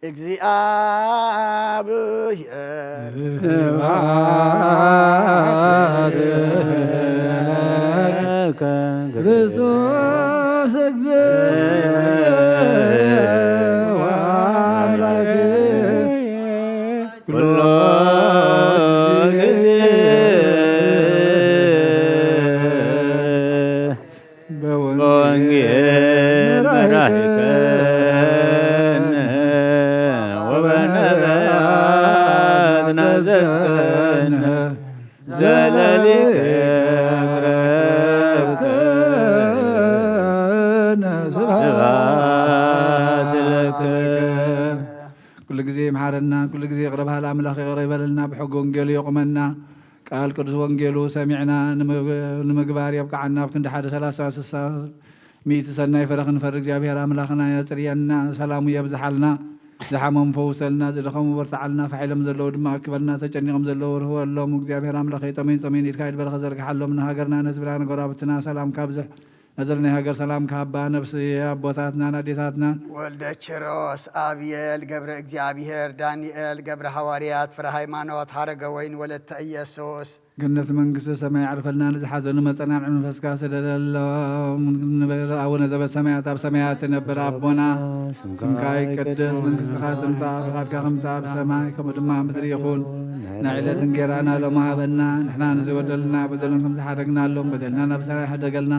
እግዚኣብሔር። ስብሐት ለከ ክርስቶስ እግዚእ ወአምላክ ኩሎ ጊዜ በወንጌል መራሕከነ ወበነቢያት ናዘዝከነ ዘለሊከ ረብከነ ስብሐት ለከ። ኩሉ ግዜ ይምሓረና፣ ኩሉ ግዜ ይቕረ በሃል ኣምላኽ ይቕረ ይበለልና፣ ብሕጊ ወንጌሉ የቑመና። ቃል ቅዱስ ወንጌሉ ሰሚዕና ንምግ-፣ ንምግባር የብቅዓና። ኣብ ክንዲ ሓደ ሰላሳ፣ ስሳ፣ ሚእቲ ሰናይ ፍረ ክንፈሪ እግዚኣብሔር ኣምላኽና የጽርየና፣ ሰላሙ የብዝሓልና። ዝሓመሙ ፈውሰልና፣ ዝደኸሙ በርትዓልና፣ ፋሕ ኢሎም ዘለዉ ድማ ኣክበልና፣ ተጨኒቖም ዘለዉ ርህወሎም። እግዚኣብሔር ኣምላኽ የጸመዩን ጸመዩን ኢድካ ኢድ በረኸት ዘርግሓሎም፣ ንሃገርና ንህዝብና ንጎረባብትና ሰላም ካብዝሕ። ነዘለናይ ሃገር ሰላም ካባ ነብሲ ኣቦታትናን ኣዴታትናን። ወልደ ኪሮስ፣ ኣብየል ገብረ እግዚኣብሔር፣ ዳንኤል ገብረ ሃዋርያት፣ ፍረ ሃይማኖት፣ ሃረገ ወይን፣ ወለተ ኢየሱስ። ገነት መንግስተ ሰማይ ያዕርፈልና፣ ንዝሓዘኑ መጸናንዒ መንፈስካ ስደደሎም። ንበል ኣቡነ ዘበሰማያት፣ ኣብ ሰማያት ትነብር ኣቦና፣ ስምካ ይቀደስ፣ መንግስትኻ ትምጻእ፣ ፍቓድካ ከምታ ኣብ ሰማይ ከምኡ ድማ ኣብ ምድሪ ይኹን። ናይ ዕለት እንጌራና ሎሚ ሃበና፣ ንሕና ንዝበደሉና በደሎም ከም ዝሓረግናሎም በደልና ናብ ሰማይ ሓደገልና፣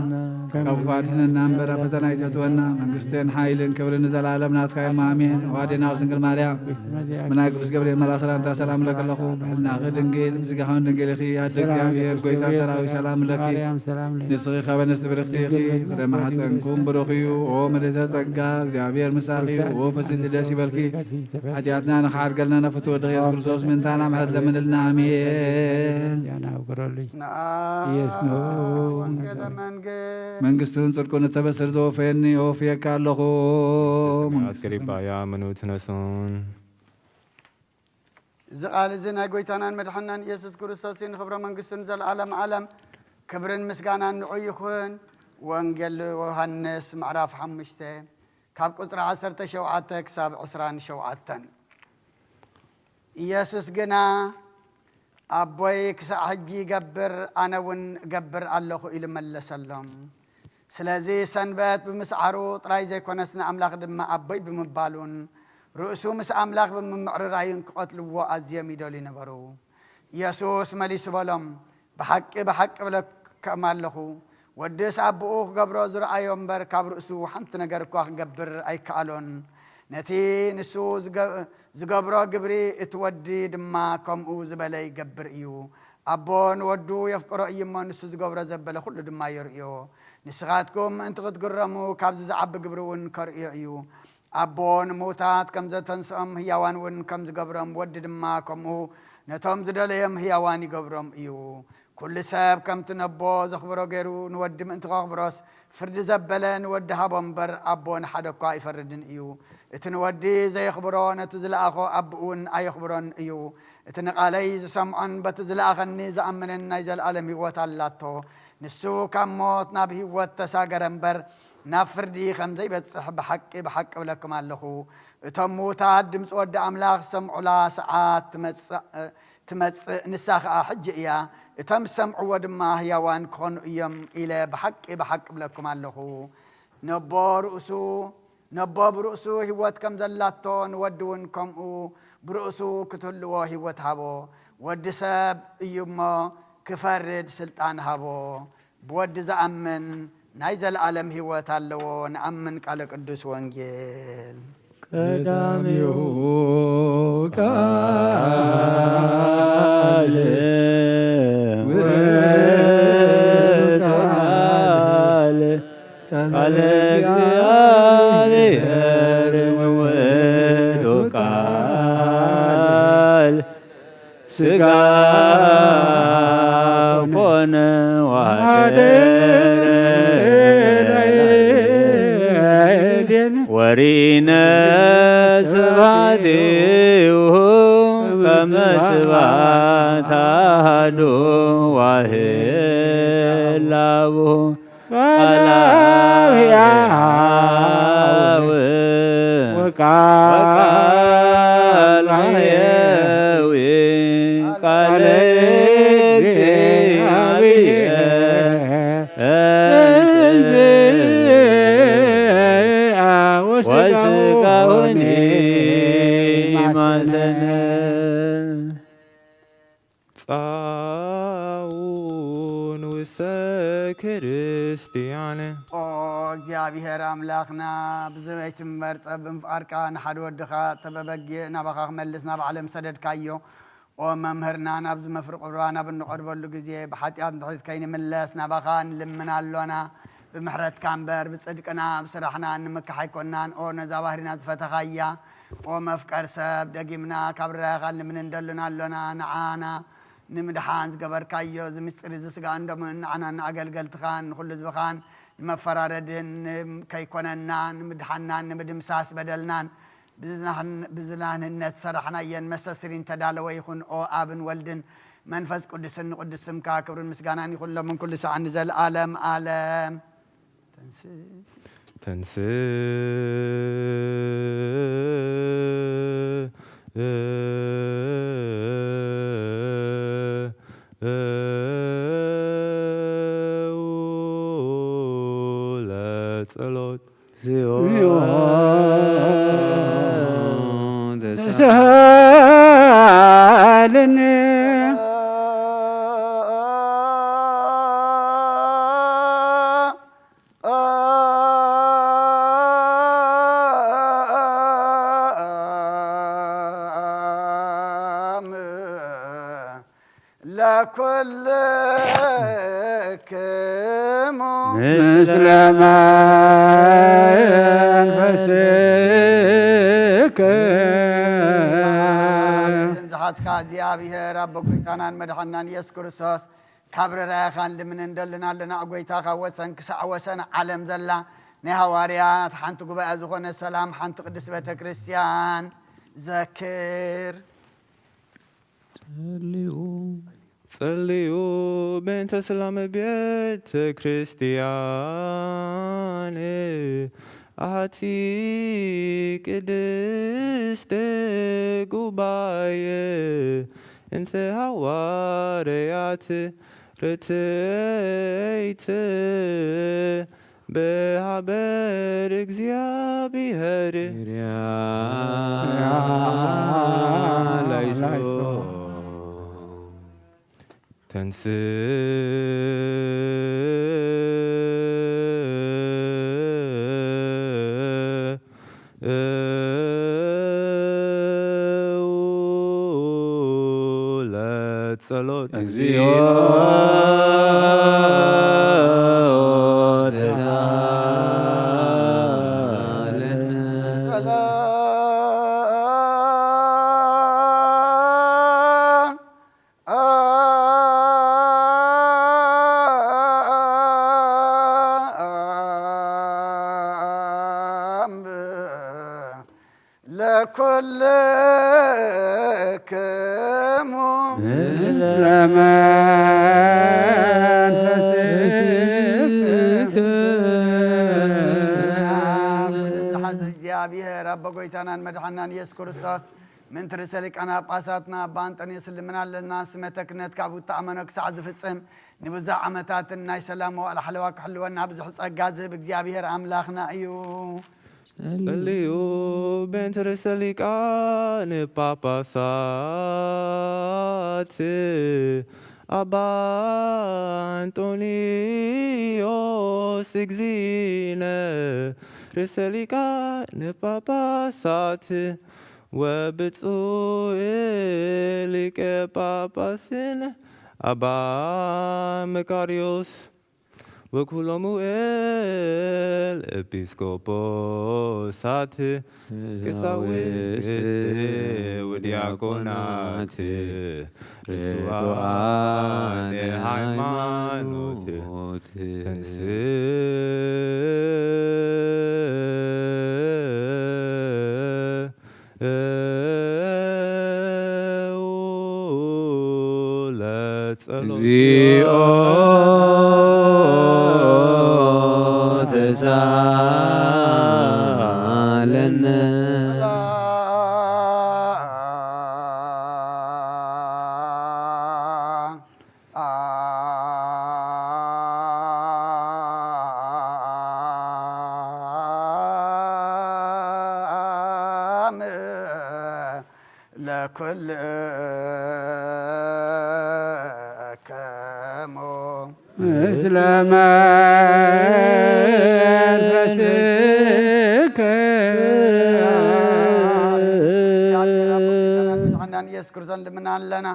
ካብ ክፉ ኣድሕነና እምበር ኣብ ፈተና ኣይተእትወና። መንግስትን ሓይልን ክብርን ንዘለኣለም ናትካ እዮም፣ ኣሜን። ኦ ኣዴና ቅድስት ድንግል ማርያም፣ ብናይ ቅዱስ ገብርኤል መልኣኽ ሰላምታ ሰላም እለኪ ኣለኹ። ብሕልናኺ ድንግል፣ ብስጋኺ እውን ድንግል ኢኺ። ኣደ እግዚኣብሔር፣ ጎይታ ሰራዊት፣ ሰላም እለኪ። ንስኺ ካብ ኣንስቲ ብርኽቲ ኢኺ፣ ፍረ ማህፀንኩም ብሩኽ እዩ። ኦ ምልዕተ ጸጋ፣ እግዚኣብሔር ምሳኺ እዩ። ኦ ፍስሕቲ ደስ ይበልኪ፣ ሓጢኣትና ንኽሓድገልና ናብ ፍትወ ወድኺ የሱስ ክርስቶስ ምእንታና ምሕረት ለምንልና። ኣሜን። ያና ውግረሉይ። ንኣ ኢየሱስ ነው። ወንጌለ መንግስት። መንግስትን ጽድቁን እተበስር ዘወፈየኒ የወፍየካ ኣለኹ። ሰማያት ገሪባያ ምኑት ነሱን። እዚ ቃል እዚ ናይ ጎይታናን መድሓናን ኢየሱስ ክርስቶስ እዩ። ንኽብረ መንግስቱ ንዘለኣለም ዓለም ክብርን ምስጋናን ንዑ ይኹን። ወንጌል ዮሃንስ ምዕራፍ ሓሙሽተ ካብ ቁጽሪ ዓሰርተ ሸውዓተ ክሳብ ዕስራን ሸውዓተን። ኢየሱስ ግና ኣቦይ ክሳዕ ሕጂ ይገብር፣ ኣነ እውን እገብር ኣለኹ ኢሉ መለሰሎም። ስለዚ ሰንበት ብምስዓሩ ጥራይ ዘይኮነስ ንኣምላኽ ድማ ኣቦይ ብምባሉን ርእሱ ምስ ኣምላኽ ብምምዕርራዩን ክቐትልዎ ኣዝዮም ይደልዩ ነበሩ። ኢየሱስ መሊሱ በሎም፣ ብሓቂ ብሓቂ እብለኩም ኣለኹ፣ ወድስ ኣቦኡ ክገብሮ ዝረኣዮ እምበር ካብ ርእሱ ሓንቲ ነገር እኳ ክገብር ኣይከኣሎን። ነቲ ንሱ ዝገ-፣ ዝገብሮ ግብሪ እቲ ወዲ ድማ ከምኡ ዝበለ ይገብር እዩ። ኣቦ ንወዱ የፍቅሮ እዩ እሞ ንሱ ዝገብሮ ዘበለ ኩሉ ድማ የርእዮ። ንስኻትኩም ምእንቲ ክትግረሙ ካብዚ ዝዓቢ ግብሪ እውን ከርእዮ እዩ። ኣቦ ንምዉታት ከም ዘተንስኦም ህያዋን እውን ከም ዝገብሮም ወዲ ድማ ከምኡ ነቶም ዝደለዮም ህያዋን ይገብሮም እዩ። ኩሉ ሰብ ከምቲ ነቦ ዘኽብሮ ገይሩ ንወዲ ምእንቲ ከኽብሮስ ፍርዲ ዘበለ ንወዲ ሃቦ እምበር ኣቦ ንሓደ እኳ ኣይፈርድን እዩ። እቲ ንወዲ ዘየኽብሮ ነቲ ዝለኣኾ ኣቦኡ እውን ኣየኽብሮን እዩ። እቲ ንቓለይ ዝሰምዖን በቲ ዝለኣኸኒ ዝኣምንን ናይ ዘለኣለም ህይወት ኣላቶ። ንሱ ካብ ሞት ናብ ህይወት ተሳገረ እምበር ናብ ፍርዲ ከም ዘይበጽሕ ብሓቂ ብሓቂ እብለኩም ኣለኹ። እቶም ምዉታት ድምጺ ወዲ ኣምላኽ ዝሰምዑላ ሰዓት ትመጽእ፣ ትመጽእ፣ ንሳ ኸኣ ሕጂ እያ። እቶም ዝሰምዕዎ ድማ ህያዋን ክኾኑ እዮም ኢለ ብሓቂ ብሓቂ እብለኩም ኣለኹ። ነቦ ርእሱ፣ ነቦ ብርእሱ ህይወት ከም ዘላቶ ንወዲ እውን ከምኡ ብርእሱ ክትህልዎ ህይወት ሃቦ። ወዲ ሰብ እዩ እሞ ክፈርድ ስልጣን ሃቦ። ብወዲ ዝኣምን ናይ ዘለኣለም ህይወት ኣለዎ። ንኣምን ቃለ ቅዱስ ወንጌል። ቀዳሚሁ ቃል ውእቱ ቃል፣ ቃል እግዚአብሔር ውእቱ ቃል ሥጋ ኮነ ወሐደረ። ታዱ ዋህላቡ ቃለ ሕያው ወቃል መሕየዊ ቃለ እግዚአብሔር ተንሥአ ወስጋሁኒ ማሰነ። ጻውን ውሰ ክርስቲያን። ኦ እግዚኣብሔር ኣምላኽና፣ ብዘበይቲ እምበር ጸብን ፍቓድካ ንሓደ ወድኻ ተበበጊዕ ናባኻ ክመልስ ናብ ዓለም ሰደድካዮ። ኦ መምህርና፣ ናብዚ መፍሪ ቁርባን ኣብ እንቐርበሉ ግዜ ብሓጢኣት ንድሕሪት ከይንምለስ ናባኻ ንልምን ኣሎና። ብምሕረትካ እምበር ብጽድቅና ብስራሕና እንምካሕ ኣይኮናን። ኦ ነዛ ባህሪና ዝፈተኻያ፣ ኦ መፍቀር ሰብ፣ ደጊምና ካብ ርኣኻ ንልምን እንደልን ኣሎና። ንዓና ንምድሓን ዝገበርካዮ እዚ ምስጢር እዚ ስጋን ደሙን ንዓናን ንኣገልገልትኻን ንኹሉ ህዝብኻን ንመፈራረድን ከይኮነና ንምድሓናን ንምድምሳስ በደልናን ብዝናህን-፣ ብዝናህንነት ሰራሕናየን መሰስሪን ተዳለወ ይኹን። ኦ ኣብን ወልድን መንፈስ ቅዱስን ንቅዱስ ስምካ ክብርን ምስጋናን ይኹን ሎምን ኩሉ ሰዓን ንዘለዓለም ዓለም። ተንስ ተንስ ለጸሎት። እግዚኦ ተሳሃለነ። ለኩልክሙ ምስለ መንፈስክ። ዝሓዝካ እግዚኣብሔር ኣቦ ጎይታናን መድሓናን ኢየሱስ ክርስቶስ፣ ካብ ርራያኻን ልምን እንደልን ኣለና። ጎይታ፣ ካብ ወሰን ክሳዕ ወሰን ዓለም ዘላ ናይ ሃዋርያት ሓንቲ ጉባኤ ዝኾነ ሰላም ሓንቲ ቅድስት ቤተ ክርስቲያን ዘክር። ጸልዩ። ጸልዩ በእንተ ሰላም ቤተ ክርስቲያን ኣቲ ቅድስት ጉባኤ እንተ ሃዋርያት ርትዕት ብሃበር እግዚኣብሔር ላይሶ። ተንስ ለጸሎት። እግዚኦ ተሳለነ። ሰላም ለኩልክሙ ምስለ መንፈስክ። ዝሓዘ እግዚኣብሔር ኣቦ ጎይታናን መድሓናን ኢየሱስ ክርስቶስ፣ ምእንቲ ርእሰ ሊቃነ ጳጳሳትና ኣባ ኣንጠንዮስ ልምና ኣለና። ስመተ ክህነት ካብ እተኣመኖ ክሳዕ ዝፍጽም፣ ንብዙሕ ዓመታትን ናይ ሰላም መዋዕለ ሓለዋ ክሕልወና ብዙሕ ጸጋ ዝህብ እግዚኣብሔር ኣምላኽና እዩ። ጸልዩ በእንተ ርእሰ ሊቃነ ጳጳሳት ኣባ ኣንጦንዮስ እግዚእነ ርእሰ ሊቃነ ጳጳሳት ወብፁዕ ሊቀ ጳጳስን ኣባ መቃርዮስ ወኩሎሙ ኤል ኤጲስቆጶሳት ቀሳውስት ወዲያቆናት ርቱዓነ ሃይማኖት ተንስ ጸሎት እግዚኦ ተሳሃለነ። ለኩልክሙ ምስለ መንፈስከ። እግዚኣብሔር ኣቦ፣ ንሕናን ኢየሱስ ክርስቶስ ልምና ኣለና።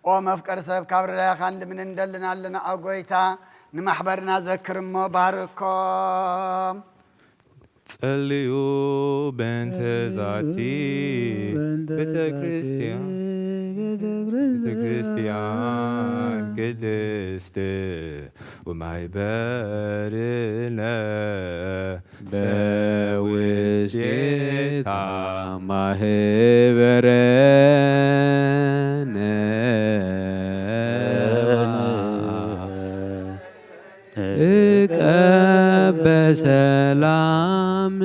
ኦ መፍቀሪ ሰብ፣ ካብ ርዳያኻን ልምን እንደልን ኣለና። ኦ ጎይታ፣ ንማሕበርና ዘክር እሞ ባርኮም። ጸልዩ በእንተ ዛቲ ቤተ ክርስቲያን፣ ቤተ ክርስቲያን ቅድስት ወማሕበርነ በውስቴታ ማህበረነ። እቀበ ሰላም።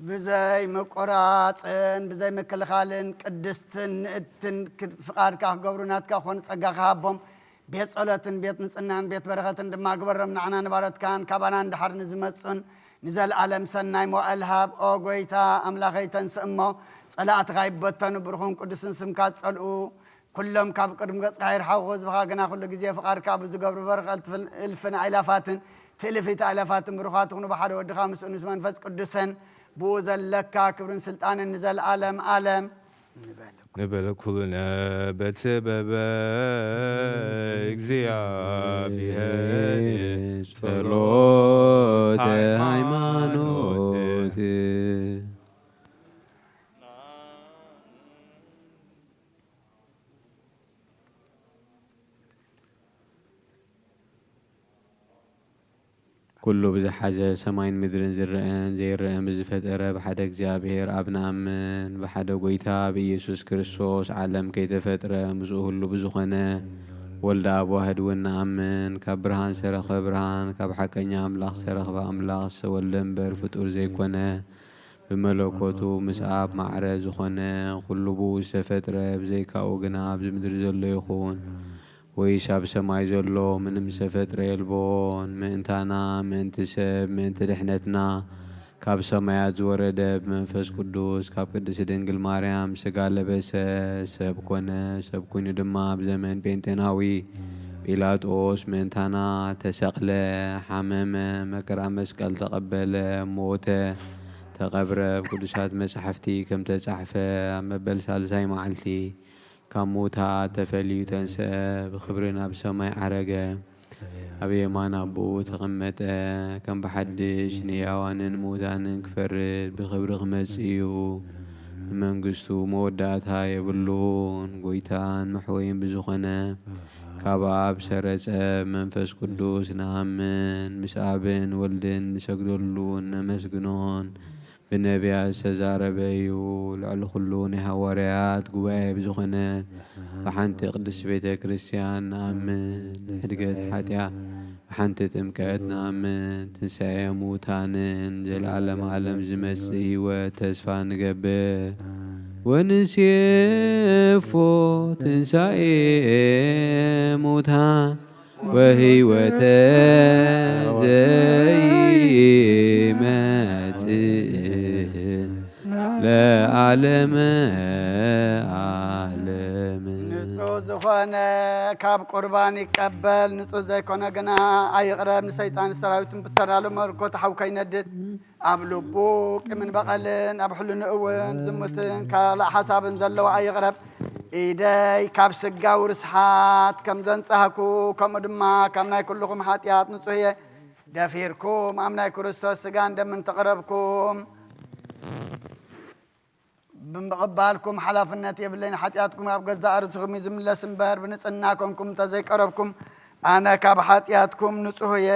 ብዘይ ምቁራጽን ብዘይ ምክልኻልን ቅድስትን ንእድትን ክ-፣ ፍቓድካ ክገብሩ ናትካ ክኾኑ ጸጋኻ ሃቦም። ቤት ጸሎትን ቤት ንጽህናን ቤት በረኸትን ድማ ግበሮም። ንዓና ንባሮትካን ካባና ንድሓር ንዝመጹን ንዘለኣለም ሰናይ መዋእል ሃብ። ኦ ጎይታ ኣምላኸይ፣ ተንስእ እሞ ጸላእትኻ ይበተኑ። ብሩኹን ቅዱስን ስምካ ጸልኡ። ኩሎም ካብ ቅድሚ ገጽካ ይርሓቑ፣ ህዝብኻ ግና ኩሉ ግዜ ፍቓድካ ብዝገብሩ በርኸ እልፍን፣ እልፍን ኣይላፋትን ትእልፊት ኣይላፋትን ብሩኻት ትኹኑ ብሓደ ወድኻ ምስኡ ምስ መንፈስ ቅዱስን ብኡ ዘለካ ክብርን ስልጣንን ንዘለኣለም ኣለም ንበል። ንበል ኩልነ በቲ በበ እግዚኣብሔር ጸሎተ ሃይማኖት። ኩሉ ብዝሓዘ ሰማይን ምድርን ዝረአን ዘይረአን ብዝፈጠረ ብሓደ እግዚኣብሔር ኣብ ንኣምን፣ ብሓደ ጎይታ ብኢየሱስ ክርስቶስ ዓለም ከይተፈጥረ ምስኡ ህሉ ብዝኾነ ወልደ ኣብ ዋህድ እውን ንኣምን። ካብ ብርሃን ዝተረኽበ ብርሃን፣ ካብ ሓቀኛ ኣምላኽ ዝተረኽበ ኣምላኽ፣ ዝተወልደ እምበር ፍጡር ዘይኮነ፣ ብመለኮቱ ምስ ኣብ ማዕረ ዝኾነ፣ ኩሉ ብኡ ዝተፈጥረ፣ ብዘይካኡ ግና ኣብዚ ምድሪ ዘሎ ይኹን ወይስ ኣብ ሰማይ ዘሎ ምንም ዝተፈጥረ የልቦን። ምእንታና፣ ምእንቲ ሰብ፣ ምእንቲ ድሕነትና ካብ ሰማያት ዝወረደ፣ ብመንፈስ ቅዱስ ካብ ቅድስቲ ድንግል ማርያም ስጋ ለበሰ፣ ሰብ ኮነ። ሰብ ኮይኑ ድማ ኣብ ዘመን ጴንጤናዊ ጲላጦስ ምእንታና ተሰቕለ፣ ሓመመ፣ መከራ መስቀል ተቐበለ፣ ሞተ፣ ተቐብረ። ኣብ ቅዱሳት መጻሕፍቲ ከም ተጻሕፈ፣ ኣብ መበል ሳልሳይ መዓልቲ ካብ ምዉታት ተፈልዩ ተንስአ፣ ብኽብሪ ናብ ሰማይ ዓረገ፣ ኣብ የማን ኣቦኡ ተቐመጠ። ከም ብሓድሽ ንሕያዋንን ምዉታንን ክፈርድ ብኽብሪ ክመጽእ እዩ። ንመንግስቱ መወዳእታ የብሉን። ጎይታን መሕወይን ብዝኾነ ካብ ኣብ ሰረጸ መንፈስ ቅዱስ ንኣምን፣ ምስ ኣብን ወልድን ንሰግደሉን ነመስግኖን። ብነቢያት ዝተዛረበ እዩ። ልዕሊ ኩሉ ናይ ሃዋርያት ጉባኤ ብዝኾነት ብሓንቲ ቅድስቲ ቤተ ክርስቲያን ንኣምን። ሕድገት ሓጢኣት ብሓንቲ ጥምቀት ንኣምን። ትንሳኤ ሙታንን ዘለዓለም ዓለም ዝመጽእ ህይወት ተስፋ ንገብር። ወንሴፎ ትንሳኤ ሙታን ወህይወተ ዘይመጽእ ለዓለመ ዓለም። ንጹህ ዝኾነ ካብ ቁርባን ይቀበል፣ ንጹህ ዘይኮነ ግና ኣይቕረብ። ንሰይጣን ሰራዊትን ብተዳሎ መርኮ ተሓው ከይነድድ ኣብ ልቡ ቂምን በቐልን ኣብ ሕልንኡ እውን ዝሙትን ካልእ ሓሳብን ዘለዎ ኣይቕረብ። ኢደይ ካብ ስጋዊ ርስሓት ከም ዘንጻህኩ፣ ከምኡ ድማ ካብ ናይ ኩልኹም ሓጢኣት ንጹህ እየ። ደፊርኩም ኣብ ናይ ክርስቶስ ስጋን ደምን ተቐረብኩም ብምቕባልኩም ሓላፍነት የብለይን። ሓጢኣትኩም ኣብ ገዛእ ርእስኹም እዩ ዝምለስ እምበር፣ ብንጽህና ኮንኩም እንተዘይቀረብኩም፣ ኣነ ካብ ሓጢኣትኩም ንጹህ እየ።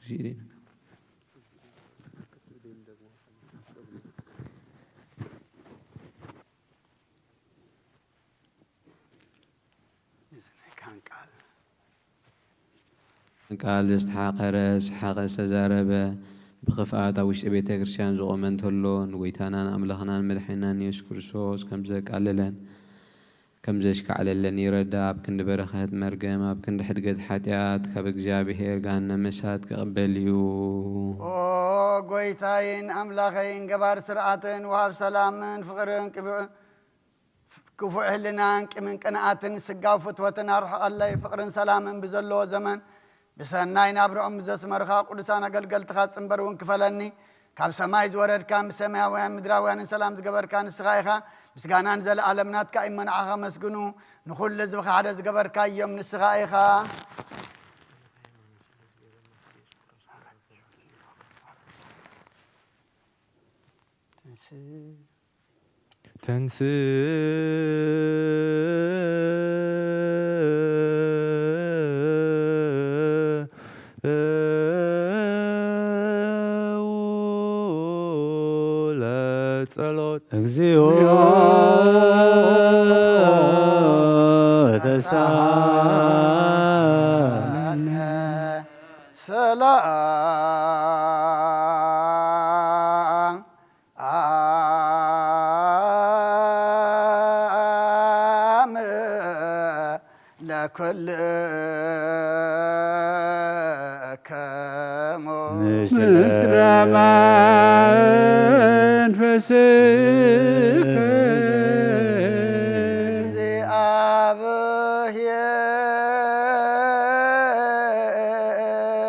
ጊዜ ቃል ቃል ዝተሓቐረ፣ ዝሓቐ ዝተዛረበ፣ ብኽፍኣት ኣብ ውሽጢ ቤተ ክርስቲያን ዝቖመ እንተሎ፣ ንጎይታናን ኣምላኽናን መድሓኒናን የሱስ ክርስቶስ ከም ዘቃለለን ከም ዘሽካዕለለን ይረዳ። ኣብ ክንዲ በረኸት መርገም፣ ኣብ ክንዲ ሕድገት ሓጢኣት፣ ካብ እግዚኣብሔር ገሃነመ እሳት ክቕበል እዩ። ኦ ጎይታይን ኣምላኸይን፣ ገባር ስርዓትን ወሃብ ሰላምን ፍቕርን ቅቡዕ ክፉእ ህልናን ቂምን ቅንኣትን ስጋዊ ፍትወትን ኣርሕቐለይ። ፍቕርን ሰላምን ብዘለዎ ዘመን ብሰናይ ናብርኦም ዘስመርኻ ቅዱሳን ኣገልገልትኻ ጽንበር እውን ክፈለኒ። ካብ ሰማይ ዝወረድካ፣ ምስ ሰማያውያን ምድራውያንን ሰላም ዝገበርካ ንስኻ ኢኻ። ምስጋናን ዘለኣለም ናትካ እዩ። መናዕኻ ከመስግኑ ንኹሉ ህዝብኻ ሓደ ዝገበርካ እዮም ንስኻ ኢኻ። ትንስ ተንስእ ለጸሎት። እግዚኦ ተሳሃለነ። ሰላም ለኩልክሙ። ምስለ መንፈስከ።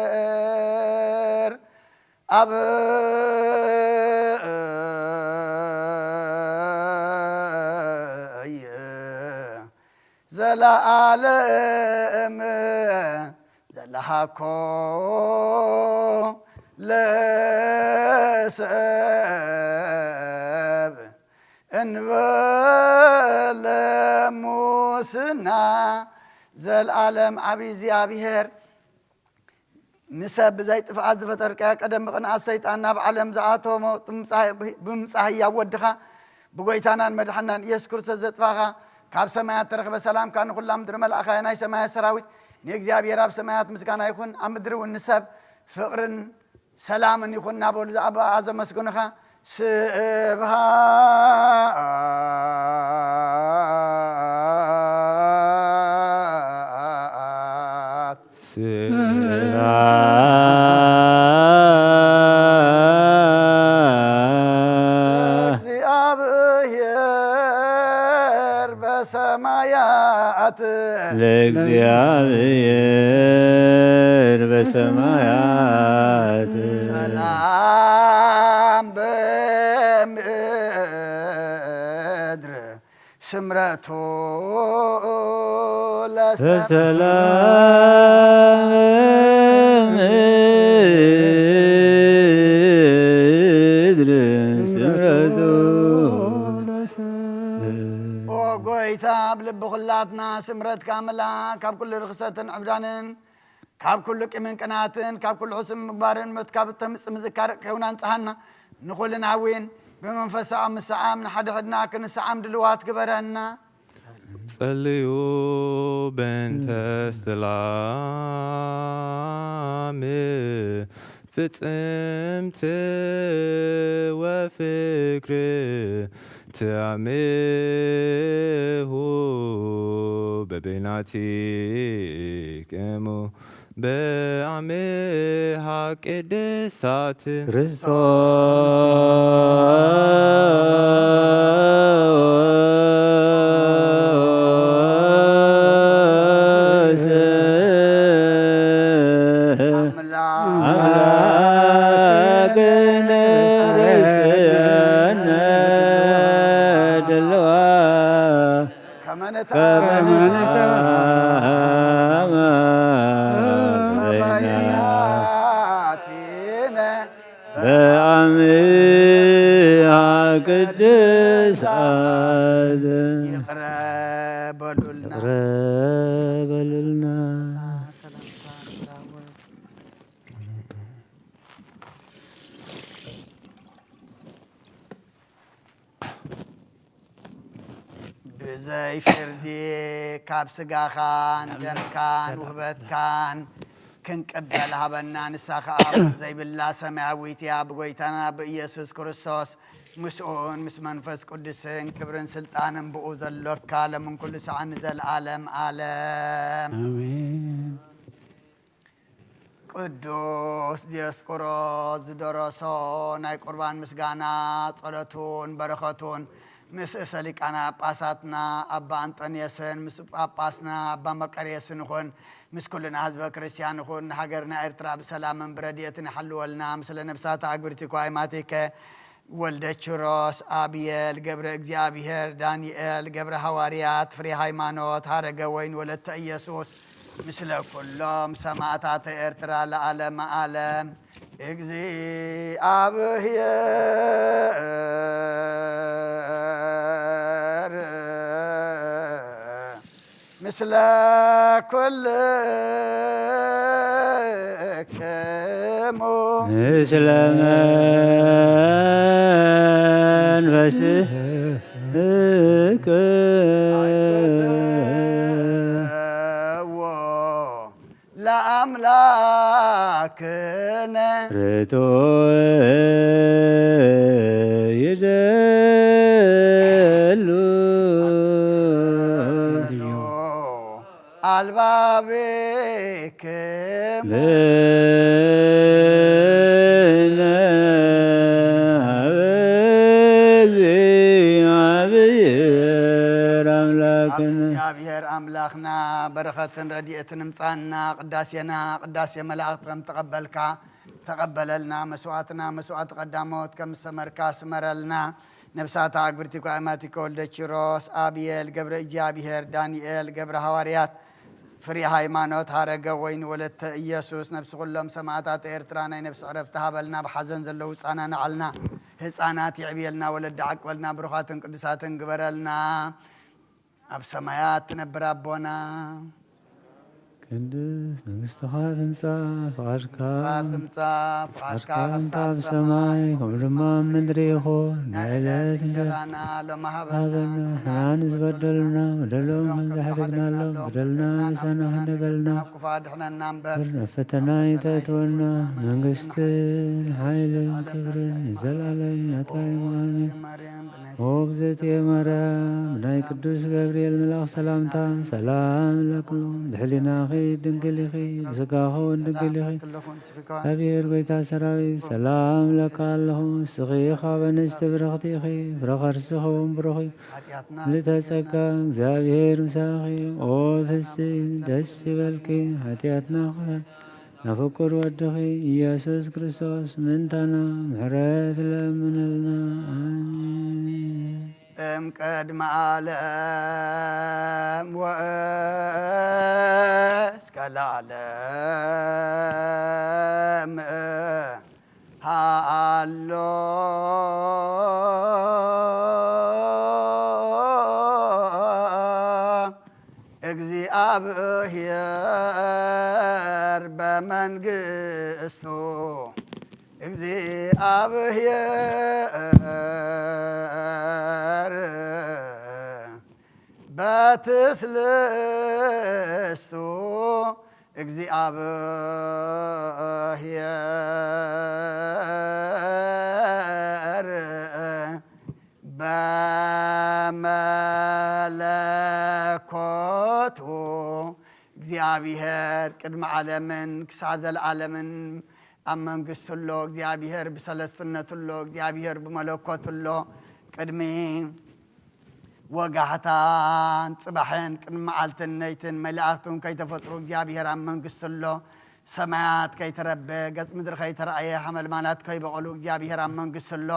እግዚኣብሔር ኣብይ ዘለዓለም ዘለሃኮ ለሰብ እንበለ ሙስና። ዘለዓለም ዓብዪ እግዚኣብሔር ንሰብ ብዘይ ጥፍኣት ዝፈጠርካዮ፣ ቀደም ብቕንኣት ሰይጣን ናብ ዓለም ዝኣተወ፣ ብምጻ-፣ ብምጻእ ህያው ወድኻ፣ ብጎይታናን መድሓናን ኢየሱስ ክርስቶስ ዘጥፋኻ፣ ካብ ሰማያት ተረኽበ ሰላምካ ንኹላ ምድሪ መልኣኻዮ። ናይ ሰማያት ሰራዊት ንእግዚኣብሔር ኣብ ሰማያት ምስጋና ይኹን፣ ኣብ ምድሪ እውን ንሰብ ፍቕርን ሰላምን ይኹን እናበሉ ዝኣበኣ ዘመስግኑኻ። ስብሃት ስብሐት ለእግዚኣብሔር በሰማያት። ለእግዚኣብሔር በሰማያት። ሰላም በምድር ስምረቱ ለሰ- በሰላም ምድር ስምረቱ። ኦ ጎይታ፣ ኣብ ልቢ ኩላትና ስምረትካ ምላ፣ ካብ ኩሉ ርኽሰትን ዕብዳንን ካብ ኩሉ ቂምን ቅንኣትን፣ ካብ ኩሉ ሕሱም ምግባርን፣ ሞት ካብ እተምጽእ ምዝካር ከይውን ኣንጽሃና። ንኹልና እውን ብመንፈሳዊ ምስዓም ንሓድሕድና ክንስዓም ድልዋት ግበረና። ጸልዩ በእንተ ሰላም ፍጽምቲ ወፍቅር ትኣሜሁ በበይናቲክሙ በአሜሃ ቅድሳት ክርስቶስ። ኣምላክ ኣምላክ ንርእስነ ድልዋ ከመ ንትአመን በበይናቲነ በአምሃ ቅድሳት። ይቕረ በሉልና። ፍርዲ ካብ ስጋኻን ደምካን ውህበትካን ክንቅበል ሃበና። ንሳ ኸኣ ዘይብላ ሰማያዊት እያ። ብጎይታና ብኢየሱስ ክርስቶስ ምስኡን ምስ መንፈስ ቅዱስን ክብርን ስልጣንን ብኡ ዘሎካ ለምን ኩሉ ሰዓት ንዘለዓለም ዓለም። ኣሜን። ቅዱስ ዲዮስቆሮስ ዝደረሶ ናይ ቁርባን ምስጋና ጸሎቱን በረኸቱን ምስ ርእሰ ሊቃነ ጳጳሳትና ኣባ ኣንጠንዮስን ምስ ጳጳስና ኣባ መቃርዮስን ይኹን። ምስ ኩልና ህዝበ ክርስቲያን ይኹን። ንሃገርና ኤርትራ ብሰላምን ብረድኤትን ይሓልወልና። ምስለ ነብሳት ኣግብርቲ ኳይማቲከ ወልደ ችሮስ፣ ኣብየል ገብረ እግዚኣብሔር፣ ዳንኤል ገብረ ሃዋርያት፣ ፍሬ ሃይማኖት፣ ሃረገ ወይን፣ ወለተ ኢየሱስ፣ ምስለ ኩሎም ሰማዕታተ ኤርትራ ለዓለመ ዓለም። እግዚኣብሔር ምስለ ኩልክሙ። ምስለ መንፈስከ ኣይትበትዎ ለኣምላክነ። ርቱዕ ይደሉ ኣልባቤክሙ። ብነ ኣብዚ እግዚኣብሔር ኣምላክነ። እግዚኣብሔር ኣምላኽና በረኸትን ረድኤትን እምጻና። ቅዳሴና ቅዳሴ መላእክት ከም ተቐበልካ ተቐበለልና። መስዋዕትና መስዋዕት ቀዳሞት ከም ሰመርካ ስመረልና። ነብሳታ ኣግብርቲ ኳይማቲከ ወልደ ኪሮስ፣ ኣብየል ገብረ እግዚኣብሔር፣ ዳንኤል ገብረ ሃዋርያት፣ ፍሬ ሃይማኖት፣ ሃረገ ወይን፣ ወለተ ኢየሱስ፣ ነብሲ ኩሎም ሰማዕታት ኤርትራ ናይ ነብሲ ዕረፍቲ ሃበልና። ብሓዘን ዘለዉ ጻናናዓልና። ህፃናት ይዕብየልና። ወለዲ ዓቅበልና። ብሩኻትን ቅዱሳትን ግበረልና። ኣብ ሰማያት ትነብር ኣቦና። ቅዱስ መንግስትኻ ትምጻእ፣ ፍቓድካ ፍቓድካ ትምጻእ፣ ፍቓድካ ፍቓድካ ከምታ ኣብ ኣብ ሰማይ ከምኡ ድማ ኣብ ምድሪ ይኹን። ናይ ዕለት እንጀራ እንጀራና ሎሚ ሃበና። ሃበና፣ ንሕና ንዝበደሉና በደሎም ከም ዝሕደግናሎም በደልና ንሳና ክንደገልና ክፉእ ኣድሕነና እምበር ናብ ፈተና ኣይተእትወና። መንግስትን ሓይልን ክብርን ንዘለኣለም ናታ እዩ። ኣሜን። ማርያም ብናይ ኦ እግዝእትየ ማርያም፣ ብናይ ቅዱስ ገብርኤል መልኣኽ ሰላምታ ሰላም እብለኪ። ብሕሊናኺ ድንግል ኢኺ፣ ብስጋኺ እውን ድንግል ኢኺ። ኩልኹም ስብካ እግዚኣብሔር ጎይታ ሰራዊት ሰላም እብለካ ኣለኹ። ንስኺ ካብ ኣንስቲ ብርኽቲ ኢኺ፣ ፍረ ከርስኺ እውን ብሩኽ እዩ። ሓጢኣትና ምልዕተ ጸጋ እግዚኣብሔር ምሳኺ። ኦ ፍስቲ ደስ ይበልኪ፣ ሓጢኣትና ክፈል ናፍቁር ወድኺ ኢየሱስ ክርስቶስ ምንታና ምሕረት ለምነልና። ኣሜን። እም ቅድመ ዓለም ወእስከ ለዓለም ሃሎ እግዚኣብሔር በመንግስቱ እግዚኣብሔር በትስልስቱ እግዚኣብሔር በመለኮቱ እግዚኣብሔር ቅድሚ ዓለምን ክሳዕ ዘለዓለምን ኣብ መንግስቱ ኣሎ። እግዚኣብሔር ብሰለስትነቱ ኣሎ። እግዚኣብሔር ብመለኮቱ ኣሎ። ቅድሚ ወጋሕታን ጽባሕን ቅድሚ መዓልትን ነይትን መላእኽቱን ከይተፈጥሩ እግዚኣብሔር ኣብ መንግስቱ ኣሎ። ሰማያት ከይተረበ፣ ገጽ ምድሪ ከይተራእየ፣ ሓመልማላት ከይበቐሉ እግዚኣብሔር ኣብ መንግስቱ ኣሎ።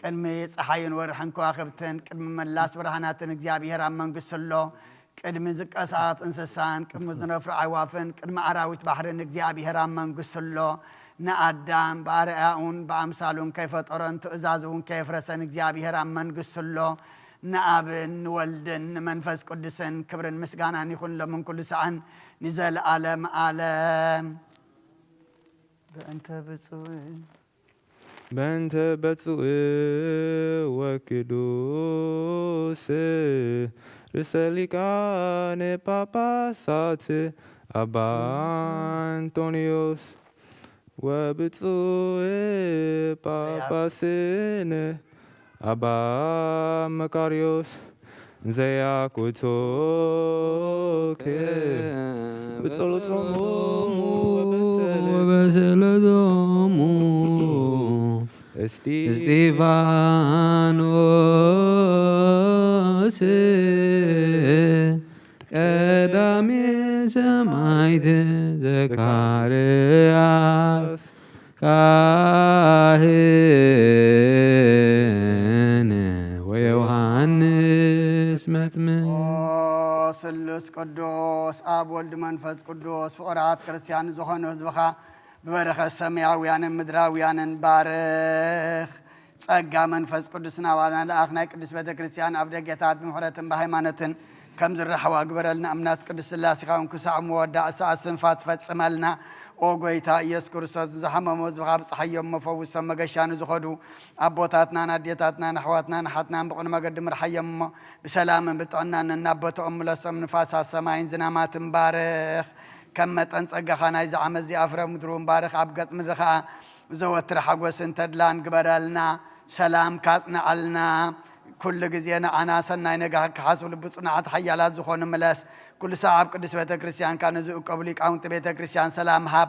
ቅድሚ ጸሓይን ወርሕን ከዋኽብትን ቅድሚ መላስ ብርሃናትን እግዚኣብሔር ኣብ መንግስቱ ኣሎ። ቅድሚ ዝንቀሳቐስ እንስሳን ቅድሚ ዝነፍሩ ኣዕዋፍን ቅድሚ ኣራዊት ባሕርን እግዚኣብሔር ኣብ መንግስቱ ኣሎ። ንኣዳም ብኣርኣያኡን ብኣምሳሉን ከይፈጠሮን ትእዛዙ እውን ከየፍረሰን እግዚኣብሔር ኣብ መንግስቱ ኣሎ። ንኣብን ንወልድን ንመንፈስ ቅዱስን ክብርን ምስጋናን ይኹን ሎምን ኩሉ ሰዓን ንዘለዓለም ዓለም። በእንተ ብፁዕ በእንተ በጽእ ወቅዱስ ርእሰ ሊቃነ ጳጳሳት ኣባ ኣንጦንዮስ ወብፁዕ ጳጳስነ ኣባ መቃርዮስ ዘይኣኩቶከ ብጸሎቶሙ ወበሰለቶሙ እስጢፋኖስ ቀዳሜ ሰማዕት ዘካርያስ ካህን ወዮሃንስ መጥምቅ። ኦ ስሉስ ቅዱስ ኣብ ወልድ መንፈስ ቅዱስ ፍቑራት ክርስቲያን ዝኾኑ ህዝብኻ ብበረኸት ሰማያውያንን ምድራውያንን ባርኽ። ጸጋ መንፈስ ቅዱስ ናባና ለኣኽ። ናይ ቅድስት ቤተ ክርስቲያን ኣብ ደገታት ብምሕረትን ብሃይማኖትን ከም ዝራሕዋ ግበረልና። እምነት ቅድስት ስላሴኻ እውን ክሳዕ መወዳእ ሰዓት ስንፋ ትፈጽመልና። ኦ ጎይታ ኢየሱስ ክርስቶስ፣ ዝሓመሙ ህዝብኻ ኣብጽሓዮም፣ መፈውሶም መገሻ ንዝኸዱ ኣቦታትናን ኣዴታትናን ኣሕዋትናን ኣሓትናን ብቕኑ መገዲ ምርሓዮም እሞ ብሰላምን ብጥዕናን ናብ ቦታኦም ምለሶም። ንፋሳት ሰማይን ዝናማትን ባርኽ። ከም መጠን ጸጋኻ ናይዚ ዓመት እዚ ኣፍረ ምድሪ እውን ባርኽ። ኣብ ገጽ ምድሪ ኸኣ ዘወትር ሓጎስን ተድላን ግበረልና። ሰላም ካጽንዓልና። ኩሉ ግዜ ንዓና ሰናይ ነገር ክሓስብሉ ብጽኑዓት ሓያላት ዝኾኑ ምለስ። ኩሉ ሳዕ ኣብ ቅድስት ቤተ ክርስቲያንካ ንዝእከቡ ሊቃውንቲ ቤተ ክርስቲያን ሰላም ሃብ።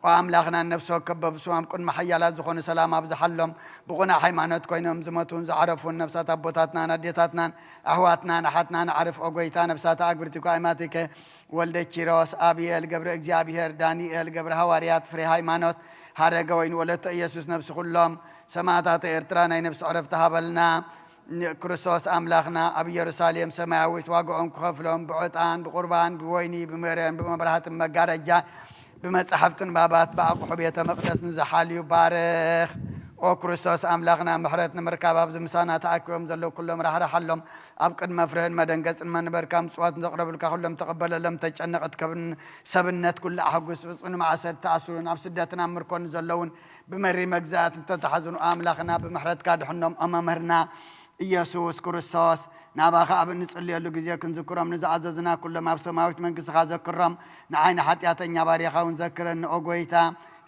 ኦ ኣምላኽና፣ ነፍሲ ወከፍ በብስሞም ቅድሚ ሓያላት ዝኾኑ ሰላም ኣብዝሓሎም። ብቕኑዕ ሃይማኖት ኮይኖም ዝሞቱን ዝዓረፉን ነፍሳት ኣቦታትናን ኣዴታትናን ኣሕዋትናን ኣሓትናን ኣዕርፍ። ኦ ጎይታ፣ ነፍሳት ኣግብርቲኳ ኣይማቲከ ወልደ ኪሮስ፣ ኣብየል ገብረ እግዚኣብሔር፣ ዳንኤል ገብረ ሃዋርያት፣ ፍሬ ሃይማኖት፣ ሃረገ ወይን፣ ወለተ ኢየሱስ፣ ነፍሲ ኩሎም ሰማዕታተ ኤርትራ ናይ ነፍሲ ዕረፍቲ ሃበልና። ክርስቶስ ኣምላኽና ኣብ ኢየሩሳሌም ሰማያዊት ዋጋኦም ክኸፍሎም ብዕጣን፣ ብቁርባን፣ ብወይኒ፣ ብሜሮን፣ ብመብራህትን መጋረጃ፣ ብመጻሕፍቲ ንባባት፣ ብኣቑሑ ቤተ መቕደስ ንዝሓልዩ ባርኽ። ኦ ክርስቶስ ኣምላኽና፣ ምሕረት ንምርካብ ኣብዚ ምሳና ተኣኪቦም ዘለዉ ኩሎም ራሕርሓሎም። ኣብ ቅድመ ፍርህን መደንገጽን መንበርካ ምጽዋት ንዘቕረቡልካ ኩሎም ተቐበለሎም። ተጨነቕት ከብን ሰብነት ኩሉ ኣሕጉስ። ብጽኑ ማእሰር ተኣስሩን ኣብ ስደትን ኣብ ምርኮን ዘለውን ብመሪር መግዛእቲ እተታሕዙን ኣምላኽና ብምሕረትካ ድሕኖም። ኦ መምህርና ኢየሱስ ክርስቶስ፣ ናባኻ ኣብ እንጽልየሉ ግዜ ክንዝክሮም ንዝኣዘዙና ኩሎም ኣብ ሰማያዊት መንግስትኻ ዘክሮም። ንዓይ ንሓጢኣተኛ ባርያኻ እውን ዘክረኒ ኦ ጎይታ።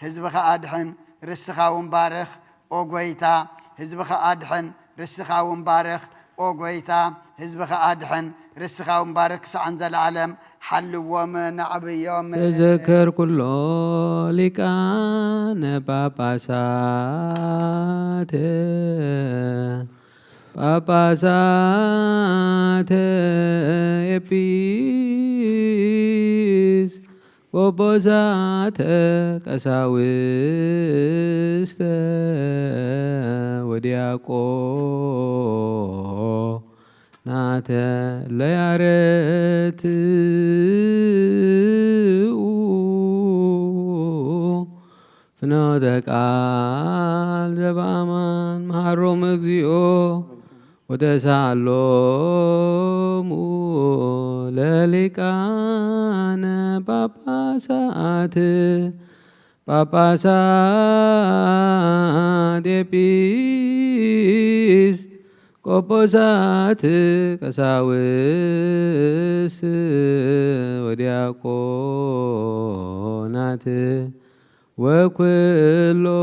ህዝብኻ ኣድሕን፣ ርስኻ እውን ባርኽ ኦ ጎይታ። ህዝብኻ ኣድሕን፣ ርስኻ እውን ባርኽ ኦ ጎይታ። ህዝብኻ ኣድሕን፣ ርስኻ እውን ባርኽ። ክሳዕ ንዘለኣለም ሓልዎም፣ ነዕብዮም። ተዘከር ኩሎ ሊቃነ ጳጳሳት ጳጳሳተ ኤጲስ ቆጶሳተ ቀሳውስተ ወዲያቆናተ ለያረትኡ ፍኖተ ቃል ዘበኣማን መሃሮም እግዚኦ ወተሳሎሙ ለሊቃነ ጳጳሳት ጳጳሳት ኤጲስ ቆጶሳት ቀሳውስት ወዲያቆናት ወኩሎሙ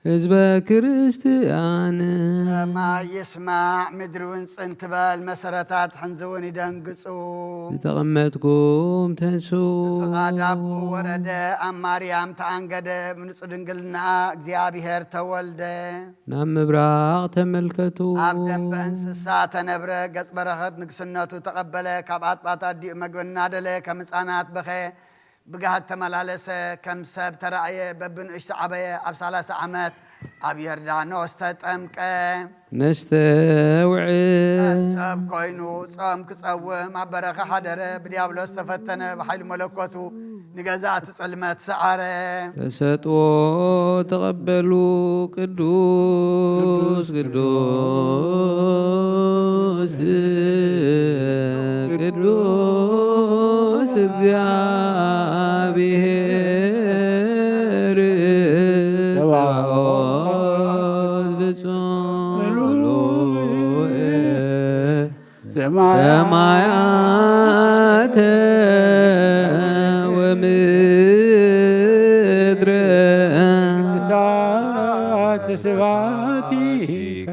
ህዝበ ክርስትያን። ሰማይ ይስማዕ፣ ምድሪ እውን ጽን ትበል፣ መሰረታት ሕንዚ እውን ይደንግጹ። ዝተቐመጥኩም ተንሱ። ፍቓድ ኣቦ ወረደ፣ ኣብ ማርያም ተኣንገደ፣ ብንጹህ ድንግልና እግዚኣብሔር ተወልደ። ናብ ምብራቕ ተመልከቱ። ኣብ ደንበ እንስሳ ተነብረ፣ ገጽ በረኸት ንግስነቱ ተቐበለ፣ ካብ ኣጥባት ኣዲኡ መግቢ እናደለ ከም ህፃናት በኸ። ብጋህድ ተመላለሰ፣ ከም ሰብ ተራእየ፣ በብንእሽቱ ዓበየ። ኣብ ሰላሳ ዓመት ኣብ ዮርዳኖስ ተጠምቀ። ነስተውዕል። ሰብ ኮይኑ ጾም ክጸውም ኣብ በረኻ ሓደረ። ብዲያብሎስ ተፈተነ፣ ብሓይሊ መለኮቱ ንገዛእቲ ጽልመት ሰዓረ። ተሰጥኦ ተቐበሉ። ቅዱስ ቅዱስ ቅዱስ እግዚኣብሔር ጸባኦት ብፁዕ ሰማያተ ወምድረ ስብሐት ስብሐቲከ።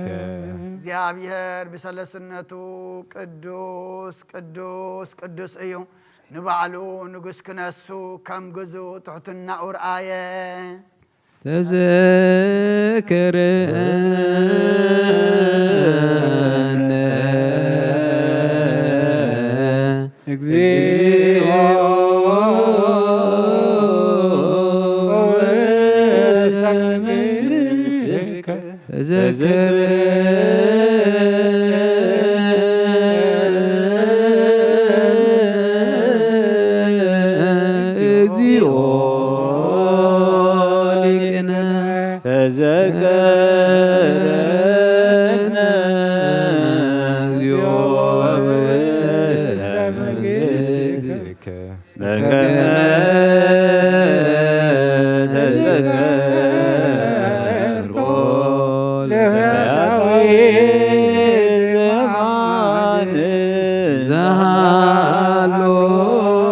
እግዚኣብሔር ብሰለስነቱ ቅዱስ ቅዱስ ቅዱስ እዩ። ንባዕሉ ንጉስ ክነሱ ከም ግዙእ ትሕትናኡ ረኣየ። ተዘከረነ እግዚኦ ውስተ መንግሥትከ። ተዘከረነ እግዚኦ ሊቅነ። ተዘከረነ እግዚኦ ውስተ መንግሥትከ። በከመ ተዘከርኮ ለፈታዊ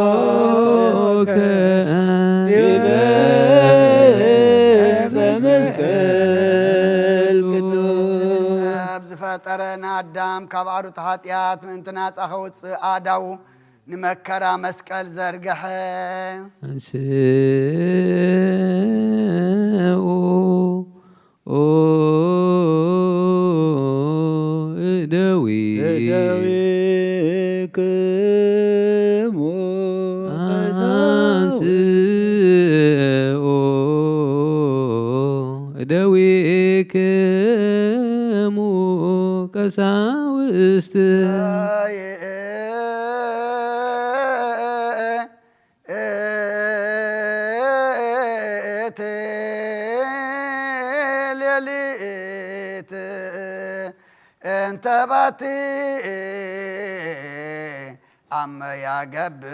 ዘሃሎከ ዲበ ዕፀ መስቀል ቅዱስ። ሰብ ዝፈጠረ ንኣዳም ካብ ዓሩት ሓጢኣት ምእንቲ ናፃ ከውፅእ ኣእዳዉ ንመከራ መስቀል ዘርግሐ። አንስኡ እደዊ እደዊክሙ አንስኡ እደዊክሙ ቀሳውስት። ሌሊት እንተ ባቲ ኣመ ያገብእዎ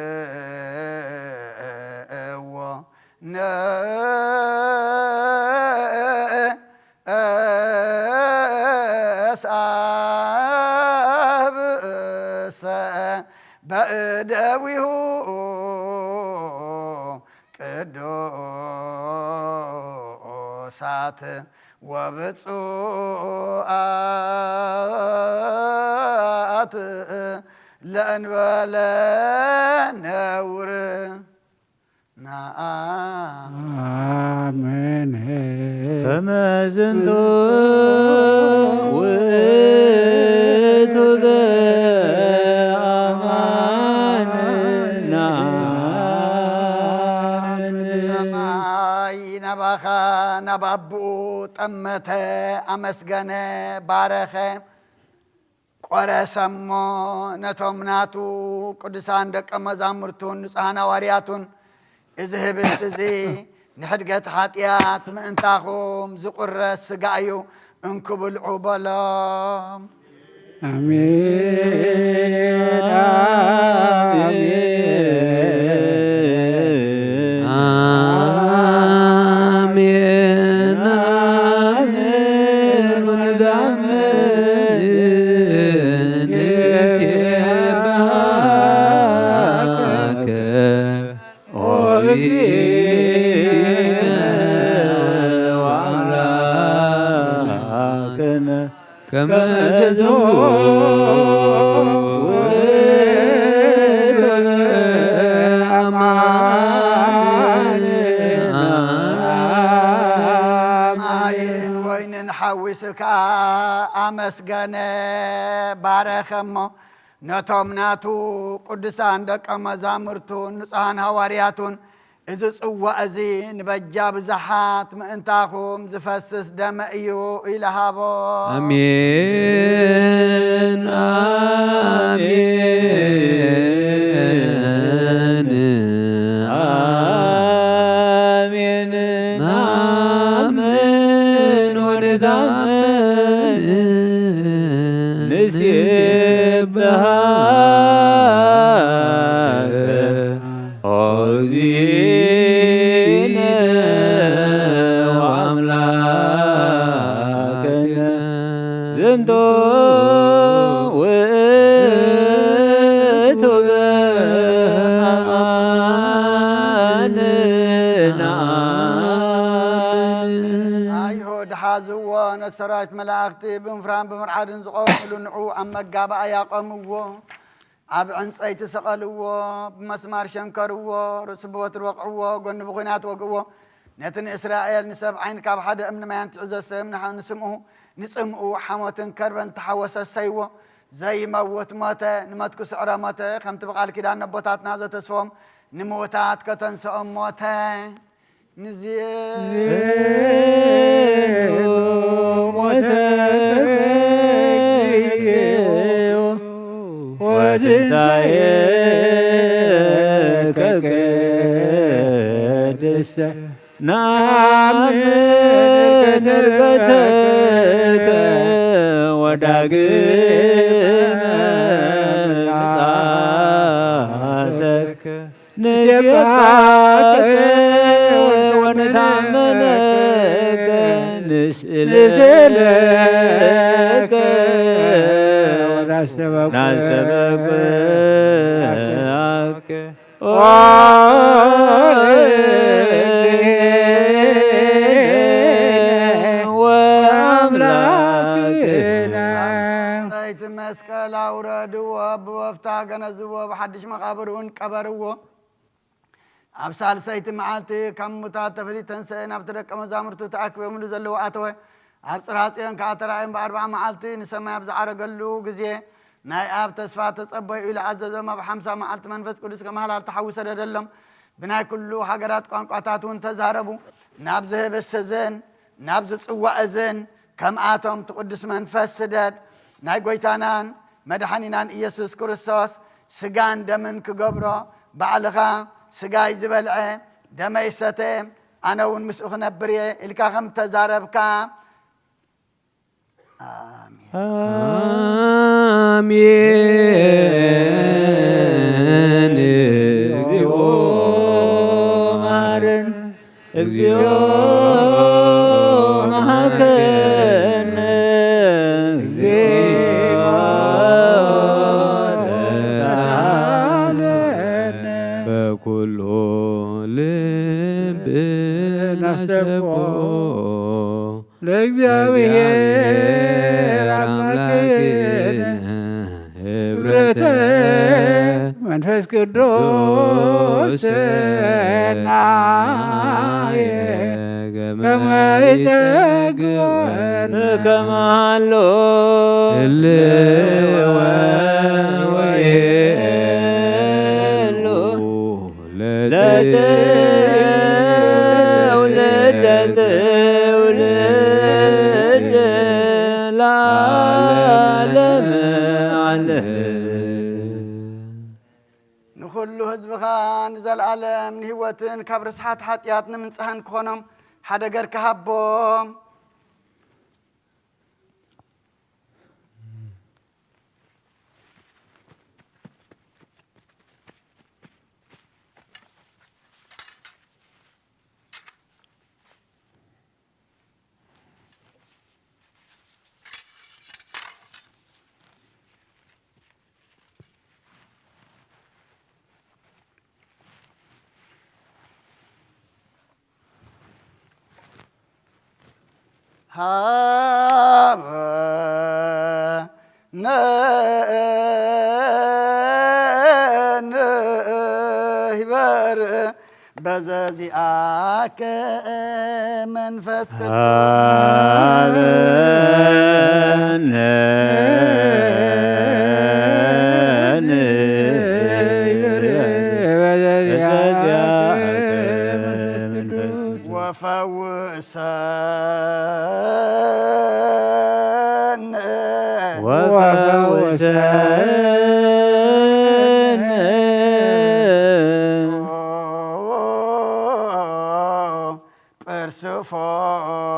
ነሳብእሰ በእደዊሁ ቅዱሳት ወብፁዓት ለእንበለ ነውር። ናአ አሜን። ከመ ዝንቱ ውእቱ ዘአማን ናምን። ሰማይ ናባኻ ናብ ኣቦኡ ጠመተ፣ ኣመስገነ፣ ባረኸ። ቆረሰ እሞ ነቶም ናቱ ቅዱሳን ደቀ መዛሙርቱን ንጹሓን ሃዋርያቱን፣ "እዚ ህብስቲ እዚ ንሕድገት ሓጢኣት ምእንታኹም ዝቑረስ ስጋ እዩ፣ እንኩ ብልዑ" በሎም። አሜን፣ አሜን። አሜን፣ አሜን። ወንዳምን ንሴብሐከ ኦ እግዚእነ ወአምላክነ። ከመ ዝንቱ ውእቱ አማን። ማይን ወይንን ሓዊሱ ከኣ ኣመስገነ፣ ባረኸ እሞ ነቶም ናቱ ቅዱሳን ደቀ መዛሙርቱን ንጹሓን ሃዋርያቱን "እዚ ጽዋእ እዚ ንበጃ ብዙሓት ምእንታኹም ዝፈስስ ደመ እዩ" ኢሉ ሃቦ። ኣሜን፣ ኣሜን፣ ኣሜን። ናምን ወንታምን ንሴብሐከ ኦ እግዚእነ ወአምላክነ ዝንቱ ውእቱ ኣይሁድ ሓዝዎ፣ ነቲ ሰራዊት መላእኽቲ ብምፍራን ብምርዓድን ዝቖምሉ ንዑ ኣብ መጋባእያ ቆምዎ። ኣብ ዕንጸይቲ ሰቐልዎ፣ ብመስማር ሸንከርዎ፣ ርእሱ ብበትሪ ወቕዕዎ፣ ጎኒ ብኲናት ወግእዎ። ነቲ ንእስራኤል ንሰብዓይን ካብ ሓደ እምኒ ማይ ኣንቲዑ ዘስተዮም ንሓ-፣ ንስምኡ፣ ንጽምኡ ሓሞትን ከርበን ተሓወሰ ሰይዎ። ዘይመውት ሞተ፣ ንመትኩ ስዕረ ሞተ፣ ከምቲ ብቓል ኪዳን ነቦታትና ዘተስፎም ንምውታት ከተንስኦም ሞተ። ንዜኑ ሞተ ተክዮ ወትንሳኤ ከቅድስተ ነአምን ዕርገተከ ወዳግመ ምጽአተከ። ንሴብሐከ ወንታመነከ፣ ንስእለከ ወናስተበቅዓከ። ኦ ወአምላክነ። ናይቲ መስቀል ኣውረድዎ፣ ብወፍታ ገነዝዎ፣ ብሓድሽ መቓብር እውን ቀበርዎ። ኣብ ሳልሰይቲ መዓልቲ ካብ ምዉታት ተፈልዩ ተንስአ፣ ናብቲ ደቀ መዛሙርቱ ተኣኪቦምሉ ዘለዉ ኣተወ። ኣብ ጽርሐ ጽዮን ከኣ ተራእዮም። ብኣርብዓ መዓልቲ ንሰማይ ኣብ ዝዓረገሉ ግዜ፣ ናይ ኣብ ተስፋ ተጸበዩ ኢሉ ኣዘዞም። ኣብ ሓምሳ መዓልቲ መንፈስ ቅዱስ ከም ሃላል ተሓዊ ሰደደሎም። ብናይ ኩሉ ሃገራት ቋንቋታት እውን ተዛረቡ። ናብ ዝህብስ እዝን ናብ ዝጽዋእ እዝን ከምኣቶም እቲ ቅዱስ መንፈስ ስደድ። ናይ ጐይታናን መድሓኒናን ኢየሱስ ክርስቶስ ስጋን ደምን ክገብሮ፣ ባዕልኻ ስጋይ ዝበልዐ ደመይ ዝሰተ ኣነ እውን ምስኡ ክነብር እየ ኢልካ ከም ተዛረብካ። ኣሜን። ኣሜን። እግዚኦ መሐረነ። እግዚኦ መሐረነ። እግዚኦ ተሳሃለነ። በኩሉ ልብ ናስተብቆ ለእግዚአብሔር አምላክነ ህብረተ መንፈስ ቅዱስ ሰናየ ከመ ይጸግወነ ከማሎ ህልወ ወይሄሉ ለትውልደ ትውልድ ለዓለመ ዓለም። ንኹሉ ህዝብኻ ንዘለኣለም ንህይወትን ካብ ርስሓት ሓጢኣት ንምንጽሃን ክኾኖም ሓደ ገርካ ሃቦም። ሃበ ነንህበር በዘዚኣከ መንፈስ ቅዱስ ሃበነ ንበረከት በዘዚአከ መንፈስ ቅዱስ ወፈውሰነ ወፈውሰነ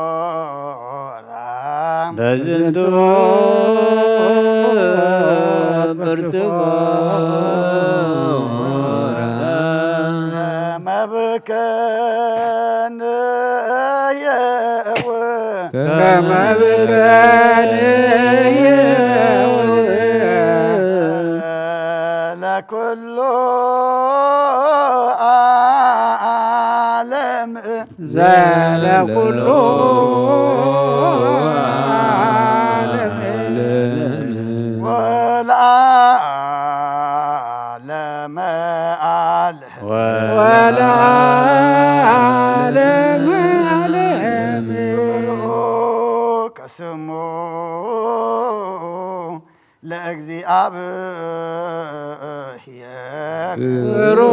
ጵርስፎራ በዝንቱ ጵርስፎራ መብከንየው ከመብከንየው ለኩሉ ዓለም ዘለኩሉ ዓለም ወለዓለመ ዓለም ወለዓለመ ዓለም ብሩክ ስሙ ለእግዚኣብሔር ብሩክ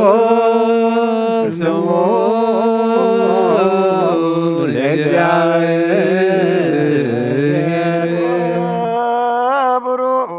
ስሙ ለእግዚኣብሔር ብሩክ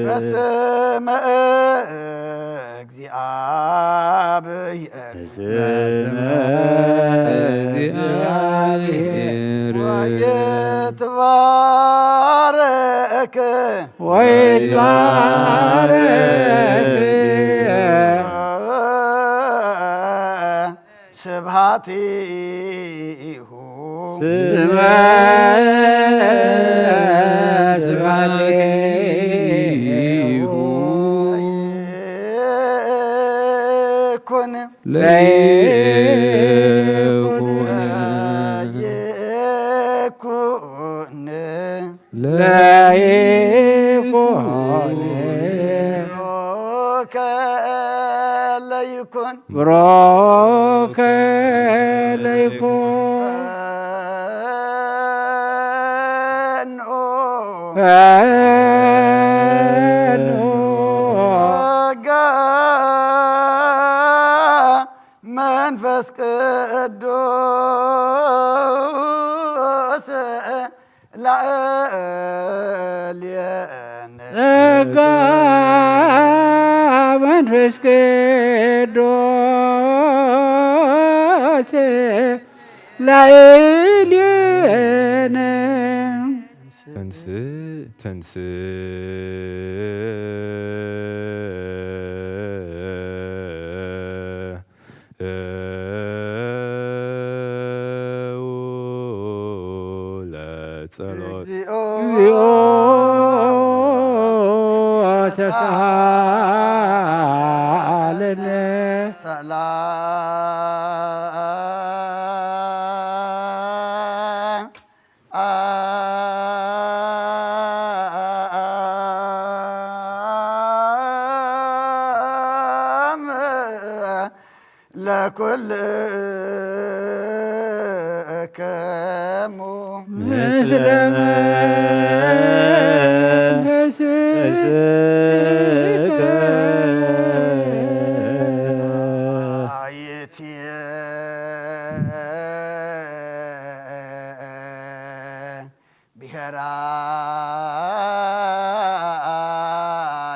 በስመ እግዚአብሔር በስመ እግዚአብሔር ወይትባረክ ወይትባረክ ስብሐቲሁ ስመ ስብሐቲሁ ይኩን ለይኩን ይኩን ለይኩን ብሩከ ለይኩን ብሩከ ለይኩን ጸጋ መንፈስ ቅዱስ ላዕሌነ ጸጋ መንፈስ ቅዱስ ላዕሌነ ተንስእ ተንስእ ለጸሎት እግዚኦ ተሳለነ ሰላም ለኩልክሙ ምስለ መንፈስከ አይትየ ብሔራ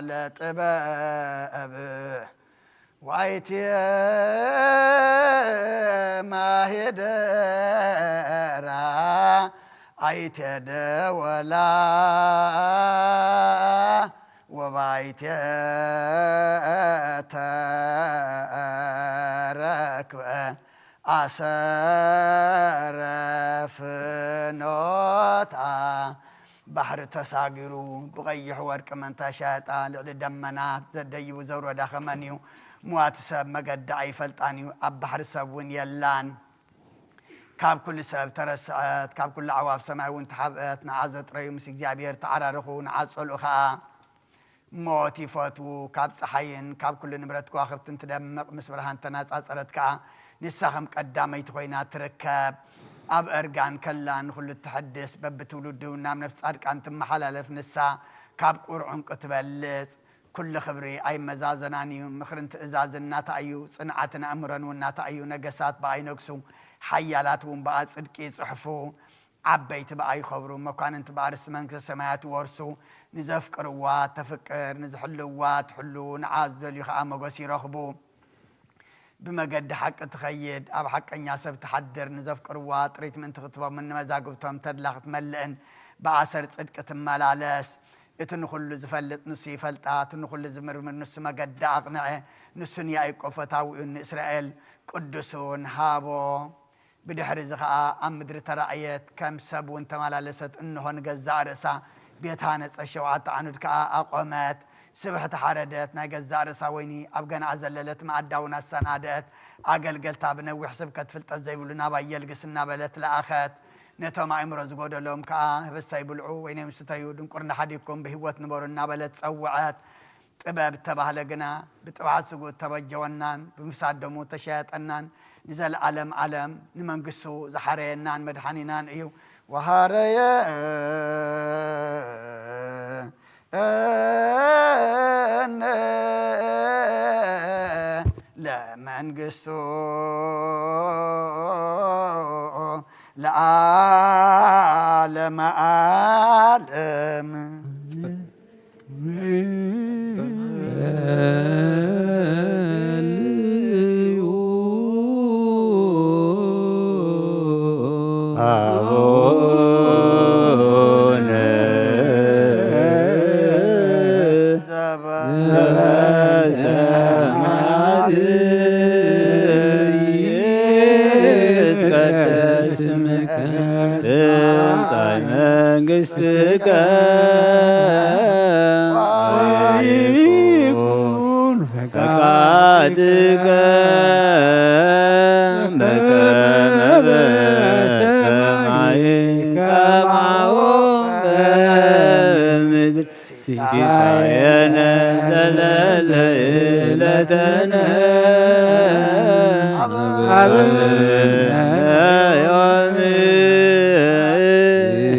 ለጥበብ ዋይትየ ማሄደራ ኣይትየ ደወላ ወባይትየ ተረክበ ኣሰረ ፍኖታ ባሕሪ ተሳጊሩ ብቐይሕ ወርቂ መንታ ሻያጣ ልዕሊ ደመናት ዘደይቡ ዘውረዳ ከመን እዩ? ምዋቲ ሰብ መገዲ ኣይፈልጣን እዩ፣ ኣብ ባሕሪ ሰብ እውን የላን። ካብ ኩሉ ሰብ ተረስዐት፣ ካብ ኩሉ ኣዕዋፍ ሰማይ እውን ተሓብአት። ንዓ ዘጥረዩ ምስ እግዚኣብሔር ተዓራረኹ፣ ንዓ ጸልኡ ኸኣ። ሞት ይፈትዉ፣ ካብ ጸሓይን ካብ ኩሉ ንብረት ከዋኽብትን ትደምቕ፣ ምስ ብርሃን ተናጻጸረት ከኣ። ንሳ ከም ቀዳመይቲ ኮይና ትርከብ። ኣብ እርጋን ከላ ንኹሉ እተሐድስ፣ በብትውልዱ ናብ ነፍሲ ጻድቃን ትመሓላለፍ። ንሳ ካብ ቁር ዕንቁ ትበልጽ። ኩሉ ክብሪ ኣይመዛዘናን እዩ። ምኽርን ትእዛዝን ናታ እዩ። ጽንዓትን ኣእምሮን እውን ናታ እዩ። ነገሳት ብኣ ይነግሱ፣ ሓያላት እውን ብኣ ጽድቂ ይጽሕፉ። ዓበይቲ ብኣ ይኸብሩ፣ መኳንንቲ ብኣርስቲ መንግስተ ሰማያት ይወርሱ። ንዘፍቅርዋ ተፍቅር፣ ንዝሕልዋ ትሕሉ፣ ንዓ ዝደልዩ ኸዓ መጎስ ይረኽቡ። ብመገዲ ሓቂ ትኸይድ፣ ኣብ ሓቀኛ ሰብ ትሓድር፣ ንዘፍቅርዋ ጥሪት ምእንቲ ክትህቦምን ንመዛግብቶም ተድላ ክትመልእን ብኣሰር ጽድቂ ትመላለስ። እቲ ንኹሉ ዝፈልጥ ንሱ ይፈልጣ፣ እቲ ንኹሉ ዝምርምር ንሱ መገዲ ኣቕንዐ። ንሱ ንያእቆብ ፈታዊኡን ንእስራኤል ቅዱሱን ሃቦ። ብድሕሪ እዚ ኸኣ ኣብ ምድሪ ተራእየት፣ ከም ሰብ እውን ተመላለሰት። እንሆ ንገዛእ ርእሳ ቤት ሃነጸት፣ ሸውዓተ ዓኑድ ከኣ ኣቖመት። ስብሕቲ ሓረደት፣ ናይ ገዛእ ርእሳ ወይኒ ኣብ ገንዓ ዘለለት መኣዳ እውን ኣሰናደት። ኣገልገልታ ብነዊሕ ስብከት ፍልጠት ዘይብሉ ናባይ የልግስ እናበለት ለኣኸት። ነቶም ኣእምሮ ዝጎደሎም ከኣ ህብስተ ይብልዑ፣ ወይነዮም ይስተዩ፣ ድንቁርና ሓዲግኩም ብህይወት ንበሩ እናበለት ጸውዐት። ጥበብ እተባህለ ግና ብጥብዓት ስግኡ እተበጀወናን ብምፍሳድ ደሙ እተሸየጠናን ንዘለኣለም ዓለም ንመንግስቱ ዝሓረየናን መድሓኒናን እዩ። ወሃረየ እነ ለመንግስቱ ለዓለመ ዓለም። አቡነ ዘበሰማያት ይትቀደስ ስምከ ትምጻእ መንግስትከ ወይኩን ፈቃድከ በከመ በሰማይ ከማሁ በምድር። ሲሳየነ ዘለለ ዕለተነ ሀበነ ዮም።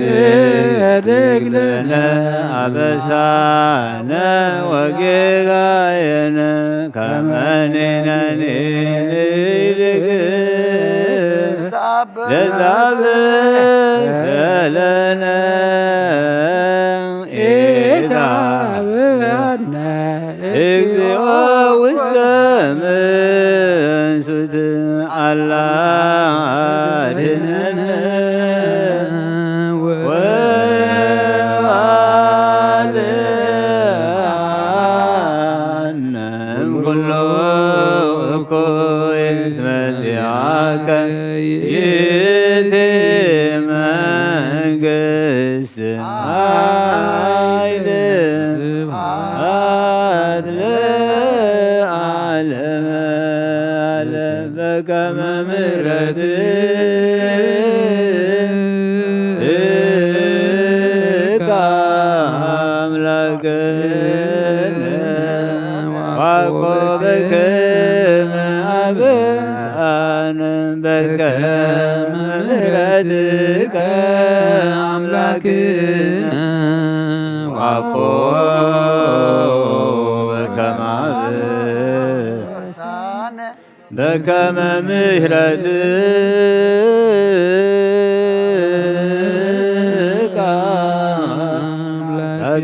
ኢህድግ ለነ አበሳነ ወጌጋየነ ከመ ንሕነኒ ንህድግ ለዘአበሰ ለነ ኢታብአነ እግዚኦ ውስተ መንሱት አላ አድነነ ወአድነነ እምኩሉ እኩይ እስመ ዚአከ ይእቲ መንግስት ኃይል ስብሐት ለዓለመ ዓለም። በከመ ምሕረትከ አምላክነ ወኮበክመ አበሳነ በከመ ምሕረትከ አምላክነ ወአኮ በከመ አበሳነ በከመ ምሕረትከ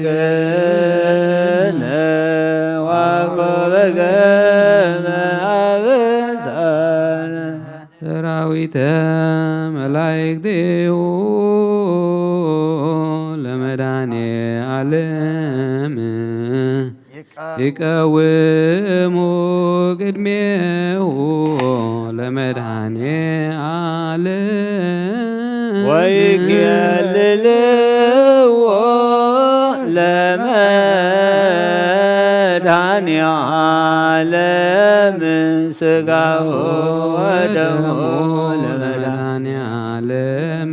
አምላክነ ወአኮ በከመ አበሳነ ሰራዊተ መላእክቲሁ ለመድኃኔ ዓለም ይቀውሙ ቅድሜሁ ለመድኃኔ ዓለም ወይኬልልዎ ለመ መድኃኔ ዓለም ሥጋሁ ወደሙ ለመድኃኔ ዓለም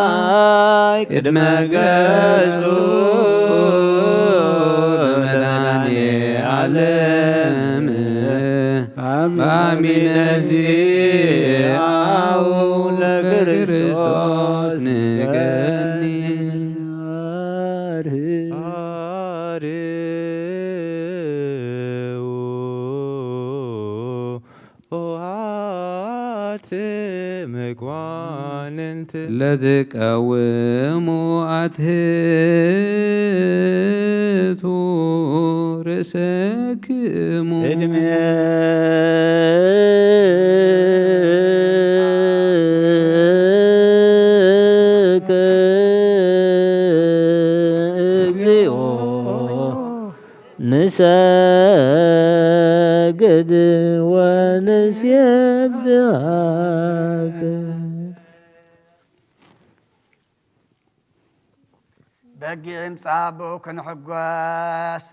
ወንጻይ ቅድመ ገጹ ለመድኃኔ ዓለም አሚነ ዚአሁ ለክርስቶስ ንገኒ። አርህው ኦአት መኳንንት ለትቀውሙ ኣትህቱ ርእሰክሙ። ቅድሜከ እግዚኦ ንሰግድ ወንሴብሐከ። በጊዕ ይምጻእ ብኡ ክንሕጎስ፣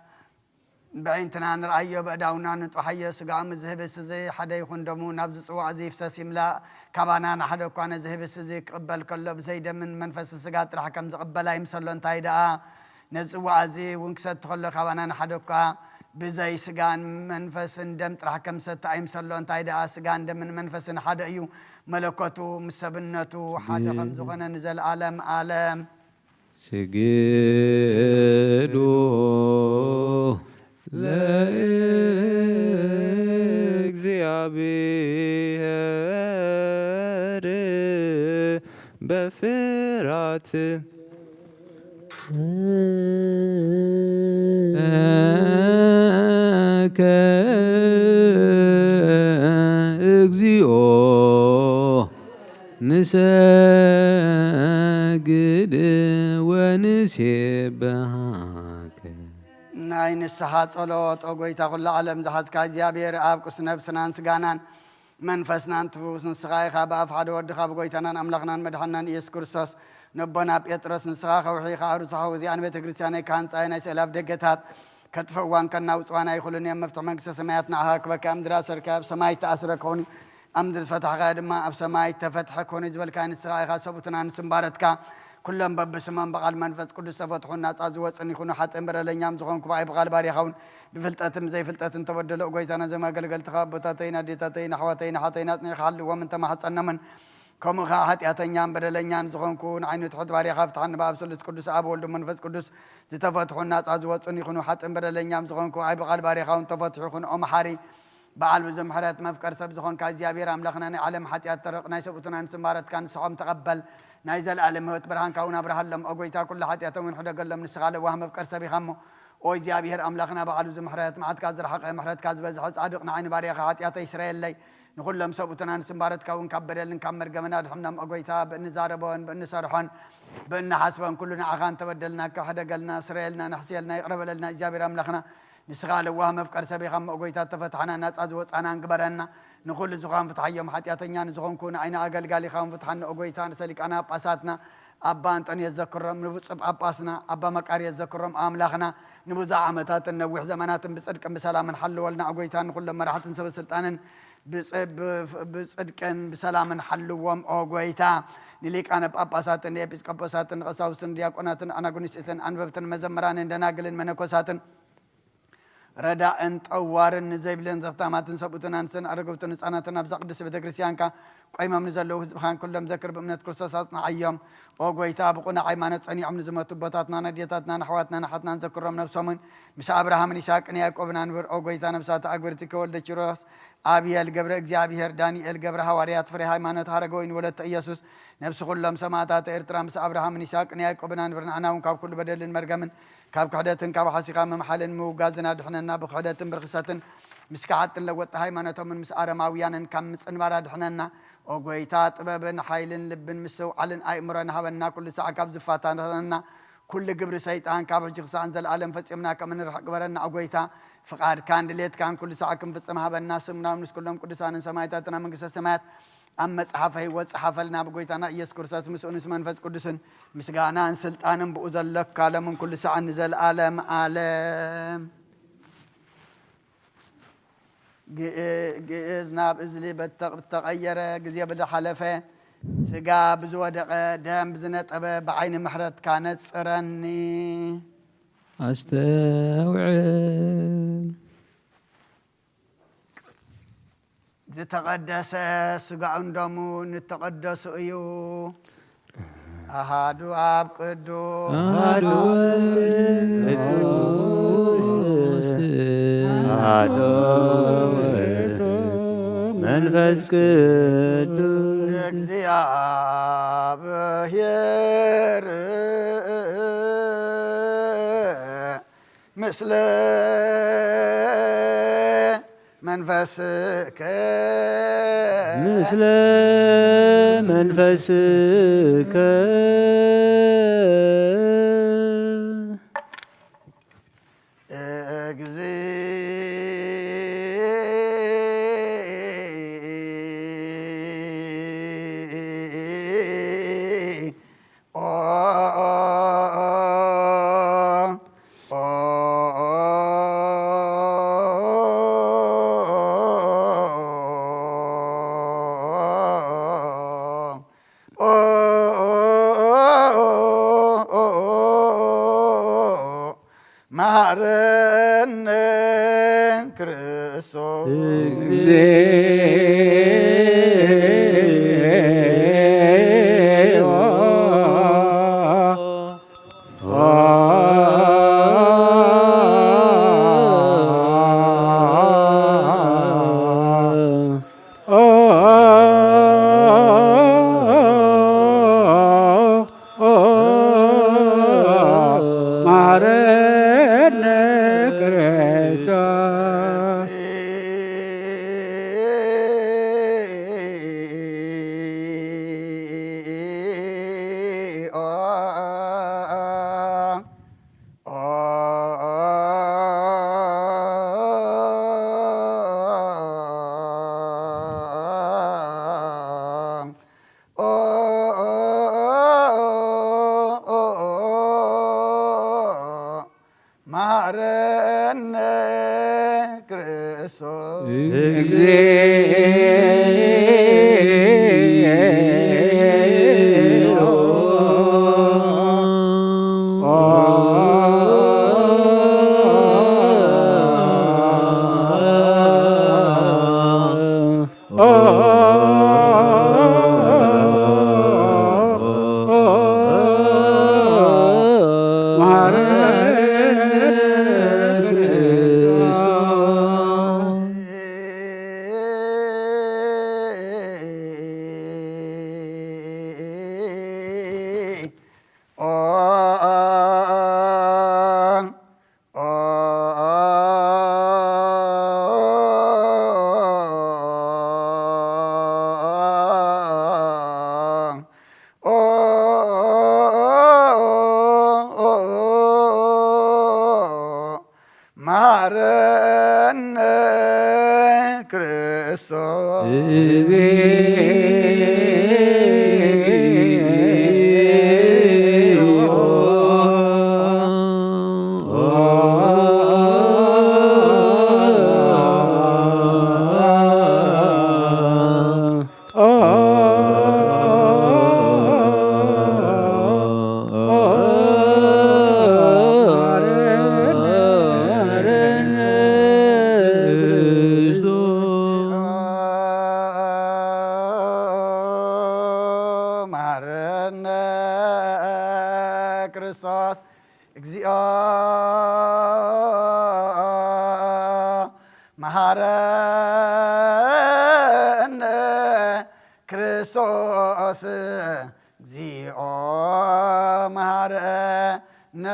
ብዕይንትና ንርኣዮ፣ በእዳውና ንጥሓዮ። ስጋኦም እዚ ህብስ እዚ ሓደ ይኹን፣ ደሙ ናብዚ ጽዋዕ እዚ ይፍሰስ ይምላእ። ካባና ንሓደ እኳ ነዚ ህብስ እዚ ክቕበል ከሎ ብዘይ ደምን መንፈስን ስጋ ጥራሕ ከም ዝቕበል ኣይምሰሎ። እንታይ ደኣ ነዚ ጽዋዕ እዚ እውን ክሰቲ ከሎ ካባና ንሓደ እኳ ብዘይ ስጋን መንፈስን ደም ጥራሕ ከም ዝሰቲ ኣይምሰሎ። እንታይ ደኣ ስጋን ደምን መንፈስን ሓደ እዩ። መለኮቱ ምስ ሰብነቱ ሓደ ከም ዝኾነ ንዘለኣለም ኣለም። ስግዱ ለእግዚኣብሔር በፍራት። ከ እግዚኦ ንሰግድ ወንሴብሐከ። ናይ ንስሓ ጸሎት። ኦ ጐይታ ኵሉ ዓለም ዝሓዝካ እግዚኣብሔር ኣብ ቅዱስ ነፍስናን ስጋናን መንፈስናን ትፍውስ ንስኻ ኢኻ። ብኣፍ ሓደ ወድኻ ብጐይታናን ኣምላኽናን መድሓንናን ኢየሱስ ክርስቶስ ነቦና ጴጥሮስ ንስኻ ከውሒ ኢኻ፣ ኣሩሳ ሓዊ እዚኣ ንቤተ ክርስቲያነይ ክሃንጻ እየ፣ ናይ ስእሊ ኣፍ ደገታት ከጥፍእዋን ከናውጽዋን ኣይኽእሉን እዮም። መፍትሒ መንግስተ ሰማያት ንዓኻ ክበካ፣ ኣብ ምድሪ ኣሰርካዮ ኣብ ሰማይ ዝተኣስረ ክኸውን እዩ፣ ኣብ ምድሪ ዝፈታሕካዮ ድማ ኣብ ሰማይ ተፈትሐ ክኾን እዩ ዝበልካዮ ንስኻ ኢኻ። ሰብኡትና ንስምባረትካ ኩሎም በብስሞም ብቓል መንፈስ ቅዱስ ተፈትሑን ናጻ ዝወጹን ይኹኑ። ሓጥእን በደለኛም ዝኾንኩ ብኣይ ብቓል ባርያኻ እውን ብፍልጠትን ብዘይፍልጠትን ተበደሎ። ጐይታ ነዞም ኣገልገልትኻ ኣቦታተይን ኣዴታተይን ኣሕዋተይን ኣሓተይን ኣጽኒዕካ ሓልዎም እንተማሕጸኖምን ከምኡ ኸዓ ሓጢኣተኛን በደለኛን ዝኾንኩ ንዓይኑ ትሑት ባርያኻ ፍትሓኒ። ብኣብ ስሉስ ቅዱስ ኣብ ወልድ መንፈስ ቅዱስ ዝተፈትሑን ናጻ ዝወጹን ይኹኑ። ሓጥእን በደለኛም ዝኾንኩ ብኣይ ብቓል ባርያኻ እውን ተፈትሑ ይኹን። ኦ መሓሪ በዓል ብዙሕ ምሕረት መፍቀር ሰብ ዝኾንካ እግዚኣብሔር ኣምላኽና ናይ ዓለም ሓጢኣት ተረቕ ናይ ሰብኡትና ንስምባረትካ ንስሖም ተቐበል። ናይ ዘለኣለም ህይወት ብርሃንካ እውን ኣብርሃሎም። ኦ ጐይታ ኩሉ ሓጢኣቶም እውን ሕደገሎም። ንስኻ ለዋህ መፍቀር ሰብ ኢኻ እሞ ኦ እግዚኣብሔር ኣምላኽና በዓል ብዙሕ ምሕረት መዓትካ ዝረሓቐ ምሕረትካ ዝበዝሐ ጻድቕ ንዓይ ንባርያኻ ሓጢኣተይ ስረየለይ። ንኹሎም ሰብኡትና ንስምባረትካ እውን ካብ በደልን ካብ መርገምን ኣድሕኖም። ኦ ጐይታ ብእንዛረቦን ብእንሰርሖን ብእንሓስቦን ኩሉ ንዓኻ እንተበደልናካ ሕደገልና ስረየልና ንሕስየልና ይቕረ በለልና እግዚኣብሔር ኣምላኽና። ንስኻ ለዋህ መፍቀር ሰብ ኢኻ እሞ ኦ ጐይታ ተፈትሓና ናጻ ዝወጻናን ግበረና። ንኹሉ ዝዃን ፍትሓዮም ሓጢኣተኛ ንዝኾንኩ ንዓይና ኣገልጋሊኻ እውን ፍትሓኒ ኦ ጐይታ። ንሰሊቃና ጳጳሳትና ኣባ ኣንጠንዮስ ዘክሮም፣ ንብፁዕ ጳጳስና ኣባ መቃርዮስ ዘክሮም ኣምላኽና ንብዙሕ ዓመታትን ነዊሕ ዘመናትን ብጽድቅን ብሰላምን ሓልወልና ኦ ጐይታ። ንኹሎም መራሕትን ሰበ ስልጣንን ብጽ- ብ- ብጽድቅን ብሰላምን ሓልዎም ኦ ጐይታ። ንሊቃነ ጳጳሳትን ንኤጲስቆጶሳትን ንቐሳውስትን ዲያቆናትን ኣናጉንስትን ኣንበብትን መዘምራንን ደናግልን መነኮሳትን ረዳእን ጠዋርን ንዘይብለን ዘኽታማትን ሰብኡትን ኣንስትን ኣረገውትን ህፃናትን ኣብዛ ቅድስቲ ቤተ ክርስቲያንካ ቆይሞም ንዘለዉ ህዝብኻን ኩሎም ዘክር ብእምነት ክርስቶስ ኣጽንዓዮም። ኦ ጐይታ ብቑኑዕ ሃይማኖት ጸኒዖም ንዝሞቱ ኣቦታትናን ኣዴታትናን ኣሕዋትናን ኣሓትናን ዘክሮም ነብሶምን ምስ ኣብርሃምን ይስሐቅን ያዕቆብን ኣንብር። ኦ ጐይታ ነብሳት ኣግብርቲ ከወልደ ኪሮስ ኣብየል ገብረ እግዚኣብሔር ዳንኤል ገብረ ሃዋርያት ፍሬ ሃይማኖት ሃረገወይን ወለተ ኢየሱስ ነብሲ ኩሎም ሰማእታት ኤርትራ ምስ ኣብርሃምን ይስሐቅን ያዕቆብን ኣንብር። ንዓና እውን ካብ ኩሉ በደልን መርገምን ካብ ክሕደትን ካብ ሓሲኻ ምምሓልን ምውጋዝን ኣድሕነና። ብክሕደትን ብርኽሰትን ምስ ከሓድትን ለወጥቲ ሃይማኖቶምን ምስ ኣረማውያንን ካብ ምጽንባር ኣድሕነና። ኦ ጐይታ ጥበብን ሓይልን ልብን ምስትውዓልን ኣእምሮን ሃበና። ኩሉ ሳዕ ካብ ዝፈታተነና ኩሉ ግብሪ ሰይጣን ካብ ሕጂ ክሳዕ ንዘለኣለም ፈጺምና ከም እንርሕቕ ግበረና። ኦ ጐይታ ፍቓድካን ድሌትካን ኩሉ ሳዕ ክንፍጽም ሃበና። ስምና ምስ ኩሎም ቅዱሳንን ሰማእታትን ኣብ መንግስተ ሰማያት ኣብ መጽሓፈ ህይወት ጸሓፈልና። ብጐይታና ኢየሱስ ክርስቶስ ምስኡን ምስ መንፈስ ቅዱስን ምስጋናን ስልጣንን ብኡ ዘሎካ ሎምን ኩሉ ሳዕን ንዘለኣለም ኣለም። ግእ- ግእዝ ናብ እዝሊ በተ- ብተቐየረ ግዜ ብዝሓለፈ ስጋ ብዝወደቐ ደም ብዝነጠበ ብዓይኒ ምሕረትካ ነጽረኒ። ኣስተውዕል። ዝተቐደሰ ስጋኡን ደሙን እተቐደሱ እዩ። ኣሃዱ ኣብ ቅዱስ ኣሃዱ ወልድ ቅዱስ ኣሃዱ ውእቱ መንፈስ ቅዱስ። እግዚኣብሔር ምስለ መንፈስከ ምስለ መንፈስከ እግዚኦ መሃረነ ክርስቶስ። ማረነ ክርስቶስ። መሃረነ ክርስቶስ። መሃረነ ክርስቶስ። መሃረነ ክርስቶስ። እግዚኦ መሃረነ ክርስቶስ። እግዚኦ መሃረነ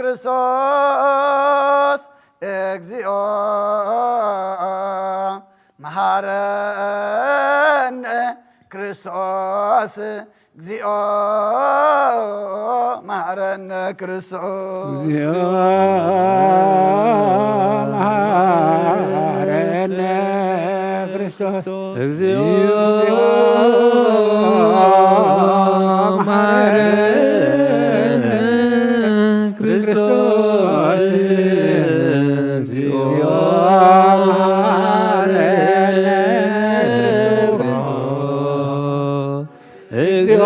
ክርስቶስ። እግዚኦ መሃረነ ክርስቶስ። እግዚኦ መሃረነ ክርስቶስ። እግዚኦ መሃረነ ክርስቶስ። እግዚኦ መሃረነ ክርስቶስ። እግዚኦ መሃረነ ክርስቶስ። እግዚኦ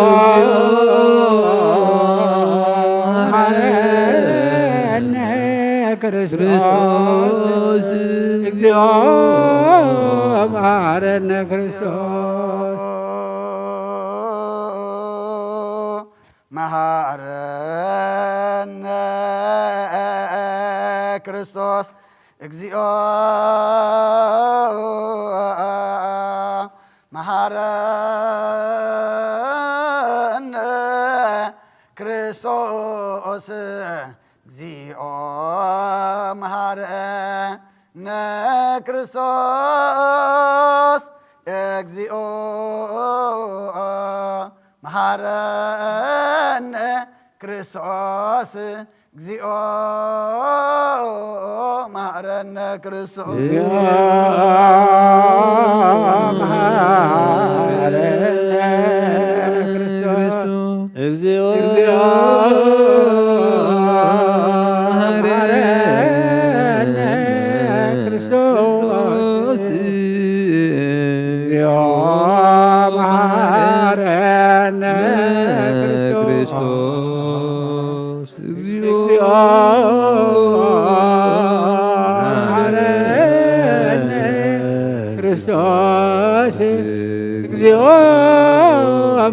መሐረነ ክርስቶስ። እግዚኦ መሐረነ ክርስቶስ። መሐረነ ክርስቶስ። እግዚኦ መሃረነ ክርስቶስ እግዚኦ መሃረነ ክርስቶስ እግዚኦ መሃረነ ክርስቶስ እግዚኦ መሃረነ ክርስቶስ። ክርስቶስ። እግዚኦ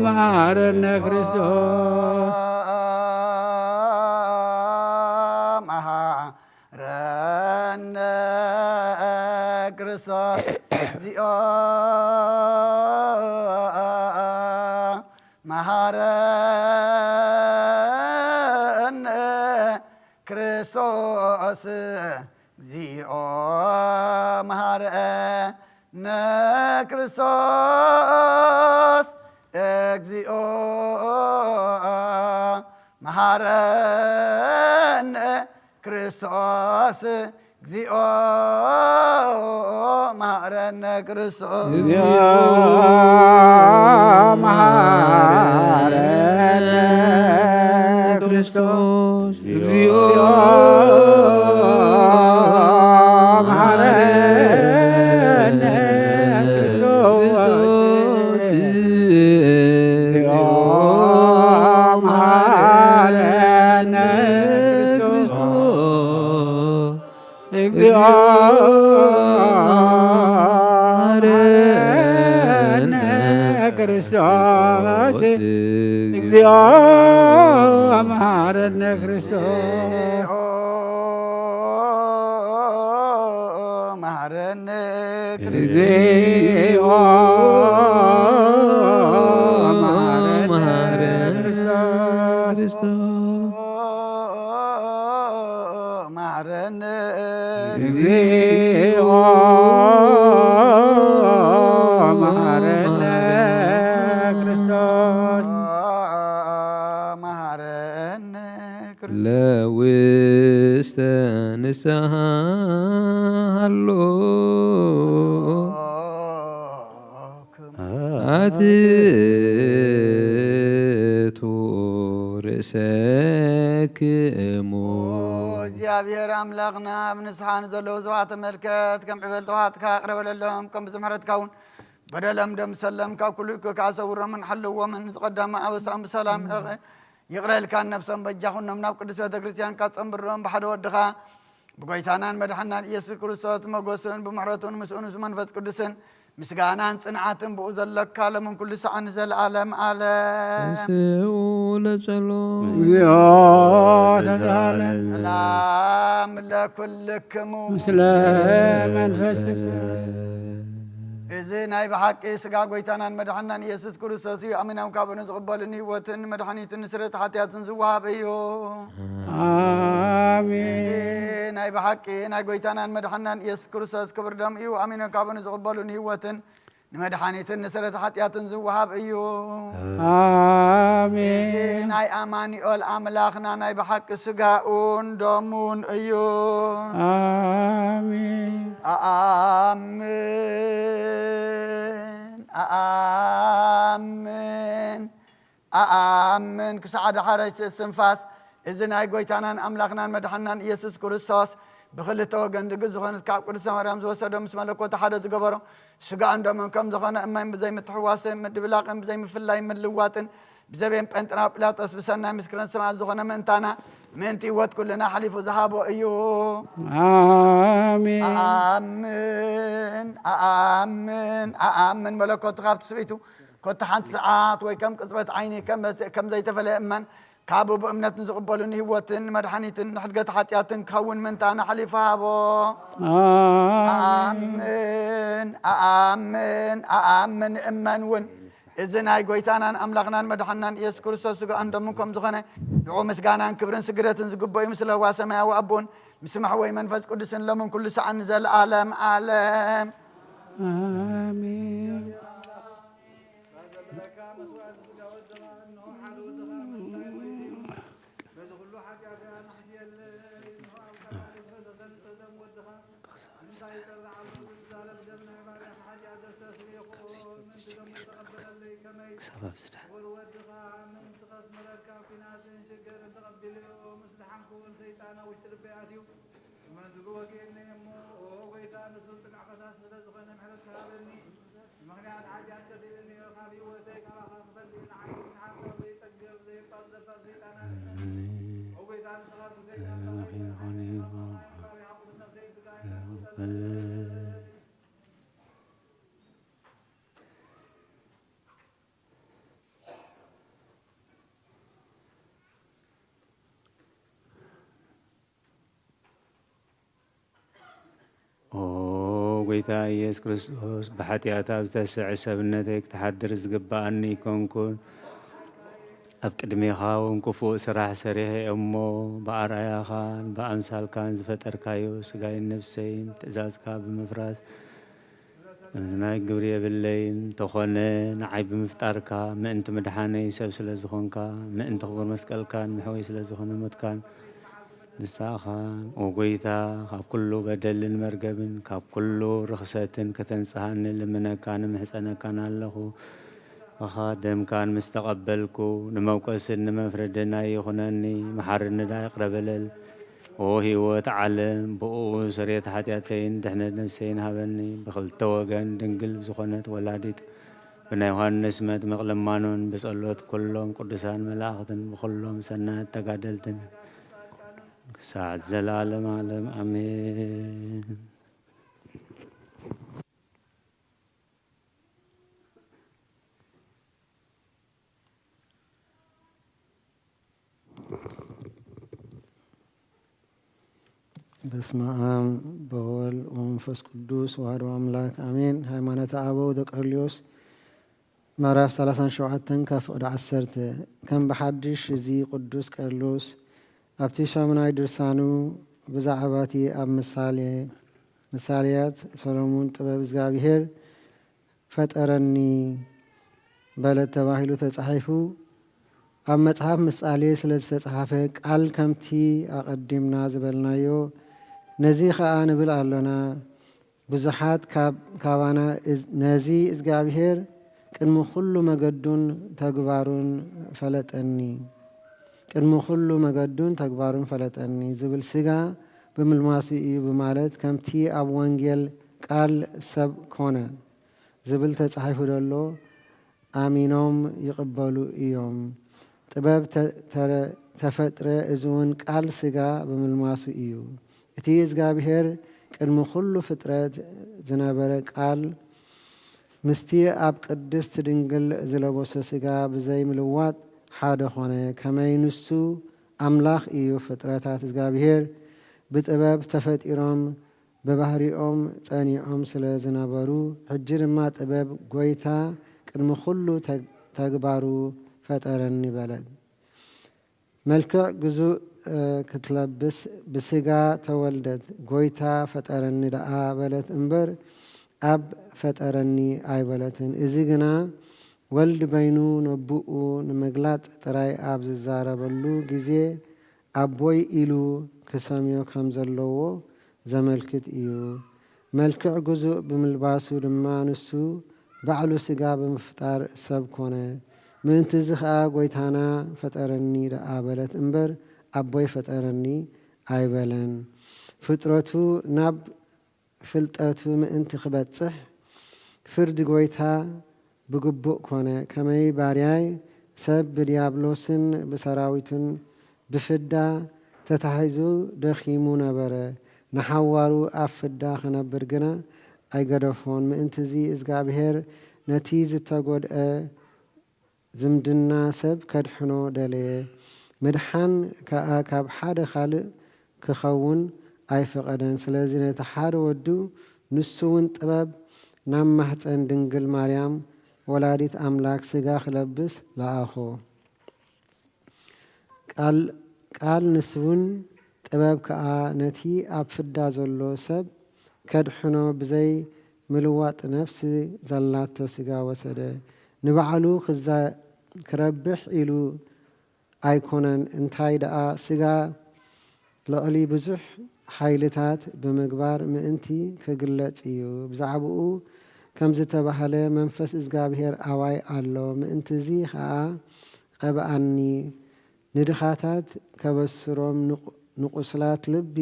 መሐረነ ክርስቶስ። መሐረነ ክርስቶስ። እግዚኦ መሐረነ ክርስቶስ። እግዚኦ መሐረነ ክርስቶስ። እግዚኦ መሐረነ ክርስቶስ። እግዚኦ መሐረነ ክርስቶስ። እግዚኦ መሐረነ ክርስቶስ። እግዚኦ መሐረነ ክርስቶስ። እግዚኦ መሐረነ ክርስቶስ። እግዚኦ መሐረነ ክርስቶስ። እግዚኦ መሐረነ ክርስቶስ። መሐረነ ክርስቶስ። እግዚኦ መሐረነ ክርስቶስ። መሐረነ እግዚኦ መሐረነ ክርስቶስ። መሐረነ ክርስቶስ። ለውስተ ንስሐ ሃሎ ኣትቱ ርእሰክሙ። ኦ እግዚኣብሔር ኣምላኽና፣ ኣብ ንስሓ ንዘለዉ ሰባት ተመልከት፣ ከም ዕበል ተዋሕጥካ ይቕረ በለሎም፣ ከም ብዝምሕረትካ እውን በደሎም ደምሰሎም፣ ካብ ኩሉ እኩይ ከዓ ሰውሮምን ሓልዎምን፣ ዝቐደሙ ኣበሳኦም ብሰላም ይቕረ ኢልካ ነፍሶም በጃ ኩኖም ናብ ቅድስት ቤተ ክርስቲያንካ ጸንብሮም ብሓደ ወድኻ ብጎይታናን መድሓናን ኢየሱስ ክርስቶስ ሞገስን ብምሕረቱን ምስኡን ምስ መንፈስ ቅዱስን ምስጋናን ጽንዓትን ብኡ ዘለካ ሎምን ኩሉ ሰዓን ንዘለዓለም ዓለም። ተንሥኡ ለጸሎት። እግዚኦ ተሳለን። ሰላም ለኩልክሙ። ምስለ መንፈስከ። እዚ ናይ ብሓቂ ስጋ ጎይታናን መድሓናን ኢየሱስ ክርስቶስ እዩ። ኣሚኖም ካብኡ ንዝቕበሉን ህይወትን መድሓኒትን ስርየት ሓጢኣትን ዝወሃብ እዩ። ኣሜን። እዚ ናይ ብሓቂ ናይ ጎይታናን መድሓናን ኢየሱስ ክርስቶስ ክብር ደም እዩ። ኣሚኖም ካብኡ ንዝቕበሉን ህይወትን ንመድሓኒትን ንስርየት ሓጢኣትን ዝወሃብ እዩ። ኣሜን። እዚ ናይ ኣማኑኤል ኣምላኽና ናይ ብሓቂ ስጋኡን ደሙን እዩ። ኣሜን። ኣኣምን፣ ኣኣምን፣ ኣኣምን ክሳዕ ዳሕረይቲ እስትንፋስ፣ እዚ ናይ ጎይታናን ኣምላኽናን መድሓናን ኢየሱስ ክርስቶስ ብኽልተ ወገን ድግ ዝኾነት ካብ ቅድስተ ማርያም ዝወሰዶ ምስ መለኮቱ ሓደ ዝገበሮ ስጋኡን ደሙን ከም ዝኾነ እማይን ብዘይምትሕዋስን ምድብላቕን ብዘይምፍላይን ምልዋጥን ብዘቤን ጴንጤናዊ ጲላጦስ ብሰናይ ምስክርን ሰማዕት ዝኾነ ምእንታና ምእንቲ ህይወት ኩልና ሓሊፉ ዝሃቦ እዩ። ኣሜን። ኣኣምን፣ ኣኣምን፣ ኣኣምን መለኮቱ ካብ ትስብእቱ ኮታ ሓንቲ ሰዓት ወይ ከም ቅጽበት ዓይኒ ከም፣ ከም ዘይተፈለየ እመን ካብኡ ብእምነት ንዝቕበሉ ንህይወትን ንመድሓኒትን ንሕድገት ሓጢኣትን ክኸውን ምእንታና ሓሊፉ ሃቦ። ኣሜን። ኣኣምን። ኣኣምን፣ ኣኣምን፣ እመን እውን። እዚ ናይ ጐይታናን ኣምላኽናን መድሓንናን ኢየሱስ ክርስቶስ ስጋኡን ደሙን ከም ዝኾነ፣ ንዑ ምስጋናን ክብርን ስግደትን ዝግብኦ እዩ፣ ምስ ለዋ ሰማያዊ ኣቦን ምስ መሕወይ መንፈስ ቅዱስን፣ ሎምን ኩሉ ሰዓን ንዘለኣለም ዓለም። ኣሜን። ክሳብ ኣብዚ ደሓን። ኦ ጐይታ ኢየሱስ ክርስቶስ፣ ብሓጢኣት ኣብ ዝተስዐ ሰብነተይ ክትሓድር ዝግብኣኒ ኣይኮንኩን። ኣብ ቅድሜኻ እውን ክፉእ ስራሕ ሰሪሐ እየ እሞ፣ ብኣርኣያኻን ብኣምሳልካን ዝፈጠርካዮ ስጋይን ነፍሰይን ትእዛዝካ ብምፍራስ፣ እዚ ናይ ግብሪ የብለይን፣ እንተኾነ ንዓይ ብምፍጣርካ፣ ምእንቲ ምድሓነይ ሰብ ስለ ዝኾንካ፣ ምእንቲ ክቡር መስቀልካን መሕወይ ስለ ዝኾነ ሞትካን፣ ንስኻን፣ ኦ ጐይታ፣ ካብ ኩሉ በደልን መርገምን፣ ካብ ኩሉ ርኽሰትን ከተንጽሃኒ ልምነካን እምሕጸነካን ኣለኹ። ኣኻ ደምካን ምስ ተቐበልኩ፣ ንመውቀስን ንመፍረድን ኣይኹነኒ፣ መሓርኒ ደኣ ይቕረ በለል። ኦ ህይወት ዓለም፣ ብእኡ ስርየት ሓጢኣተይን ድሕነት ነፍሰይን ሃበኒ። ብኽልተ ወገን ድንግል ዝኾነት ወላዲት ብናይ ዮሃንስ መጥምቕ ልማኖን ብጸሎት ኩሎም ቅዱሳን መላእኽትን ብኹሎም ሰናያት ተጋደልትን ክሳዕ ዘላለም ዓለም ኣሜን። በስመ አብ በወልድ ወመንፈስ ቅዱስ ወአሐዱ አምላክ አሜን። ሃይማኖተ አበው ዘቀርዮስ ምዕራፍ ሰላሳን ሸውዓተን ካብ ፍቕዲ ዓሰርተ። ከም ብሓድሽ እዚ ቅዱስ ቀርሎስ ኣብቲ ሰሙናይ ድርሳኑ ብዛዕባ እቲ ኣብ ምሳሌ፣ ምሳሌያት ሰሎሞን ጥበብ እግዚኣብሔር ፈጠረኒ በለት ተባሂሉ ተጻሒፉ ኣብ መጽሓፍ ምሳሌ ስለ ዝተጻሓፈ ቃል ከምቲ ኣቐዲምና ዝበልናዮ ነዚ ኸኣ ንብል ኣሎና። ብዙሓት ካብ-፣ ካባና እዝ-፣ ነዚ እግዚኣብሔር ቅድሚ ኩሉ መገዱን ተግባሩን ፈለጠኒ፣ ቅድሚ ኩሉ መገዱን ተግባሩን ፈለጠኒ ዝብል ስጋ ብምልማሱ እዩ ብማለት ከምቲ ኣብ ወንጌል ቃል ሰብ ኮነ ዝብል ተጻሒፉ ዘሎ ኣሚኖም ይቕበሉ እዮም። ጥበብ ተ-፣ ተረ-፣ ተፈጥረ፣ እዚ እውን ቃል ስጋ ብምልማሱ እዩ። እቲ እግዚኣብሔር ቅድሚ ኩሉ ፍጥረት ዝነበረ ቃል ምስቲ ኣብ ቅድስት ድንግል ዝለበሶ ስጋ ብዘይ ምልዋጥ ሓደ ኾነ። ከመይ ንሱ ኣምላኽ እዩ። ፍጥረታት እግዚኣብሔር ብጥበብ ተፈጢሮም ብባህሪኦም ጸኒዖም ስለ ዝነበሩ፣ ሕጂ ድማ ጥበብ ጐይታ ቅድሚ ኩሉ ተግ-፣ ተግባሩ ፈጠረኒ በለት። መልክዕ ግዙእ፣ እ፣ ክትለብስ ብስጋ ተወልደት፣ ጐይታ ፈጠረኒ ደኣ በለት እምበር፣ ኣብ ፈጠረኒ ኣይበለትን። እዚ ግና ወልድ በይኑ ነብኡ ንምግላጽ ጥራይ ኣብ ዝዛረበሉ ግዜ፣ ኣቦይ ኢሉ ክሰምዮ ከም ዘለዎ ዘመልክት እዩ። መልክዕ ግዙእ ብምልባሱ ድማ ንሱ ባዕሉ ስጋ ብምፍጣር ሰብ ኮነ። ምእንትዚ ኸኣ ጐይታና ፈጠረኒ ደኣ በለት እምበር፣ ኣቦይ ፈጠረኒ ኣይበለን። ፍጥረቱ ናብ ፍልጠቱ ምእንቲ ክበጽሕ፣ ፍርዲ ጐይታ ብግቡእ ኮነ። ከመይ ባርያይ ሰብ ብድያብሎስን ብሰራዊቱን ብፍዳ ተታሒዙ ደኺሙ ነበረ፣ ንሓዋሩ ኣብ ፍዳ ክነብር ግና ኣይገደፎን። ምእንትዚ እግዚኣብሔር ነቲ ዝተጐድአ ዝምድና ሰብ ከድሕኖ ደለየ። ምድሓን ከኣ ካብ ሓደ ካልእ ክኸውን ኣይፈቐደን። ስለዚ ነቲ ሓደ ወዱ፣ ንሱ እውን ጥበብ ናብ ማህፀን ድንግል ማርያም ወላዲት ኣምላክ ስጋ ክለብስ ለኣኾ። ቃል፣ ቃል ንስውን ጥበብ ከኣ ነቲ ኣብ ፍዳ ዘሎ ሰብ ከድሕኖ ብዘይ ምልዋጥ ነፍሲ ዘላቶ ስጋ ወሰደ። ንባዕሉ ክዛ-፣ ክረብሕ ኢሉ ኣይኮነን፣ እንታይ ደኣ ስጋ ልዕሊ ብዙሕ ሓይልታት ብምግባር ምእንቲ ክግለጽ እዩ። ብዛዕባኡ ከም ዝተባህለ፣ መንፈስ እግዚኣብሔር ኣባይ ኣሎ፣ ምእንትዚ ኸኣ ቀብኣኒ፣ ንድኻታት ከበስሮም፣ ንቁ-፣ ንቁስላት ልቢ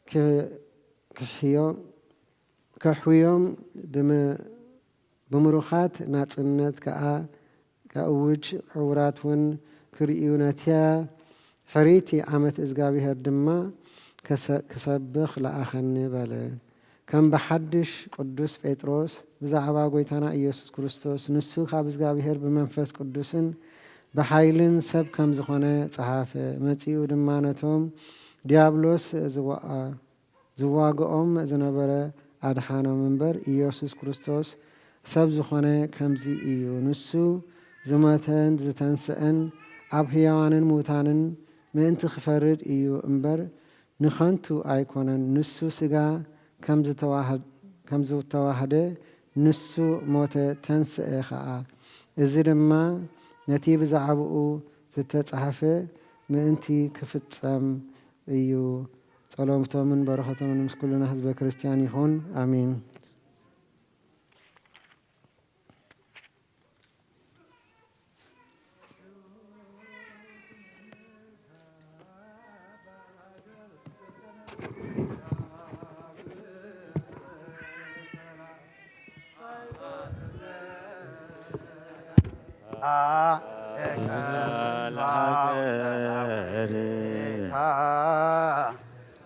ክ-፣ ክሕዮ-፣ ከሕውዮም፣ ብም-፣ ብምሩኻት ናጽነት ከኣ ከእውጅ፣ ዕውራት እውን ክርእዩ፣ ነቲያ ሕርይቲ ዓመት እግዚኣብሔር ድማ ከሰ-፣ ክሰብኽ ለኣኸኒ በለ። ከም ብሓድሽ ቅዱስ ጴጥሮስ ብዛዕባ ጐይታና ኢየሱስ ክርስቶስ፣ ንሱ ካብ እግዚኣብሔር ብመንፈስ ቅዱስን ብሓይልን ሰብ ከም ዝኾነ ጸሓፈ። መጺኡ ድማ ነቶም ዲያብሎስ ዝወኣ-፣ ዝዋግኦም ዝነበረ ኣድሓኖም እምበር፣ ኢየሱስ ክርስቶስ ሰብ ዝኾነ ከምዚ እዩ። ንሱ ዝሞተን ዝተንስአን ኣብ ሕያዋንን ምዉታንን ምእንቲ ክፈርድ እዩ እምበር፣ ንኸንቱ ኣይኮነን። ንሱ ስጋ ከም ዝተዋህድ-፣ ከም ዝተዋህደ፣ ንሱ ሞተ፣ ተንስአ ኸኣ። እዚ ድማ ነቲ ብዛዕባኡ ዝተጻሕፈ ምእንቲ ክፍጸም እዩ። ጸሎቶምን በረኸቶምን ምስ ኩልና ህዝበ ክርስቲያን ይኹን። ኣሜን።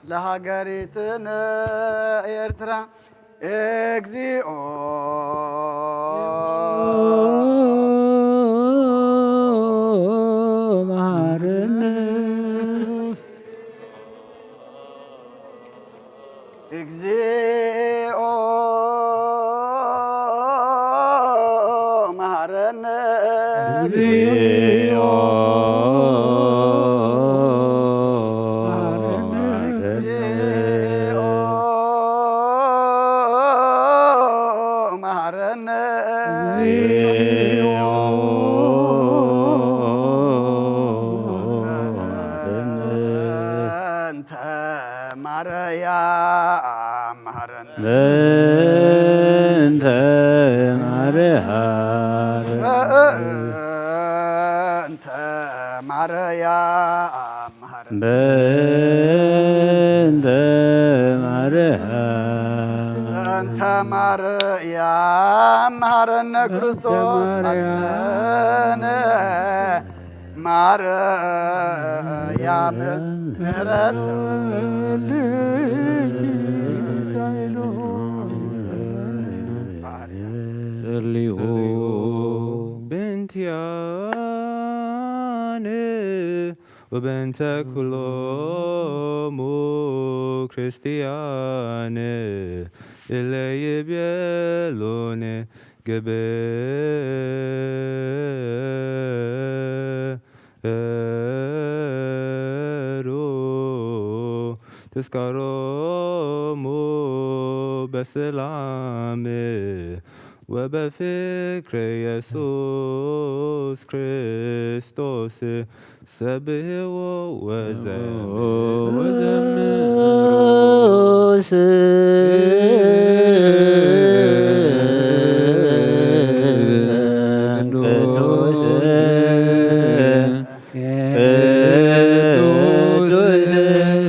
ለሃገሪትነ ኤርትራ እግዚኦ መሃረነ። እግዚኦ መሃረነ። እግዚኦ መሃረነ። እግዚኦ መሃረነ። በእንተ ማርያም መሃረነ። በእንተ ማርያም። በእንተ ማርያም መሃረነ። በእንተ ማርያም። በእንተ ማርያም መሃረነ ክርስቶስ ማርያም። ማርያም ምሕረት ጸልዩ በእንቲኣነ ወበእንተ ኩሎሙ ክርስቲያን እለ ይቤሉን ግበሩ ተስካሮሙ በሰላም ወበፍቅር ኢየሱስ ክርስቶስ ሰብሕዎ ወዘምሩ። ቅዱስ ቅዱስ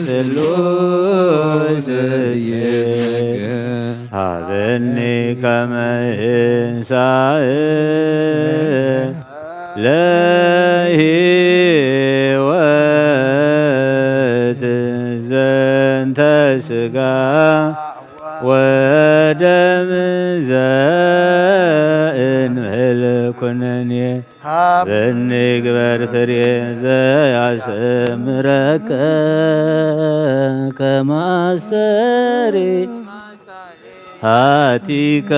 ስሉስ ሀበኒ ከመ እንሳእ ለህይወት ዘንተ ስጋ ወደም ዘእንበለ ኩነኔ ሀበኒ ግበር ፍሬ ዘያሰምረከ ከመ አስተሪ ሃቲከ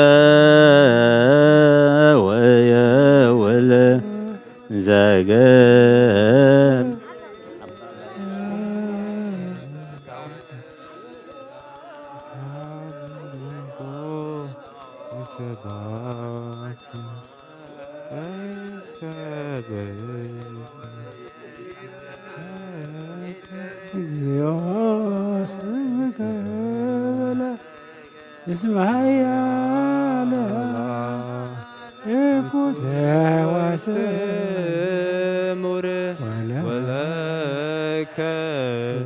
ወየውል ዘገብ እስመ ኃያለ እኩለ ወስሙር ወለከ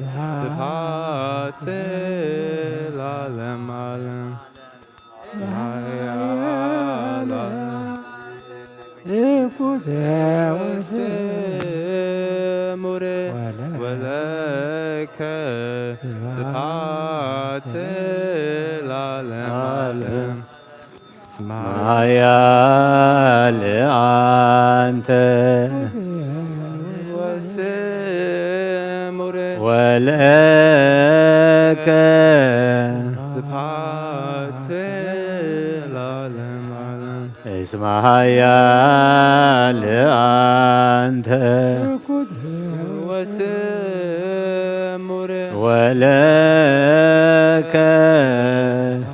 ስብሐት ለዓለመ ዓለም። እኩለ ወስሙር ወለከ ስብሐት ለዓለመ ዓለም። እስመ ኃያል አንተ ወስሙር ወለከ ስብሐት ለዓለመ ዓለም። እስመ ኃያል አንተ ወስሙር ወለከ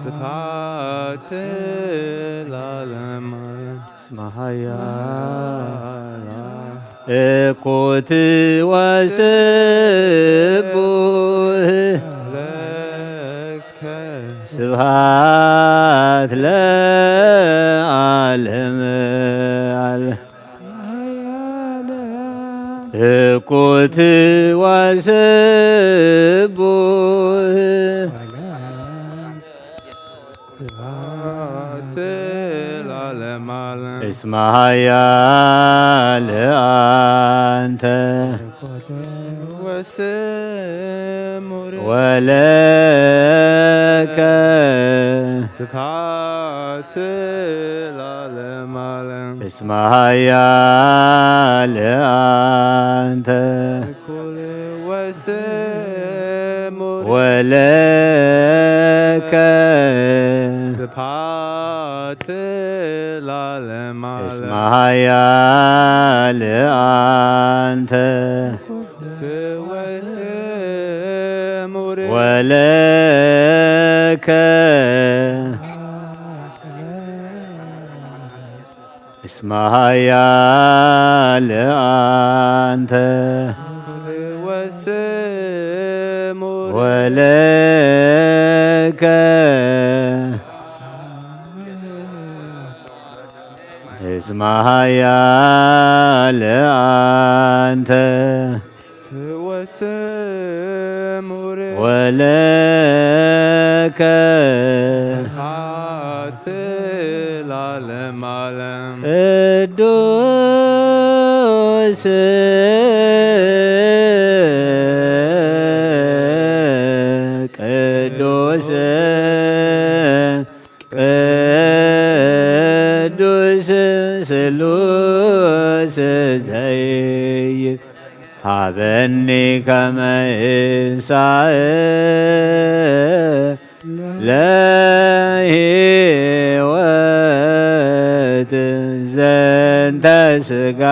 ስብሐት ለዓለመ ዓለም። እስመ ኃያል እኩት ወስቡህ ለከ ስብሐት ለዓለመ ዓለም። እኩት ወስቡህ ስብሐት ለዓለመ ዓለም። እስመ ኃያል አንተ ወስሙር ወለከ ስብሐት ለዓለመ ዓለም። እስመ ኃያል አንተ እኩል ወስሙር ወለከ ስብሐት ለዓለመ ዓለም። እስመ ኃያል አንተ ወስሙር ወለከ እስመ ኃያል አንተ ወስሙር ወለከ እስመ ኃያል አንተ ወስሙር ወለከ ስብሐት ለዓለመ ዓለም። ቅዱስ ቅዱስ ቅዱስ ስሉስ ዘይት ሀበኒ ከመ እንሳእ ለሕይወት ዘንተ ሥጋ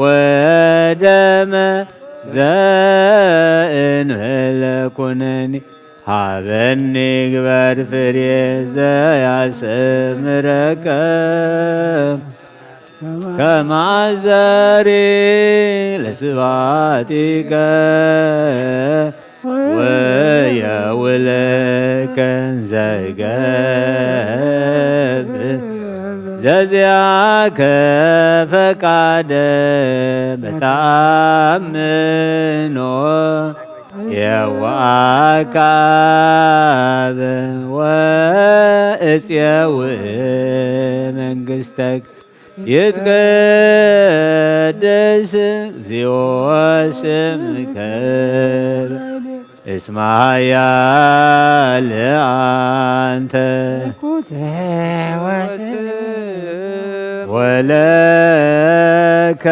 ወደመ ዘእንበለ ኩነኒ ሀበኒ ግበር ፍሬ ዘያሰምረከ ከማዘሪ ለስባቲከ ወየውለከ ዘይገብ ዘዚያከ ፈቃደ በታምኖ የዋካብ ወእጽየው መንግስተክ ይትቀደስ እግዚኦ ስምከ እስመ ኃያል አንተ ወለከ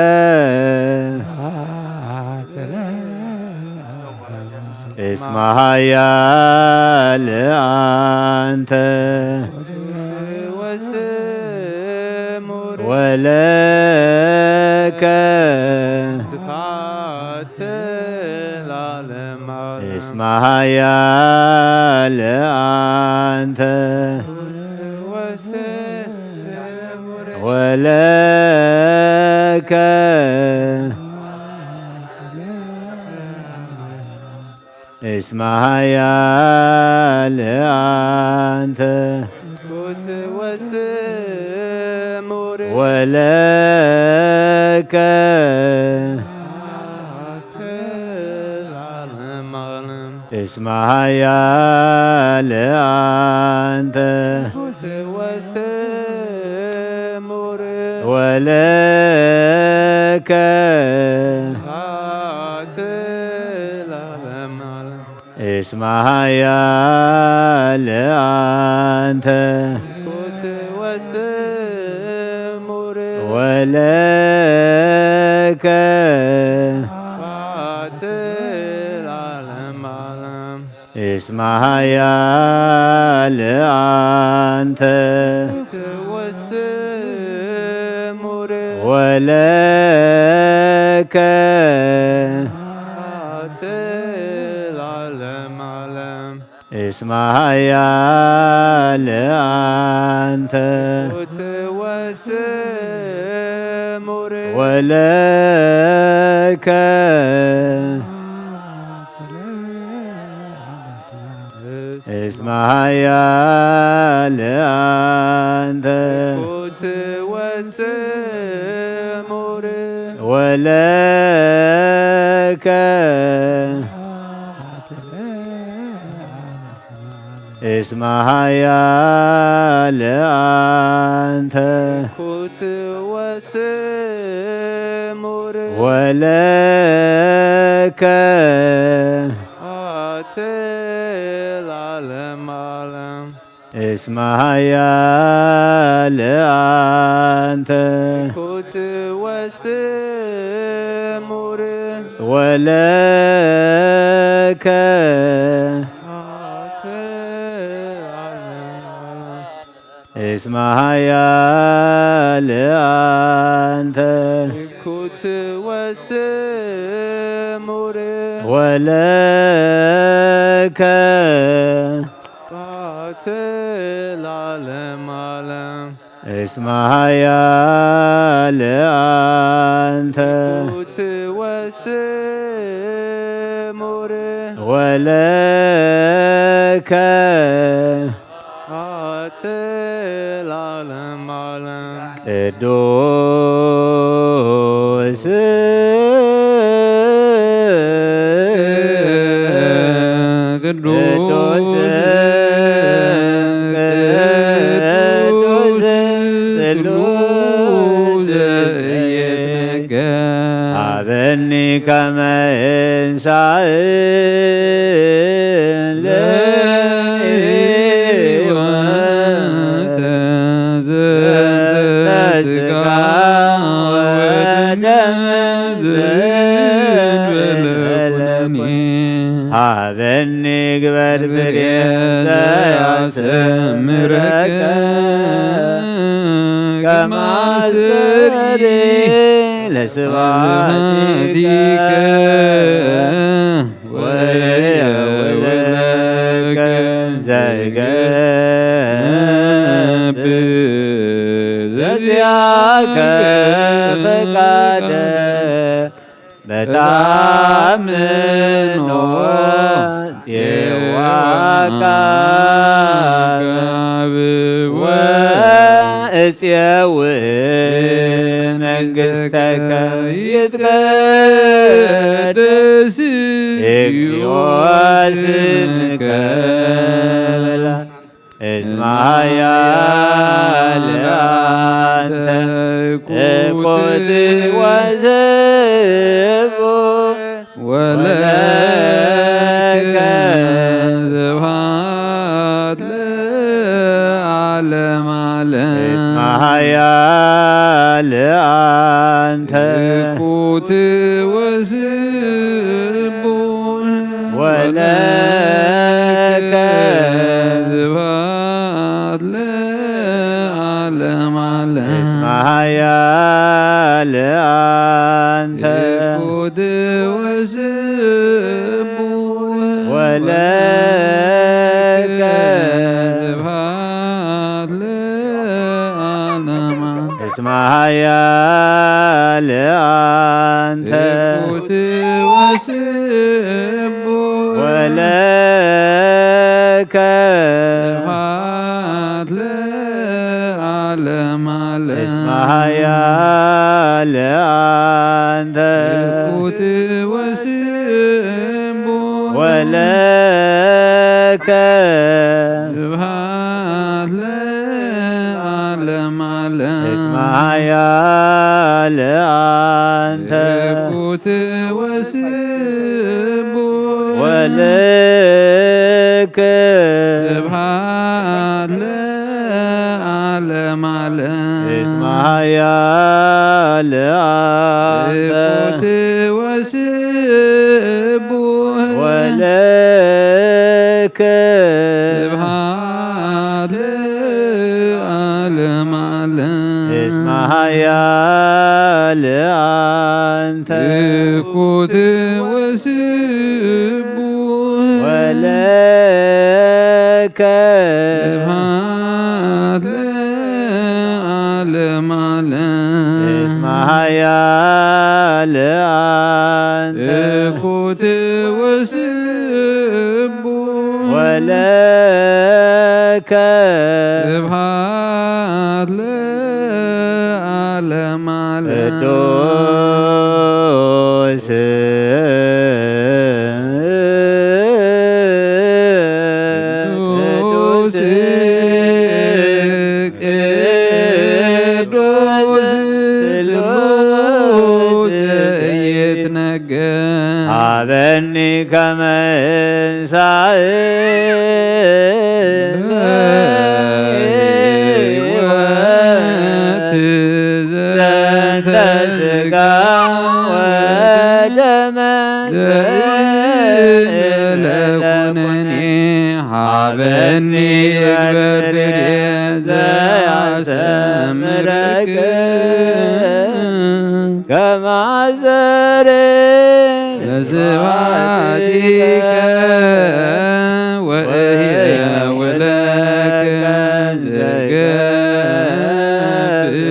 እስመ ኃያል አንተ ወለከ እስመ ኃያል አንተ ወለከ እስመ ኃያል አንተ ወለከ እስመ ኃያል አንተ ወለከ እስመ ኃያል አንተ ወለከ እስመ ኃያል አንተ ወለከ እስመ ኃያል አንተ ወለከ እስመ ኃያል አንተ ወለከ እስመ ኃያል አንተ ወለከ እስመ ኃያል አንተ ወለከ እስመ ኃያል አንተ ወለከ እስመ ኃያል አንተ ወለከ ቅዱስ ቅዱስ ቅዱስ ስሉስ ሀበኒ ከመ እንሳእ ለሕይወት ዘስጋ ወደም ዘበለኒ ሀበኒ ግበር ፍሬ ዘያሰምረከ ከመ አስተሪ ለስብሐቲከ ወየውለከ ዘይገብር ዘዚአከ ፈቃደ በታምኖ ጼዋካ ወእጼው መንግሥተከ ይትቀደስ እግዚኦ ስምከ እስመ ኃያል አንተ ትኩት ወስብሖ ወለከ ስብሐት ለዓለመ ዓለም። እስመ ኃያል አንተ ትኩት ወስብሖ ወለከ ስብሐት ኃያል አንተ ትኩት ወስቡሕ ወለከ ስብሐት ለዓለመ ዓለም። እስመ ኃያል አንተ ትኩት ወስቡሕ ወለከ ስብሐት ለዓለመ ዓለም። እስመ ኃያል አንተ ትኩት ወስቡሕ ወለከ ስብሐት ለዓለመ ዓለም። እስመ ኃያል አንተ ትኩት ወስቡሕ ወለከ ስብሐት ለዓለመ ዓለም። እስመ ኃያል አንተ ትኩት ወስቡሕ ወለከ ስብሐት ለዓለመ ዓለም። እስመ ኃያል አንተ ትኩት ወስቡሕ ወለከ ስብሐት ለዓለመ ዓለም። እስመ ኃያል አንተ ትኩት ወስቡሕ ወለከ ስብሐት ለዓለመ ዓለም። ቅዱስ ቅዱስ ቅዱስ ስሉስ ይትነገር። ሀበኒ ከመ እንሳእ ሕይወት ዘንተ ሥጋ ወደመ ዘእለ ኩነኔ ሀበኒ እግበር ፍሬ ዘያሰምረክ ከማዘር ለስብሐቲከ ወእየውለከ ዘገብእ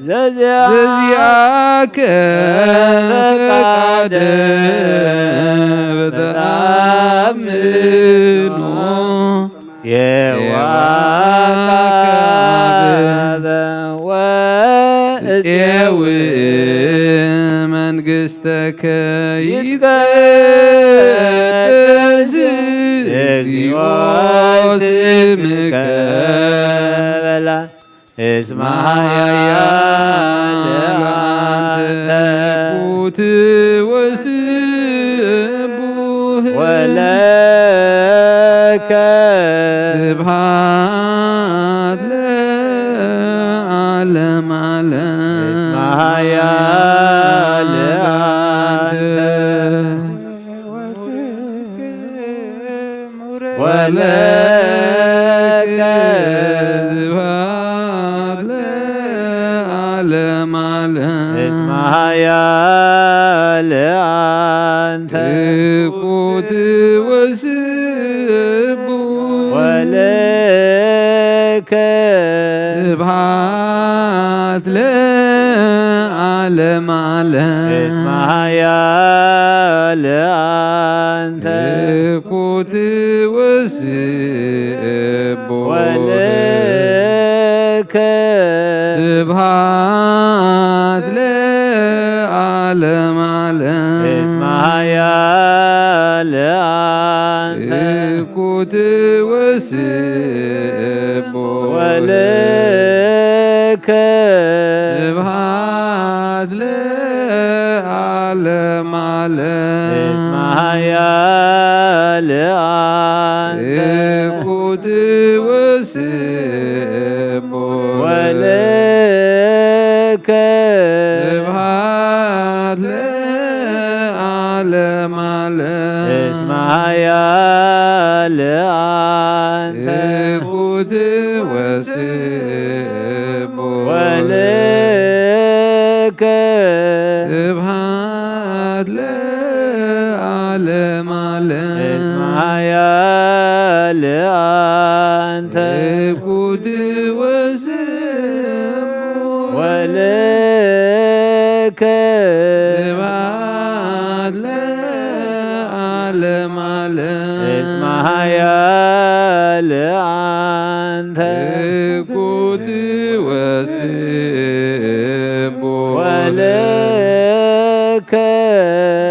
ዘዚአከ ፈቃደ በተአምኖ ሴዋከ ወእፄው መንግሥተከ ይትቀደስ እግዚኦ ስምከ በላ። እስመ ኃያል አንተ ትኩት ወስቡሕ ወለከ ስብሐት ለዓለመ ዓለም። እስመ ኃያል አንተ ወለከ ስብሐት ለዓለመ ዓለም። እስመ ኃያል አንተ ትኩት ወስቡሕ ወለከ ስብሐት ለዓለመ ዓለም። እስመ ኃያል አንተ ትኩት ወስቡሕ ወለከ ስብሐት ለዓለመ ዓለም። እስመ ኃያል አንተ ትኩት ወስቡሕ ወለከ ስብሐት ለዓለመ ዓለም። እስመ ኃያል አንተ ትኩት ወስቡሕ ወለከ ስብሐት ለዓለመ ዓለም። እስመ ኃያል አንተ ትኩት ወስቡሕ ለከ ስብሐት ለዓለመ ዓለም። እስመ ኃያል አንተ ትኩት ወስም ወለከ ስብሐት ለዓለመ ዓለም። እስመ ኃያል አንተ ትኩት ወስም ወለከ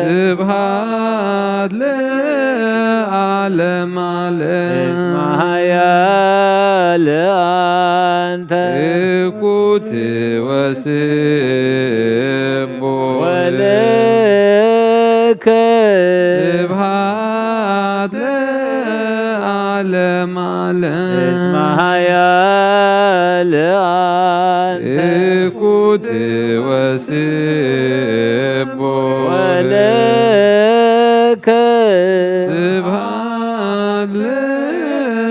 ስብሐት ለዓለመ ዓለም። እስመ ኃያል አንተ ትኩት ወስም ወለከ ስብሐት ለዓለመ ዓለም። እስመ ኃያል አንተ ትኩት ወስም ወለከ ስብሐት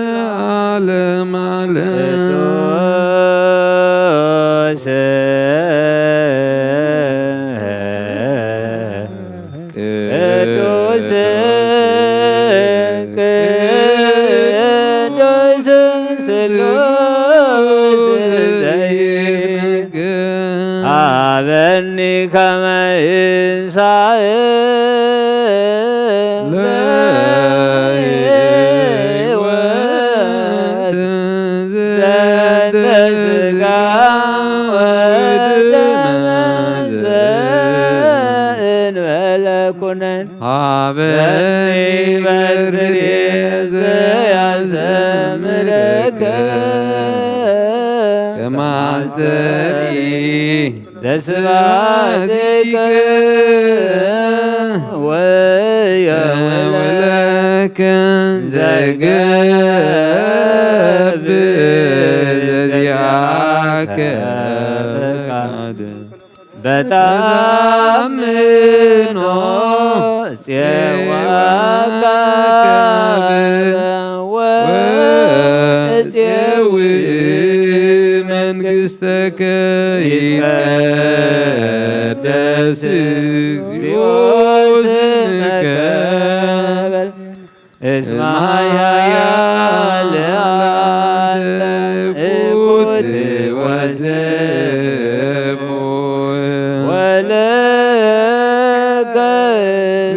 ለዓለመ ዓለም። ቅዱስ ቅዱስ ቅዱስ ስሉስ ዘይንገር ሀበኒ ከመ ይንሳእ ለሕይወት ዘንተ ስጋ ወደመ ዘእንበለ ኩነን ሀበኒ በትሬ ዘያሰምረከ ከመ አስተርኢ ለስብሐቲከ ወየውለከ ዘገብር ዘዚአከ ፈቃድ። በተአምኖ ጼዋካ ወእጼዊ መንግሥተከ ይትቀደስ እግዚኦ ስምከ። እስመ ኃያል አንተ ትኩት ወስሙ ወለከ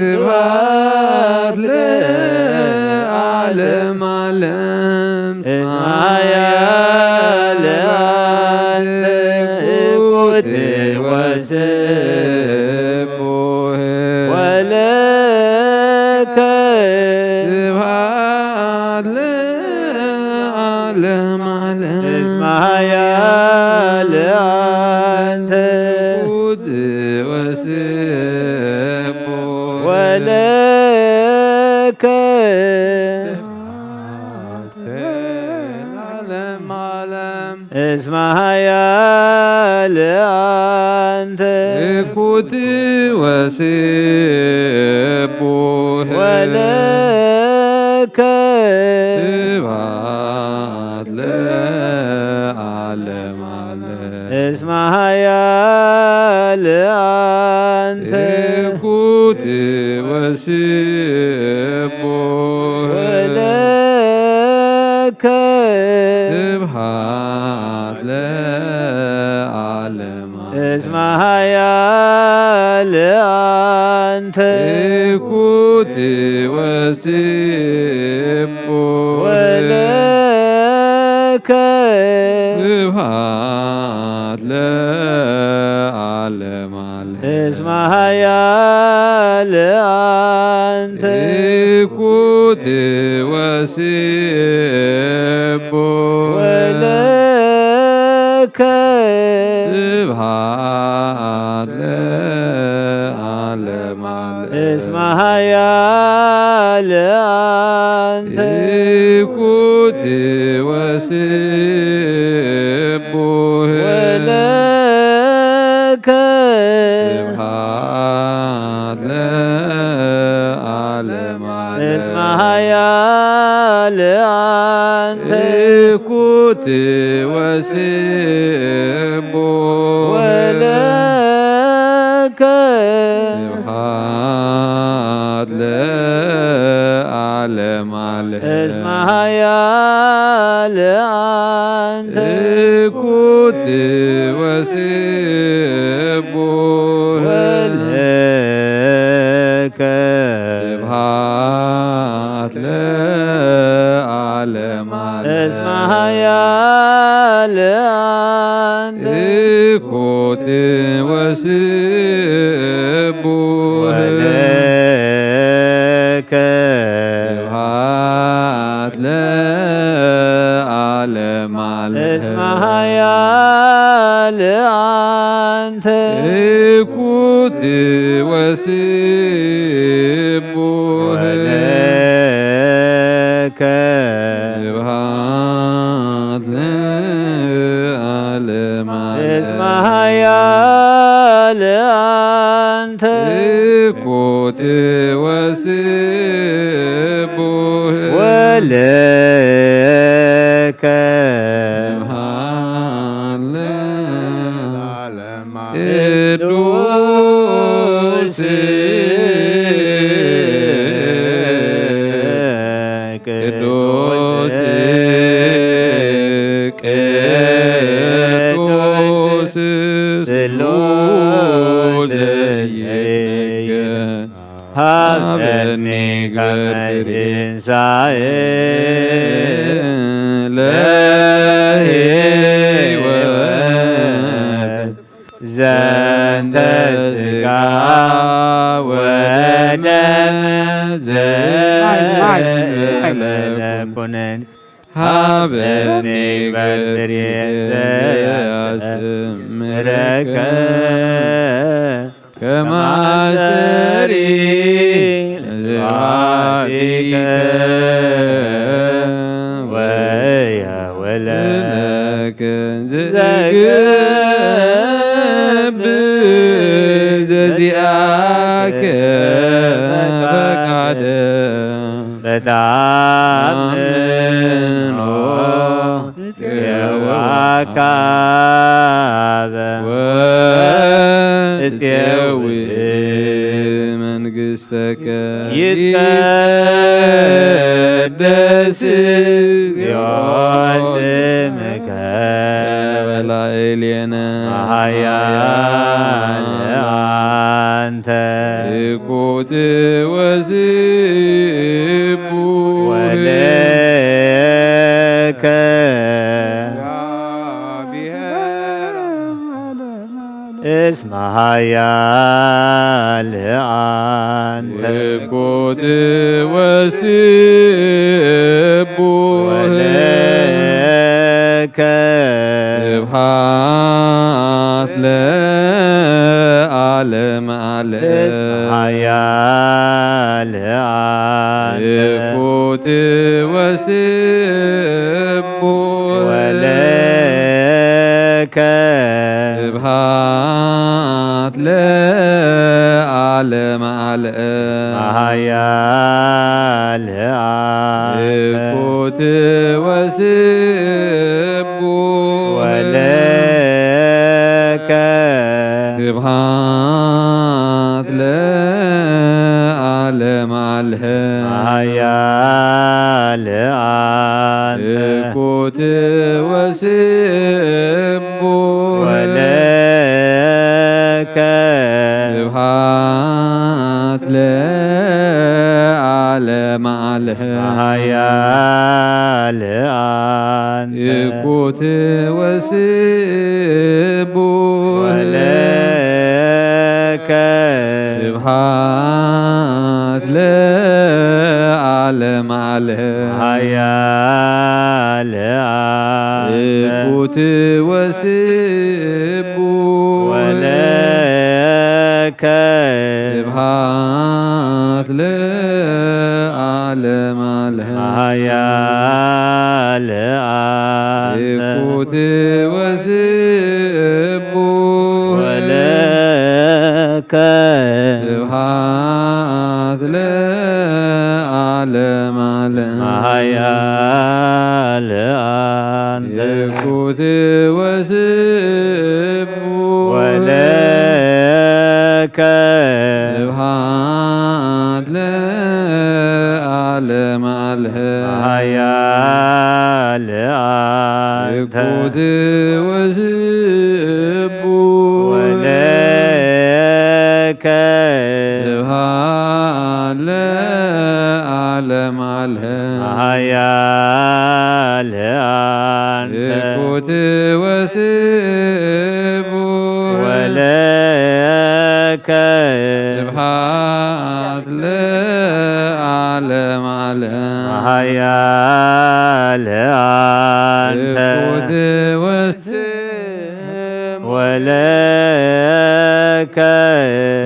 ስብሐት ለዓለመ ዓለም። እስመ ኃያል አንተ ትኩት ወስሙ ወለከ ስብሐት ለዓለመ ዓለም። እስመ ኃያል አንተ ትኩት ወስሙ ወለከ ለዓለመ ዓለም። እስመ ኃያል አንተ ትኩት ወስቡሕ ወለከ ስብሐት ለዓለመ ዓለም። እስመ ኃያል አንተ ትኩት ወስቡሕ ወለከ ስብሐት ለዓለመ እስመ ኃያል አንተ ትኩት ወስቡሕ ወለከ ስብሐት ለዓለመ ዓለም። እስመ ኃያል አንተ ትኩት ወስቡሕ ወለከ ስብሐት ለዓለመ ዓለም። እስመ ኃያል አንተ ትኩት ወስቡሕ ወለከ ስብሐት ለዓለመ ዓለም። እስመ ኃያል አንተ ትኩት ወስቡሕ ወለከ ስብሐት ለዓለመ ዓለም። እስመ ኃያል አንተ እኩት ወስቡሕ ወለከ ስብሐት ለዓለመ ዓለም። እስመ ኃያል አንተ እኩት ወስቡሕ ወለከ ስብሐት ለዓለመ ዓለም። እስመ ኃያል አንተ እኩት ወስቡሕ ወለከ ስብሐት ለዓለመ ዓለም። እስመ ኃያል አንተ እኩት ወስቡሕ ወለከ ስብሐት ለዓለመ ዓለም። ቅዱስ ቅዱስ ቅዱስ ስሉስ ዘይትነገር ሀበኒ ገብር ትንሣኤ ለሕይወት ዘንተ ሥጋ ወደም ዘእንበለ ኩነኔ ሀበኒ በትሬ ዘያስምረከ ከመ አስተሪ ለስብሐቲከ ወያወለ ለከ ዘገብእ ዘዚአከ ፈቃደ በታምኖ ወእስቴዊ መንግሥተከ ይትቀደስ እግዚኦ ስምከ በላዕሌነ ኃያል አንተ እኩት ወስቡሕ ወለከ እስመ ኃያል አንተ እኩት ወስቡሕ ወለከ ስብሐት ለዓለመ ዓለም። እስመ ኃያል አንተ እኩት ወስቡሕ ወለከ ስብሐት ለዓለመ ዓለም። ኃያል አንተ እኩት ወስቡሕ ወለከ ስብሐት ለዓለመ ዓለም። ኃያል አንተ እኩት ወስቡሕ ወለከ ስብሐት ለዓለመ ዓለም። ኃያል አንተ እኩት ወስቡሕ ወለከ ስብሐት ለዓለመ ዓለም። ኃያል አንተ እኩት ወስቡሕ ወለከ ስብሐት ለዓለመ ዓለም። ኃያል አንተ እኩት ወስቡሕ ወለከ ስብሐት ለዓለመ ዓለም። ኃያል አንተ እኩት ወስቡሕ አንተ እኩት ወስቡሕ ወለከ ስብሐት ለዓለመ ዓለም። ኃያል አንተ እኩት ወስቡሕ ወለከ ስብሐት ለዓለመ ዓለም። ኃያል አንተ እኩት ወስቡሕ ወለከ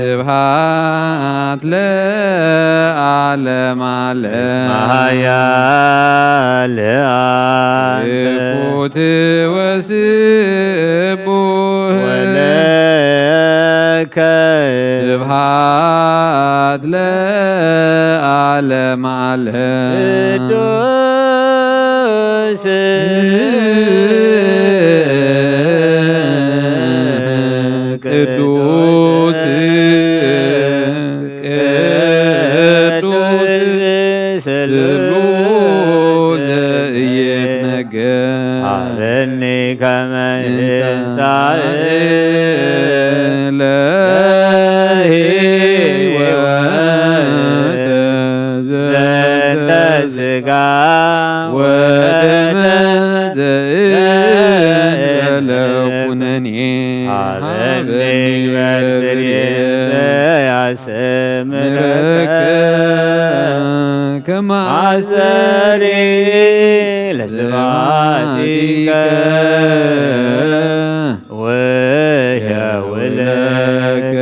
ስብሐት ለዓለመ ዓለም። ኃያል አንተ እኩት ወስቡሕ ወለከ ስብሐት ለዓለመ ዓለም። ቅዱስ ቅዱስ ቅዱስ ስሉስ ዘኢይትነገር። ሀበኒ ከመ እንሳእ ለህይወት ዘንተ ሥጋ ወደመ ዘእንበለ ኩነኔ ሀበኒ በትሬ ዘያስምረከ ከመ አስተሪ ለስብሐቲከ ወሕያው ለከ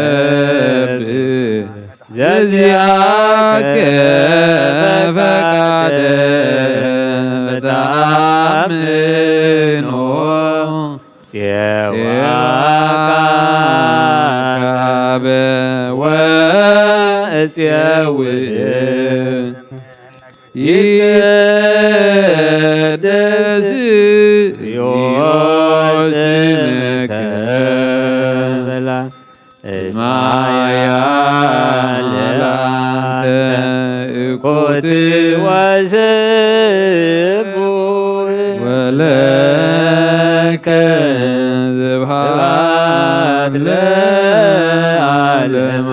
ዘገብእ ዘዚአከ ፈቃደ በተአምኖ ጼዋካበ ወእጼውእ ይትቀደስ ስምከ። እስመ ኃያል አንተ እኩት ወስቡሕ ወለከ ስብሐት ለዓለመ።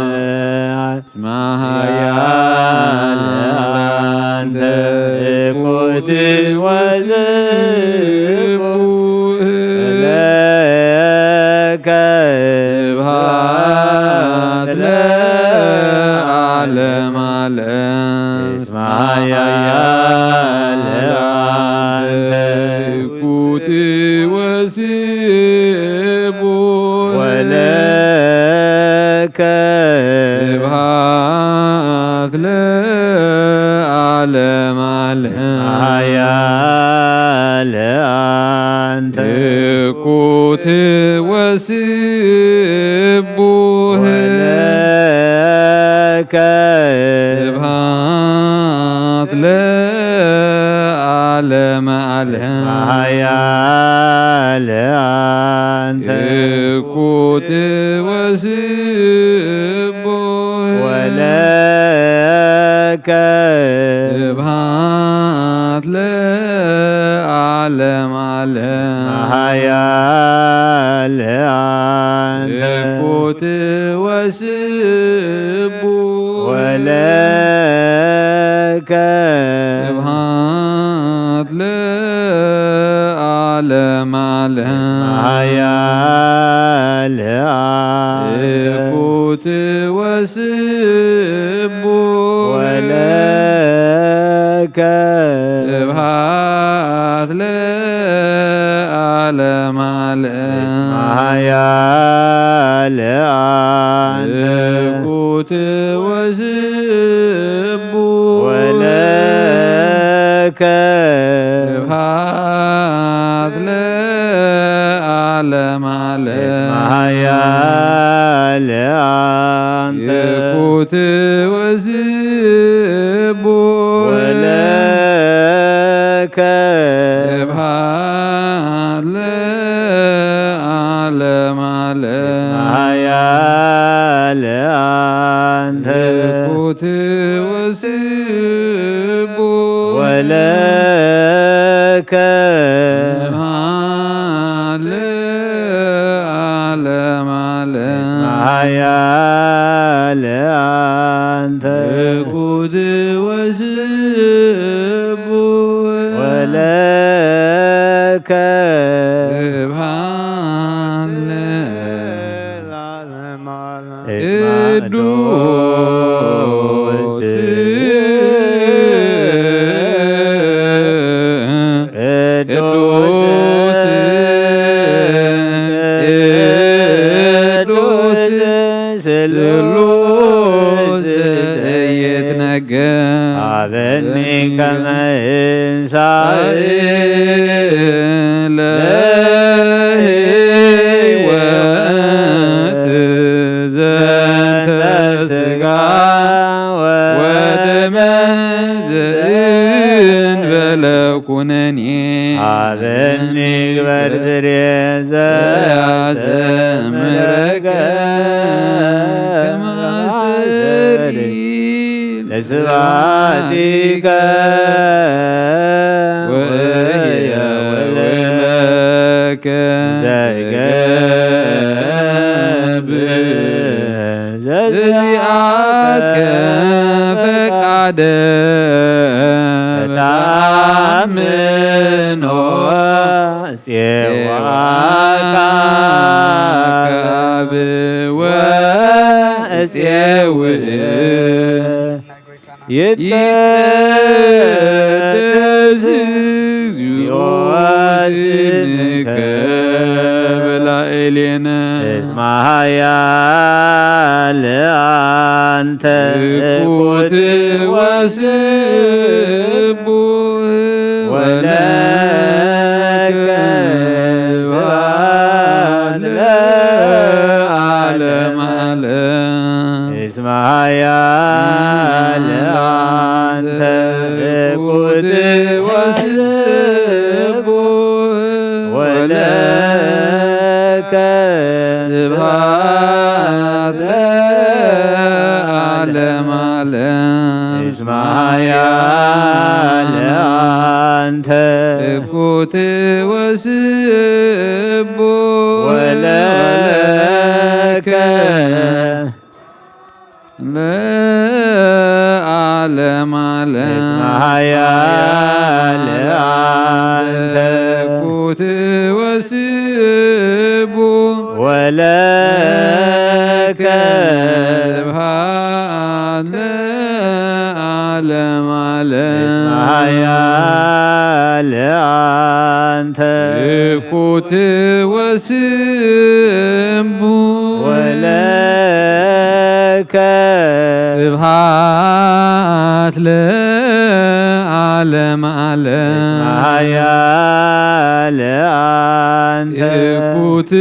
እስመ ኃያል አንተ እኩት ወስቡሕ ወለከ ስብሐት ለዓለመ ዓለም። እስመ ኃያል አንተ እኩት ወስቡሕ ወለከ ስብሐት ለዓለመ ዓለም። ኃያል አንተ እኩት ወስቡሕ ወለከ ስብሐት ለዓለመ ዓለም። ኃያል አንተ እኩት ወስቡሕ ወለከ ስብሐት ለዓለመ ዓለም። ኃያል አንተ እኩት ወስቡሕ ወለከ ስብሐት ለዓለመ ዓለም። ኃያል አንተ እኩት ወስቡሕ ወለከ ስብሐት ለዓለመ ዓለም። ኃያል አንተ እኩት ወስቡሕ ወለከ ስብሐት ለዓለመ ዓለም። ኃያል አንተ እኩት ወስቡሕ ወለከ ስብሐት ለዓለመ ዓለም። ኃያል አንተ እኩት ወስቡሕ ወለ ለከ ለዓለመ ዓለም። እስመ ኃያል አንተ ትኩት ወስቡሕ ወለከ ስብሐት ለዓለመ ዓለም። እስመ ቅዱስ ቅዱስ ቅዱስ ስሉስ ዘይትነገር። ሀበኒ ከመ እንሳእ ለህይወት ዘንተ ስጋ ወደመ ዘእንበለ ኩነኔ። ሀበኒ ግበር ፍሬ ዘያዘምረከ ከማስተሪ ለስብሐቲከ ወእየውለከ ዘገብር ዘዚአከ ፈቃደ ተአምኖ ጼዋካ ከአብ ወእጼውእ ይትቀደስ እግዚኦ ስምከ በላዕሌነ። እስመ ኃያል አንተ ትኩት ወስቡሕ ወለከ ስብሐት ለዓለመ ዓለም። እስመ ኃያል አንተ ትኩት ወስቡሕ ወለከ ስብሐት ለዓለመ ዓለም። እስመ ኃያል አንተ ትኩት ወስቡሕ ወለከ ለዓለመ ዓለም። እስመ ኃያል አንተ ትኩት ወስቡሕ ወለከ ስብሐት ለዓለመ ዓለም። እስመ ኃያል አንተ ትኩት ወስቡሕ ወለከ ስብሐት ለዓለመ ዓለም። እስመ ኃያል አንተ ትኩት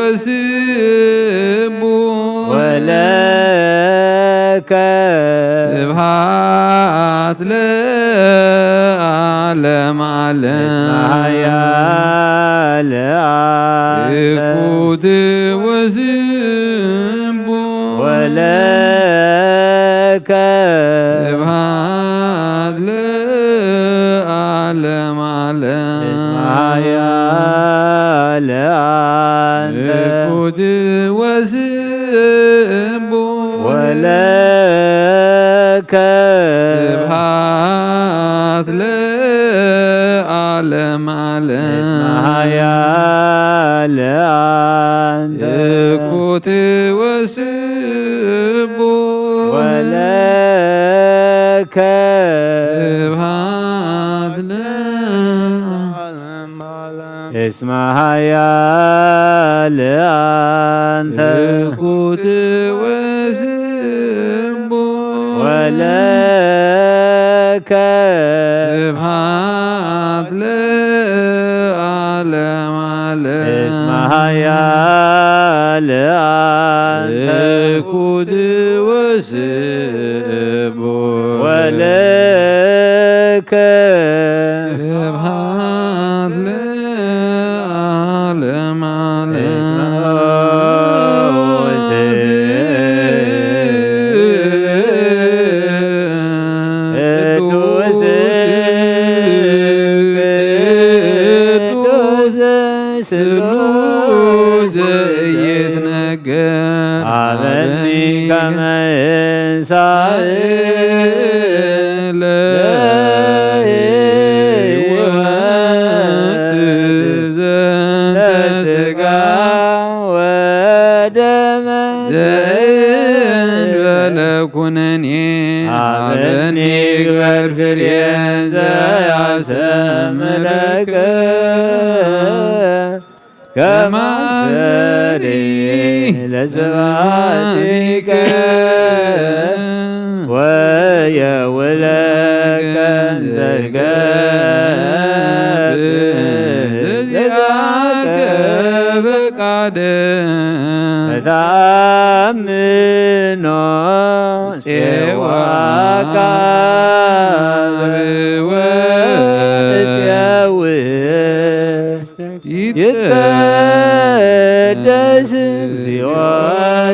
ወስቡሕ ወለከ ስብሐት ለዓለመ ዓለም። እስመ ኃያል አንተ ትኩት ወስቡሕ ወለከ ስብሐት ለዓለመ ዓለም። እስመ ኃያል አንተ ትኩት ወስቡሕ ወለከ ስብሐት ለዓለመ ዓለም። እስመ ኃያል አንተ ትኩት ወስቡሕ ወለከ ስብሐት ለዓለመ ዓለም። እስመ ኃያል አንተ ትኩት ወስቡሕ ወለከ ስብሐት ለዓለመ ዓለም። እስመ ኃያል አንተ ትኩት ወስቡሕ ወለከ ስብሐት ለዓለመ ዓለም። ቅዱስ ሰምረከ ከማዘሪ ለስብሐቲከ ወየውለከ ዘገብ ዚአከ በቃደ ታምኖ ጼዋካ ወእጽየው ይትቀደስ እግዚኦ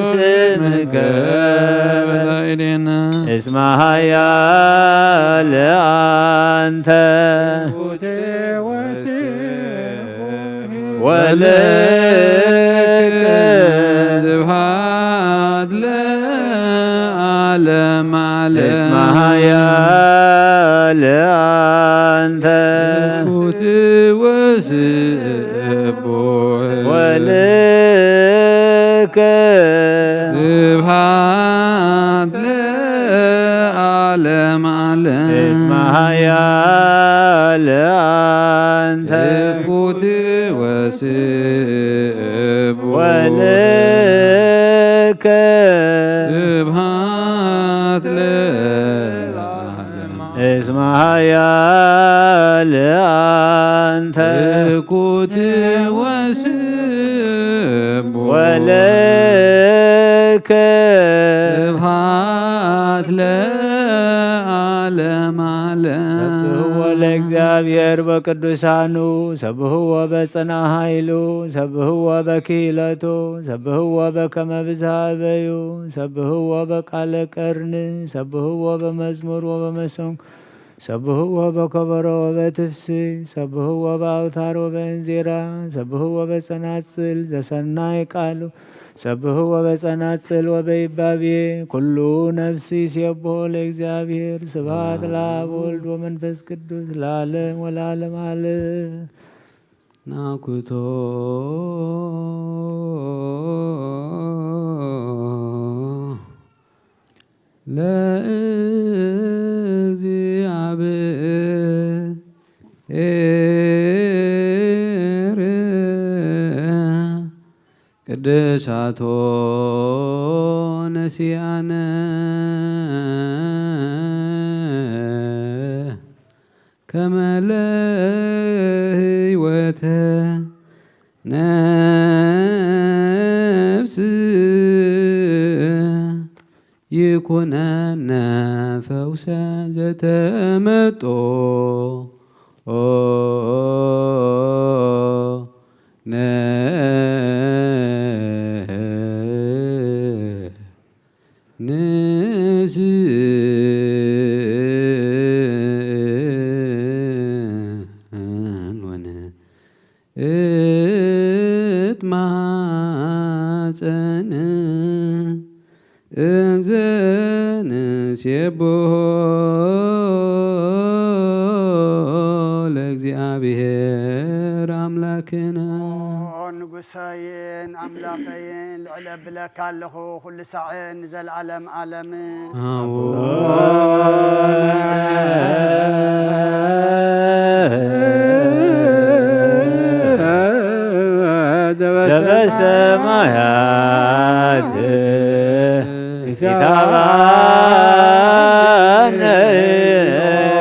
ስምከ። እስመ ኃያል አንተ ወለከ ስብሐት ለዓለመ ዓለም። እስመ ኃያል አንተ ትኩት ወስቡሕ ወለከ ስብሐት ለዓለመ ዓለም። እስመ ኃያል አንተ ትኩት ወስቡሕ ወለከ ስብሐት ለዓለመ ዓለም። እስመ ኃያል አንተ ትኩት ወስቡሕ ወለከ ስብሐት ለዓለመ ዓለም። ሰብሕዎ ለእግዚአብሔር በቅዱሳኑ፣ ሰብሕዎ በጽና ኃይሉ፣ ሰብሕዎ በክህለቱ፣ ሰብሕዎ በከመ ብዝሃ እበዩ፣ ሰብሕዎ በቃለ ቀርን፣ ሰብሕዎ በመዝሙር ወበመሰንቆ፣ ሰብሕዎ በከበሮ ወበትፍሲ፣ ሰብሕዎ በአውታር ወበእንዚራ፣ ሰብሕዎ በጸናጽል ዘሰናይ ቃሉ፣ ሰብሕዎ በጸናጽል ወበይባቤ። ኩሉ ነፍሲ ይሴብሖ ለእግዚአብሔር። ስብሐት ለአብ ወልድ ወመንፈስ ቅዱስ ለዓለም ወለዓለም ዓለም። ናኩቶ ለእግዚአብሔር ቅድሳቶ ነሲአነ ከመ ለህይወተ ነፍስ ይኩነነ ፈውሰ ዘተመጦ ንእትማጸን እንዘ ንሴብሖ ለእግዚአብሔር አምላክነ። ኦ ንጉሰይን ኣምላኸይን፣ ልዕል እብለካ ኣለኹ፣ ኩሉ ሳዕን ንዘለዓለም ዓለም። አቡነ ዘበሰማያት ይትባረክ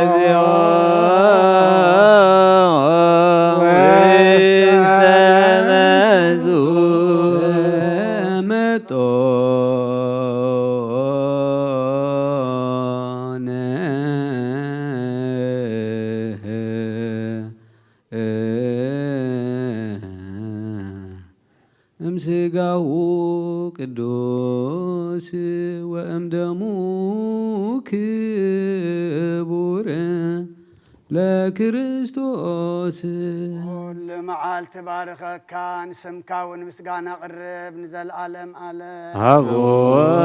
እግዚኦ ውስተ መንሱት እምስጋሁ ቅዱስ ወእምደሙ ክቡር ለክርስቶስ። ኩሉ መዓልቲ ባርኸካ፣ ንስምካ እውን ምስጋና ቅርብ ንዘለዓለም ዓለም። አቡነ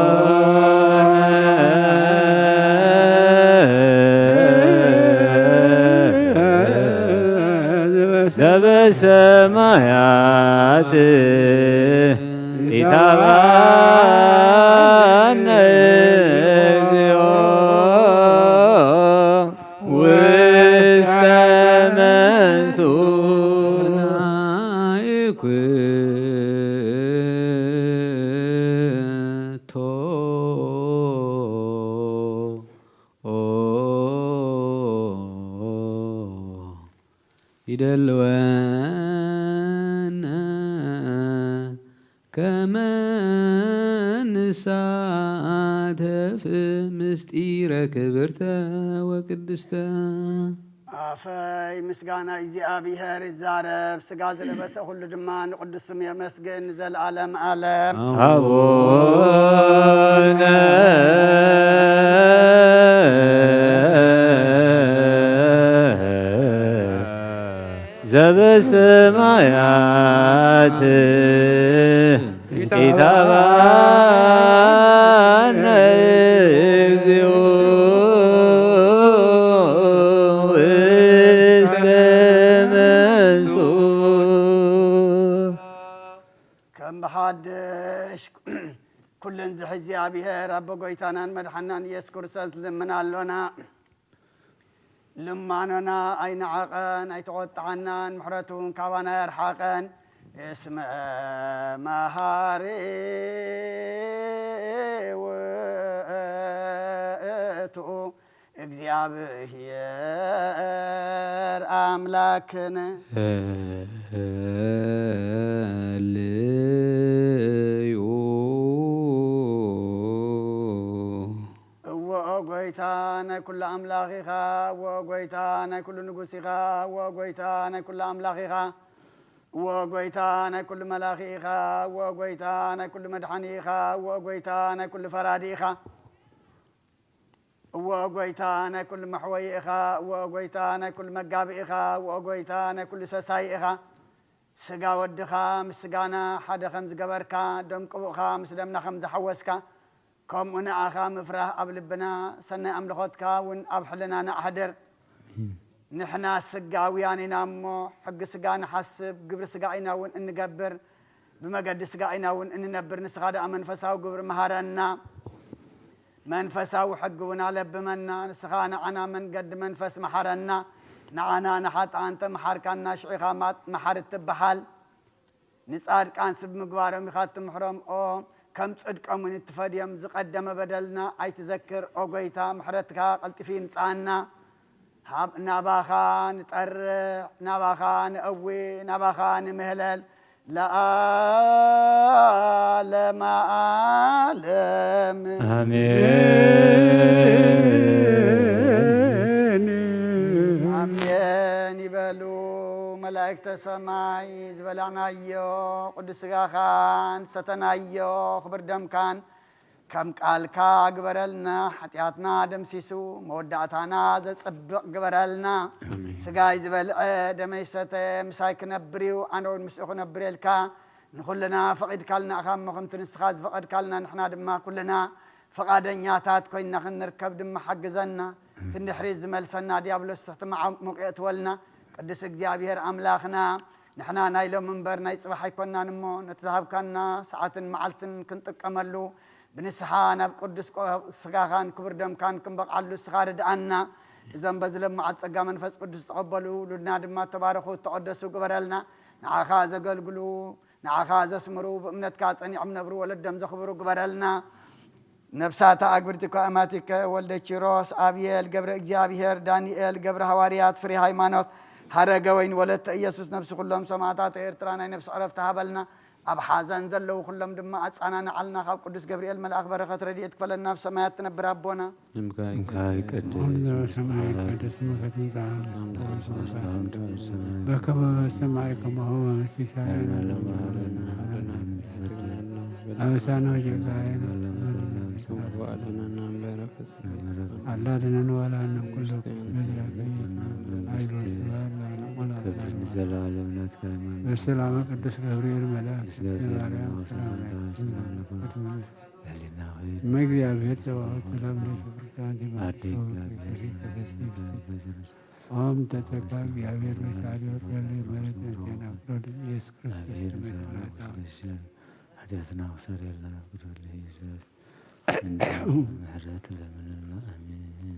ዘበሰማያት ይትባረክ እግዚኦ ውስተ ይደልወና ከመ ንሳተፍ ምስጢረ ክብርተ ወቅድስተ። ኣፈይ ምስጋና እግዚኣብሔር ይዛረብ፣ ስጋ ዝለበሰ ኩሉ ድማ ንቅዱስ ስም የመስግን ንዘለዓለም ዓለም። ኣቡነ ዘበሰማያት ኢታብአነ እግዚኦ ውስተ መንሱ። ከም ብሓድሽ ኩለን ዝሕዚ እግዚኣብሔር ኣቦ ጎይታናን መድሓናን ኢየሱስ ክርስቶስ ልምን ኣሎና። ልማኖና ኣይነዓቐን፣ ኣይተቖጥዓናን፣ ምሕረቱ እውን ካባና ኣይርሓቐን። እስመ መሃሪ ውእቱ እግዚኣብሔር ኣምላክነ። እዎ ጎይታ ናይ ኩሉ ኣምላኽ ኢኻ። እዎ ጎይታ ናይ ኩሉ ንጉስ ኢኻ። እዎ ጎይታ ናይ ኩሉ ኣምላኽ ኢኻ። እዎ ጎይታ ናይ ኩሉ መላኺ ኢኻ። እዎ ጎይታ ናይ ኩሉ መድሓኒ ኢኻ። እዎ ጎይታ ናይ ኩሉ ፈራዲ ኢኻ። እዎ ጎይታ ናይ ኩሉ መሕወዪ ኢኻ። እዎ ጎይታ ናይ ኩሉ መጋቢ ኢኻ። እዎ ጎይታ ናይ ኩሉ ሰሳይ ኢኻ። ስጋ ወድኻ ምስ ስጋና ሓደ ከም ዝገበርካ፣ ደም ቅቡእኻ ምስ ደምና ከም ዝሓወስካ፣ ከምኡ ንኣኻ ምፍራህ ኣብ ልብና፣ ሰናይ ኣምልኾትካ እውን ኣብ ሕልናና ኣሕድር። ንሕና ስጋውያን ኢና እሞ፣ ሕጊ ስጋ ንሓስብ፣ ግብሪ ስጋ ኢና እውን እንገብር፣ ብመገዲ ስጋ ኢና እውን እንነብር። ንስኻ ደኣ መንፈሳዊ ግብሪ መሃረና። መንፈሳዊ ሕጊ እውን ኣለብመና። ንስኻ ንዓና መንገዲ መንፈስ መሓረና። ንዓና ንሓጥኣን ተመሓርካና፣ ሽዑ ኢኻ ማ-፣ መሓሪ እትበሃል። ንጻድቃንስ ብምግባሮም ኢኻ እትምሕሮም፣ ኦ፣ ከም ጽድቆም እውን እትፈድዮም። ዝቐደመ በደልና ኣይትዘክር፣ ኦ ጎይታ፣ ምሕረትካ ቀልጢፉ ይምጽኣና። ሃብ-፣ ናባኻ ንጠርዕ፣ ናባኻ ንእዊ፣ ናባኻ ንምህለል፣ ለዓለመ ዓለም። ኣሜን። ኣሜን ይበሉ መላእክተ ሰማይ። ዝበላዕናዮ ቅዱስ ስጋኻን ሰተናዮ ክብር ደምካን ከም ቃልካ ግበረልና። ሓጢኣትና ደምሲሱ መወዳእታና ዘጽብቕ ግበረልና። ኣሜን። ስጋይ ዝበልዐ ደመይ ዝሰተ ምሳይ ክነብር እዩ፣ ኣነ እውን ምስኡ ክነብር እየ ኢልካ ንኹልና ፈቒድካልና ኢኻ እሞ፣ ከምቲ ንስኻ ዝፈቐድካልና ንሕና ድማ ኩልና ፈቓደኛታት ኮይንና ክንርከብ ድማ ሓግዘና። ክንድሕሪት ዝመልሰና ዲያብሎስ ትሕቲ መዓሙቕ የእትወልና። ቅዱስ እግዚኣብሔር ኣምላኽና፣ ንሕና ናይ ሎሚ እምበር ናይ ጽባሕ ኣይኮንናን እሞ፣ ነቲ ዝሃብካና ሰዓትን መዓልትን ክንጥቀመሉ፣ ብንስሓ ናብ ቅዱስ ቆ-፣ ስጋኻን ክቡር ደምካን ክንበቕዓሉ ንስኻ ርድኣና። እዞም በዚ ለማዓት ጸጋ መንፈስ ቅዱስ ዝተቐበሉ፣ ሉድና ድማ ተባረኹ፣ ተቐደሱ ግበረልና። ንዓኻ ዘገልግሉ፣ ንዓኻ ዘስምሩ፣ ብእምነትካ ጸኒዖም ነብሩ፣ ወለዶም ዘኽብሩ ግበረልና። ነፍሳት ኣግብርቲ እኳ ኣማቲከ፣ ወልደ ኪሮስ፣ ኣብየል፣ ገብረ እግዚኣብሔር፣ ዳንኤል፣ ገብረ ሃዋርያት፣ ፍሬ ሃይማኖት፣ ሃረገ ወይን፣ ወለተ ኢየሱስ፣ ነፍሲ ኩሎም ሰማዕታት ኤርትራ ናይ ነፍሲ ዕረፍቲ ሃበልና። ኣብ ሓዘን ዘለዉ ኩሎም ድማ ኣጻናንዓልና። ካብ ቅዱስ ገብርኤል መልኣኽ በረኸት ረድኤት ክፈለና። ኣብ ሰማያት ትነብር ኣቦና። እምካ ይቀደስ። አቡነ ዘበሰማይ ይትቀደስ ስምከ ትምጻእ መንግስትከ ወትምጻእ በከመ በሰማይ ከማሁ በምድር ሲሳየነ ዘለለነ ሀበነ ዘለለነ ዘለለነ አበሳነ ወጌጋየነ ወአድነነ እምበረከት አላ ድነን ዋላ እነ ኩሎ በዚያ ቤት አይዞሽ ስብሐት ለዓለም ወለዓለመ ዓለም። በሰላመ ቅዱስ ገብርኤል መልአክ ማርያም ሰላም ለኪ። እመ እግዚአብሔር ጸባኦት ሰላም ለኪ። ኦም ተጸጋ እግዚአብሔር በሳሊዮት ያሉ የመረት መኪና ፍሮድ ኢየሱስ ክርስቶስ ተመክራታ። ኃጢአትና ክሰር ያለና ፍቅር ወልደ ኢየሱስ ምሕረት ለምንና። አሜን።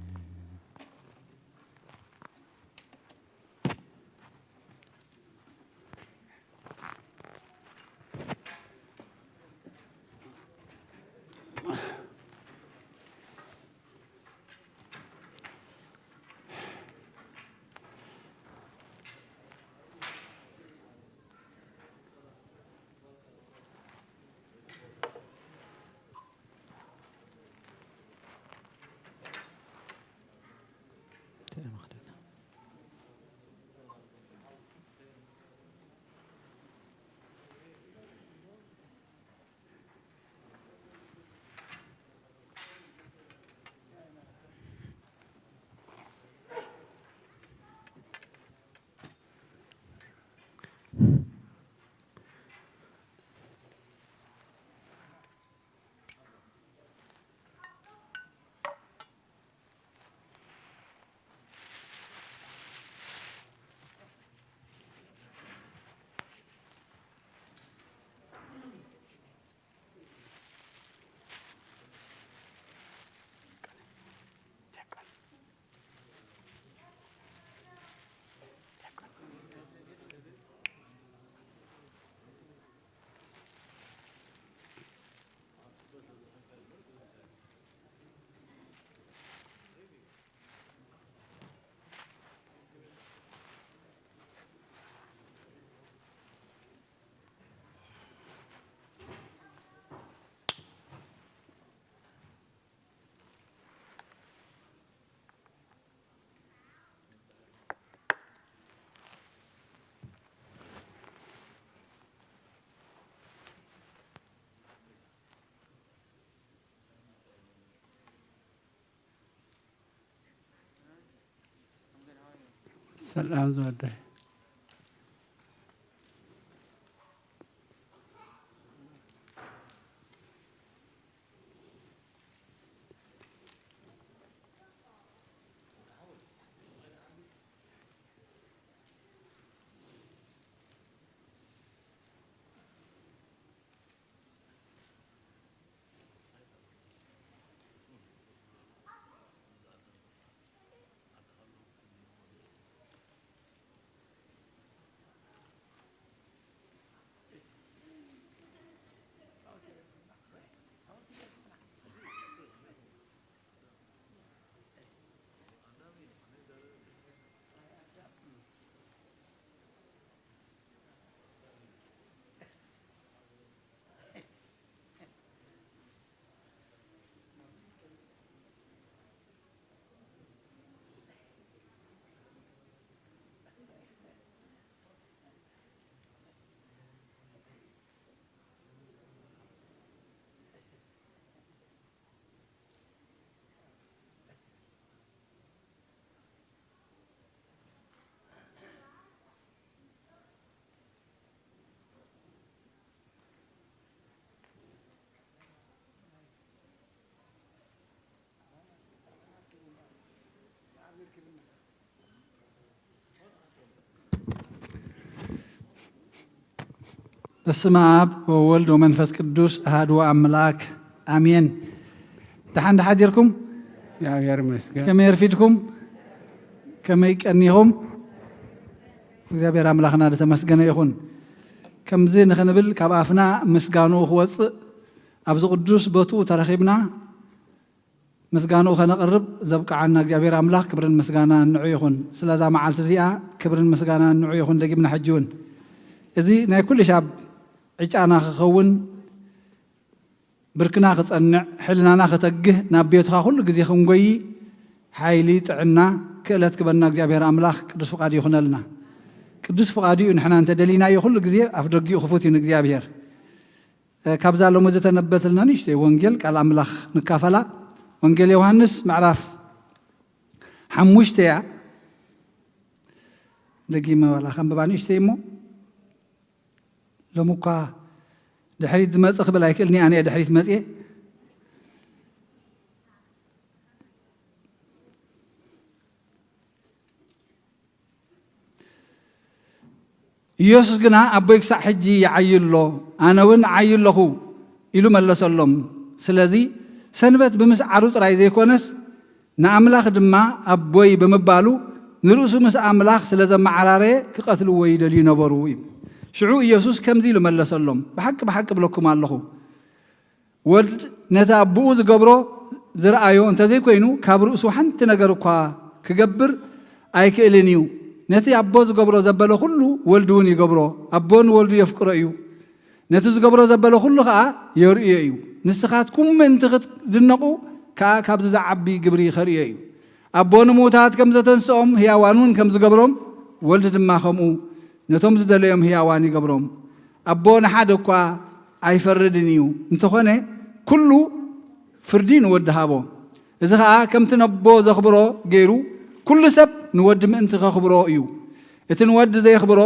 ሰላም ዝወደይ። በስመ አብ ወወልድ ወመንፈስ ቅዱስ አሐዱ አምላክ አሜን። ደሓን ደሓዲርኩም? እግዚኣብሔር ይመስገን። ከመይ ኣርፊድኩም? ከመይ ቀኒኹም? እግዚኣብሔር ኣምላኽና ዝተመስገነ ይኹን። ከምዚ ንኽንብል ካብ ኣፍና ምስጋንኡ ክወፅእ ኣብዚ ቅዱስ ቦትኡ ተረኺብና ምስጋንኡ ከነቕርብ ዘብቅዓና እግዚኣብሔር ኣምላኽ ክብርን ምስጋናን ንዑ ይኹን። ስለዛ መዓልቲ እዚኣ ክብርን ምስጋናን ንዑ ይኹን። ደጊምና ሕጂ እውን እዚ ናይ ኩሉ ሻብ ዕጫና ክኸውን፣ ብርክና ክጸንዕ፣ ሕልናና ከተግህ፣ ናብ ቤትኻ ኩሉ ግዜ ክንጎይ ሓይሊ፣ ጥዕና፣ ክእለት ክበና እግዚኣብሔር ኣምላኽ ቅዱስ ፍቓድ ይኹነልና። ቅዱስ ፍቓዱ እዩ። ንሕና እንተ ደሊናዮ ኩሉ ግዜ ኣፍ ደጊኡ ክፉት እዩ ንእግዚኣብሔር። እ፣ ካብዛ ሎሚ ዝተነበተልና ንእሽተይ ወንጌል ቃል ኣምላኽ ንካፈላ። ወንጌል ዮሃንስ ምዕራፍ ሓሙሽተ እያ። ደጊመ ዋላ ከንብባ ንእሽተይ እሞ፣ ሎሚ እኳ ድሕሪት ዝመጽእ ክብል ኣይክእልን እየ፣ ኣነ እየ ድሕሪት መጽየ። ኢየሱስ ግና፣ "ኣቦይ ክሳዕ ሕጂ ይዓዪ ኣሎ፣ ኣነ እውን እዓዪ ኣለኹ" ኢሉ መለሰሎም። ስለዚ፣ ሰንበት ብምስዓሩ ጥራይ ዘይኮነስ፣ ንኣምላኽ ድማ ኣቦይ ብምባሉ፣ ንርእሱ ምስ ኣምላኽ ስለ ዘመዓራረየ፣ ክቐትልዎ ይደልዩ ነበሩ እዩ። ሽዑ ኢየሱስ ከምዚ ኢሉ መለሰሎም፣ "ብሓቂ፣ ብሓቂ እብለኩም ኣለኹ፣ ወልድ ነቲ ኣቦኡ ዝገብሮ ዝረኣዮ እንተዘይኮይኑ፣ ካብ ርእሱ ሓንቲ ነገር እኳ ክገብር ኣይክእልን እዩ። ነቲ ኣቦ ዝገብሮ ዘበለ ኩሉ ወልድ እውን ይገብሮ። ኣቦ ንወልዱ የፍቅሮ እዩ። ነቲ ዝገብሮ ዘበለ ኩሉ ኸኣ የርእዮ እዩ። ንስኻትኩም ምእንቲ ክትድነቑ ከኣ ካብዚ ዝዓቢ ግብሪ ከርእዮ እዩ። ኣቦ ንምዉታት ከም ዘተንስኦም፣ ህያዋን እውን ከም ዝገብሮም፣ ወልድ ድማ ከምኡ ነቶም ዝደለዮም ህያዋን ይገብሮም። ኣቦ ንሓደ እኳ ኣይፈርድን እዩ። እንተኾነ፣ ኩሉ ፍርዲ ንወዲ ሃቦ። እዚ ኸኣ ከምቲ ነቦ ዘኽብሮ ገይሩ፣ ኩሉ ሰብ ንወዲ ምእንቲ ከኽብሮ እዩ። እቲ ንወዲ ዘየኽብሮ፣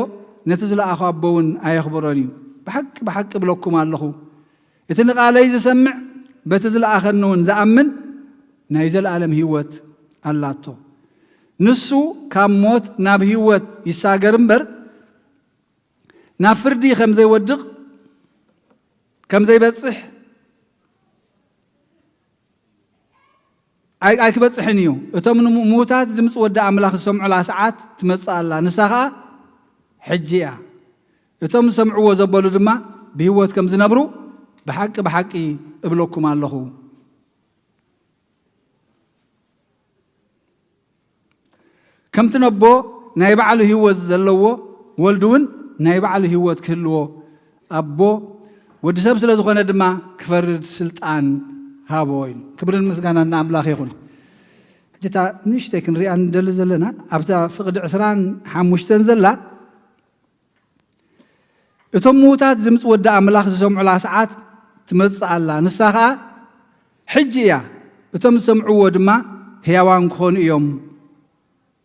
ነቲ ዝለኣኾ ኣቦ እውን ኣየኽብሮን እዩ። ብሓቂ፣ ብሓቂ እብለኩም ኣለኹ፣ እቲ ንቓለይ ዝሰምዕ፣ በቲ ዝለኣኸኒ እውን ዝኣምን፣ ናይ ዘለኣለም ህይወት ኣላቶ። ንሱ ካብ ሞት ናብ ህይወት ይሳገር እምበር፣ ናብ ፍርዲ ከም ዘይወድቕ፣ ከም ዘይበጽሕ፣ ኣይ-፣ ኣይክበጽሕን እዩ። እቶም ንምዉታት ድምጺ ወዲ ኣምላኽ ዝሰምዑላ ሰዓት ትመጽእ ኣላ፣ ንሳ ኸኣ ሕጂ እያ። እቶም ዝሰምዕዎ ዘበሉ ድማ ብህይወት ከም ዝነብሩ ብሓቂ፣ ብሓቂ እብለኩም ኣለኹ። ከምቲ ነቦ ናይ ባዕሉ ህይወት ዘለዎ፣ ወልዱ እውን ናይ ባዕሉ ህይወት ክህልዎ፣ ኣቦ ወዲ ሰብ ስለ ዝኾነ ድማ ክፈርድ ስልጣን ሃቦ ኢሉ። ክብርን ምስጋናን ንኣምላኽ ይኹን። ሕጂ እታ ንእሽተይ ክንሪኣ ንደሊ ዘለና፣ ኣብታ ፍቕዲ ዕስራን ሓሙሽተን ዘላ፣ እቶም ምዉታት ድምጺ ወዲ ኣምላኽ ዝሰምዑላ ሰዓት ትመጽእ ኣላ፣ ንሳ ኸኣ ሕጂ እያ፣ እቶም ዝሰምዕዎ ድማ ህያዋን ክኾኑ እዮም።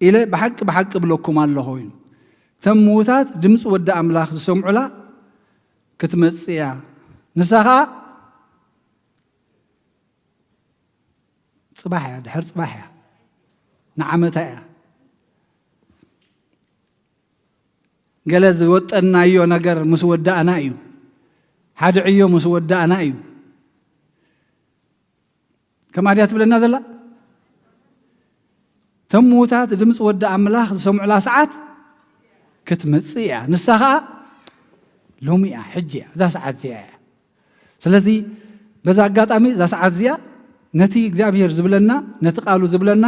ኢለ ብሓቂ ብሓቂ እብለኩም ኣለኹ ኢሉ። እቶም ምዉታት ድምፂ ወዲ ኣምላኽ ዝሰምዑላ ክትመጽእ እያ። ንሳ ኸኣ ጽባሕ እያ፣ ድሕር ጽባሕ እያ፣ ንዓመታ እያ። ገለ ዝወጠናዮ ነገር ምስ ወዳእና እዩ። ሓደ ዕዮ ምስ ወዳእና እዩ። ከምኣ ድያ ትብለና ዘላ? እቶም ምዉታት ድምፂ ወዲ ኣምላኽ ዝሰምዑላ ሰዓት ክትመጽእ እያ። ንሳ ኸኣ ሎሚ እያ፣ ሕጂ እያ፣ እዛ ሰዓት እዚኣ እያ። ስለዚ በዛ ኣጋጣሚ እዛ ሰዓት እዚኣ ነቲ እግዚኣብሔር ዝብለና፣ ነቲ ቃሉ ዝብለና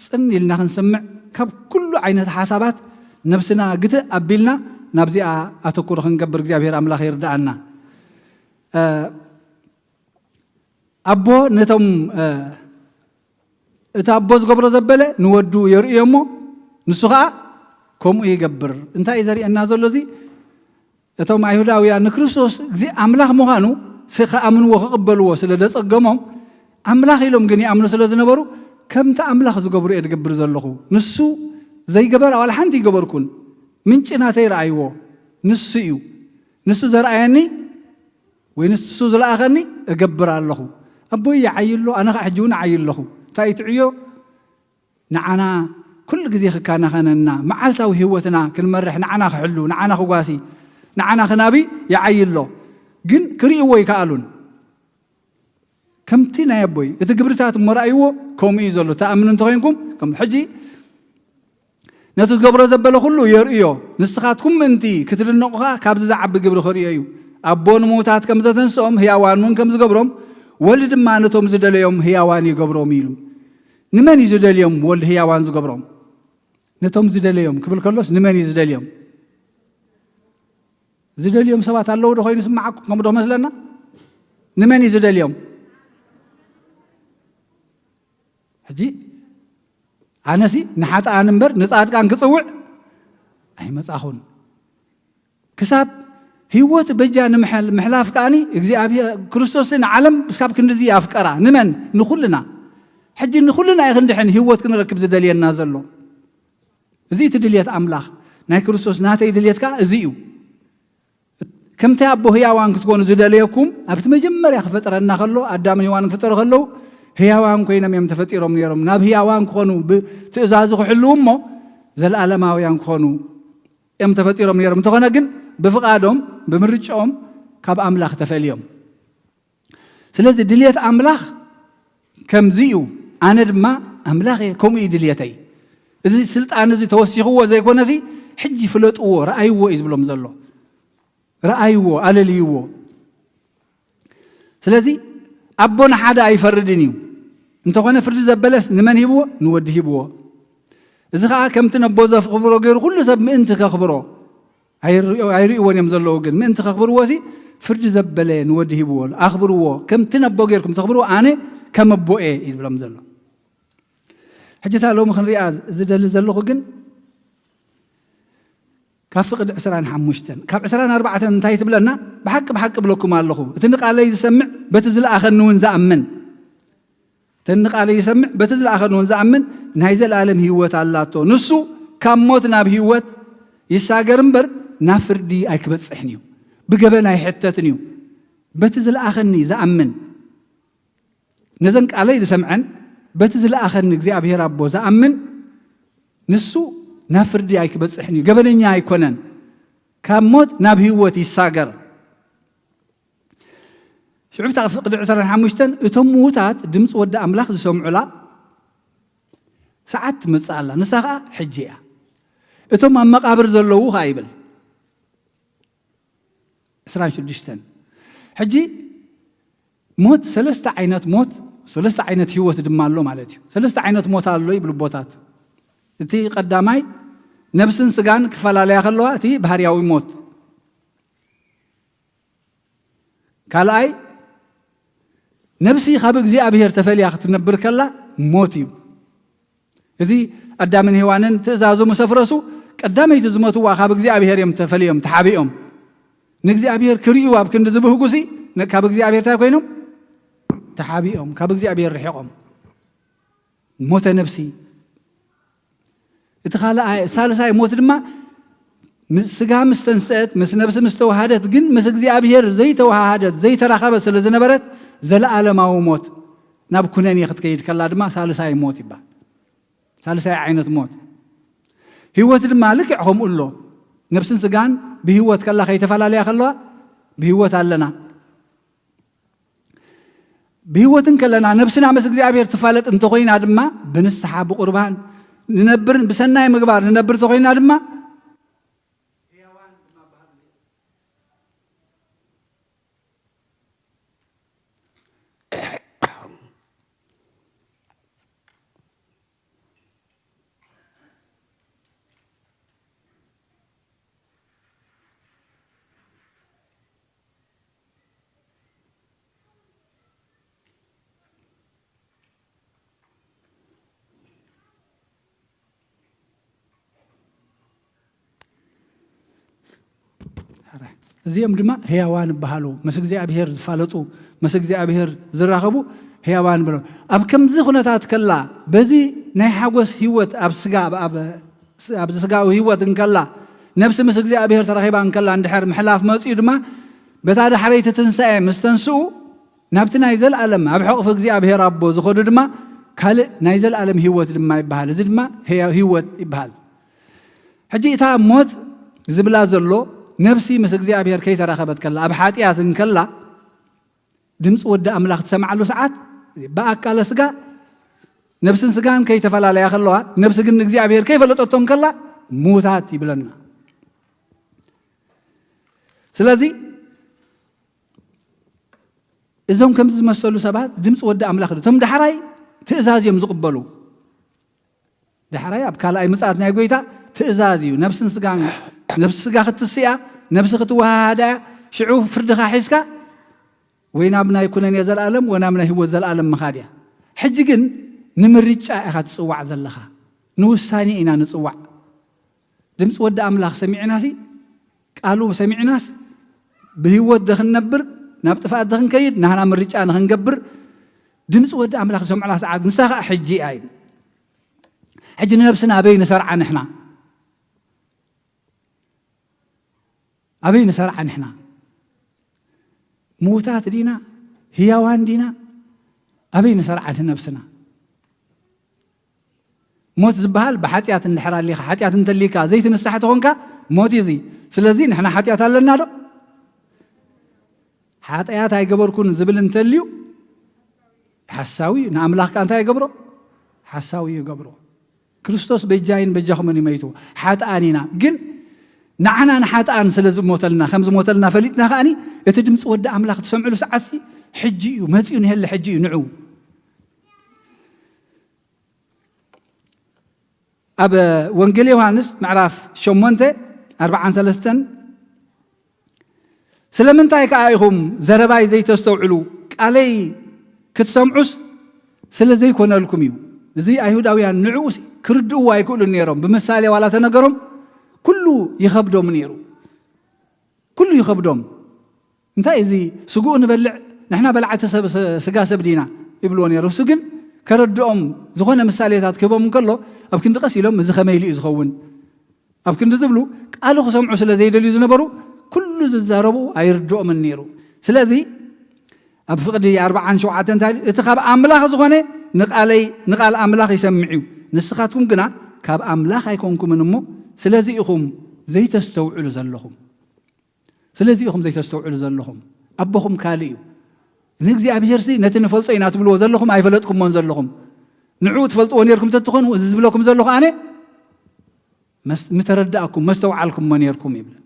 ጽን ኢልና ክንሰምዕ፣ ካብ ኩሉ ዓይነት ሓሳባት ነብስና ግትእ ኣቢልና ናብዚኣ ኣተኩሮ ክንገብር እግዚኣብሔር ኣምላኽ ይርድኣና። እ፣ ኣቦ ነቶም፣ እ፣ እቲ ኣቦ ዝገብሮ ዘበለ ንወዱ የርእዮ እሞ ንሱ ኸኣ ከምኡ ይገብር። እንታይ እዩ ዘርእየና ዘሎ እዚ? እቶም ኣይሁዳውያን ንክርስቶስ ግዜ ኣምላኽ ምዃኑ ስ-፣ ክኣምንዎ ክቕበልዎ ስለ ደጸገሞም፣ ኣምላኽ ኢሎም ግን ይኣምኑ ስለ ዝነበሩ፣ ከምቲ ኣምላኽ ዝገብሮ እየ ዝገብር ዘለኹ። ንሱ ዘይገበራ ዋላ ሓንቲ ይገበርኩን። ምንጪ ናተይ ረኣይዎ። ንሱ እዩ። ንሱ ዘርኣየኒ ወይ ንሱ ዝለኣኸኒ እገብር ኣለኹ። ኣቦይ ይዓዪ ኣሎ፣ ኣነ ኸዓ ሕጂ እውን እዓዪ ኣለኹ። እንታይ እዩ እቲ ዕዮ? ንዓና ኩሉ ግዜ ክከናኸነና፣ መዓልታዊ ህይወትና ክንመርሕ፣ ንዓና ክሕሉ፣ ንዓና ክጓሲ፣ ንዓና ክናቢ ይዓዪ ኣሎ። ግን ክርእይዎ ኣይከኣሉን። ከምቲ ናይ ኣቦይ፣ እቲ ግብርታት እሞ ረኣይዎ፣ ከምኡ እዩ ዘሎ። ትኣምኑ እንተኾይንኩም፣ ከም ሕጂ ነቲ ዝገብሮ ዘበለ ኩሉ የርእዮ። ንስኻትኩም ምእንቲ ክትድነቑ ኸኣ ካብዚ ዝዓቢ ግብሪ ክርእዮ እዩ። ኣቦ ንምዉታት ከም ዘተንስኦም፣ ህያዋን እውን ከም ዝገብሮም፣ ወልድ ድማ ነቶም ዝደለዮም ህያዋን ይገብሮም ኢሉ። ንመን እዩ ዝደልዮም ወልድ ህያዋን ዝገብሮም? ነቶም ዝደለዮም ክብል ከሎስ ንመን እዩ ዝደልዮም? ዝደልዮም ሰባት ኣለዉ ዶ ኮይኑ ይስምዓኩም? ከምኡ ዶ መስለና? ንመን እዩ ዝደልዮም? ሕጂ ኣነሲ ንሓጥኣን እምበር ንጻድቃን ክጽውዕ ኣይመጻኹን። ክሳብ ህይወት በጃ ንምሕል-፣ ምሕላፍ ከኣኒ እግዚኣብሔር ክርስቶስ ንዓለም እስካብ ክንድዚ ኣፍቀራ። ንመን? ንኹልና። ሕጂ ንኹልና እዩ ክንድሕን ህይወት ክንረክብ ዝደልየና ዘሎ። እዚ እቲ ድልየት ኣምላኽ። ናይ ክርስቶስ ናተይ ድልየት ከኣ እዚ እዩ። ከምቲ ኣቦ ህያዋን ክትኮኑ ዝደለየኩም፣ ኣብቲ መጀመርያ ክፈጥረና ከሎ፣ ኣዳምን ሄዋንን ክፈጥሩ ከለዉ፣ ህያዋን ኮይኖም እዮም ተፈጢሮም ነይሮም። ናብ ህያዋን ክኾኑ ብትእዛዙ ክሕልዉ እሞ፣ ዘለኣለማውያን ክኾኑ እዮም ተፈጢሮም ነይሮም። እንተኾነ ግን፣ ብፍቓዶም፣ ብምርጫኦም ካብ ኣምላኽ ተፈልዮም። ስለዚ ድልየት ኣምላኽ ከምዚ እዩ፣ ኣነ ድማ ኣምላኽ እየ፣ ከምኡ እዩ ድልየተይ። እዚ ስልጣን እዚ ተወሲኽዎ ዘይኮነሲ፣ ሕጂ ፍለጥዎ፣ ረኣይዎ እዩ ዝብሎም ዘሎ። ረኣይዎ፣ ኣለልይዎ። ስለዚ ኣቦ ንሓደ ኣይፈርድን እዩ። እንተኾነ ፍርዲ ዘበለስ ንመን ሂብዎ? ንወዲ ሂብዎ። እዚ ኸኣ ከምቲ ነቦ ዘኽብሮ ገይሩ ኩሉ ሰብ ምእንቲ ከኽብሮ ኣይርእዮ-፣ ኣይርእይዎን እዮም ዘለዉ፣ ግን ምእንቲ ከኽብርዎ ሲ ፍርዲ ዘበለ ንወዲ ሂብዎ። ኣኽብርዎ፣ ከምቲ ነቦ ገይርኩም ተኽብርዎ ኣነ ከም ኣቦ እየ ይብሎም ዘሎ። ሕጂ እታ ሎሚ ክንሪኣ ዝደሊ ዘለኹ ግን ካብ ፍቕዲ ዕስራን ሓሙሽተን፣ ካብ ዕስራን ኣርባዕተን እንታይ ትብለና? ብሓቂ ብሓቂ እብለኩም ኣለኹ፣ እቲ ንቃለይ ዝሰምዕ በቲ ዝለኣኸኒ እውን ዝኣምን፣ እቲ ንቃለይ ዝሰምዕ በቲ ዝለኣኸኒ እውን ዝኣምን ናይ ዘለኣለም ህይወት ኣላቶ። ንሱ ካብ ሞት ናብ ህይወት ይሳገር እምበር ናብ ፍርዲ ኣይክበጽሕን እዩ፣ ብገበን ኣይሕተትን እዩ። በቲ ዝለኣኸኒ ዝኣምን፣ ነዘን ቃለይ ዝሰምዐን በቲ ዝለኣኸኒ እግዚኣብሔር ኣቦ ዝኣምን ንሱ ናብ ፍርዲ ኣይክበጽሕን እዩ፣ ገበነኛ ኣይኮነን፣ ካብ ሞት ናብ ህይወት ይሳገር። ሽዑ እታ ፍቕዲ ዕስራን ሓሙሽተን እቶም ምዉታት ድምፂ ወዲ ኣምላኽ ዝሰምዑላ ሰዓት ትመጽእ ኣላ፣ ንሳ ኸኣ ሕጂ እያ። እቶም ኣብ መቓብር ዘለዉ ኸኣ ይብል። ዕስራን ሽዱሽተን። ሕጂ ሞት ሰለስተ ዓይነት ሞት፣ ሰለስተ ዓይነት ህይወት ድማ ኣሎ ማለት እዩ። ሰለስተ ዓይነት ሞት ኣሎ ይብሉ ኣቦታት። እቲ ቀዳማይ ነብስን ስጋን ክፈላለያ ከለዋ እቲ ባህርያዊ ሞት። ካልኣይ ነብሲ ካብ እግዚኣብሔር ተፈልያ ክትነብር ከላ ሞት እዩ። እዚ ኣዳምን ሄዋንን ትእዛዙ ምስ ኣፍረሱ ቀዳመይቲ ዝሞትዋ ካብ እግዚኣብሔር እዮም ተፈልዮም፣ ተሓቢኦም። ንእግዚኣብሔር ክርእዩ ኣብ ክንዲ ዝብህጉሲ ነ-፣ ካብ እግዚኣብሔር እንታይ ኮይኖም? ተሓቢኦም፣ ካብ እግዚኣብሔር ርሒቖም። ሞተ ነብሲ። እቲ ካልኣይ፣ ሳልሳይ ሞት ድማ ምስ ስጋ ምስ ተንስአት፣ ምስ ነብሲ ምስ ተዋሃደት፣ ግን ምስ እግዚኣብሔር ዘይተዋሃደት፣ ዘይተራኸበት ስለ ዝነበረት፣ ዘለዓለማዊ ሞት ናብ ኩነኔ ክትከይድ ከላ ድማ ሳልሳይ ሞት ይበሃል። ሳልሳይ ዓይነት ሞት። ህይወት ድማ ልክዕ ከምኡ ኣሎ። ነብስን ስጋን ብህይወት ከላ ከይተፈላለያ ከለዋ ብህይወት ኣለና። ብህይወት እንከለና ነብስና ምስ እግዚኣብሔር ትፋለጥ እንተኾይና ድማ ብንስሓ ብቁርባን ንነብር፣ ብሰናይ ምግባር ንነብር እንተኾይና ድማ እዚኦም ድማ ህያዋን ይበሃሉ። ምስ እግዚኣብሔር ዝፋለጡ፣ ምስ እግዚኣብሔር ዝራኸቡ ህያዋን ብሎ። ኣብ ከምዚ ኩነታት ከላ፣ በዚ ናይ ሓጎስ ህይወት ኣብ ስጋ፣ ኣብ፣ ኣብ፣ ኣብዚ ስጋዊ ህይወት እንከላ፣ ነብሲ ምስ እግዚኣብሔር ተራኺባ እንከላ፣ እንድሕር ምሕላፍ መጺኡ ድማ፣ በታ ዳሕረይቲ ትንሳኤ ምስ ተንስኡ፣ ናብቲ ናይ ዘለኣለም ኣብ ሕቕፊ እግዚኣብሔር ኣቦ ዝኸዱ ድማ ካልእ ናይ ዘለኣለም ህይወት ድማ ይበሃል። እዚ ድማ ህያው ህይወት ይበሃል። ሕጂ እታ ሞት ዝብላ ዘሎ ነብሲ ምስ እግዚኣብሔር ከይተራኸበት ከላ፣ ኣብ ሓጢኣት እንከላ፣ ድምፂ ወዲ ኣምላኽ ትሰምዓሉ ሰዓት ብኣካለ ስጋ ነብስን ስጋን ከይተፈላለያ ከለዋ፣ ነብሲ ግን ንእግዚኣብሔር ከይፈለጠቶ እንከላ፣ ሙታት ይብለና። ስለዚ እዞም ከምዚ ዝመሰሉ ሰባት ድምፂ ወዲ ኣምላኽ፣ እቶም ዳሕራይ ትእዛዝ እዮም ዝቕበሉ። ዳሕራይ ኣብ ካልኣይ ምጽኣት ናይ ጎይታ ትእዛዝ እዩ። ነብስን ስጋን፣ ነብሲ ስጋ ክትስእያ፣ ነብሲ ክትወሃሃዳ እያ። ሽዑ ፍርድኻ ሒዝካ ወይ ናብ ናይ ኩነኔ ዘላለም ወይ ናብ ናይ ህይወት ዘላለም ምኻድ እያ። ሕጂ ግን ንምርጫ ኢኻ ትጽዋዕ ዘለኻ። ንውሳኔ ኢና ንጽዋዕ። ድምፂ ወዲ ኣምላኽ ሰሚዕናሲ፣ ቃሉ ሰሚዕናስ፣ ብህይወት ዶ ክንነብር፣ ናብ ጥፍኣት ዶ ክንከይድ፣ ናህና ምርጫ ንኽንገብር፣ ድምፂ ወዲ ኣምላኽ ንሰምዓላ ሰዓት፣ ንሳ ኸዓ ሕጂ እያ እዩ። ሕጂ ንነብስና ኣበይ ንሰርዓ ንሕና? ኣበይ ንሰርዓ ንሕና? ምዉታት ዲና? ህያዋን ዲና? ኣበይ ንሰርዓ ንነብስና? ሞት ዝበሃል ብሓጢኣት እንድሕር ኣሊኻ፣ ሓጢኣት እንተሊካ ዘይትንሳሕ ተኾንካ፣ ሞት እዩ እዚ። ስለዚ ንሕና ሓጢኣት ኣለና ዶ? ሓጢኣት ኣይገበርኩን ዝብል እንተልዩ፣ ሓሳዊ እዩ። ንኣምላኽ ከኣ እንታይ ይገብሮ? ሓሳዊ ይገብሮ። ክርስቶስ በጃይን በጃኹምን እዩ መይቱ። ሓጥኣን ኢና። ግን ንዓና ንሓጥኣን ስለ ዝሞተልና፣ ከም ዝሞተልና ፈሊጥና ከኣኒ፣ እቲ ድምፂ ወዲ ኣምላኽ ትሰምዕሉ ሰዓትሲ ሕጂ እዩ፣ መፂኡ ንሄለ ሕጂ እዩ፣ ንዑ። ኣብ ወንጌል ዮሃንስ ምዕራፍ ሸሞንተ፣ ኣርብዓን ሰለስተን፣ "ስለምንታይ ከኣ ኢኹም ዘረባይ ዘይተስተውዕሉ? ቃለይ ክትሰምዑስ ስለ ዘይኮነልኩም እዩ።" እዚ ኣይሁዳውያን ንዕኡስ ክርድእዎ ኣይክእሉን ነይሮም። ብምሳሌ ዋላ ተነገሮም፣ ኩሉ ይኸብዶም ነይሩ። ኩሉ ይኸብዶም። "እንታይ እዚ ስግኡ ንበልዕ? ንሕና በላዕቲ ሰብ፣ ስ-፣ ስጋ ሰብ ዲና?" ይብልዎ ነይሩ። እሱ ግን ከረድኦም ዝኾነ ምሳሌታት ክህቦም እንከሎ፣ ኣብ ክንዲ ቀስ ኢሎም፣ "እዚ ከመይ ኢሉ እዩ ዝኸውን?" ኣብ ክንዲ ዝብሉ፣ ቃሉ ክሰምዑ ስለ ዘይደልዩ ዝነበሩ፣ ኩሉ ዝዛረቡ ኣይርድኦምን ነይሩ። ስለዚ ኣብ ፍቕዲ ኣርብዓን ሸውዓተን እንታይ ኢሉ? "እቲ ካብ ኣምላኽ ዝኾነ ንቓለይ፣ ንቓል ኣምላኽ ይሰምዕ እዩ። ንስኻትኩም ግና ካብ ኣምላኽ ኣይኮንኩምን እሞ፣ ስለዚ ኢኹም ዘይተስተውዕሉ ዘለኹም። ስለዚ ኢኹም ዘይተስተውዕሉ ዘለኹም። ኣቦኹም ካልእ እዩ። ንእግዚኣብሔርሲ ነቲ ንፈልጦ ኢና ትብልዎ ዘለኹም ኣይፈለጥኩሞን ዘለኹም። ንዕኡ ትፈልጥዎ ነይርኩም ተትኾኑ፣ እዚ ዝብለኩም ዘለኹ ኣነ፣ መስ-፣ ምተረዳእኩም፣ መስተውዓልኩሞ ነይርኩም" ይብል።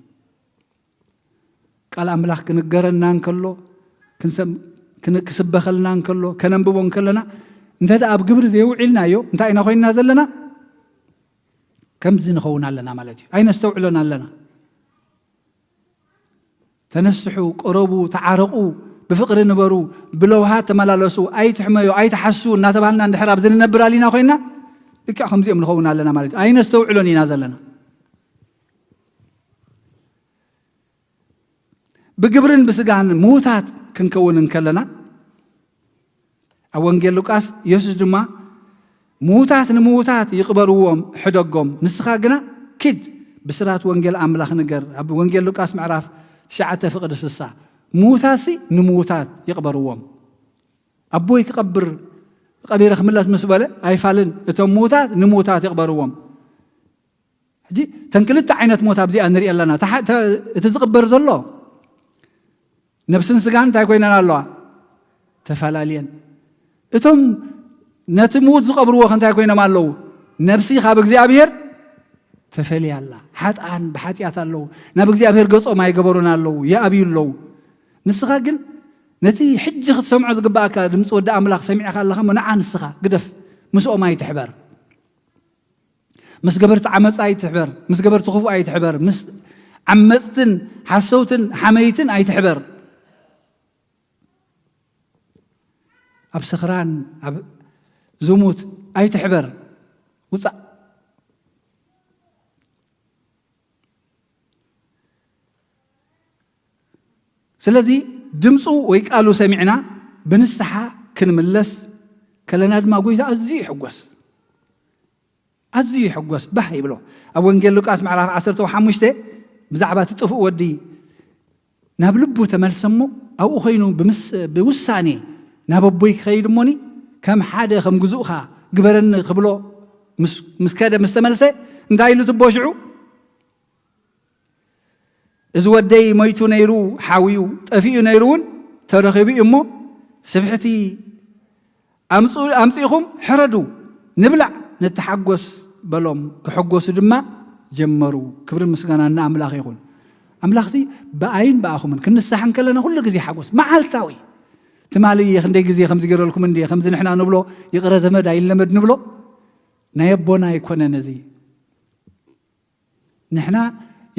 ቃል ኣምላኽ ክንገረና እንከሎ፣ ክንሰም-፣ ክን-፣ ክስበኸልና እንከሎ፣ ከነንብቦ እንከለና፣ እንተ ደኣ ኣብ ግብሪ ዘይውዒልናዮ፣ እንታይ ኢና ኮይንና ዘለና? ከምዚ ንኸውን ኣለና ማለት እዩ። ኣይነስተውዕሎን ኣለና። "ተነስሑ፣ ቅረቡ፣ ተዓረቑ፣ ብፍቕሪ ንበሩ፣ ብለውሃት ተመላለሱ፣ ኣይትሕመዩ፣ ኣይትሓሱ" እናተባህልና እንድሕር ኣብዚ ንነብር ኣሊና ኮይንና፣ ልክዕ ከምዚኦም ንኸውን ኣለና ማለት እዩ። ኣይነስተውዕሎን ኢና ዘለና። ብግብርን ብስጋን ምዉታት ክንከውን እንከለና፣ ኣብ ወንጌል ሉቃስ፣ የሱስ ድማ ምዉታት ንምዉታት ይቕበርዎም ሕደጎም፣ ንስኻ ግና ኪድ ብስራት ወንጌል ኣምላኽ ንገር። ኣብ ወንጌል ሉቃስ ምዕራፍ ትሽዓተ ፍቕዲ ስሳ፣ ምዉታትሲ ንምዉታት ይቕበርዎም። ኣቦይ ክቐብር፣ ቀቢረ ክምለስ ምስ በለ ኣይፋልን፣ እቶም ምዉታት ንምዉታት ይቕበርዎም። ሕጂ እተን ክልተ ዓይነት ሞት ኣብዚኣ ንርኢ ኣለና። እታ ሓ-፣ እተ-፣ እቲ ዝቕበር ዘሎ ነብስን ስጋን እንታይ ኮይነን ኣለዋ? ተፈላለየን። እቶም ነቲ ምዉት ዝቐብርዎ ከ እንታይ ኮይኖም ኣለዉ? ነብሲ ካብ እግዚኣብሔር ተፈልያ ኣላ። ሓጥኣን ብሓጢኣት ኣለዉ። ናብ እግዚኣብሔር ገጾም ኣይገበሩን ኣለዉ፣ ይኣብዩ ኣለዉ። ንስኻ ግን ነቲ ሕጂ ክትሰምዖ ዝግባኣካ ድምፂ ወዲ ኣምላኽ ሰሚዕካ ኣለኻ እሞ ንዓ ንስኻ ግደፍ፣ ምስኦም ኣይትሕበር። ምስ ገበርቲ ዓመፃ ኣይትሕበር፣ ምስ ገበርቲ ክፉእ ኣይትሕበር፣ ምስ ዓመፅትን ሓሰውትን ሓመይትን ኣይትሕበር። ኣብ ስኽራን፣ ኣብ ዝሙት ኣይትሕበር። ውፃእ። ስለዚ ድምፁ ወይ ቃሉ ሰሚዕና ብንስሓ ክንምለስ ከለና ድማ ጎይታ ኣዝዩ ይሕጎስ። ኣዝዩ ይሕጎስ፣ ባህ ይብሎ። ኣብ ወንጌል ሉቃስ ምዕራፍ ዓሰርተ ሓሙሽተ ብዛዕባ እቲ ጥፉእ ወዲ ናብ ልቡ ተመልሰ እሞ ኣብኡ ኮይኑ ብምስ-፣ ብውሳኔ ናብ ኣቦይ ክኸይድ እሞኒ ከም ሓደ ከም ግዙእኻ ግበረኒ ክብሎ ምስ፣ ምስ ከደ ምስ ተመልሰ እንታይ ኢሉ ትቦ ሽዑ? እዚ ወደይ ሞይቱ ነይሩ ሓውዩ፣ ጠፊኡ ነይሩ እውን ተረኺቡ እዩ እሞ ስብሕቲ ኣምፁ-፣ ኣምፂእኹም ሕረዱ፣ ንብላዕ፣ ንተሓጎስ በሎም። ክሕጎሱ ድማ ጀመሩ። ክብርን ምስጋናን ንኣምላኽ ይኹን። ኣምላኽሲ ብኣይን ብኣኹምን ክንሳሕ እንከለና ኩሉ ግዜ ሓጎስ መዓልታዊ። ትማሊ እየ ክንደይ ግዜ ከምዚ ገይረልኩም እንድየ፣ ከምዚ ንሕና ንብሎ ይቕረ ዘመድ ኣይለመድ ንብሎ፣ ናይ ኣቦና ኣይኮነን እዚ። ንሕና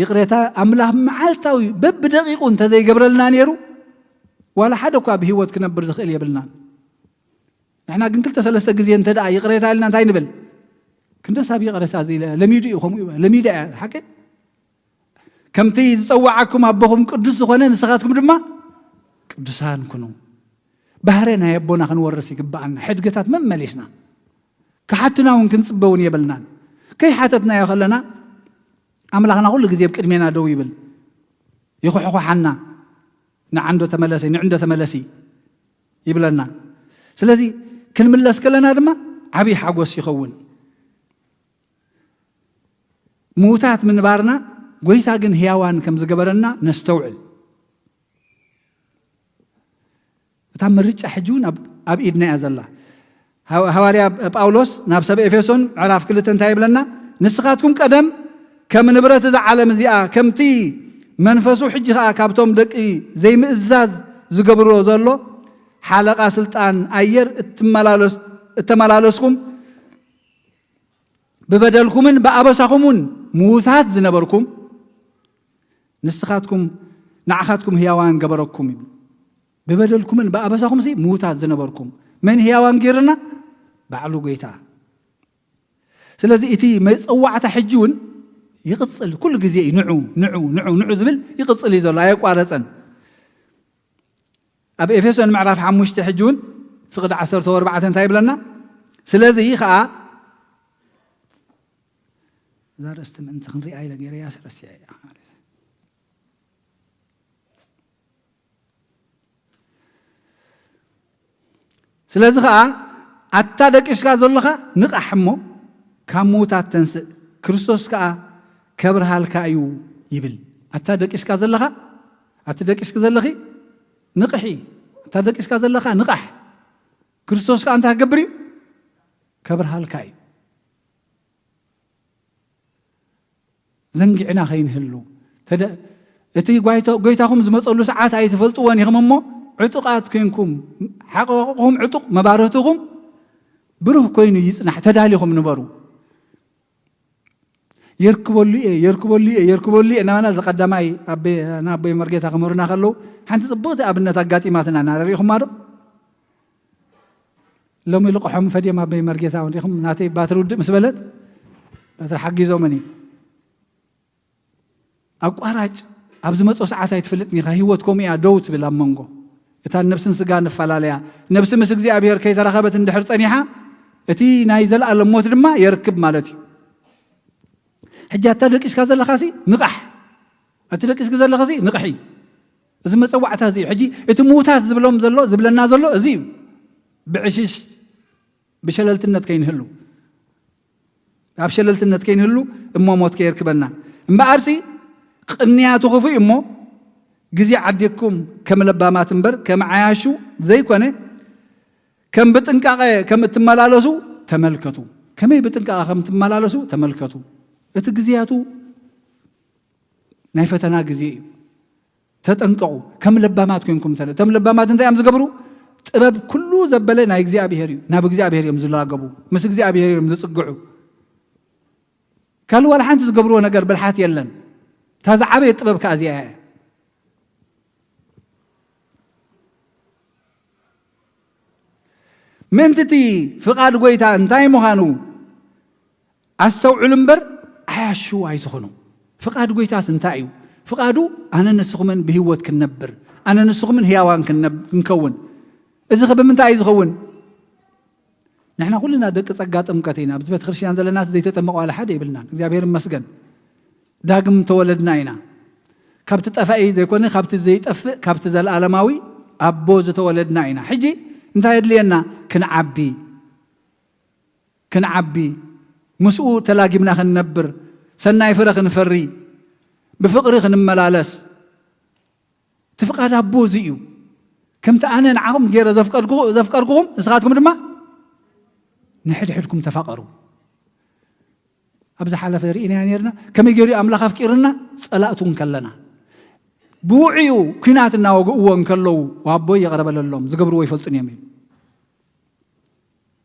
ይቕሬታ ኣምላኽ መዓልታዊ በብደቂቑ እንተዘይገብረልና ነይሩ፣ ዋላ ሓደ እኳ ብህይወት ክነብር ዝኽእል የብልናን። ንሕና ግን ክልተ ሰለስተ ግዜ እንተ ደኣ ይቕሬታ ኢልና እንታይ ንብል? ክንደስ ኣብ ይቕሬታ እዚ ኢለ፣ ለሚዱ እዩ፣ ከምኡ እዩ፣ ለሚዳ እያ፣ ሓቂ? ከምቲ ዝጸዋዓኩም ኣቦኹም ቅዱስ ዝኾነ ንስኻትኩም ድማ ቅዱሳን ኩኑ። ባህረ ናይ ኣቦና ክንወርስ ይግብኣና። ሕድገታት መመሊስና ክሓትና እውን ክንጽበ እውን የብልናን። ከይሓተትናዮ ከለና ኣምላኽና ኩሉ ግዜ ኣብ ቅድሜና ደው ይብል። ይኹሕኹሓና። ንዓ እንዶ ተመለሲ፣ ንዕ እንዶ ተመለሲ ይብለና። ስለዚ ክንምለስ ከለና ድማ ዓብዪ ሓጎስ ይኸውን። ምዉታት ምንባርና ጎይታ ግን ህያዋን ከም ዝገበረና ነስተውዕል። እታ ምርጫ ሕጂ እውን ኣብ፣ ኣብ ኢድና እያ ዘላ። ሃው-፣ ሃዋርያ ጳውሎስ ናብ ሰብ ኤፌሶን ምዕራፍ ክልተ እንታይ ይብለና? ንስኻትኩም ቀደም ከም ንብረት እዛ ዓለም እዚኣ፣ ከምቲ መንፈሱ ሕጂ ኸኣ ካብቶም ደቂ ዘይምእዛዝ ዝገብሮ ዘሎ ሓለቓ ስልጣን ኣየር እትመላለስ-፣ እተመላለስኩም፣ ብበደልኩምን ብኣበሳኹምን ምዉታት ዝነበርኩም፣ ንስኻትኩም ንዓኻትኩም ህያዋን ገበረኩም ይብል። ብበደልኩምን ብኣበሳኹምሲ ምዉታት ዝነበርኩም መን ህያዋን ገይርና? ባዕሉ ጎይታ። ስለዚ እቲ መጸዋዕታ ሕጂ እውን ይቕጽል፣ ኩሉ ግዜ እዩ ንዑ፣ ንዑ፣ ንዑ፣ ንዑ ዝብል ይቕጽል እዩ ዘሎ፣ ኣየቋረጸን። ኣብ ኤፌሶን ምዕራፍ ሓሙሽተ ሕጂ እውን ፍቕዲ ዓሰርተ ኣርባዕተ እንታይ ይብለና? ስለዚ ኸኣ፣ እዛ ርእስቲ ምእንቲ ክንሪኣ ኢለ ገይረያ ረሲዐ እያ። ስለዚ ኸኣ ኣታ ደቂስካ ዘለኻ ንቓሕ እሞ ካብ ምዉታት ተንስእ፣ ክርስቶስ ከኣ ከብርሃልካ እዩ ይብል። ኣታ ደቂስካ ዘለኻ፣ ኣቲ ደቂስኪ ዘለኺ ንቕሒ። ኣታ ደቂስካ ዘለኻ ንቓሕ። ክርስቶስ ከኣ እንታይ ክገብር እዩ? ከብርሃልካ እዩ። ዘንጊዕና ከይንህሉ። ተደ-፣ እቲ ጓይቶ-፣ ጎይታኹም ዝመጸሉ ሰዓት ኣይትፈልጥዎን ኢኹም እሞ፣ ዕጡቓት ኮይንኩም፣ ሓቆኹም ዕጡቕ፣ መባርህትኹም ብሩህ ኮይኑ ይጽናሕ፣ ተዳሊኹም ንበሩ። የርክበሉ እየ፣ የርክበሉ እየ፣ የርክበሉ እየ እናበልና፣ እዚ ቀዳማይ ኣቤ-፣ ንኣቦይ መርጌታ ክምህሩና ከለዉ፣ ሓንቲ ጽብቕቲ ኣብነት ኣጋጢማትና፣ ሪኢኹማ ዶ? ሎሚ ልቕሖም ፈድዮም ኣቦይ መርጌታ እውን ሪኢኹም፣ ናተይ ባትሪ ውድእ ምስ በለት፣ ባትሪ ሓጊዞምኒ። ኣቋራጭ ኣብ ዝመጾ ሰዓት ኣይትፈልጥን ኢኻ። ህይወት ከምኡ እያ፣ ደው ትብል ኣብ መንጎ እታ ነብስን ስጋን እፈላለያ። ነብሲ ምስ እግዚኣብሔር ከይተራኸበት እንድሕር ጸኒሓ፣ እቲ ናይ ዘለኣለም ሞት ድማ የርክብ ማለት እዩ። ሕጂ ኣታ ደቂስካ ዘለኻሲ ንቓሕ፣ ኣቲ ደቂስኪ ዘለኻሲ ንቕሒ። እዚ መጸዋዕታ እዚ እዩ። ሕጂ እቲ ምዉታት ዝብሎም ዘሎ፣ ዝብለና ዘሎ እዚ እዩ። ብዕሽሽ ብሸለልትነት ከይንህሉ፣ ኣብ ሸለልትነት ከይንህሉ እሞ ሞት ከየርክበና። እምበኣርሲ ቅንያቱ ክፉእ እሞ ግዜ ዓዲግኩም ከም ለባማት እምበር ከም ዓያሹ ዘይኮነ ከም ብጥንቃቐ ከም እትመላለሱ ተመልከቱ። ከመይ ብጥንቃቐ ከም እትመላለሱ ተመልከቱ። እቲ ግዜያቱ ናይ ፈተና ግዜ እዩ። ተጠንቀቑ። ከም ለባማት ኮይንኩም ተለ-፣ እቶም ለባማት እንታይ እዮም ዝገብሩ? ጥበብ ኩሉ ዘበለ ናይ እግዚኣብሔር እዩ። ናብ እግዚኣብሔር እዮም ዝላገቡ። ምስ እግዚኣብሔር እዮም ዝጽግዑ። ካልእ ዋላ ሓንቲ ዝገብርዎ ነገር ብልሓት የለን። እታ ዝዓበየ ጥበብ ከኣ እዚኣ እያ። ምእንቲ እቲ ፍቓድ ጐይታ እንታይ ምዃኑ ኣስተውዕሉ እምበር፣ ዓያሹ ኣይትኹኑ። ፍቓድ ጐይታስ እንታይ እዩ? ፍቓዱ ኣነ ንስኹምን ብህይወት ክንነብር፣ ኣነ ንስኹምን ህያዋን ክንነብ-፣ ክንከውን። እዚ ኸ ብምንታይ እዩ ዝኸውን? ንሕና ኩልና ደቂ ጸጋ ጥምቀት ኢና። ኣብዚ ቤተ ክርስቲያን ዘለና ዘይተጠመቐ ዋላ ሓደ የብልናን። እግዚኣብሔር ይመስገን። ዳግም ተወለድና ኢና። ካብቲ ጠፋኢ ዘይኮነ፣ ካብቲ ዘይጠፍእ፣ ካብቲ ዘለኣለማዊ ኣቦ ዝተወለድና ኢና። ሕጂ እንታይ የድልየና? ክንዓቢ፣ ክንዓቢ፣ ምስኡ ተላጊብና ክንነብር፣ ሰናይ ፍረ ክንፈሪ፣ ብፍቕሪ ክንመላለስ። እቲ ፍቓድ ኣቦ እዚ እዩ። ከምቲ ኣነ ንዓኹም ገይረ ዘፍቀድኩ-፣ ዘፍቀርኩኹም፣ ንስኻትኩም ድማ ንሕድሕድኩም ተፋቐሩ። ኣብ ዝሓለፈ ርኢናዮ ነርና፣ ከመይ ገይሩ ኣምላኽ ኣፍቂርና፣ ጸላእቱ እንከለና። ብውዕዩ ኲናት እናወግእዎ እንከለዉ፣ "ዋቦይ ይቕረ በለሎም፣ ዝገብርዎ ኣይፈልጡን እዮም" ኢሉ።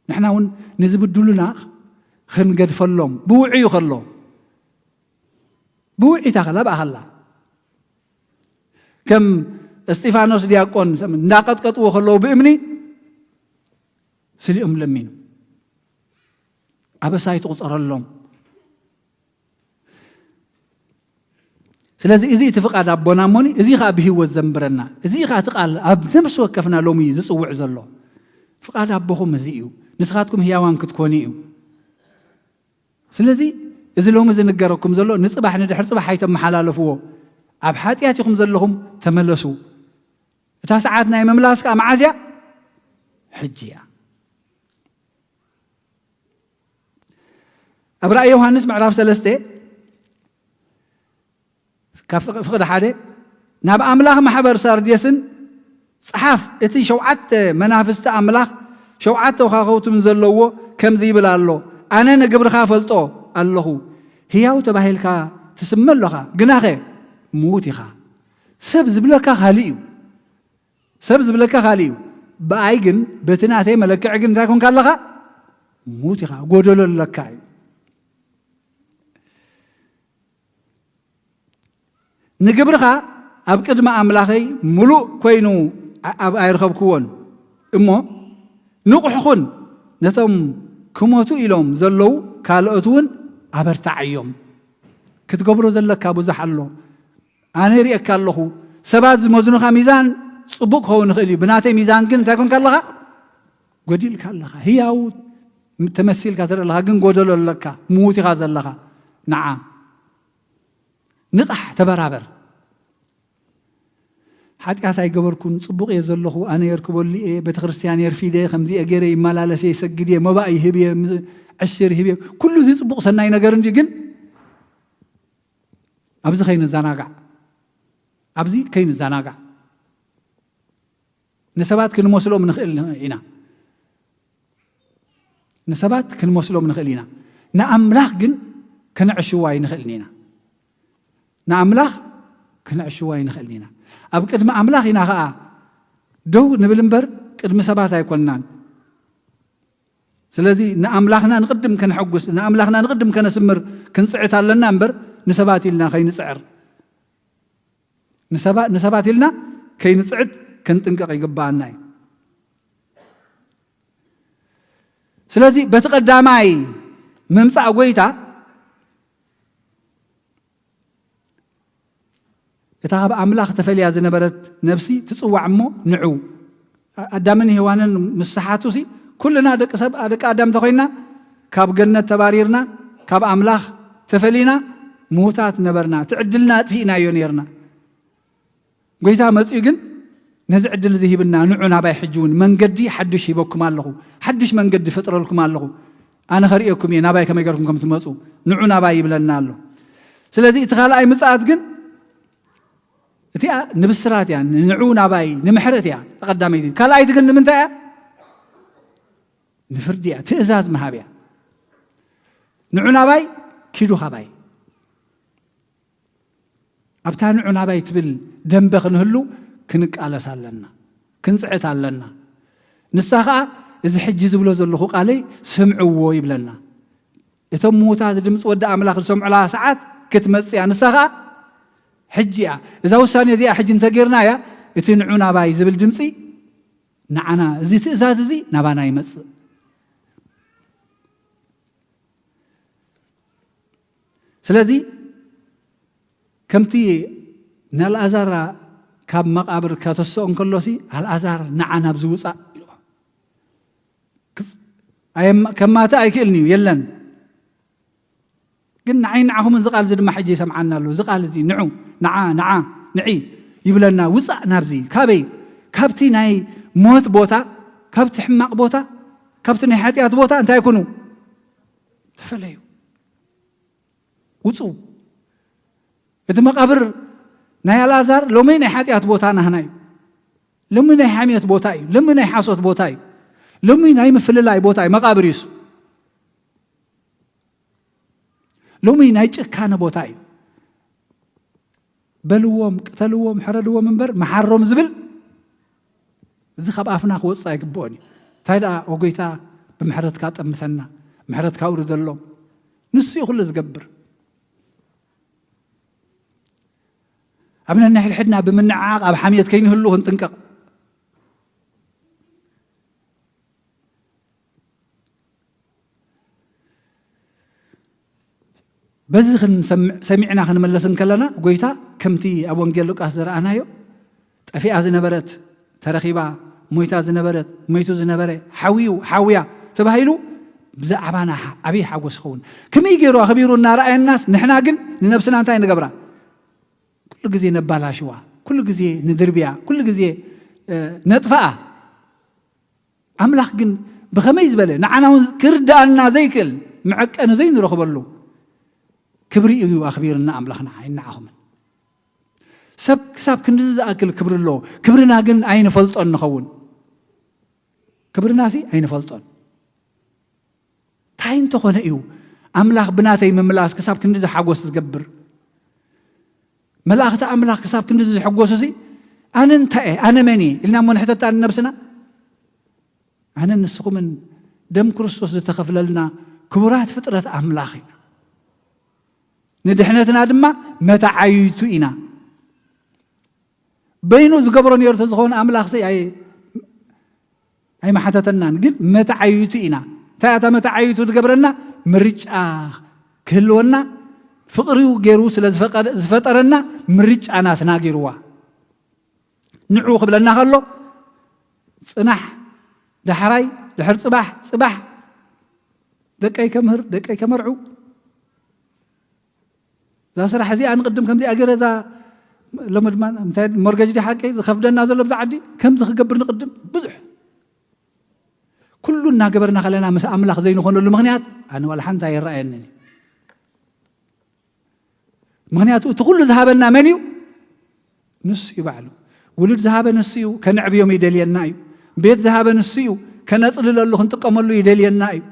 ንሕና እውን ንዝብድሉና ክንገድፈሎም፣ ብውዕዩ ከሎ፣ ብውዒታ ከላ ብኣኸላ። ከም እስጢፋኖስ ዲያቆን እንዳቀጥቀጥዎ ከለዉ ብእምኒ ስሊኦም ለሚኑ። ኣበሳ ኣይትቑጸረሎም። ስለዚ እዚ እቲ ፍቓድ ኣቦና እሞኒ፣ እዚ ኸኣ ብህይወት ዘንብረና። እዚ ኸኣ እቲ ቃል ኣብ ነፍሲ ወከፍና ሎሚ ዝጽውዕ ዘሎ። ፍቓድ ኣቦኹም እዚ እዩ። ንስኻትኩም ህያዋን ክትኮኑ እዩ። ስለዚ እዚ ሎሚ ዝንገረኩም ዘሎ ንጽባሕ ንድሕሪ ጽባሕ ኣይተመሓላለፍዎ። ኣብ ሓጢኣት ኢኹም ዘለኹም፣ ተመለሱ። እታ ሰዓት ናይ ምምላስ ከኣ መዓዝ እያ? ሕጂ እያ። ኣብ ራእይ ዮሃንስ ምዕራፍ ሰለስተ ካብ ፍቕ-፣ ፍቕዲ ሓደ፣ ናብ ኣምላኽ ማሕበር ሳርዴስን ጸሓፍ፣ እቲ ሸውዓተ መናፍስቲ ኣምላኽ ሸውዓተ ከዋኽብትን ዘለዎ ከምዚ ይብል ኣሎ፣ ኣነ ንግብርኻ ፈልጦ ኣለኹ፣ ህያው ተባሂልካ ትስመ ኣለኻ፣ ግናኸ ምዉት ኢኻ። ሰብ ዝብለካ ካልእ እዩ። ሰብ ዝብለካ ካልእ እዩ። ብኣይ ግን፣ በቲ ናተይ መለክዒ ግን እንታይ ኮንካ ኣለኻ? ምዉት ኢኻ፣ ጎደሎ ኣለካ እዩ። ንግብርኻ ኣብ ቅድሚ ኣምላኸይ ምሉእ ኮይኑ ኣ-፣ ኣብ ኣይረኸብክዎን። እሞ ንቑሕ ኩን፣ ነቶም ክሞቱ ኢሎም ዘለዉ ካልኦት እውን ኣበርትዓዮም። ክትገብሮ ዘለካ ብዙሕ ኣሎ። ኣነ ይርእየካ ኣለኹ። ሰባት ዝመዝኑኻ ሚዛን ጽቡቕ ክኸውን ይኽእል እዩ። ብናተይ ሚዛን ግን እንታይ ኮንካ ኣለኻ? ጎዲልካ ኣለኻ። ህያው ተመሲልካ ትርኢ ኣለኻ፣ ግን ጎደሎ ኣለካ። ምዉት ኢኻ ዘለኻ። ንዓ ንቓሕ፣ ተበራበር። ሓጢኣት ኣይገበርኩን፣ ጽቡቕ እየ ዘለኹ፣ ኣነ የርክበሉ እየ፣ ቤተ ክርስቲያን የርፊደ፣ ከምዚ እየ ገይረ፣ ይመላለስ እየ፣ ይሰግድ እየ፣ መባእ ይህብ እየ፣ ም-፣ ዕሽር ይህብ እየ። ኩሉ እዚ ጽቡቕ ሰናይ ነገር እንድዩ፣ ግን ኣብዚ ከይንዘናጋዕ፣ ኣብዚ ከይንዘናጋዕ። ንሰባት ክንመስሎም ንኽእል ኢና። ንሰባት ክንመስሎም ንኽእል ኢና። ንኣምላኽ ግን ከነዕሽዎ ኣይንኽእልን ኢና። ንኣምላኽ ከነዕሽዎ ኣይንኽእልን ኢና። ኣብ ቅድሚ ኣምላኽ ኢና ኸኣ ደው ንብል እምበር፣ ቅድሚ ሰባት ኣይኮንናን። ስለዚ ንኣምላኽና ንቕድም ከነሐጉስ፣ ንኣምላኽና ንቕድም ከነስምር ክንጽዕት ኣለና እምበር፣ ንሰባት ኢልና ከይንጽዕር። ንሰባ-፣ ንሰባት ኢልና ከይንጽዕት ክንጥንቀቕ ይግብኣና እዩ። ስለዚ በቲ ቀዳማይ ምምጻእ ጐይታ እታ ካብ ኣምላኽ ተፈልያ ዝነበረት ነፍሲ ትጽዋዕ እሞ ንዑ። ኣ-፣ ኣዳምን ሄዋንን ምስ ሰሓቱሲ ኩልና ደቂ ሰብ፣ ደቂ ኣዳም እንተኾይንና፣ ካብ ገነት ተባሪርና፣ ካብ ኣምላኽ ተፈሊና፣ ምዉታት ነበርና። እቲ ዕድልና ኣጥፊእናዮ ነይርና። ጎይታ መጺኡ ግን ነዚ ዕድል እዚ ሂብና፣ "ንዑ ናባይ ሕጂ እውን መንገዲ ሓድሽ ሂበኩም ኣለኹ፣ ሓድሽ መንገዲ ፈጥረልኩም ኣለኹ፣ ኣነ ኸርእየኩም እየ ናባይ ከመይ ገርኩም ከም ትመጹ፣ ንዑ ናባይ" ይብለና ኣሎ። ስለዚ እቲ ካልኣይ ምጽኣት ግን እቲኣ ንብስራት እያ፣ ንዑ ናባይ ንምሕረት እያ ቀዳመይቲ። ካልኣይቲ ግን ንምንታይ እያ? ንፍርዲ እያ፣ ትእዛዝ ምሃብ እያ። "ንዑ ናባይ፣ ኪዱ ካባይ"። ኣብታ "ንዑ ናባይ" ትብል ደንበ ክንህሉ ክንቃለስ ኣለና፣ ክንጽዕት ኣለና። ንሳ ኸኣ፣ "እዚ ሕጂ ዝብሎ ዘለኹ ቃለይ ስምዕዎ" ይብለና። እቶም ምዉታት ድምፂ ወዲ ኣምላኽ ዝሰምዑላ ሰዓት ክትመጽእ እያ። ንሳ ኸኣ ሕጂ እያ። እዛ ውሳኔ እዚኣ ሕጂ እንተጌርናያ፣ እቲ "ንዑ ናባይ" ዝብል ድምፂ ንዓና፣ እዚ ትእዛዝ እዚ ናባና ይመጽእ። ስለዚ ከምቲ ንኣልኣዛር ካብ መቓብር ከተስኦ እንከሎሲ፣ "ኣልኣዛር ንዓ ናብዚ ውጻእ" ኢልዎ። ክስ-፣ ኣየማ-፣ ከማትእ ኣይክእልን እዩ፣ የለን። ግን ንዓይ ንዓኹምን እዚ ቃል እዚ ድማ ሕጂ ይሰምዓና ኣሎ። እዚ ቃል እዚ ንዑ፣ ንዓ፣ ንዓ፣ ንዒ ይብለና። ውጻእ ናብዚ። ካበይ? ካብቲ ናይ ሞት ቦታ፣ ካብቲ ሕማቕ ቦታ፣ ካብቲ ናይ ሓጢኣት ቦታ እንታይ ኩኑ? ተፈለዩ። ውጹ። እቲ መቓብር ናይ ኣልኣዛር ሎሚ ናይ ሓጢኣት ቦታ ናህና እዩ። ሎሚ ናይ ሓሜት ቦታ እዩ። ሎሚ ናይ ሓሶት ቦታ እዩ። ሎሚ ናይ ምፍልላይ ቦታ እዩ። መቓብር እዩ እሱ። ሎሚ ናይ ጭካነ ቦታ እዩ። በልዎም፣ ቅተልዎም፣ ሕረድዎም እምበር መሓሮም ዝብል እዚ ካብ ኣፍና ክወጽእ ኣይግብኦን እዩ። እንታይ ደኣ፣ "ኦ ጎይታ፣ ብምሕረትካ ጠምተና፣ ምሕረትካ ኣውርደሎም"። ንሱ እዩ ኩሉ ዝገብር። ኣብ ነንሕድሕድና ብምንዓቕ ኣብ ሓሜት ከይንህሉ ክንጥንቀቕ። በዚ ክንሰምዕ-፣ ሰሚዕና ክንመለስ እንከለና፣ ጎይታ ከምቲ ኣብ ወንጌል ሉቃስ ዝረኣናዮ፣ "ጠፊኣ ዝነበረት ተረኺባ፣ ሞይታ ዝነበረት፣ ሞይቱ ዝነበረ፣ ሓውዩ፣ ሓውያ" ተባሂሉ፣ ብዛዕባና ሓ-፣ ዓብዪ ሓጎስ ይኸውን። ከመይ ገይሩ ኣኽቢሩ እናረኣየናስ፣ ንሕና ግን ንነብስና እንታይ ንገብራ? ኩሉ ግዜ ነባላሽዋ፣ ኩሉ ግዜ ንድርብያ፣ ኩሉ ግዜ፣ እ፣ ነጥፍኣ። ኣምላኽ ግን ብኸመይ ዝበለ ንዓና እውን ክርድኣና ዘይክእል መዐቀኒ ዘይንረኽበሉ ክብሪ እዩ ኣኽቢርና ኣምላኽና፣ ኣይነዓኹምን። ሰብ ክሳብ ክንድዚ ዝኣክል ክብሪ ኣለዎ። ክብርና ግን ኣይንፈልጦን ንኸውን። ክብርናሲ ኣይንፈልጦን። እንታይ እንተኾነ እዩ ኣምላኽ ብናተይ ምምላስ ክሳብ ክንድዚ ሓጎስ ዝገብር? መላእኽቲ ኣምላኽ ክሳብ ክንድዚ ዝሕጎሱሲ፣ "ኣነ እንታይ እየ? ኣነ መን እየ?" ኢልና እሞ ንሕተታ ንነብስና። ኣነን ንስኹምን ደም ክርስቶስ ዝተኸፍለልና ክቡራት ፍጥረት ኣምላኽ ኢና። ንድሕነትና ድማ መተዓይቱ ኢና። በይኑ ዝገብሮ ነይሩ ተዝኸውን ኣምላኽሲ ኣይ-፣ ኣይመሓተተናን። ግን መተዓይቱ ኢና። እንታይ እታ መተዓይቱ ዝገብረና? ምርጫ ክህልወና፣ ፍቕሪኡ ገይሩ ስለ ዝፈቀደ-፣ ዝፈጠረና ምርጫ ናትና ገይርዋ። ንዑ ክብለና ከሎ፣ ጽናሕ፣ ዳሕራይ፣ ድሕሪ ጽባሕ፣ ጽባሕ ደቀይ ከምህር፣ ደቀይ ከመርዑ፣ እዛ ስራሕ እዚኣ ንቅድም ከምዚኣ ገይረ፣ እዛ ሎሚ ድማ እንታይ ሞርገጅ ድያ ሓቀይ ዝኸፍደና ዘሎ ብዛ ዓዲ፣ ከምዚ ክገብር ንቅድም ብዙሕ ኩሉ እናገበርና ከለና ምስ ኣምላኽ ዘይንኾነሉ ምኽንያት ኣነ ዋላ ሓንቲ ኣይረኣየንን እዩ። ምኽንያቱ እቲ ኩሉ ዝሃበና መን እዩ? ንሱ እዩ ባዕሉ። ውሉድ ዝሃበ ንሱ እዩ፣ ከነዕብዮም ይደልየና እዩ። ቤት ዝሃበ ንሱ እዩ፣ ከነጽልለሉ ክንጥቀመሉ ይደልየና እዩ።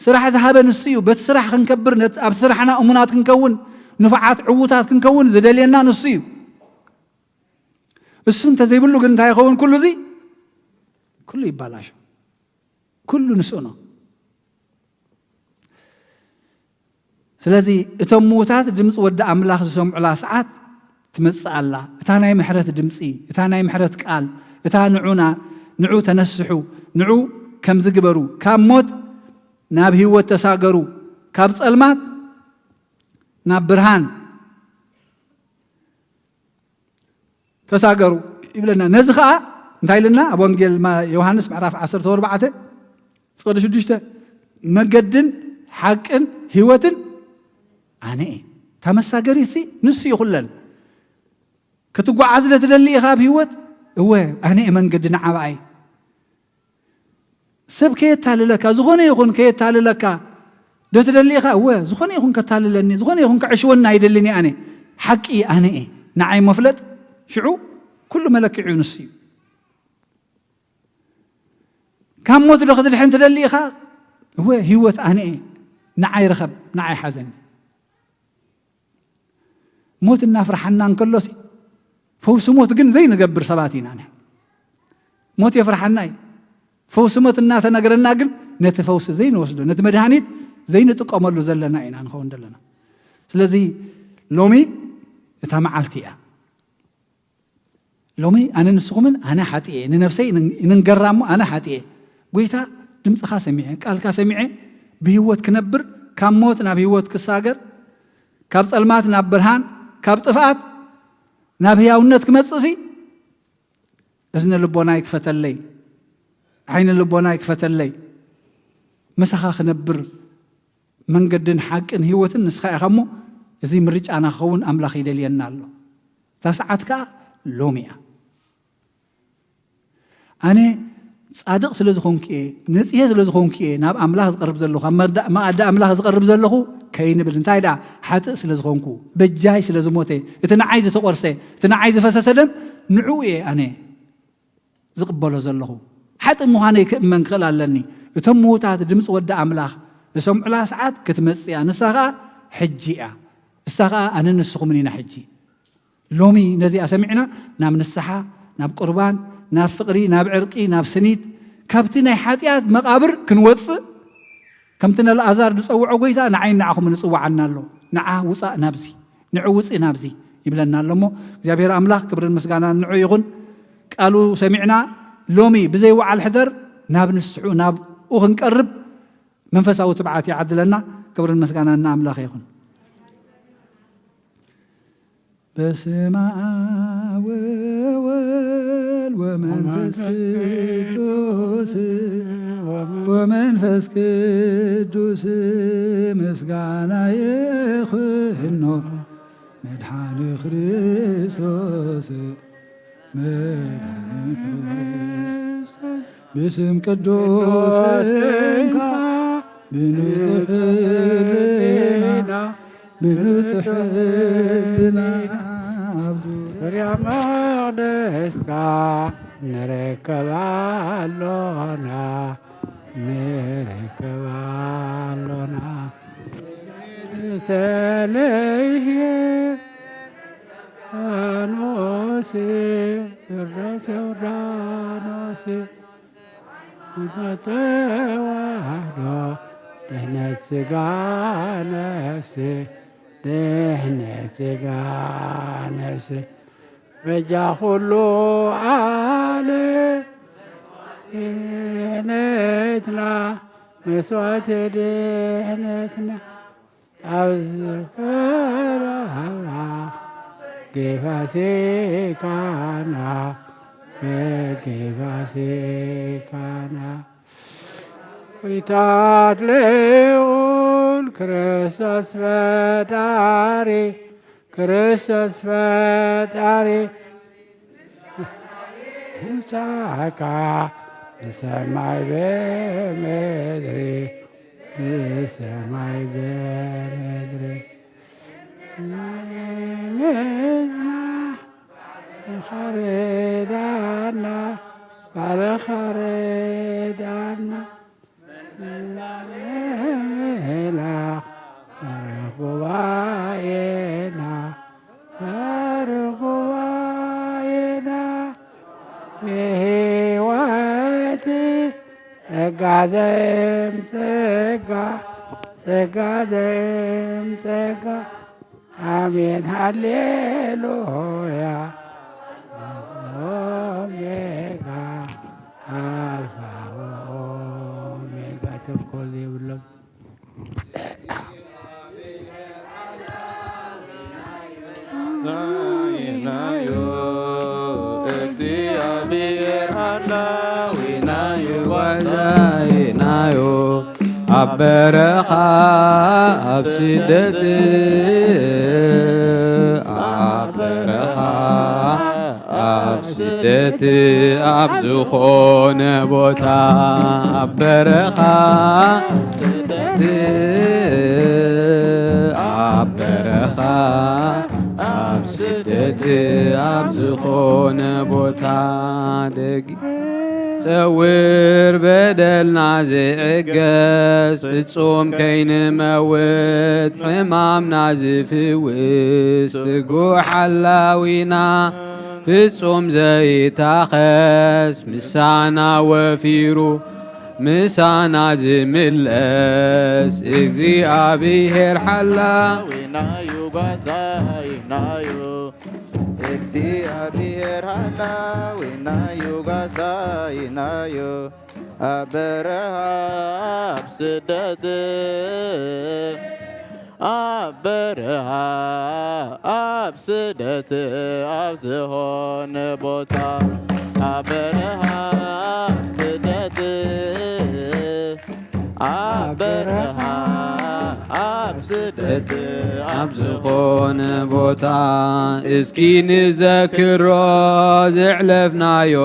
ስራሕ ዝሃበ ንሱ እዩ፣ በቲ ስራሕ ክንከብር፣ ነት-፣ ኣብቲ ስራሕና እሙናት ክንከውን፣ ንፉዓት ዕዉታት ክንከውን ዝደልየና ንሱ እዩ። እሱ እንተዘይብሉ ግን እንታይ ይኸውን? ኩሉ እዚ ኩሉ ይባላሾ። ኩሉ ንስኡ ነው። ስለዚ እቶም ምዉታት ድምፂ ወዲ ኣምላኽ ዝሰምዑላ ሰዓት ትመጽእ ኣላ። እታ ናይ ምሕረት ድምፂ፣ እታ ናይ ምሕረት ቃል፣ እታ ንዑና፣ ንዑ ተነስሑ፣ ንዑ ከምዚ ግበሩ፣ ካብ ሞት ናብ ህይወት ተሳገሩ፣ ካብ ጸልማት ናብ ብርሃን ተሳገሩ ይብለና። ነዚ ኸኣ እንታይ ኢልና? ኣብ ወንጌል ማ-፣ ዮሃንስ ምዕራፍ ዓሰርተ ኣርባዕተ ፍቕዲ ሽዱሽተ፣ መገድን ሓቅን ህይወትን ኣነ እየ። እታ መሳገሪትሲ ንሱ እዩ ኩለን። ክትጓዓዝ ዶ ትደሊ ኢኻ ኣብ ህይወት? እወ፣ ኣነ እየ መንገዲ ንዓባኣይ። ሰብ ከየታልለካ፣ ዝኾነ ይኹን ከየታልለካ ዶ ትደሊ ኢኻ? እወ፣ ዝኾነ ይኹን ከታልለኒ፣ ዝኾነ ይኹን ከዕሽወኒ ኣይደልን እየ ኣነ። ሓቂ ኣነ እየ። ንዓይ መፍለጥ ሽዑ ኩሉ መለክዒኡ ንሱ እዩ። ካብ ሞት ዶ ክትድሕን ትደሊ ኢኻ? እወ፣ ህይወት ኣነ እየ። ንዓይ ርኸብ፣ ንዓይ ሓዘኒ። ሞት እናፍርሓና እንከሎሲ፣ ፈውሲ ሞት ግን ዘይንገብር ሰባት ኢና ንሕና። ሞት የፍርሓና እዩ። ፈውሲ ሞት እናተነገረና ግን ነቲ ፈውሲ ዘይንወስዶ፣ ነቲ መድሃኒት ዘይንጥቀመሉ ዘለና ኢና ንኸውን ዘለና። ስለዚ ሎሚ እታ መዓልቲ እያ። ሎሚ ኣነ ንስኹምን ኣነ ሓጢኤ፣ ንነፍሰይ ንን-፣ ንንገራ እሞ ኣነ ሓጢኤ። ጎይታ ድምፅኻ ሰሚዐ፣ ቃልካ ሰሚዐ፣ ብህይወት ክነብር፣ ካብ ሞት ናብ ህይወት ክሳገር፣ ካብ ጸልማት ናብ ብርሃን፣ ካብ ጥፍኣት ናብ ህያውነት ክመጽእሲ፣ እዝነ ልቦናይ ክፈተለይ፣ ዓይነ ልቦናይ ክፈተለይ፣ ምሳኻ ክነብር መንገድን ሓቅን ህይወትን ንስኻ ኢኻ እሞ፣ እዚ ምርጫና ክኸውን ኣምላኽ ይደልየና ኣሎ። እታ ሰዓት ከኣ ሎሚ እያ። ኣነ ጻድቕ ስለ ዝኾንኩ እየ፣ ነጽሄ ስለ ዝኾንኩ እየ ናብ ኣምላኽ ዝቐርብ ዘለኹ፣ ኣብ መዳ-፣ መኣዲ ኣምላኽ ዝቐርብ ዘለኹ ከይንብል። እንታይ ደኣ? ሓጥእ ስለ ዝኾንኩ፣ በጃይ ስለ ዝሞተ፣ እቲ ንዓይ ዝተቖርሰ፣ እቲ ንዓይ ዝፈሰሰ ደም ንዕኡ እየ ኣነ ዝቕበሎ ዘለኹ። ሓጥእ ምዃነይ ክእመን ክኽእል ኣለኒ። እቶም ምዉታት ድምፂ ወዲ ኣምላኽ ዝሰምዑላ ሰዓት ክትመጽእ እያ። ንሳ ኸኣ ሕጂ እያ። እሳ ኸኣ ኣነን ንስኹምን ኢና ሕጂ። ሎሚ ነዚኣ ሰሚዕና ናብ ንስሓ፣ ናብ ቁርባን፣ ናብ ፍቕሪ፣ ናብ ዕርቂ፣ ናብ ስኒት፣ ካብቲ ናይ ሓጢኣት መቓብር ክንወጽእ፣ ከምቲ ነልኣዛር ዝጸውዖ ጎይታ ንዓይን ንዓኹምን ይጽውዓና ኣሎ። ንዓ ውጻእ ናብዚ፣ ንዑ ውጽእ ናብዚ ይብለና ኣሎ እሞ፣ እግዚኣብሔር ኣምላኽ ክብርን ምስጋናን ንዑ ይኹን። ቃሉ ሰሚዕና ሎሚ ብዘይ ወዓል ሕደር ናብ ንስሑ፣ ናብኡ ክንቀርብ መንፈሳዊ ትብዓት ይዓድለና። ክብርን ምስጋናን ንኣምላኽ ይኹን። በስመ አብ ወወልድ ወመንፈስ ቅዱስ፣ ወመንፈስ ቅዱስ ምስጋና ይኹኖ መድኃኒ ክርስቶስ፣ መድኃኒ ክርስቶስ። ብስም ቅዱስንካ ብንጹሕ ሕልና፣ ብንጹሕ ሕልና ኣብ ዙርያ መቕደስካ ንርከብ ኣሎና፣ ንርከብ ኣሎና። ተለየ ዮርዳኖስ፣ ዮርዳኖስ፣ ዮርዳኖስ፣ ተዋህዶ ድሕነት ሥጋ ነፍሲ፣ ድሕነት ሥጋ ነፍሲ፣ በጃ ኩሉ ዓለም ድሕነትና፣ መስዋዕቲ ድሕነትና፣ ኣብ ዝፈራራ በጌፋሲካና፣ በጌፋሲካና። ዊታት ልዑል ክርስቶስ ፈጣሪ፣ ክርስቶስ ፈጣሪ፣ ምሳካ ብሰማይ ብምድሪ፣ ብሰማይ ብምድሪ። ባርኻ ርዳና፣ ባርኻ ርዳና። መላኽ ባርኽ ጉባኤና፣ ባርኽ ጉባኤና። የሕይወት ጸጋ ዘእም ጸጋ፣ ጸጋ ዘእም ጸጋ። ኣሜን ሃሌሉያ። ኦሜጋ፣ ኣልፋ ወኦሜጋ፣ ተንኮል የብሎም። ናይናዮ እግዚኣብሔር ኣላዊናዮ ዋዛይናዮ ኣብ በረኻ ኣብ ስደት ኣብ በረኻ ኣብ ስደት ኣብ ዝኾነ ቦታ ኣብ በረኻ ስደት ኣብ በረኻ ኣብ ስደት ኣብ ዝኾነ ቦታ ደጊ ጸውር በደልና ዝዕገስ ፍጹም ከይንመውት ሕማምና ዝፍውስ ትጉሕ ሓላዊና ፍጹም ዘይታኸስ ምሳና ወፊሩ ምሳና ዝምለስ እግዚኣብሔር ሓላ ሓላዊናዩ ጓሳይናዩ እግዚኣብሔር ሓላዊናዩ ጓሳይናዩ ኣብ በረሃ ኣብ ስደት ኣብ በረሃ ኣብ ስደት ኣብ ዝኾነ ቦታ ኣብ በረሃ ኣብ ስደት ኣብ በረሃ ኣብ ስደት ኣብ ዝኾነ ቦታ እስኪ ንዘክሮ ዘዕለፍናዮ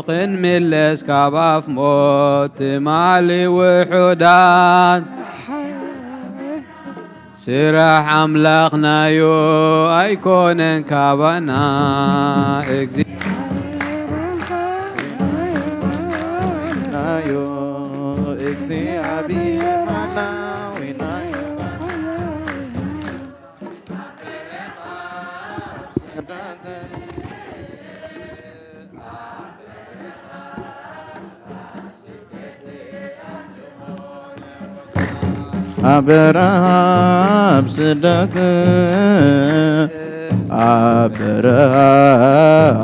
ክንምለስ ካብ ኣፍ ሞት ትማሊ ውሑዳት ስራሕ ኣምላኽናዮ ኣይኮነን ካባና። እግዚ ናዮ እግዚኣብሔር ሓላዊናዮ ኣብ በረሃ ኣብ ስደት ኣብ በረሃ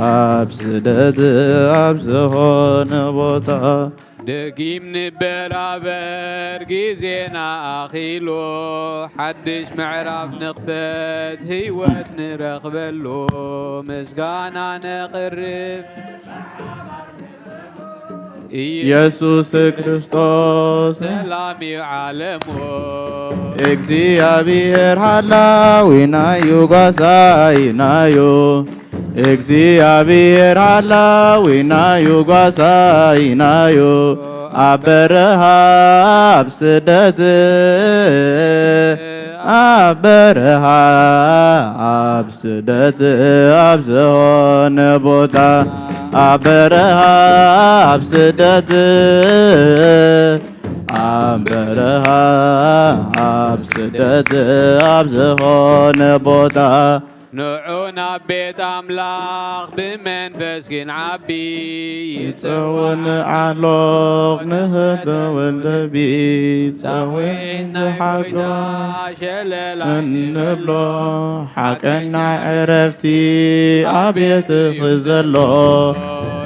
ኣብ ስደት ኣብ ዝኾነ ቦታ ደጊም ንበራበር ግዜና ኣኺሉ ሓድሽ ምዕራፍ ንኽፈት ህይወት ንረኽበሉ ምስጋና ነቕርብ ኢየሱስ ክርስቶስ ሰላም እዩ ዓለሙ እግዚኣብሔር ሓላዊናዩ ጓሳይናዩ እግዚኣብሔር ሓላዊናዩ ጓሳይናዩ ኣብ በረሃ ኣብ ስደት ኣብ በረሃ ኣብ ስደት ኣብ ዝኾነ ቦታ ኣብ በረሃ ኣብ ስደት ኣብ በረሃ ኣብ ስደት ኣብ ዝኾነ ቦታ ንዑ ናብ ቤት ኣምላኽ ብመንፈስ ክንዓቢ ይጸውዕ ንዓሎኽ ንህተወልደቢ ጻውዒት ናይ ጎይታ ሸለላ እንብሎ ሓቀኛ ዕረፍቲ ኣቤትኺ ዘሎ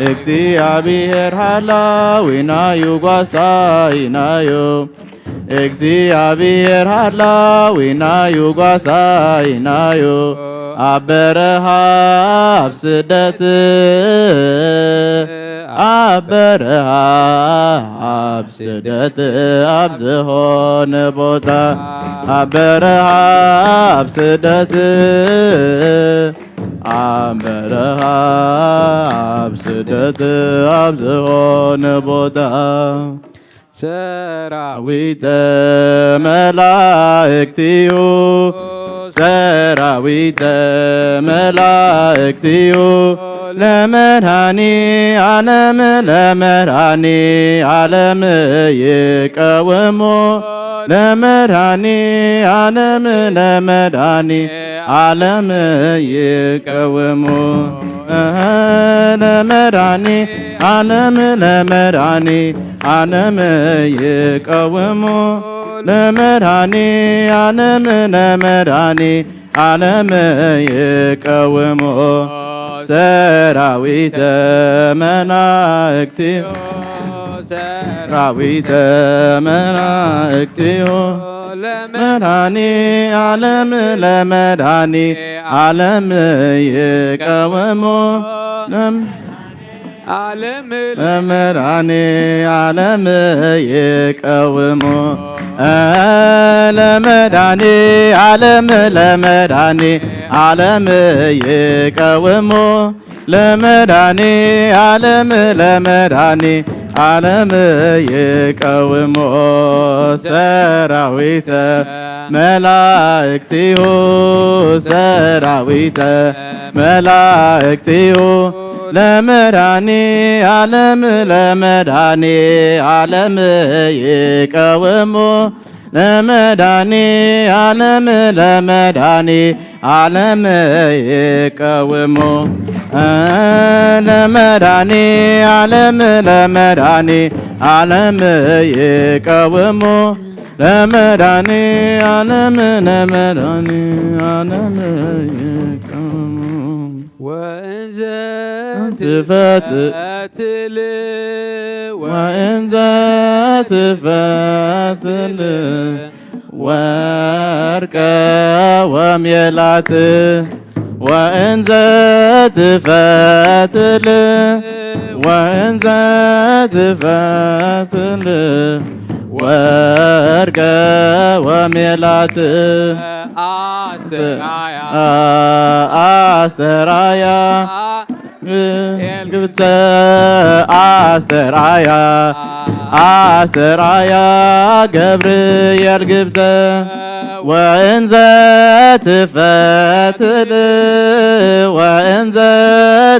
እግዚኣብሔር ሓላዊናዩ ጓሳይናዩ እግዚኣብሔር ሓላዊናዩ ጓሳይናዩ ኣብ በረሃ ኣብ ስደት ኣብ በረሃ ኣብ ስደት ኣብ ዝኾነ ቦታ ኣብ በረሃ ኣብ ስደት ኣብ በረሃ ኣብ ስደት ኣብ ዝኾነ ቦታ ሰራዊተ መላእክትዩ ሰራዊተ መላእክትዩ ለመድኃኒ ዓለም ለመድኃኒ ዓለም ይቀውሙ ለመድኃኒ ዓለም ለመድኃኒ ዓለም ይቀውሙ ለመድኃኒ ዓለም ለመድኃኒ ዓለም ይቀውሙ ለመድኃኒ ዓለም ለመድኃኒ ዓለም ይቀውሙ ሰራዊተ መላእክትዮ ሰራዊተ መላእክትዮ ለመድኃኒ ዓለም ለመድኃኒ ዓለም ይቀውሙ ለም ዓለም ለመድኃኔ ዓለም ይቀውሞ ለመድኃኔ ዓለም ለመድኃኔ ዓለም ይቀውሞ ለመድኃኔ ዓለም ለመድኃኔ ዓለም ይቀውሞ ሰራዊተ መላእክቲሁ ሰራዊተ መላእክቲሁ ለመድኃኔ ዓለም ለመድኃኔ ዓለም ይቀውሞ ለመድኃኔ ዓለም ለመድኃኔ ዓለም ይቀውሞ ለመድኃኔ ዓለም ለመድኃኔ ዓለም ይቀውሞ ለመድኃኔ ዓለም ለመድኃኔ ዓለም ይቀውሞ ወእንዘ ትፈት ትፈትል ወእንዘ ትፈትል ወርቀ ወሜላት ወእንዘ ትፈትል ወእንዘ ትፈትል ወርቀ ወሜላት አስተራያ አስተራያ ግብተ አስተራያ አስተራያ ገብርኤል ግብተ ወእንዘ ትፈትል ወእንዘ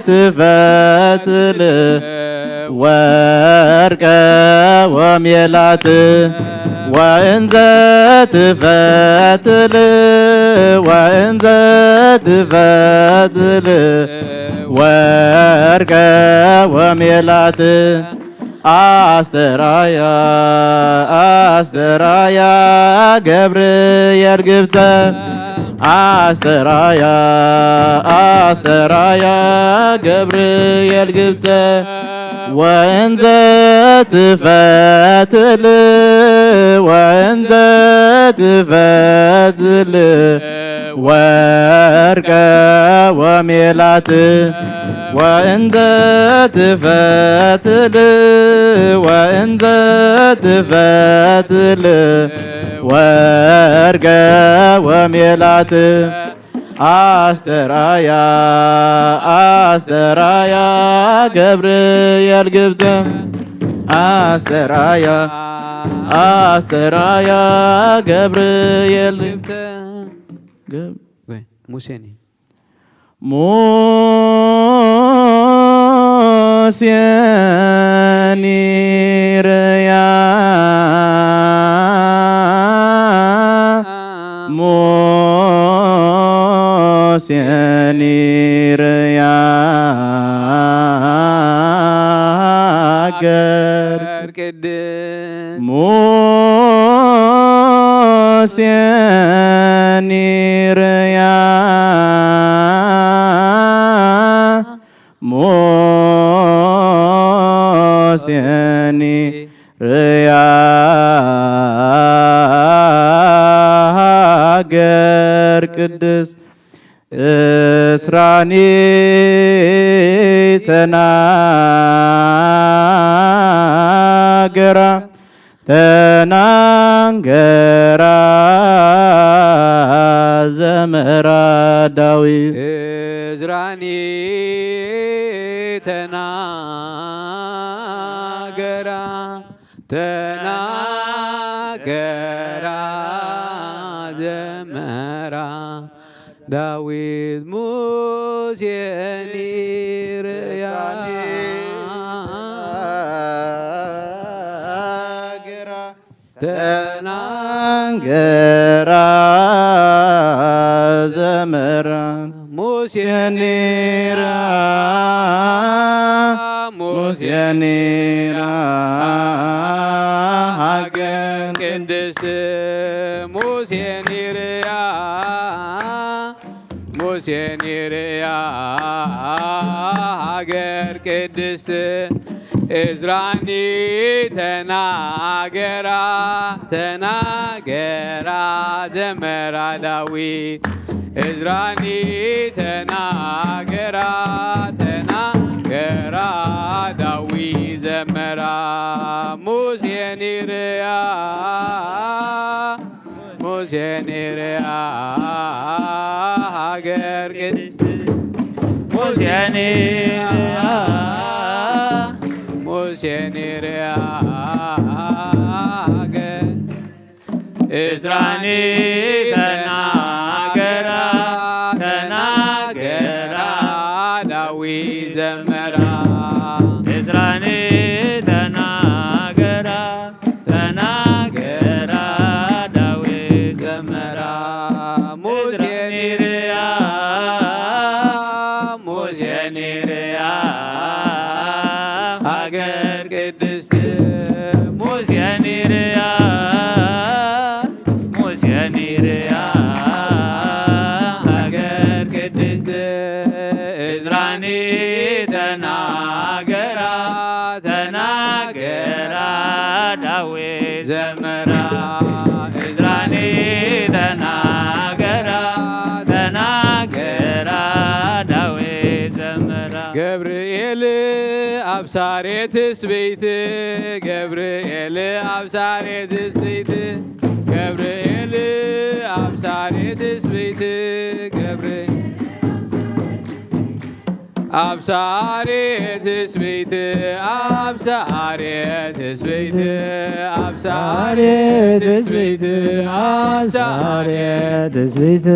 ትፈትል ወርቀ ወሜላት ወእንዘ ትፈትል ወእንዘ ትፈትል ወርቀ ወሜላት አስተራያ አስተራያ ገብርኤል ግብተ አስተራያ አስተራያ ገብርኤል ግብተ ወእንዘ ትፈትል ወእንዘ ትፈትል ወርቀ ወሜላት ወእንዘ ትፈትል ወእንዘ ትፈትል ወርቀ ወሜላት አስተራያ አስተራያ ገብርኤል ግብተ አስተራያ አስተራያ ገብርኤል ግብተ ገብ- ወይ ሙሴኒ ሙሴን ይርያ ሙሴን ይርያ ሀገር ቅድስ ሙሴን ይርያ ሙሴን ይርያ ሀገር ቅድስ እስራኒ ተናገራ ተናንገራ ዘመራ ዳዊት እዝራኒ ተናገራ ተናገራ ዘመራ ዳዊት ሙሴን ይርያ ተናንገራ ዘመራ ሙሴን ኒራ ሙሴን ሙሴን ኒራ ሀገር ቅድስት ሙሴን ይርያ ሙሴን ይርያ ሀገር ቅድስት እዝራኒ ተናገራ ተናገራ ዘመራ ዳዊት እዝራኒ ተናገራ ተናገራ ዘመራ ሙሴ ኒርያ፣ ሙሴ ኒርያ ሃገር ቅድስት፣ ሙሴ ኒርያ፣ ሙሴ ኒርያ ሃገር እዝራኒ ተናገራ፣ ተናገራ ዳዊት ዘመራ። እዝራኒ ተናገራ፣ ተናገራ ዳዊት ዘመራ። ሙሴ ኒርያ፣ ሙሴ ኒርያ ሃገር ቅድስት፣ ሙሴ ኒርያ፣ ሙሴ ኒርያ ሃገር ቅድስት። እዝራኒ ተናገራ፣ ተናገራ ዳዊት ዘመራ። እዝራኒ ተናገራ፣ ተናገራ ዳዊት ዘመራ። ገብርኤል ኣብሳሬ ትስብእቲ፣ ገብርኤል ኣብሳሬ ትስብእቲ፣ ገብርኤል ኣብሳሬ ትስብእቲ፣ ገብርኤል ኣብሳሬ ትስብእቲ፣ ኣብሳሬ ትስብእቲ፣ ኣብሳሬ ትስብእቲ፣ ኣብሳሬ ትስብእቲ፣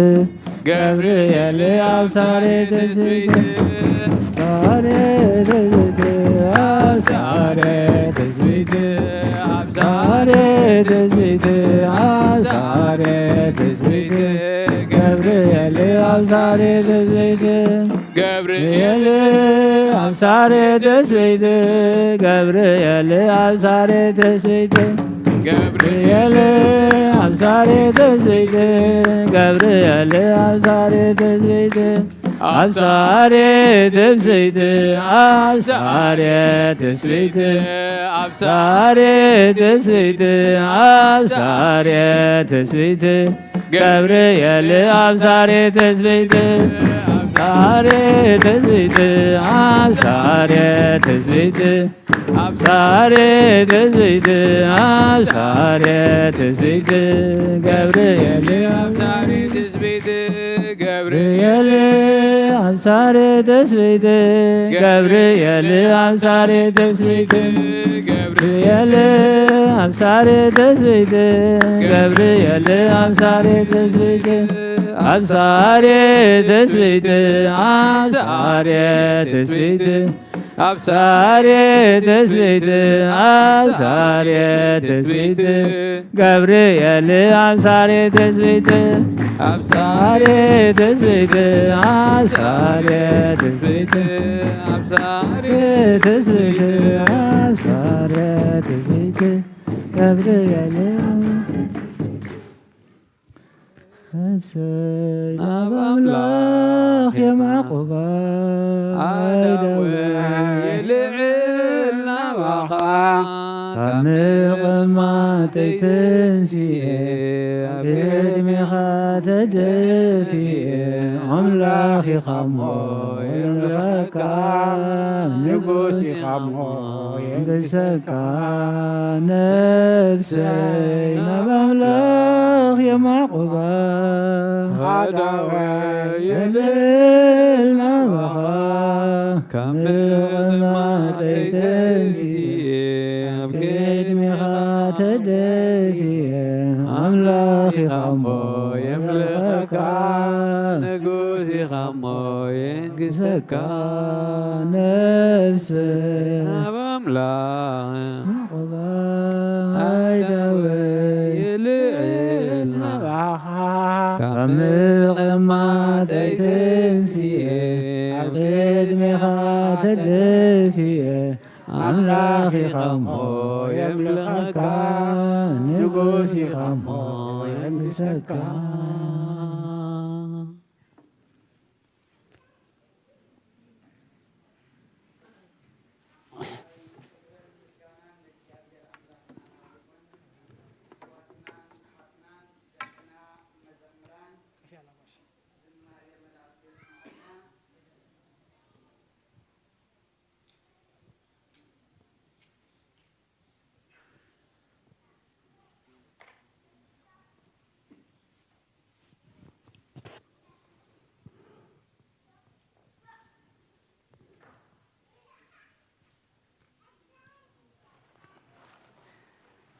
ገብርኤል ኣብሳሬ ትስብእቲ፣ ኣብሳሬ ትስብእቲ፣ ኣብሳሬ ትስብእቲ፣ ኣብሳሬ ትስብእቲ፣ ኣብሳሬ ትስብእቲ፣ ገብርኤል ኣብሳሬ ትስብእቲ፣ ገብርኤል ኣብሳሬ ትስብእቲ፣ ገብርኤል ኣብሳሬ ትስብእቲ፣ ገብርኤል ኣብሳሬ ትስብእቲ፣ ገብርኤል ኣብሳሬ ትስብእቲ፣ ኣብሳሬ ትስብእቲ፣ ኣብሳሬ ትስብእቲ፣ ኣብሳሬ ትስብእቲ፣ ኣብሳሬ ትስብእቲ፣ ገብርኤል ኣብሳሬ ትስብእቲ፣ ኣብሳሬ ትስብእቲ፣ ኣብሳሬ ትስብእቲ፣ ኣብሳሬ ትስብእቲ፣ ኣብሳሬ ትስብእቲ፣ ገብርኤል ኣብሳሬ ትስብእቲ፣ ገብርኤል ኣብሳሬ ትስብእቲ፣ ገብርኤል ኣብሳሬ ትስብእቲ፣ ገብርኤል ኣብሳሬ ትስብእቲ፣ ገብርኤል ኣብሳሬ ትስብእቲ፣ ኣብሳሬ ትስብእቲ፣ ኣብሳሬ ትስብእቲ፣ ኣብሳሬ ትስብእቲ፣ ኣብሳሬ ትስብእቲ፣ ገብርኤል ኣብሳሬ ትስብእቲ፣ ኣብሳሬ ትስብእቲ፣ ኣብሳሬ ትስብእቲ፣ ኣብሳሬ ትስብእቲ፣ ኣብሳሬ ትስብእቲ፣ ገብርኤል ነፍሰይ ናብ ኣምላኽ የማቑባ፣ ኣእዳወይ ይልዕል ናባኻ፣ ካብ ምቕማጠይ ተንሲኤ ኣብ ቅድሜኻ ተደፊኤ፣ ኣምላኽ ኢኻ እሞ የምልኸካ፣ ንጉስ ኢኻ እሞ የንግሰካ፣ ነፍሰይ ናብ ኣምላኽ የማቑባ፣ ኣእዳወይ የልዕል ናባኻ፣ ካብ ምቕማጠይ ተንሲኤ ኣብ ቅድሜኻ ተደፊኤ፣ ኣምላኽ ኢኻ እሞ የምልኸካ፣ ንጉስ ኢኻ እሞ የንግሰካ፣ ነፍሰይ ናብ ኣምላኽ ኣእዳወይ ይልዕል ናባኻ፣ ካብ ምቕማጠይ ተንሲኤ ኣብ ቅድሜኻ ተደፊኤ፣ ኣምላኽ ኢኻ እሞ የምልኸካ፣ ንጉስ ኢኻ እሞ የንግሰካ።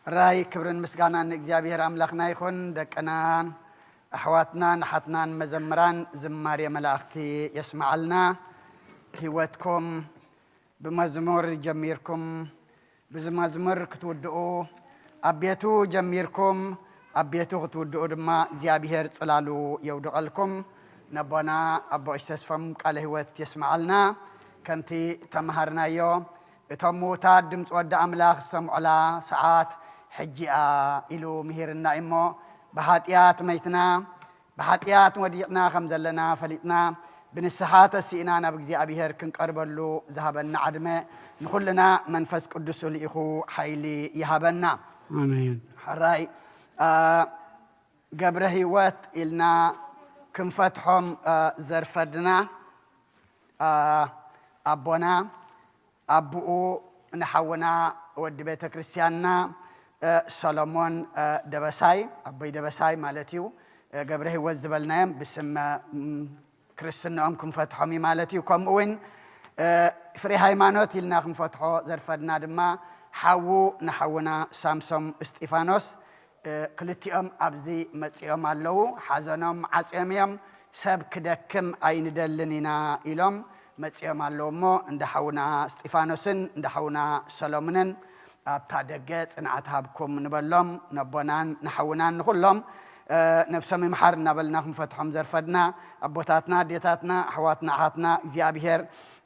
ራይ ክብርን ምስጋናን ንእግዚኣብሔር ኣምላኽና ይኹን። ደቅናን ኣሕዋትናን ኣሓትናን መዘምራን ዝማሬ መላእኽቲ የስምዓልና። ህይወትኩም ብመዝሙር ጀሚርኩም፣ ብዚ መዝሙር ክትውድኡ፣ ኣብ ቤቱ ጀሚርኩም፣ ኣብ ቤቱ ክትውድኡ ድማ እግዚኣብሔር ጽላሉ የውድቐልኩም። ነቦና ኣቦ እሽ ተስፎም ቃለ ህይወት የስምዓልና። ከምቲ ተምሃርናዮ፣ እቶም ምዉታት ድምፂ ወዲ ኣምላኽ ዝሰምዑላ ሰዓት ሕጂ እያ ኢሉ ምሂርና እዩ እሞ፣ ብሓጢኣት መይትና፣ ብሓጢኣት ወዲቕና ከም ዘለና ፈሊጥና፣ ብንስሓ ተሲእና ናብ እግዚኣብሔር ክንቀርበሉ ዝሃበና ዕድመ፣ ንኹልና መንፈስ ቅዱሱ ልኢኹ ሓይሊ ይሃበና። ኣሜን። ሕራይ፣ አ፣ ገብረ ህይወት ኢልና ክንፈትሖም፣ አ፣ ዘርፈድና፣ አ፣ ኣቦና፣ ኣቦኡ ንሓውና ወዲ ቤተ ክርስቲያንና፣ እ፣ ሰሎሞን፣ እ፣ ደበሳይ፣ ኣቦይ ደበሳይ ማለት እዩ። እ፣ ገብረ ህይወት ዝበልናዮም ብስም፣ እ፣ ም፣ ክርስትንኦም ክንፈትሖም እዩ ማለት እዩ። ከምኡ እውን፣ እ፣ ፍሬ ሃይማኖት ኢልና ክንፈትሖ ዘርፈድና ድማ ሓዉ ንሓውና ሳምሶም እስጢፋኖስ፣ እ፣ ክልቲኦም ኣብዚ መጺኦም ኣለዉ። ሓዘኖም ዓጽዮም እዮም። ሰብ ክደክም ኣይንደልን ኢና ኢሎም መጺኦም ኣለዉ እሞ፣ እንዳ ሓውና እስጢፋኖስን እንዳ ሓውና ሰሎሞንን ኣብታ ደገ ጽንዓት ሃብኩም ንበሎም። ነቦናን ንሓውናን ንኹሎም፣ እ፣ ነብሶም ይምሓር እናበልና ክንፈትሖም ዘርፈድና ኣቦታትና፣ ኣዴታትና፣ ኣሕዋትና፣ ኣሓትና እግዚኣብሔር፣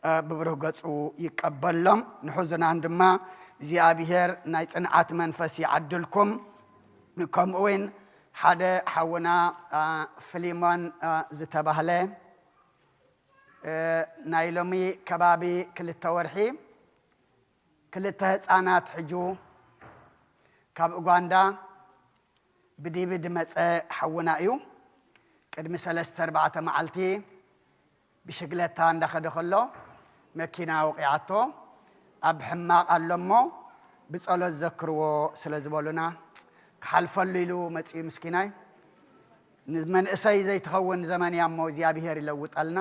እ፣ ብብሩህ ገጹ ይቀበሎም። ንሕዙናን ድማ እግዚኣብሔር ናይ ጽንዓት መንፈስ ይዓድልኩም። ከምኡ እውን ሓደ ሓውና፣ አ፣ ፍሊሞን፣ አ፣ ዝተባህለ፣ እ፣ ናይ ሎሚ ከባቢ ክልተ ወርሒ ክልተ ህፃናት ሕጁ ካብ ኡጋንዳ ብዲቢ ድመፀ ሓውና እዩ። ቅድሚ ሰለስተ ኣርባዕተ መዓልቲ ብሽግለታ እንዳኸደ ከሎ መኪና ወቒዓቶ። ኣብ ሕማቕ ኣሎ እሞ ብጸሎት ዘክርዎ ስለ ዝበሉና፣ ክሓልፈሉ ኢሉ መጺኡ ምስኪናይ። ንመንእሰይ ዘይትኸውን ዘመን እያ እሞ እግዚኣብሄር ይለውጠልና።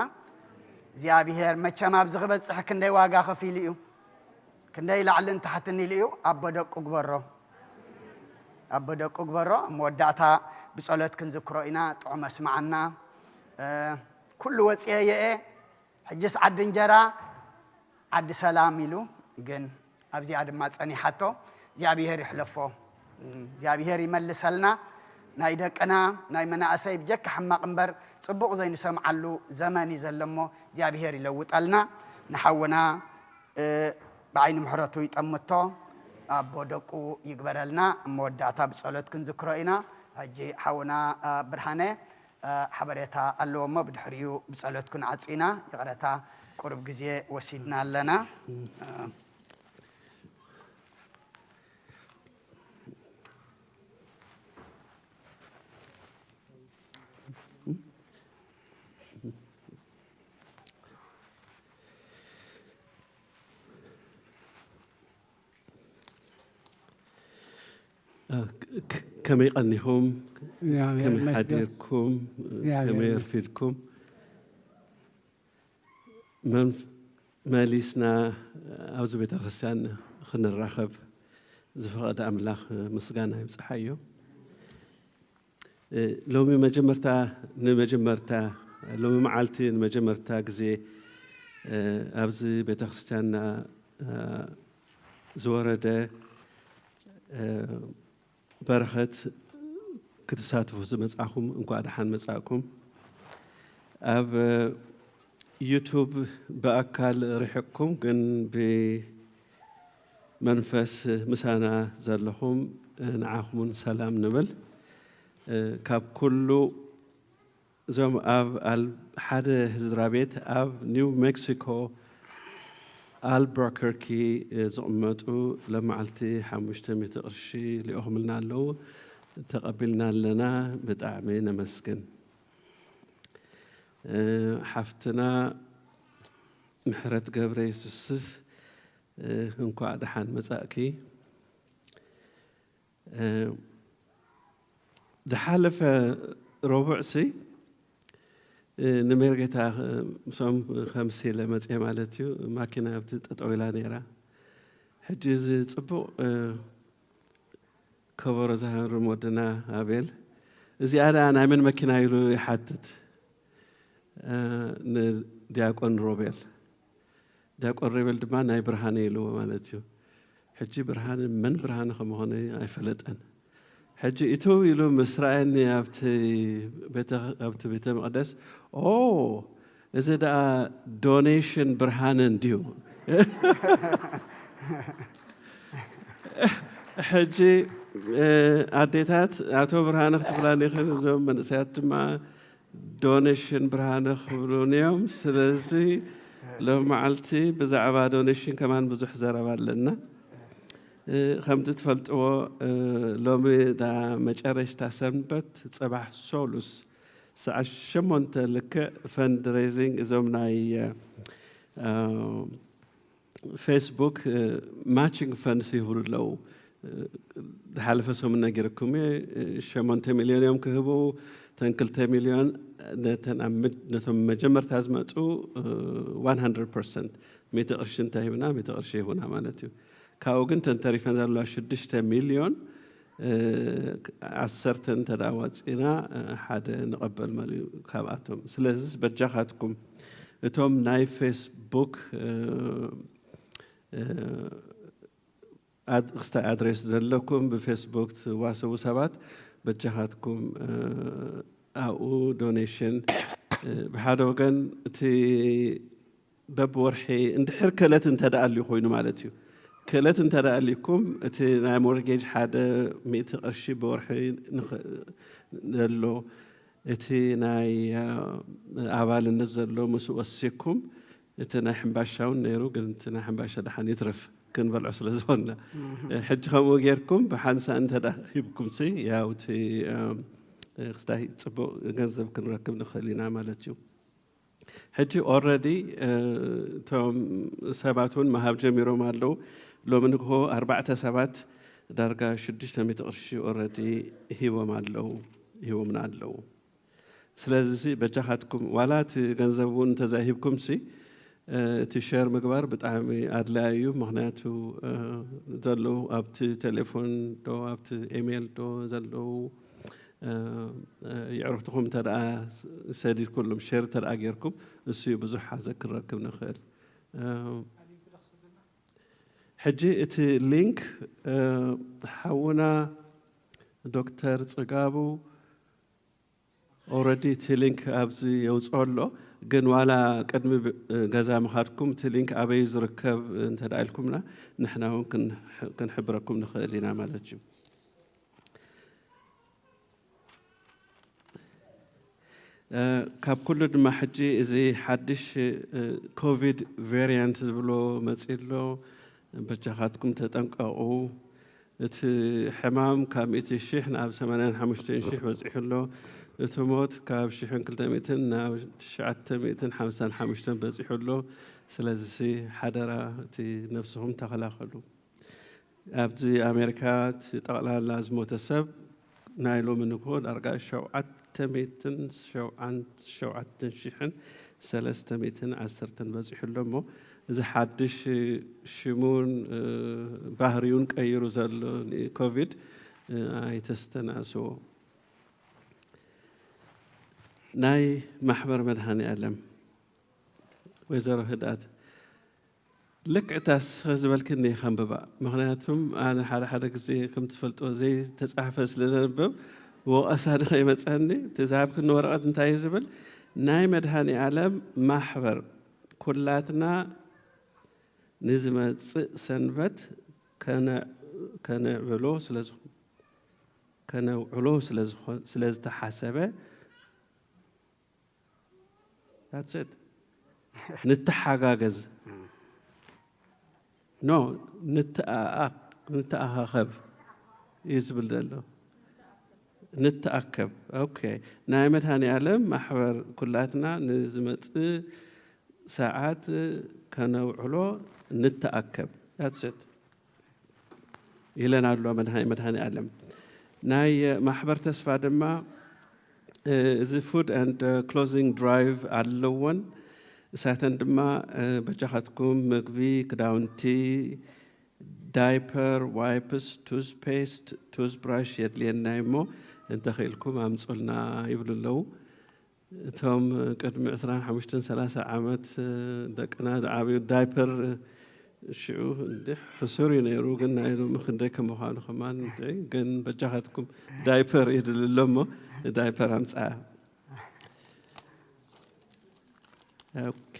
እግዚኣብሄር መቸም ኣብዚ ክበጽሕ ክንደይ ዋጋ ከፊሉ እዩ። ክንደይ ላዕልን ታሕትን ኢሉ እዩ። ኣቦ ደቁ ግበሮ። ኣቦ ደቁ ግበሮ። ኣብ መወዳእታ ብጸሎት ክንዝክሮ ኢና። ጥዑም ኣስምዓና። እ፣ ኩሉ ወጽኤ የኤ፣ ሕጅስ ዓዲ እንጀራ፣ ዓዲ ሰላም ኢሉ፣ ግን ኣብዚኣ ድማ ጸኒሓቶ። እግዚኣብሄር ይሕለፎ። እግዚኣብሄር ይመልሰልና። ናይ ደቅና፣ ናይ መናእሰይ ብጀካ ሕማቕ እምበር ጽቡቕ ዘይንሰምዓሉ ዘመን እዩ ዘሎ እሞ እግዚኣብሄር ይለውጠልና። ንሓውና እ፣ ብዓይኒ ምሕረቱ ይጠምቶ፣ ኣቦ ደቁ ይግበረልና። ኣብ መወዳእታ ብጸሎት ክንዝክሮ ኢና። ሕጂ ሓውና፣ እ፣ ብርሃነ፣ እ፣ ሓበሬታ ኣለዎ እሞ ብድሕሪኡ ብጸሎት ክንዓጹ ኢና። ይቕረታ፣ ቁሩብ ግዜ ወሲድና ኣለና። እ፣ ክ-፣ ክ-፣ ከመይ ቀኒኹም? እግዚኣብሔር ከመይ ይመስገን። ሓዲርኩም? እግዚኣብሔር ከመይ ይመስገን። ኣርፊድኩም? መን-፣ መሊስና ኣብዚ ቤተ ክርስቲያን ክንራኸብ ዝፈቐደ ኣምላኽ ምስጋና ይብጽሓዮ። እ፣ ሎሚ መጀመርታ፣ ንመጀመርታ፣ ሎሚ መዓልቲ ንመጀመርታ ግዜ፣ እ፣ ኣብዚ ቤተ ክርስቲያንና፣ እ፣ ዝወረደ፣ እ፣ በረኸት ክትሳትፉ ዝመጻእኩም እንኳዕ ደሓን መጻእኩም። ኣብ ዩቱብ ብኣካል ርሒቕኩም ግን ብመንፈስ ምሳና ዘለኹም ንዓኹምን ሰላም ንብል። ካብ ኩሉ እዞም ኣብ ኣል-፣ ሓደ ስድራ ቤት ኣብ ኒው ሜክሲኮ ኣልበርከርኪ ዝቕመጡ ለመዓልቲ ሓሙሽተ ሚእቲ ቅርሺ ልኢኹምልና ኣለዉ። ተቐቢልና ኣለና። ብጣዕሚ ነመስግን። እ፣ ሓፍትና ምሕረት ገብረ የሱስ፣ እ፣ እንኳዕ ደሓን መጻእኪ። እ፣ ዝሓለፈ ረቡዕሲ፣ እ፣ ንሜርጌታ፣ እ፣ ምስኦም ከምሲ ኢለ መጽየ ማለት እዩ። ማኪና ኣብቲ ጠጠው ኢላ ነይራ። ሕጂ እዚ ጽቡቕ፣ እ፣ ከበሮ ዝሃርም ወድና ኣቤል፣ እዚኣ ደኣ ናይ መን መኪና ኢሉ ይሓትት፣ እ፣ ንዲያቆን ሮቤል። ዲያቆን ሮቤል ድማ ናይ ብርሃነ ኢልዎ ማለት እዩ። ሕጂ ብርሃነ መን ብርሃነ ከምኾነ ኣይፈለጠን። ሕጂ እትው ኢሉ ምስ ረኣየኒ ኣብቲ ቤተ፣ ኣብቲ ቤተ መቕደስ፣ "ኦ፣ እዚ ደኣ ዶኔሽን ብርሃነ እንድዩ?" ሕጂ፣ እ፣ ኣዴታት፣ "ኣቶ ብርሃነ ክትብላኒ ኢኽን?" እዞም መንእሰያት ድማ፣ "ዶኔሽን ብርሃነ" ክብሉን እዮም። ስለዚ ሎም መዓልቲ ብዛዕባ ዶኔሽን ከማን ብዙሕ ዘረባ ኣለና። እ፣ ከምቲ ትፈልጥዎ፣ እ፣ ሎሚ እታ መጨረሽታ ሰንበት፣ ጽባሕ ሶሉስ ሰዓት ሸሞንተ ልክዕ ፈንድሬዚንግ እዞም ናይ፣ እ፣ ፌስቡክ፣ እ፣ ማቺንግ ፈንድስ ይህብሉ ኣለዉ። እ፣ ዝሓለፈ ሰሙን ነጊረኩም እየ፣ እ፣ ሸሞንተ ሚልዮን እዮም ክህቡ፣ እተን ክልተ ሚልዮን ነተን ኣብ መ-፣ ነቶም መጀመርታ ዝመጹ፣ እ፣ ዋን ሃንድረድ ፐርሰንት፣ ሚእቲ ቅርሺ እንተሂብና፣ ሚእቲ ቅርሺ ይሁና ማለት እዩ። ካብኡ ግን እተን ተሪፈን ዘለዋ ሽዱሽተ ሚልዮን፣ እ፣ ዓሰርተ እንተ ደኣ ዋጺና፣ እ፣ ሓደ ንቐበል ማለት እዩ ካብኣቶም። ስለዚስ በጃኻትኩም እቶም ናይ ፌስቡክ፣ እ፣ እ፣ ኣድ-፣ ክስታይ ኣድሬስ ዘለኩም ብፌስቡክ ትዋሰቡ ሰባት በጃኻትኩም፣ እ፣ ኣብኡ ዶኔሽን፣ እ፣ ብሓደ ወገን እቲ በብወርሒ እንድሕር ክእለት እንተ ደኣ ኣልዩ ኮይኑ ማለት እዩ። ክእለት እንተ ደኣ ኣልዩኩም እቲ ናይ ሞርጌጅ ሓደ ሚእቲ ቅርሺ ብወርሒ ንኽ-፣ ዘሎ እቲ ናይ፣ እ፣ ኣባልነት ዘሎ ምስ ወሲኩም እቲ ናይ ሕምባሻ እውን ነይሩ፣ ግን እቲ ናይ ሕምባሻ ደሓን ይትረፍ ክንበልዖ ስለ ዝኾንና። ሕጂ ከምኡ ጌርኩም ብሓንሳእ እንተ ደኣ ሂብኩም ሲ፣ ያው እቲ፣ እ፣ ክስታይ ጽቡቕ ገንዘብ ክንረክብ ንኽእል ኢና ማለት እዩ። ሕጂ ኦልረዲ፣ እ፣ እቶም ሰባት እውን ምሃብ ጀሚሮም ኣለዉ። ሎሚ ንግሆ ኣርባዕተ ሰባት ዳርጋ ሽዱሽተ ሚእቲ ቅርሺ ኦልረዲ ሂቦም ኣለዉ፣ ሂቦምና ኣለዉ። ስለዚ ሲ በጃኻትኩም ዋላ እቲ ገንዘብ እውን እንተዘይሂብኩም ሲ፣ እ፣ እቲ ሸር ምግባር ብጣዕሚ ኣድላዪ እዩ። ምኽንያቱ፣ እ፣ ዘለዉ ኣብቲ ቴሌፎን ዶ ኣብቲ ኢሜይል ዶ ዘለዉ፣ እ፣ እ፣ የዕሩኽትኹም እንተ ደኣ ሰዲድኩሎም ሸር እንተ ደኣ ጌርኩም እሱ እዩ ብዙሕ ሓዘ ክንረክብ ንኽእል። እ፣ ሕጂ እቲ ሊንክ፣ እ፣ ሓውና ዶክተር ጽጋቡ ኦልረዲ እቲ ሊንክ ኣብዚ የውፅኦ ኣሎ፣ ግን ዋላ ቅድሚ ብ-፣ ገዛ ምኻድኩም እቲ ሊንክ ኣበይ ዝርከብ እንተ ደኣ ኢልኩምና ንሕና እውን ክን-፣ ክንሕብረኩም ንኽእል ኢና ማለት እዩ። እ፣ ካብ ኩሉ ድማ ሕጂ እዚ ሓድሽ፣ እ፣ ኮቪድ ቬሪያንት ዝብሎ መፂኡ ኣሎ። በጃኻትኩም ተጠንቀቑ። እቲ ሕማም ካብ ሚእቲ ሺሕ ናብ ሰማንያን ሓሙሽተን ሺሕ በፂሑ ኣሎ። እቲ ሞት ካብ ሽሕን ክልተ ሚእትን ናብ ትሽዓተ ሚእትን ሓምሳን ሓሙሽተን በፂሑ ኣሎ። ስለዚሲ ሓደራ እቲ ነብስኹም ተኸላኸሉ። ኣብዚ ኣሜሪካ እቲ ጠቕላላ ዝሞተ ሰብ ናይ ሎሚ ንግሆ ዳርጋ ሸውዓተ ሚእትን ሸውዓን-፣ ሸውዓተን ሽሕን ሰለስተ ሚእትን ዓሰርተን በፂሑ ኣሎ እሞ፣ እዚ ሓድሽ ሽሙን፣ እ፣ ባህሪውን ቀይሩ ዘሎ ኮቪድ፣ እ፣ ኣይተስተናእስዎ። ናይ ማሕበር መድሃኔ ዓለም ወይዘሮ ህድኣት፣ ልክዕ እታ ስኸ ዝበልክኒ እየ ከንብባ። ምኽንያቱም ኣነ ሓደ ሓደ ግዜ ከም ትፈልጦ ዘይተጻሕፈ ስለ ዘንብብ ወቐሳ ንኸይመጸኒ፣ እቲ ዝሃብክኒ ወረቐት እንታይ እዩ ዝብል? ናይ መድሃኔ ዓለም ማሕበር ኩላትና ንዝመጽእ ሰንበት ከነ-፣ ከነዕብሎ ስለ ዝኾ-፣ ከነውዕሎ ስለ ዝኾ-፣ ስለ ዝተሓሰበ፣ that's it። ንተሓጋገዝ። ኖ፣ ንተኣኣ-፣ ንተኣኻኸብ እዩ ዝብል ዘሎ። ንተኣከብ። ኦኬ። ናይ መድሃኔ ዓለም ማሕበር ኩላትና ንዝመጽእ ሰዓት ከነውዕሎ ንተኣከብ። That's it። ኢለን ኣሎ መድሃ-፣ መድሃኔ ዓለም። ናይ ማሕበር ተስፋ ድማ፣ እ፣ እዚ ፉድ ኤንድ ክሎዚንግ ድራይቭ ኣለወን። እሳተን ድማ፣ እ፣ በጃኻትኩም ምግቢ፣ ክዳውንቲ፣ ዳይፐር፣ ዋይፕስ፣ ቱዝፔስት፣ ቱዝብራሽ የድልየና እሞ እንተኽኢልኩም ኣምፁልና ይብሉ ኣለዉ። እቶም ቅድሚ ዕስራን ሓሙሽተን ሰላሳ ዓመት ደቅና ዝዓብዩ ዳይፐር ሽዑ እንዲ ሕሱር እዩ ነይሩ፣ ግን ናይ ሎሚ ክንደይ ከም ምዃኑ ከማን እንዲ ግን በጃኻትኩም ዳይፐር ይድልሎ እሞ ዳይፐር ኣምፅኣ። ኦኬ።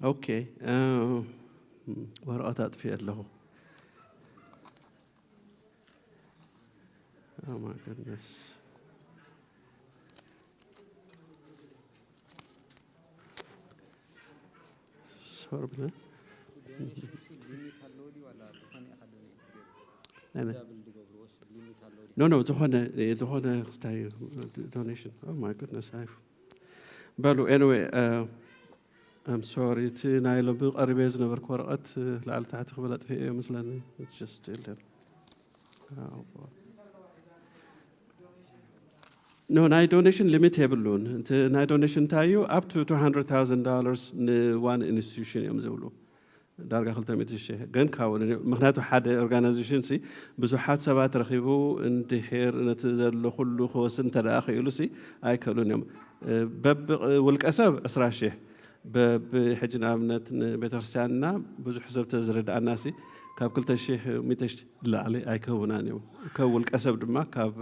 ኦኬ፣ እ፣ ወረቐት ኣጥፊኤ ኣለኹ። Oh my goodness. ሶሪ ብለ። ኖ፣ ኖ፣ ዝኾነ፣ ዝኾነ ክስታይ ዶኔሽን። Oh my goodness, I በሉ፣ anyway, uh, I'm sorry፣ እቲ ናይ ሎሚ ቀሪበ ዝነበርኩ ወረቐት፣ እ፣ ላዕሊ ታሕቲ ክብል ኣጥፊኤ እየ መስለኒ። It's just still there። Oh, boy. ኖ፣ ናይ ዶኔሽን ሊሚት የብሉን። እቲ ናይ ዶኔሽን እንታይ እዩ? Up to two hundred thousand dollars ን one institution እዮም ዝብሉ። ዳርጋ ክልተ ሚእቲ ሽሕ ግን ካብኡ ንልዕሊ፣ ምኽንያቱ ሓደ ኦርጋናይዜሽን ሲ ብዙሓት ሰባት ረኺቡ እንድሕር ነቲ ዘሎ ኩሉ ክወስድ እንተ ደኣ ክኢሉ ሲ ኣይክእሉን እዮም። እ፣ በብ ውልቀ ሰብ ዕስራ ሽሕ፣ በብ ሕጂ ንኣብነት ንቤተክርስትያንና ብዙሕ ሰብ ተዝርድኣና ሲ ካብ ክልተ ሽሕ ሚእቲ ሽሕ ንላዕሊ ኣይክህቡናን እዮም። ከም ውልቀ ሰብ ድማ ካብ፣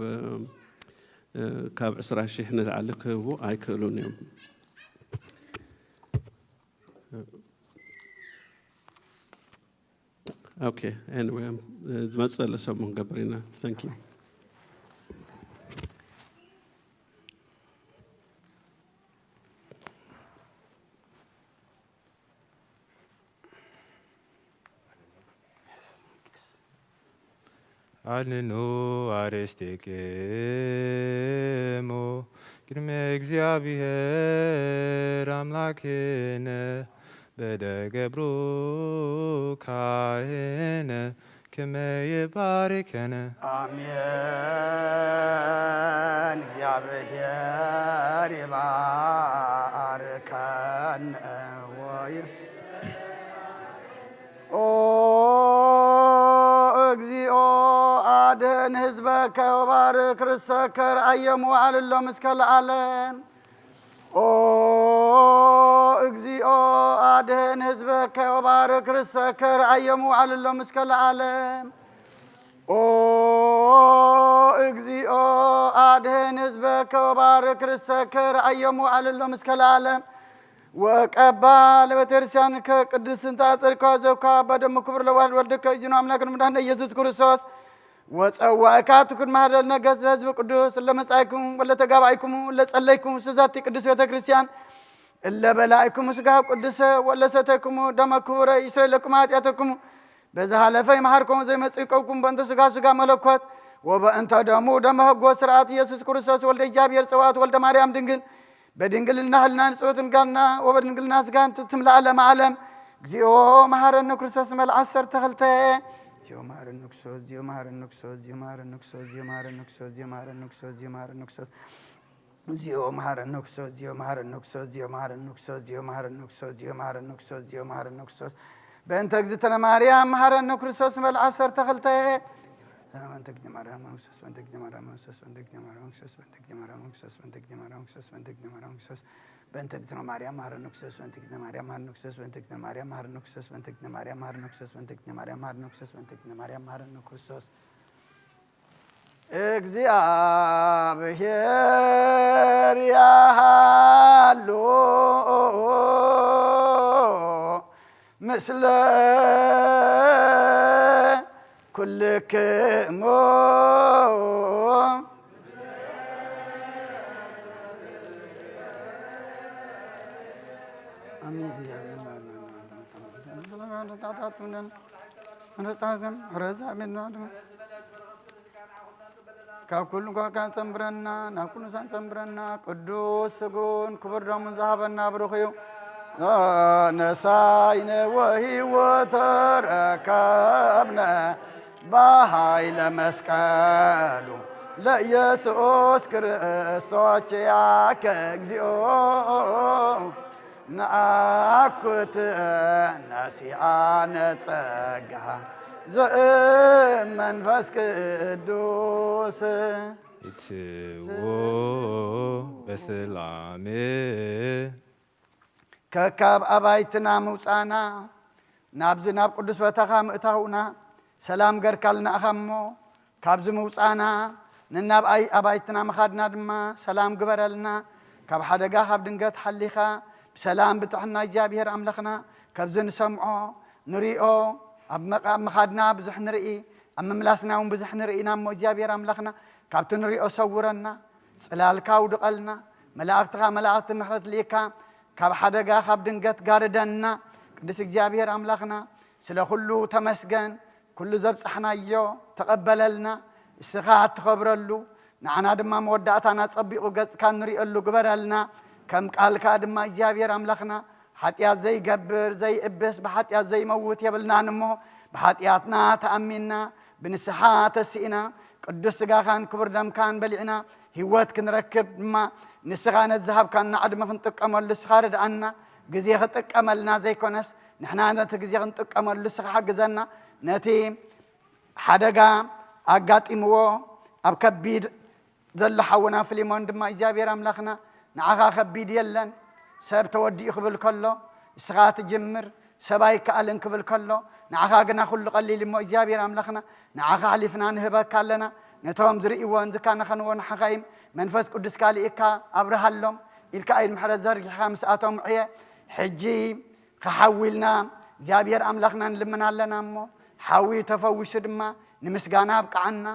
እ፣ ካብ ዕስራ ሽሕ ንላዕሊ ክህቡ ኣይክእሉን እዮም። ኦኬ፣ anyway፣ ዝመጽእ ዘሎ ሰሙን ክንገብር ኢና። Thank you። ኣድንኑ ኣርእስቴክሙ ቅድሚ እግዚኣብሔር ኣምላክነ በደገብሩ ካህነ ከመ ይባርከነ። ኣሜን። እግዚኣብሔር ይባርከን። ወይ ኦ እግዚኦ አድህን ህዝበከ ወባርክ ርሰከ ረአዮሙ አልሎም እስከ ለዓለም። ኦ እግዚኦ አድህን ህዝበከ ወባርክ ርሰከ ረአዮሙ አልሎም እስከ ለዓለም። ኦ እግዚኦ አድህን ህዝበከ ወባርክ ርሰከ ረአዮሙ አልሎም እስከ ለዓለም። ወቀባ ለቤተክርስቲያን ከቅድስት እንተ አጸድኳ ዘኳ በደሙ ክቡር ለዋህድ ወልድከ እጅኑ አምላክን መድኃኒነ ኢየሱስ ክርስቶስ ወጸዋእካ ትኩን ማህደል ነገስ ለህዝብ ቅዱስ ለመጻእኩም ወለተጋባእኩም ለጸለይኩም ስዛቲ ቅዱስ ቤተክርስቲያን እለ በላእኩም ስጋ ቅዱሰ ወለ ሰተይኩም ደመ ክቡረ ይስረይ ለኩም ኃጢአተኩም በዝሃለፈ ይመሃርኩም ዘይመጽእ ይቀብኩም በእንተ ስጋ ስጋ መለኮት ወበእንተ ደሙ ደመ ህጎ ስርዓት ኢየሱስ ክርስቶስ ወልደ እግዚኣብሔር ጽባኦት ወልደ ማርያም ድንግል በድንግልና ህልና ንጽሕት ንጋና ወበድንግልና ስጋን ትትም ለዓለመ ዓለም። እግዚኦ መሐረነ ክርስቶስ መል ዓሰርተ ክልተ። እግዚኦ መሐረነ ክርስቶስ፣ እግዚኦ መሐረነ ክርስቶስ፣ እግዚኦ መሐረነ ክርስቶስ፣ እግዚኦ መሐረነ ክርስቶስ፣ እግዚኦ መሐረነ ክርስቶስ፣ እግዚኦ መሐረነ ክርስቶስ፣ እግዚኦ መሐረነ ክርስቶስ፣ እግዚኦ መሐረነ ክርስቶስ፣ እግዚኦ መሐረነ ክርስቶስ፣ እግዚኦ መሐረነ ክርስቶስ፣ እግዚኦ መሐረነ ክርስቶስ፣ እግዚኦ መሐረነ ክርስቶስ። በእንተ እግዝእትነ ማርያም መሐረነ ክርስቶስ መል ዓሰርተ ክልተ። በእንተ እግዝእትነ ማርያም ክርስቶስ፣ በእንተ እግዝእትነ ማርያም ክርስቶስ፣ በእንተ እግዝእትነ ማርያም ክርስቶስ፣ በእንተ እግዝእትነ ማርያም ክርስቶስ፣ በእንተ እግዝእትነ ማርያም ክርስቶስ፣ በእንተ እግዝእትነ ማርያም ክርስቶስ፣ በእንተ እግዝእትነ ማርያም መሐረነ ክርስቶስ፣ በእንተ እግዝእትነ ማርያም መሐረነ ክርስቶስ፣ በእንተ እግዝእትነ ማርያም መሐረነ ክርስቶስ፣ በእንተ እግዝእትነ ማርያም መሐረነ ክርስቶስ፣ በእንተ እግዝእትነ ማርያም መሐረነ ክርስቶስ። እግዚኣብሔር ያሃሉ ምስለ ኩልክሙ። ካብ ኩሉ ጓካ ጸንብረና፣ ናብ ቅዱሳን ጸንብረና። ቅዱስ ስጉን ክቡር ደሙን ዝሃበና ብሩኽ እዩ። ነሳይነ ወህይወት ረከብነ በኃይለ መስቀሉ ለኢየሱስ ክርስቶስ ኪያከ እግዚኦ። ነአኩት ነሲአነ ጸጋ ዘእመንፈስ ቅዱስ። ኢትዎ በሰላም። ከካብ ኣባይትና ምውፃና፣ ናብዚ ናብ ቅዱስ ቦታኻ ምእታውና፣ ሰላም ገርካልና ኢኻ እሞ፣ ካብዚ ምውፃና፣ ንናብ ኣይ-፣ ኣባይትና ምኻድና ድማ ሰላም ግበረልና። ካብ ሓደጋ፣ ካብ ድንገት ሓሊኻ፣ ብሰላም ብጥዕና እግዚኣብሔር ኣምላኽና፣ ካብዚ ንሰምዖ፣ ንሪኦ፣ ኣብ መቃ-፣ ኣብ ምኻድና ብዙሕ ንርኢ፣ ኣብ ምምላስና እውን ብዙሕ ንርኢ ኢና እሞ፣ እግዚኣብሔር ኣምላኽና፣ ካብቲ ንሪኦ ሰውረና። ጽላልካ ኣውድቐልና፣ መላእኽትኻ መላእኽቲ ምሕረት ልኢካ፣ ካብ ሓደጋ ካብ ድንገት ጋርደና። ቅዱስ እግዚኣብሔር ኣምላኽና፣ ስለ ኩሉ ተመስገን። ኩሉ ዘብጻሕናዮ ተቐበለልና። እስኻ እትኸብረሉ፣ ንዓና ድማ መወዳእታና ጸቢቑ ገጽካ ንርእየሉ ግበረልና። ከም ቃልካ ድማ እግዚኣብሔር ኣምላኽና፣ ሓጢኣት ዘይገብር ዘይእብስ ብሓጢኣት ዘይመውት የብልናን እሞ፣ ብሓጢኣትና ተኣሚንና፣ ብንስሓ ተሲእና፣ ቅዱስ ስጋኻን ክቡር ደምካን በሊዕና ህይወት ክንረክብ ድማ፣ ንስኻ ነቲ ዝሃብካና ዕድመ ክንጥቀመሉ ንስኻ ርድኣና። ግዜ ክጥቀመልና ዘይኮነስ፣ ንሕና ነቲ ግዜ ክንጥቀመሉ ንስኻ ሓግዘና። ነቲ ሓደጋ ኣጋጢምዎ ኣብ ከቢድ ዘሎ ሓውና ፍሊሞን ድማ እግዚኣብሔር ኣምላኽና፣ ንዓኻ ከቢድ የለን። ሰብ ተወዲኡ ክብል ከሎ፣ እስኻ ትጅምር፣ ሰብ ኣይከኣልን ክብል ከሎ፣ ንዓኻ ግና ኩሉ ቀሊል እሞ እግዚኣብሔር ኣምላኽና፣ ንዓኻ ኣሕሊፍና ንህበካ ኣለና። ነቶም ዝርእይዎን ዝከናኸንዎን ሓኻይም መንፈስ ቅዱስካ ልኢካ ኣብርሃሎም ኢልካ ኢድ ምሕረት ዘርጊሕኻ ምስኣቶም ዕየ። ሕጂ ክሓዊ ኢልና እግዚኣብሔር ኣምላኽና ንልምን ኣለና እሞ፣ ሓዊ ተፈዊሱ ድማ ንምስጋና ኣብቅዓና።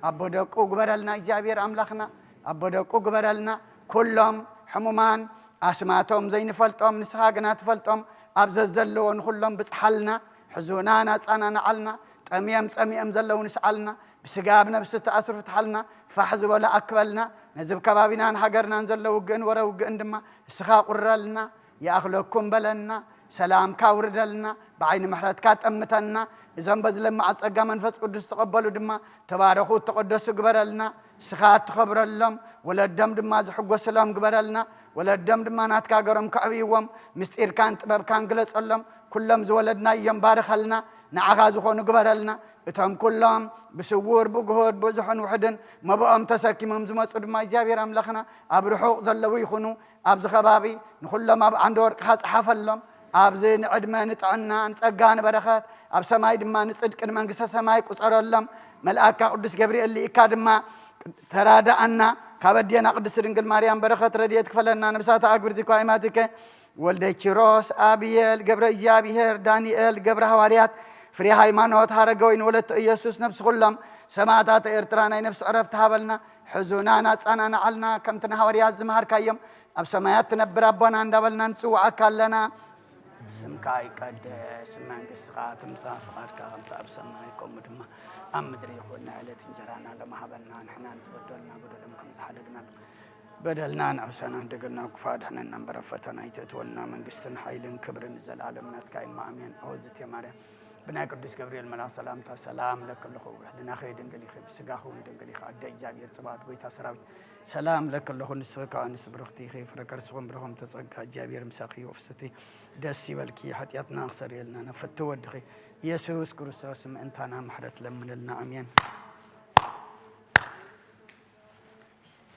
ኣቦ ደቁ ግበረልና እግዚኣብሔር ኣምላኽና፣ ኣቦ ደቁ ግበረልና። ኩሎም ሕሙማን ኣስማቶም ዘይንፈልጦም ንስኻ ግና ትፈልጦም፣ ኣብ ዘዘለዎ ንኹሎም ብጽሓልና። ሕዙናን ኣጻናንዓልና። ጠምዮም ጸሚኦም ዘለዉ ንስዓልና። ብስጋ ኣብ ነብሲ ተኣስሩ ፍትሓልና። ፋሕ ዝበሉ ኣክበልና። ነዚ ኣብ ከባቢናን ሃገርናን ዘሎ ውግእን ወረ ውግእን ድማ እስኻ ቁረልና። ይኣኽለኩም በለና። ሰላምካ ኣውርደልና። ብዓይኒ ምሕረትካ ጠምተና። እዞም በዚ ለማዓት ጸጋ መንፈስ ቅዱስ ዝተቐበሉ ድማ ተባረኹ፣ ተቐደሱ ግበረልና። ንስኻ እትኸብረሎም፣ ወለዶም ድማ ዝሕጎስሎም ግበረልና። ወለዶም ድማ ናትካ ገሮም ከዕብይዎም፣ ምስጢርካን ጥበብካን ግለጸሎም። ኩሎም ዝወለድናዮም ባርኸልና። ንዓኻ ዝኾኑ ግበረልና። እቶም ኩሎም ብስውር ብግሁድ ብዙሕን ውሕድን መብኦም ተሰኪሞም ዝመጹ ድማ እግዚኣብሔር ኣምላኽና ኣብ ርሑቕ ዘለዉ ይኹኑ። ኣብዚ ከባቢ ንኹሎም ኣብ ዓንደ ወርቅኻ ጸሓፈሎም። ኣብዚ ንዕድመ ንጥዕና ንጸጋ ንበረኸት ኣብ ሰማይ ድማ ንጽድቂ ንመንግስተ ሰማይ ቁጸረሎም። መልኣካ ቅዱስ ገብርኤል ልኢካ ድማ ተራድኣና። ካብ ኣዴና ቅድስቲ ድንግል ማርያም በረኸት ረድኤት ክፈለና። ነብሳታ ኣግብርቲ ኳይማትከ ወልደ ኪሮስ፣ ኣብየል፣ ገብረ እግዚኣብሔር፣ ዳንኤል፣ ገብረ ሃዋርያት፣ ፍሬ ሃይማኖት፣ ሃረገወይን ወለተ ኢየሱስ፣ ነብሲ ኩሎም ሰማዕታት ኤርትራ ናይ ነብሲ ዕረፍቲ ሃበልና። ሕዙናን ኣጻናንዓልና። ከምቲ ንሃዋርያት ዝመሃርካዮም ኣብ ሰማያት ትነብር ኣቦና እንዳበልና ንጽውዓካ ኣለና። ስምካ ይቀደስ፣ መንግስትኻ ትምጻእ፣ ፍቓድካ ከምቲ ኣብ ሰማይ ከምኡ ድማ ኣብ ምድሪ ይኹን። ናይ ዕለት እንጀራና ሎም ሃበና፣ ንሕና ንዝበደሉና በደሎም ከም ዝሓለግናሉ በደልና ንዕሰና፣ ደገልና ክፉእ ኣድሕነና እምበር፣ ኣብ ፈተና ኣይተእትወና። መንግስትን ሓይልን ክብርን ንዘለኣለም ናትካ እዩ፣ ኣሜን። ኣወዝቴ ማርያም፣ ብናይ ቅዱስ ገብርኤል መልኣኽ ሰላምታ ሰላም ለኪ ኣለኹ። ሕልናኺ ድንግል ኢኺ፣ ብስጋኺ እውን ድንግል ኢኺ። ኣደ እግዚኣብሔር ጽባኦት፣ ጎይታ ሰራዊት፣ ሰላም ለኪ ኣለኹ። ንስኺ ከኣ ኣንስቲ ብርኽቲ ኢኺ፣ ፍረ ከርስኺ እውን ብሩኽ ተጸጋ፣ እግዚኣብሔር ምሳኺ እዩ። ፍስቲ ደስ ይበልኪ፣ ሓጢኣትና ክሰርየልና ናብ ፍትው ወድኺ ኢየሱስ ክርስቶስ ምእንታና ምሕረት ለምንልና። ኣሜን።